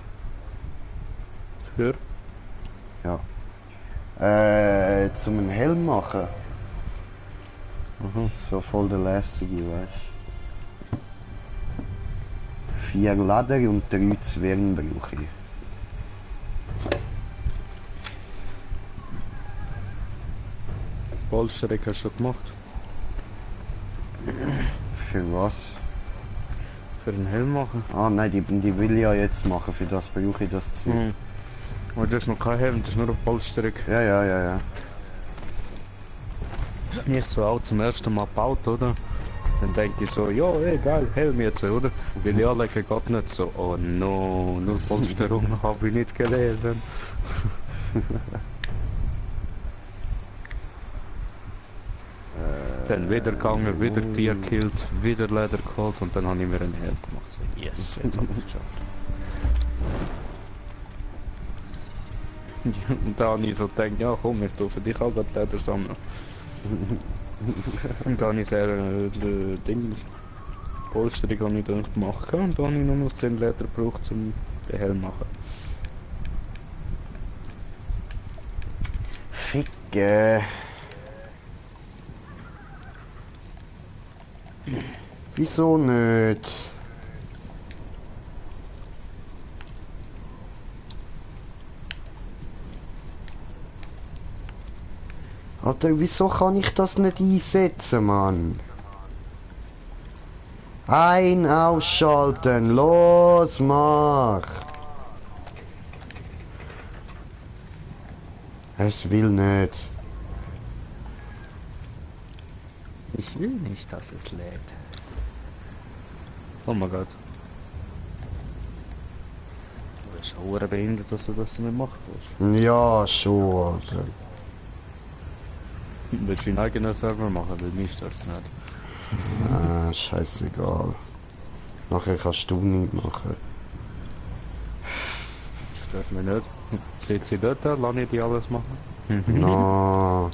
Für? Ja. Zum einen Helm machen. So voll der lässige, weißt du. 4 Leder und 3 Zwirn brauche ich. Polsterung hast du schon gemacht? Für was? Für einen Helm machen? Ah nein, die will ich ja jetzt machen, für das brauche ich das Zeug. Mhm. Aber das ist noch kein Helm, das ist nur auf Polsterung. Ja. Ich so auch zum ersten Mal gebaut, oder? Dann denke ich so, ja, ey, geil, Helm jetzt, oder? Will ich anlegen, geht nicht so, oh no, nur Polsterung habe ich nicht gelesen. Dann wieder gegangen, wieder Tier gekillt, wieder Leder geholt und dann habe ich mir einen Helm gemacht. So, yes, jetzt habe ich es geschafft. Und dann habe ich so gedacht, ja komm, ich tue für dich auch gerade Leder sammeln. Und dann habe ich sehr Ding, Polsterung habe ich dann gemacht und dann habe ich nur noch 10 Leder gebraucht, um den Helm zu machen. Ficke. Wieso nicht? Alter, wieso kann ich das nicht einsetzen, Mann? Ein ausschalten, los, mach! Es will nicht. Ich will nicht, dass es lädt. Oh mein Gott. Du bist auch behindert, dass du das nicht machen willst. Ja, schon, Alter. Willst du einen eigenen Server machen, weil mich stört's nicht. Ah, scheißegal. Nachher kannst du nicht machen. Stört mich nicht. Sieht sie dort, lass ich die alles machen. No.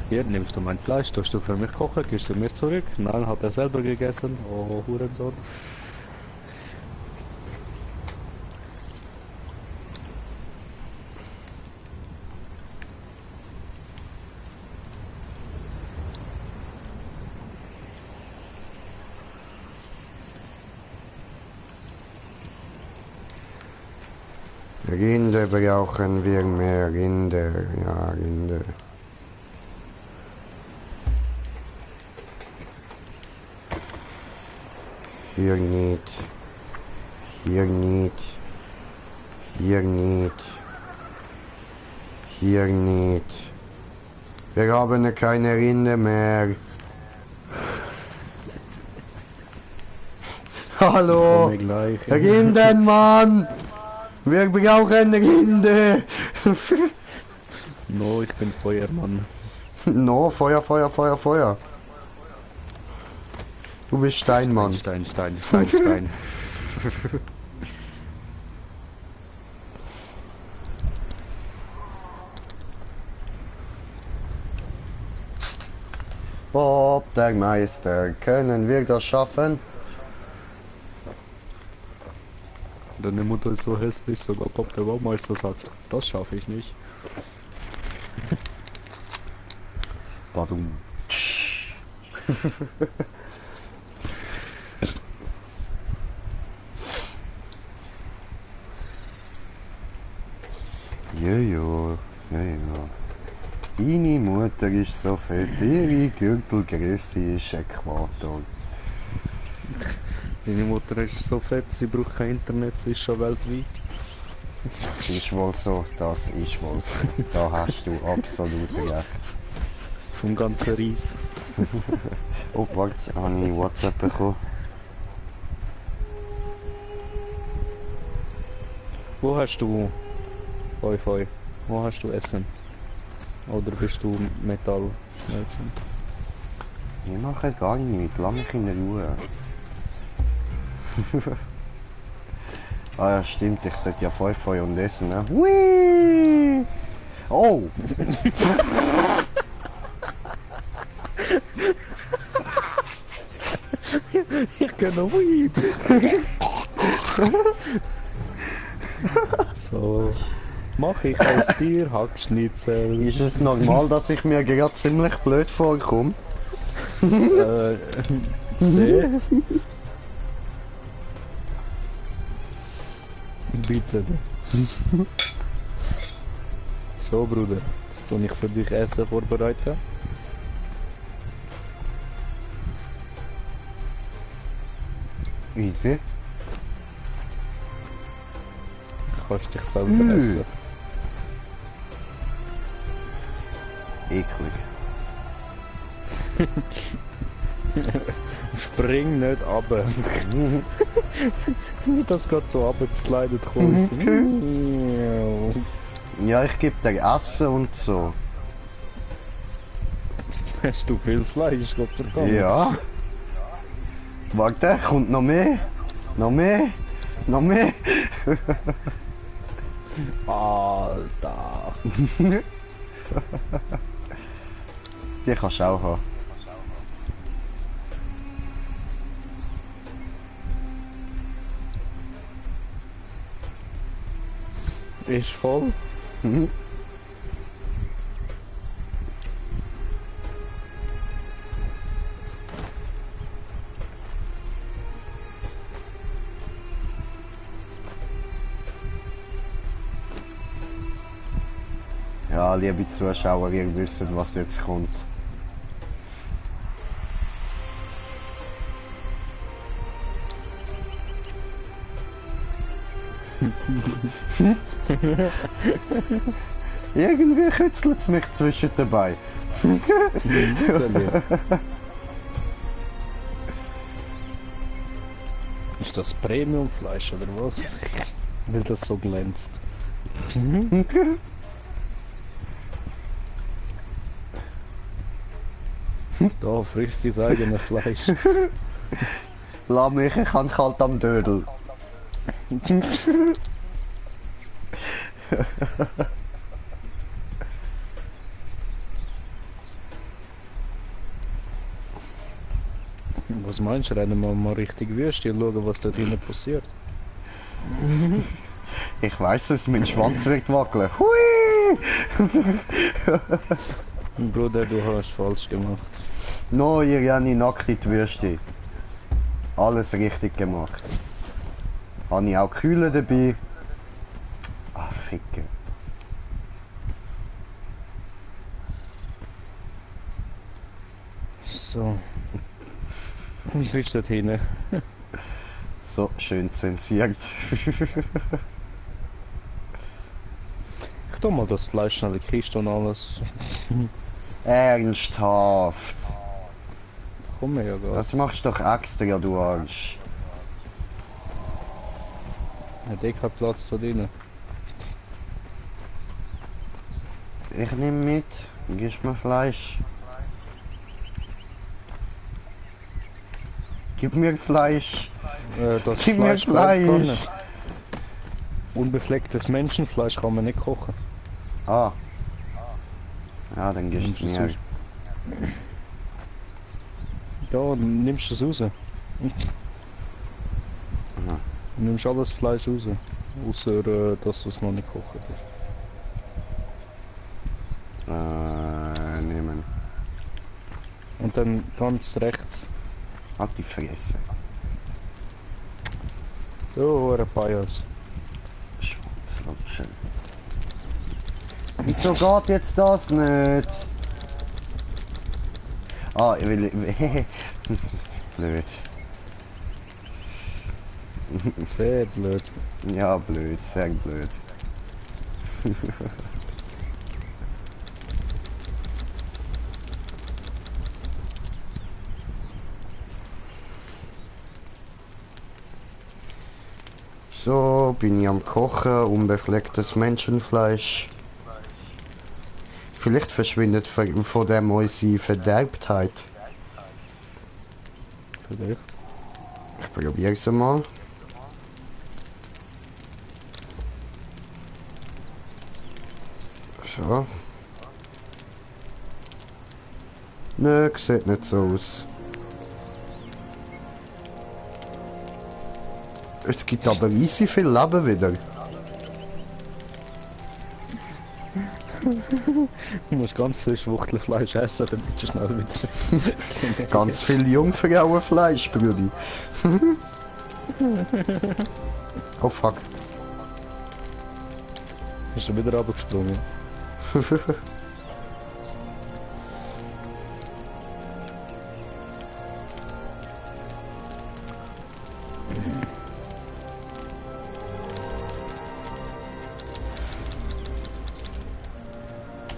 Hier, nimmst du mein Fleisch, tust du für mich kochen, gibst du mir zurück. Nein, hat er selber gegessen. Oh, Hurensohn. Rinde brauchen wir mehr Rinde. Ja, Rinde. Hier nicht. Hier nicht. Hier nicht. Hier nicht. Wir haben keine Rinde mehr. Hallo. Komme gleich. Rinden, Mann! Wir brauchen Rinde! No, ich bin Feuermann. No, Feuer, Feuer, Feuer, Feuer. Du bist Steinmann. Stein, Stein, Stein, Stein. Bob, der Meister, können wir das schaffen? Deine Mutter ist so hässlich, sogar Bob der Baumeister sagt, das schaffe ich nicht. Badum. Jojo, jojo. Deine Mutter ist so fett, ihre Gürtelgröße ist Äquator. Deine Mutter ist so fett, sie braucht kein Internet, sie ist schon weltweit. Das ist wohl so, das ist wohl so. Da hast du absolut recht. Vom ganzen Reis. Oh, warte, habe ich WhatsApp bekommen? Wo hast du... Feu. Wo hast du Essen? Oder bist du Metall schmelzen? Ich mache gar nichts, lass mich in Ruhe. Ah ja, stimmt, ich sollte ja Feu und essen, ne? Hui! Oh! Ich kann noch Weed. So. Mach ich als Tier Hackschnitzel. Ist es normal, dass ich mir gerade ziemlich blöd vorkomme? Sehr. Bitte. So, Bruder. Soll ich für dich Essen vorbereiten? Easy. Kannst dich selber essen. Eklig. Spring nicht runter. Das geht so runtergeslidet kommt. Ja, ich gebe dir Essen und so. Hast du viel Fleisch, Gott verdammt? Ja. Warte, kommt noch mehr? Noch mehr? Noch mehr? Alter. Die kannst du auch haben. Ist voll. Mhm. Ja, liebe Zuschauer, ihr wisst, was jetzt kommt. Irgendwie kützelt es mich zwischen dabei. Ist das Premiumfleisch oder was? Weil das so glänzt. Da frisst sein eigenes Fleisch. Lass mich, ich kann kalt am Dödel. Was meinst du? Rennen wir mal richtig Wüste und schauen, was dort hinten passiert. Ich weiß es, mein Schwanz wird wackeln. Hui! Bruder, du hast falsch gemacht. No, ihr habt nackt in die Wüste. Alles richtig gemacht. Habe ich auch Kühle dabei. Ah, Ficke. So. Wie bist du dort hinten? So, schön zensiert. Ich tu mal das Fleisch in die Kiste und alles. Ernsthaft. Komm ja gar. Das machst du doch extra, du Arsch. Hat eh keinen Platz da drinnen. Ich nehme mit. Gibst mir Fleisch. Gib mir Fleisch. Das Gib mir Fleisch bleibt gar Fleisch. nicht. Unbeflecktes Menschenfleisch kann man nicht kochen. Ah. Ja, dann gibst du Nimmst mir. du's Ja, dann nimmst du es raus. Du nimmst alles Fleisch raus. Außer das, was noch nicht gekocht ist. Nehmen. Und dann ganz rechts. Halt die Fresse. So, ein Bios. Schwanzlutschen. Wieso geht jetzt das nicht? Ah, ich will... Blöd. Sehr blöd. Ja, blöd, sehr blöd. So, bin ich am Kochen, unbeflecktes Menschenfleisch. Vielleicht verschwindet von dem unsere Verderbtheit. Vielleicht. Ich probiere es mal. So. Nö, sieht nicht so aus. Es gibt aber easy viel Leben wieder. Du musst ganz viel Schwuchtelfleisch essen, dann bist du schnell wieder. Ganz viel Jungfrauenfleisch, Brudi. Oh fuck. Bist du wieder runtergesprungen?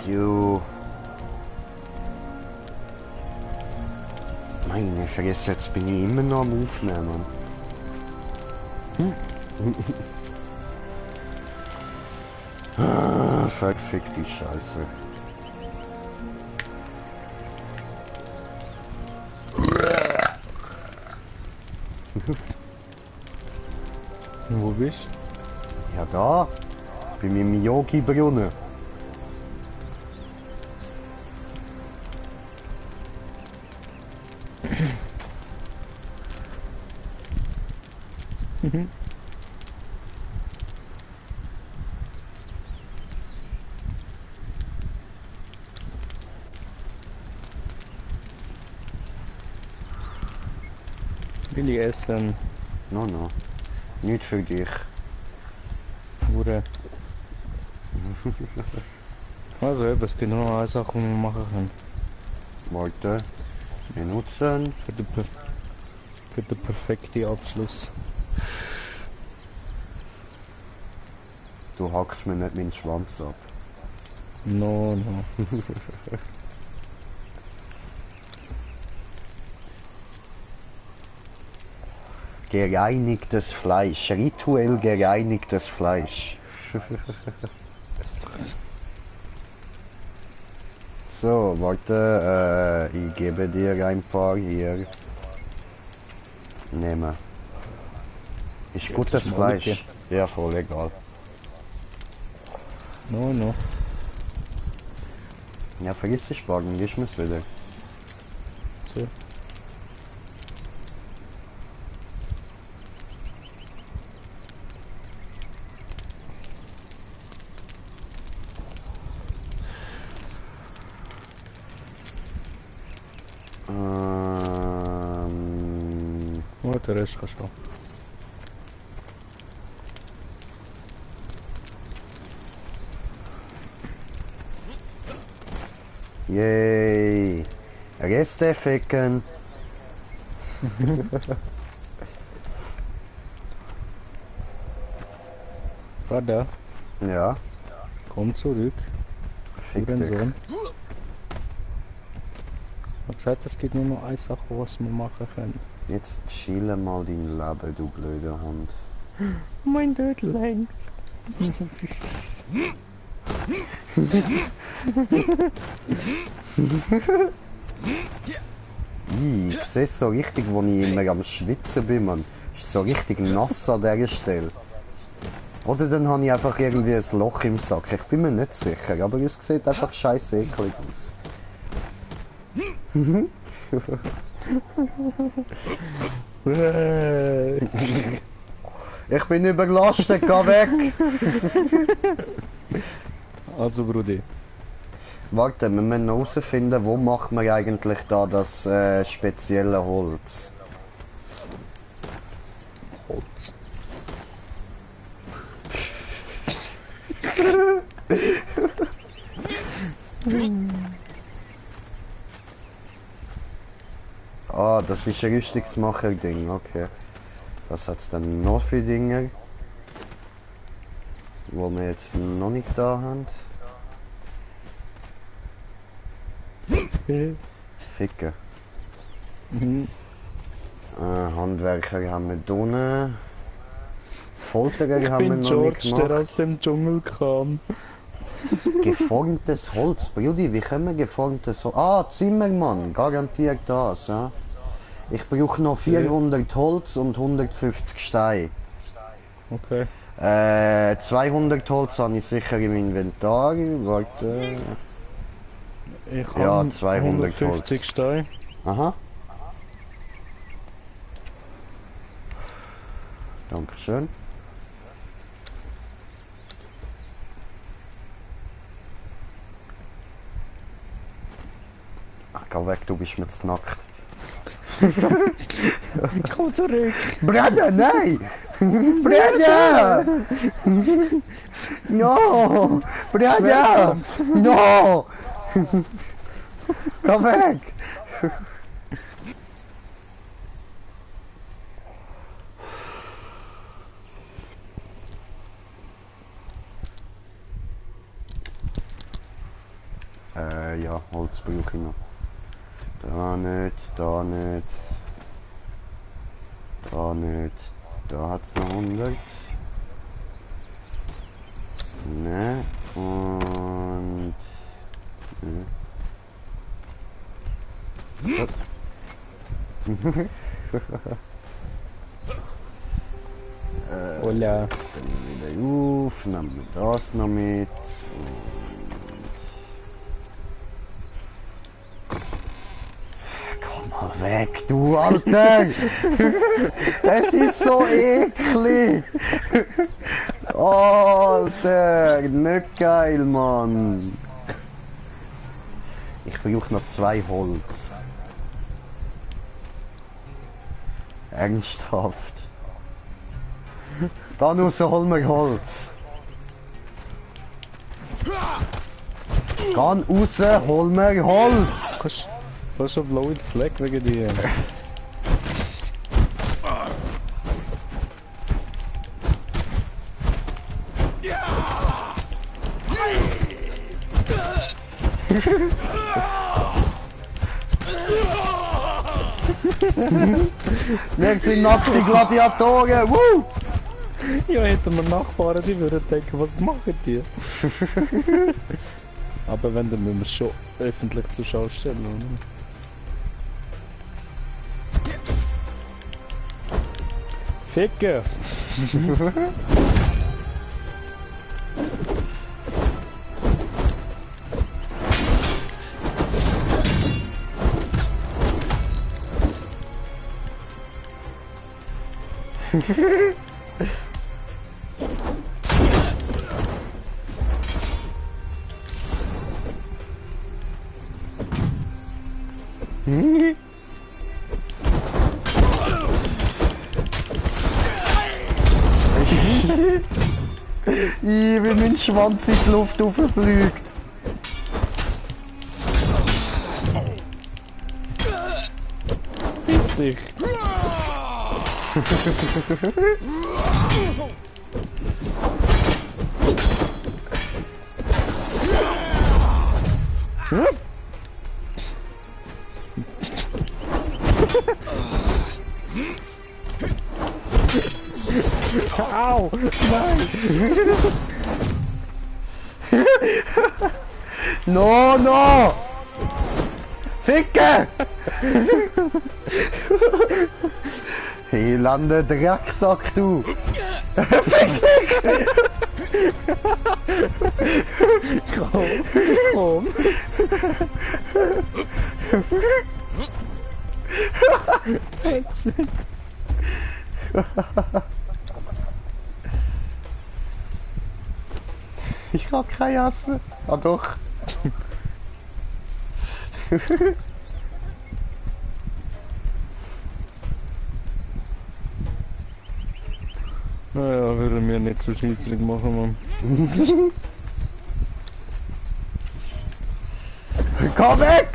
Jo. Meine Fresse, jetzt bin ich immer noch am Aufnehmen. Ah, verfick die Scheiße. Und wo bist Ja, da. Bei meinem Yogi-Brunnen. Will ich essen? No, no. Nicht für dich. Hure. Also eben, es gibt nur noch eine Sache, die wir machen können. Warte. Benutzen. Für den perfekten Abschluss. Du hackst mir nicht meinen Schwanz ab. No, no. Gereinigtes Fleisch. Rituell gereinigtes Fleisch. So, warte, ich gebe dir ein paar hier. Nehmen. Ist gutes ist mal Fleisch. Ja, voll egal. No. Ja, vergiss die Spargel, gibst mir's wieder. So. Oh, der Rest kannst du auch. Yay! Reste ficken! Vater, Ja, komm zurück. fick dich. Hurensohn. Ich hab gesagt, es gibt nur noch eine Sache, was wir machen können. Jetzt chille mal dein Leben, du blöder Hund. Mein Död lenkt. Ich sehe so richtig, wo ich immer am Schwitzen bin, man. Ist so richtig nass an dieser Stelle. Oder dann habe ich einfach irgendwie ein Loch im Sack. Ich bin mir nicht sicher, aber es sieht einfach scheiße eklig aus. Ich bin überlastet, geh weg! Also Brudi, Warte, wir müssen noch herausfinden, wo macht man eigentlich da das spezielle Holz? Holz. Ah, das ist ein Rüstungsmacher-Ding, okay. Was hat's denn noch für Dinge? Wo wir jetzt noch nicht da haben? Ficken. Handwerker haben wir drinnen. Folterer haben wir bin noch nicht George, der gemacht. aus dem Dschungel kam. Geformtes Holz, Brudi, wie können wir geformtes Holz? Ah, Zimmermann, garantiert das, ja. Ich brauche noch 400 Holz und 150 Steine. Okay. 200 Holz habe ich sicher im Inventar. Warte. Ich Ja, habe 200 150 Steine. Aha. Dankeschön. Ach, geh weg, du bist mir zu nackt. Komm zurück! Bruder, nein! Bruder! No! Bruder! No! Geh weg! Ja, Holz brauche ich noch. Da nicht, da nicht. Da nicht. Da hat es noch 100. Ne. Und... Ne. Hola. Dann wieder auf, nehmen wir das noch mit. Komm mal weg, du Alter! Es ist so eklig! Alter, nicht geil, Mann! Ich brauche noch 2 Holz. Ernsthaft. Da nur so holen wir Holz. Geh raus, hol mir Holz! Kannst du blaue Fleck wegen dir? Wir sind nackte Gladiatoren! Woo! Ja, hätten wir Nachbarn, die würden denken, was machen die? Aber wenn, dann müssen wir es schon öffentlich zur Schau stellen, oder? Ficken! Wie mein Schwanz in die Luft auffliegt. Piss dich. Au! Nein! No, no! Ficke! Elende Drecksack, du! Fick dich! Komm! Komm! Ich hab keine Asse. Ah doch. Naja, würde mir nicht so schießig machen, Mann. Komm weg!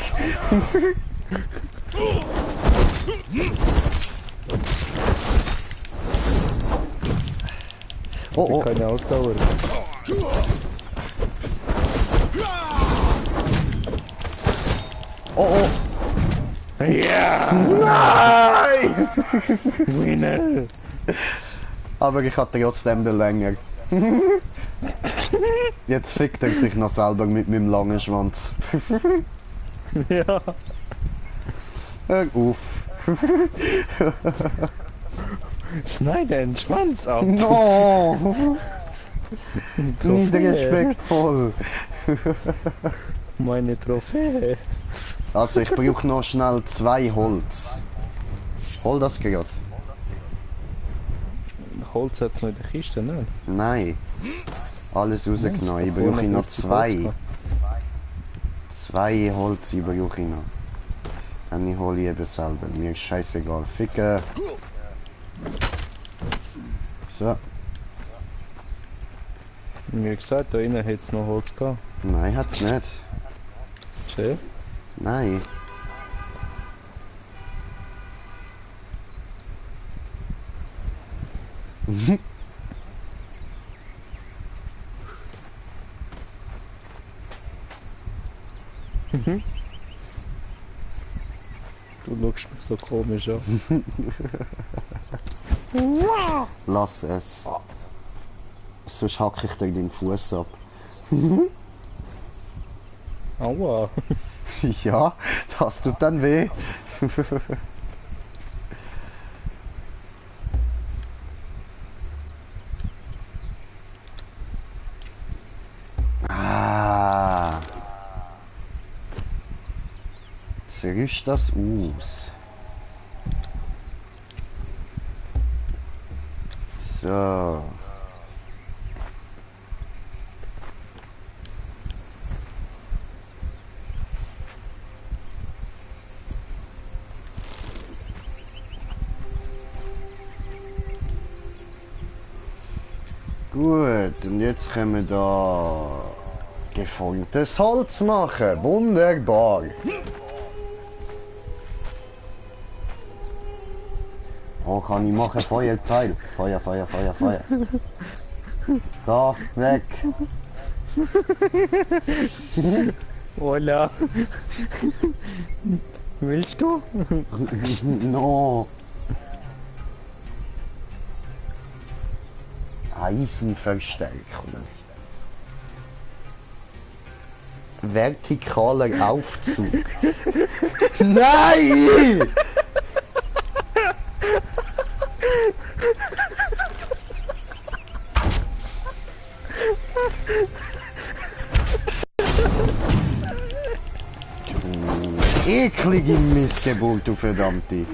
Oh oh. Keine Ausdauer. Oh oh. Ja! Nein! Winner! Aber ich hatte trotzdem den länger. Jetzt fickt er sich noch selber mit meinem langen Schwanz. Ja! Hör auf. Schneid den Schwanz ab! No! Nicht Trophäe. respektvoll. Meine Trophäe! Also ich brauche noch schnell 2 Holz. Hol das gerade. Holz hat's noch in der Kiste, ne? Nein. Alles rausgenommen. Ich Vorne brauche noch 50 Holz 2. gehabt. 2 Holz ich brauche ich noch. Dann ich hole ich eben selber. Mir ist scheißegal. Ficken. So. Wie gesagt, da innen hätte es noch Holz gehabt. Nein, hat's nicht. Tja. Nein. Du schaust mich so komisch an. Lass es. Sonst hacke ich dir den Fuß ab. Aua! Ja, das tut dann weh. Ah. Zerrisch das aus. So. Gut, und jetzt können wir da geformtes Holz machen. Wunderbar. Oh, kann ich machen Feuerteil. Feuer, Feuer, Feuer, Feuer. Da, weg. Hola! Willst du? No. Eisenverstärkung. Vertikaler Aufzug. Nein! Eklige Missgeburt, du verdammte.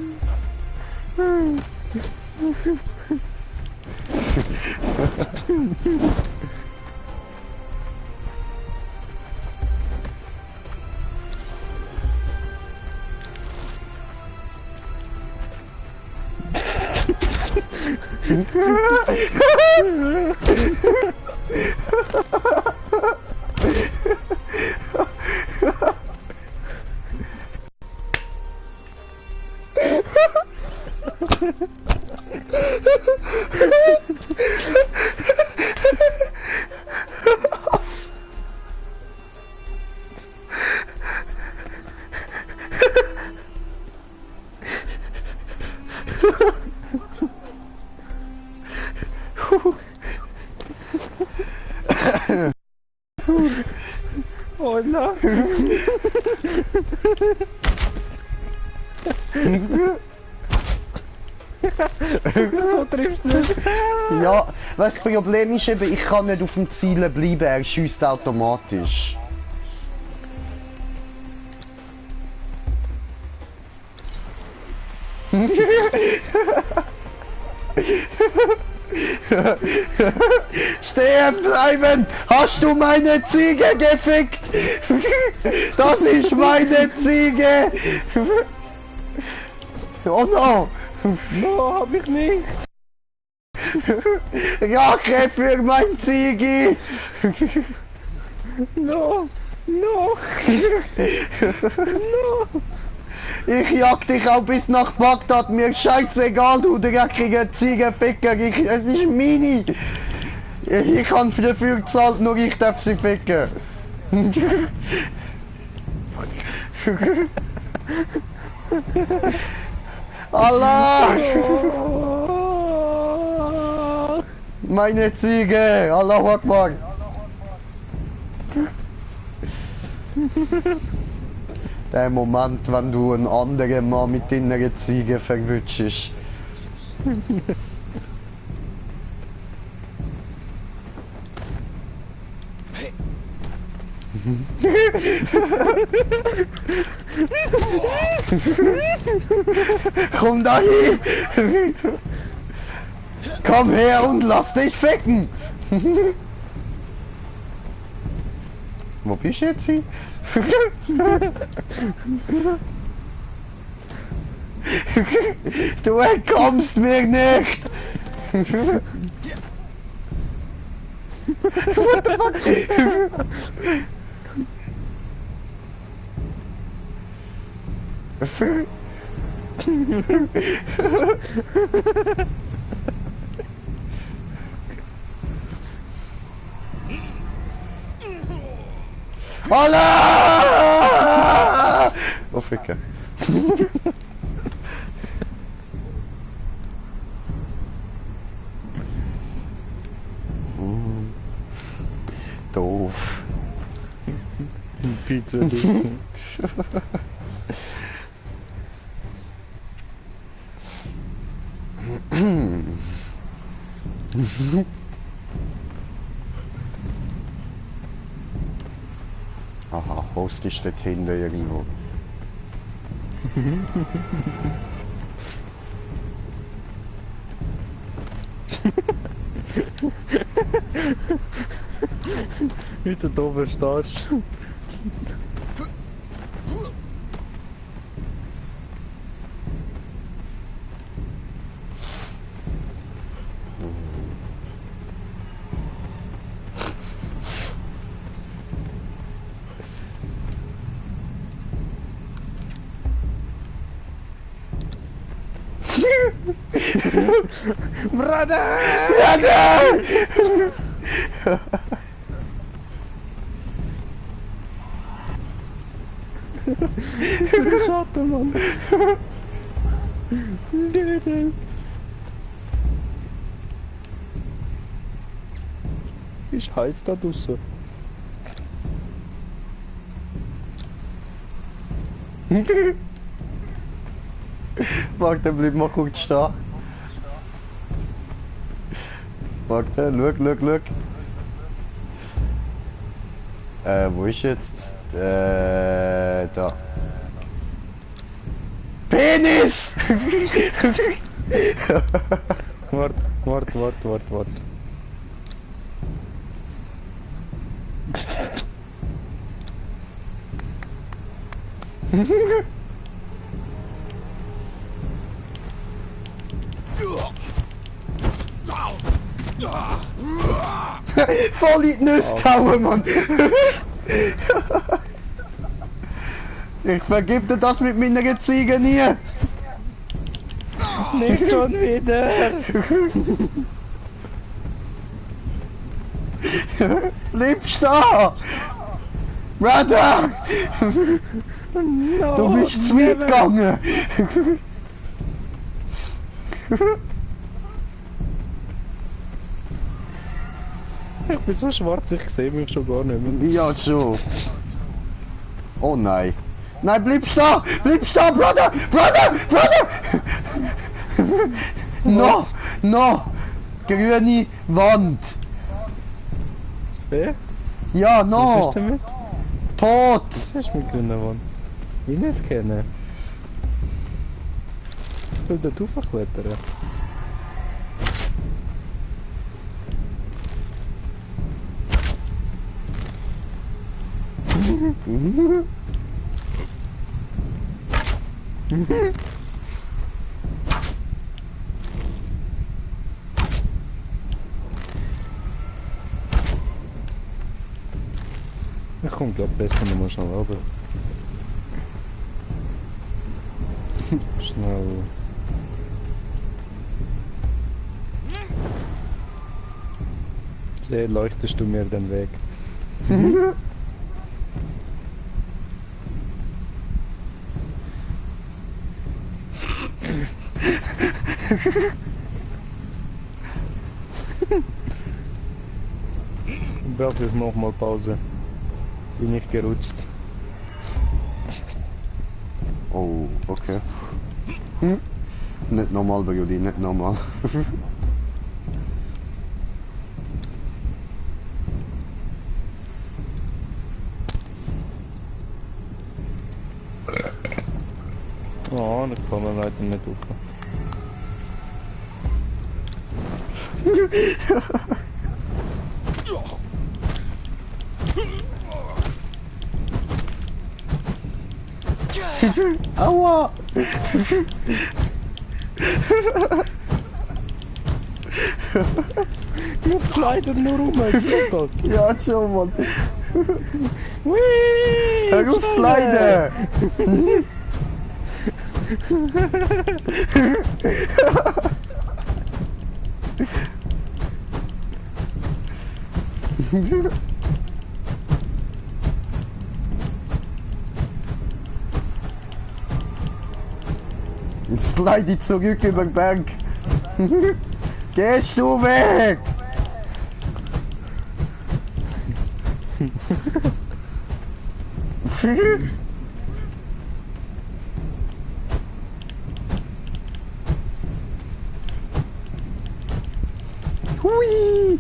Oh nein! So triffst du nicht. Ja, was das Problem ist eben, ich kann nicht auf dem Ziel bleiben, er schießt automatisch. Stehen bleiben! Hast du meine Ziege gefickt? Das ist meine Ziege! Oh no! No, hab ich nicht! Rache für mein Ziege! No! No! No! Ich jag dich auch bis nach Bagdad, mir scheißegal, du dreckiger Ziegenficker, es ist meine! Ich habe dafür gezahlt, nur ich darf sie ficken! Allah! Meine Ziege! Allahu Akbar! Der Moment, wenn du einen anderen Mann mit deiner Ziege verwutschst. Komm da hin! Komm her und lass dich ficken! Wo bist du jetzt hin? Du entkommst mir nicht! What the fuck? Allah! Oh, Ficke. Doof. Bitte nicht. Aha, Host ist dort hinten irgendwo. Wie du da oben stehst. Brother! Brother! Der Schatten, Mann! Ist heiß da draussen. Warte, bleib mal kurz stehen. Warte, schau. Wo ist jetzt? Da. Penis! Wart. Voll in die Nüsse gehauen, Mann! Ich vergib dir das mit meiner Ziege nie! Nicht schon wieder! Bleibst da! Brother! No, Du bist zu weit gegangen! Ich bin so schwarz, ich sehe mich schon gar nicht mehr. Ja, schon. Oh nein. Nein, bleibst da! Bleibst da, Brother! Brother! No! Grüne Wand! Wer? Ja, Was no! ist damit? Tot! Was ist mit grüner Wand? Ich nicht kennen. Ich will dort raufklettern. Ich komme glaub besser nochmal schnell runter. Schnell. Sehr leuchtest du mir den Weg. Brauche ich nochmal Pause. Bin ich gerutscht. Oh, okay. Nicht normal, Brudi, nicht normal. Oh, da kann man leider nicht rauf. Aua! Wir sliden nur rum, jetzt ist das. Ja, schon, Mann. Whee! Hör auf, sliden! Slide zurück über den Berg. Gehst du weg? Hui!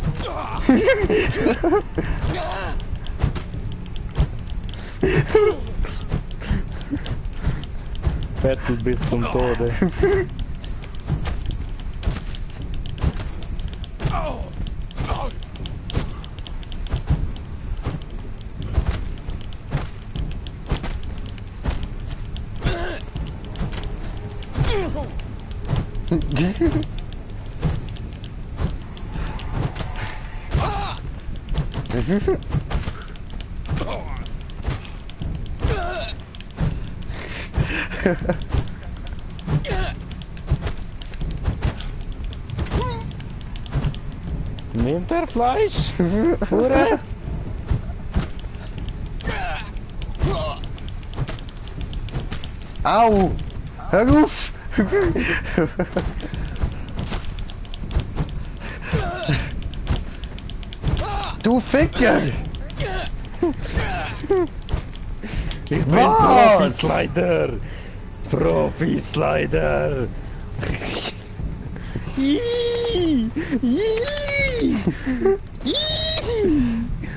Battle bis zum Tode. Nimmt er Fleisch? Hure? Au! Hör auf! Du Ficker! Ich bin Was? Profi-Slider! Profi-Slider!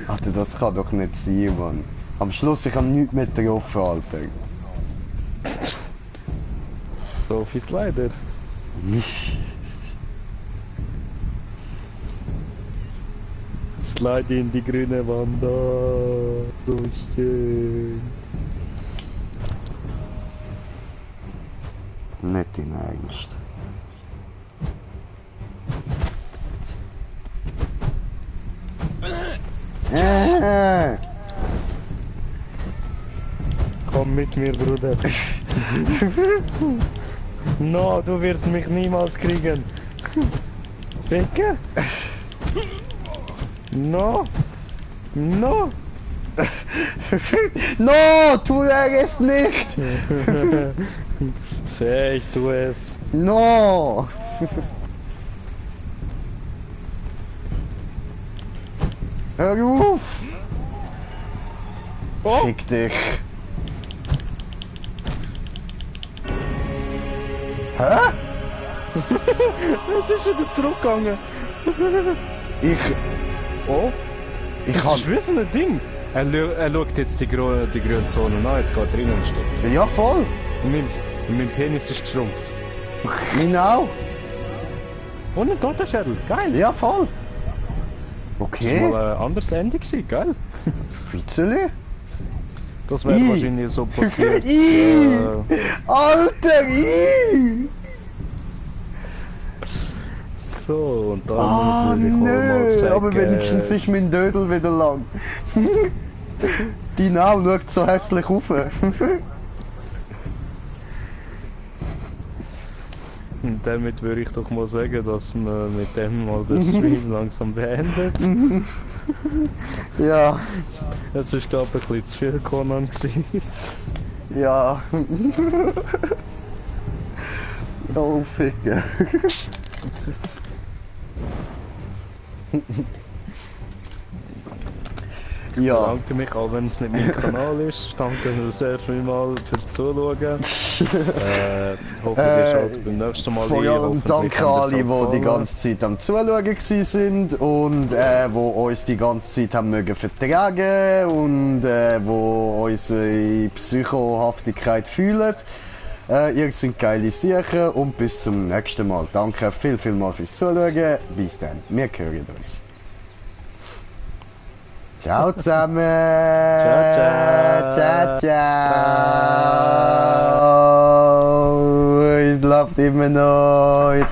Alter, das kann doch nicht sein, Mann. Am Schluss, ich hab nichts mehr getroffen, Alter. Sophie Slider. Slide in die grüne Wand. Oh, so schön. Nicht dein Ernst. Komm mit mir, Bruder. No, du wirst mich niemals kriegen. Ficke? No. No. No, tu es nicht! Seh, ich tu es. No! Hör auf! Oh. Fick dich! Hä? Jetzt ist wieder zurückgegangen. Ich... Oh, Ich das ist kann... wie so ein Ding. Er schaut jetzt die grüne Zone an, jetzt geht er rein und stoppt. Ja, voll! Mein Penis ist geschrumpft. Mein auch! Und ein Totenschädel, geil. Ja, voll! Das Okay, war mal ein anderes Ende gewesen, geil. Witzeli? Das wäre I. wahrscheinlich so passiert. I. Alter, i! So, und dann Ah, würde ich auch mal nö, sagen... aber wenigstens ist mein Dödel wieder lang. Die Nau schaut so hässlich auf. Und damit würde ich doch mal sagen, dass man mit dem mal den Stream langsam beendet. Ja, Es war glaube ich ein bisschen zu viel Conan gewesen. ja. Oh, Ficke. Ich Ja. bedanke mich, auch wenn es nicht mein Kanal ist. Danke sehr vielmals fürs Zuschauen. Hoffe, ihr schaltet beim nächsten Mal Vor ein. allem Hoffentlich danke habt ihr alle, es die die gefallen. ganze Zeit am Zuschauen gewesen sind und wo uns die ganze Zeit haben mögen vertragen und wo unsere Psychohaftigkeit fühlen. Ihr seid geile Sachen und bis zum nächsten Mal. Danke vielmals fürs Zuschauen. Bis dann. Wir hören uns. Ciao zusammen. Ciao, ciao. Ciao, ciao. Es läuft immer noch. Jetzt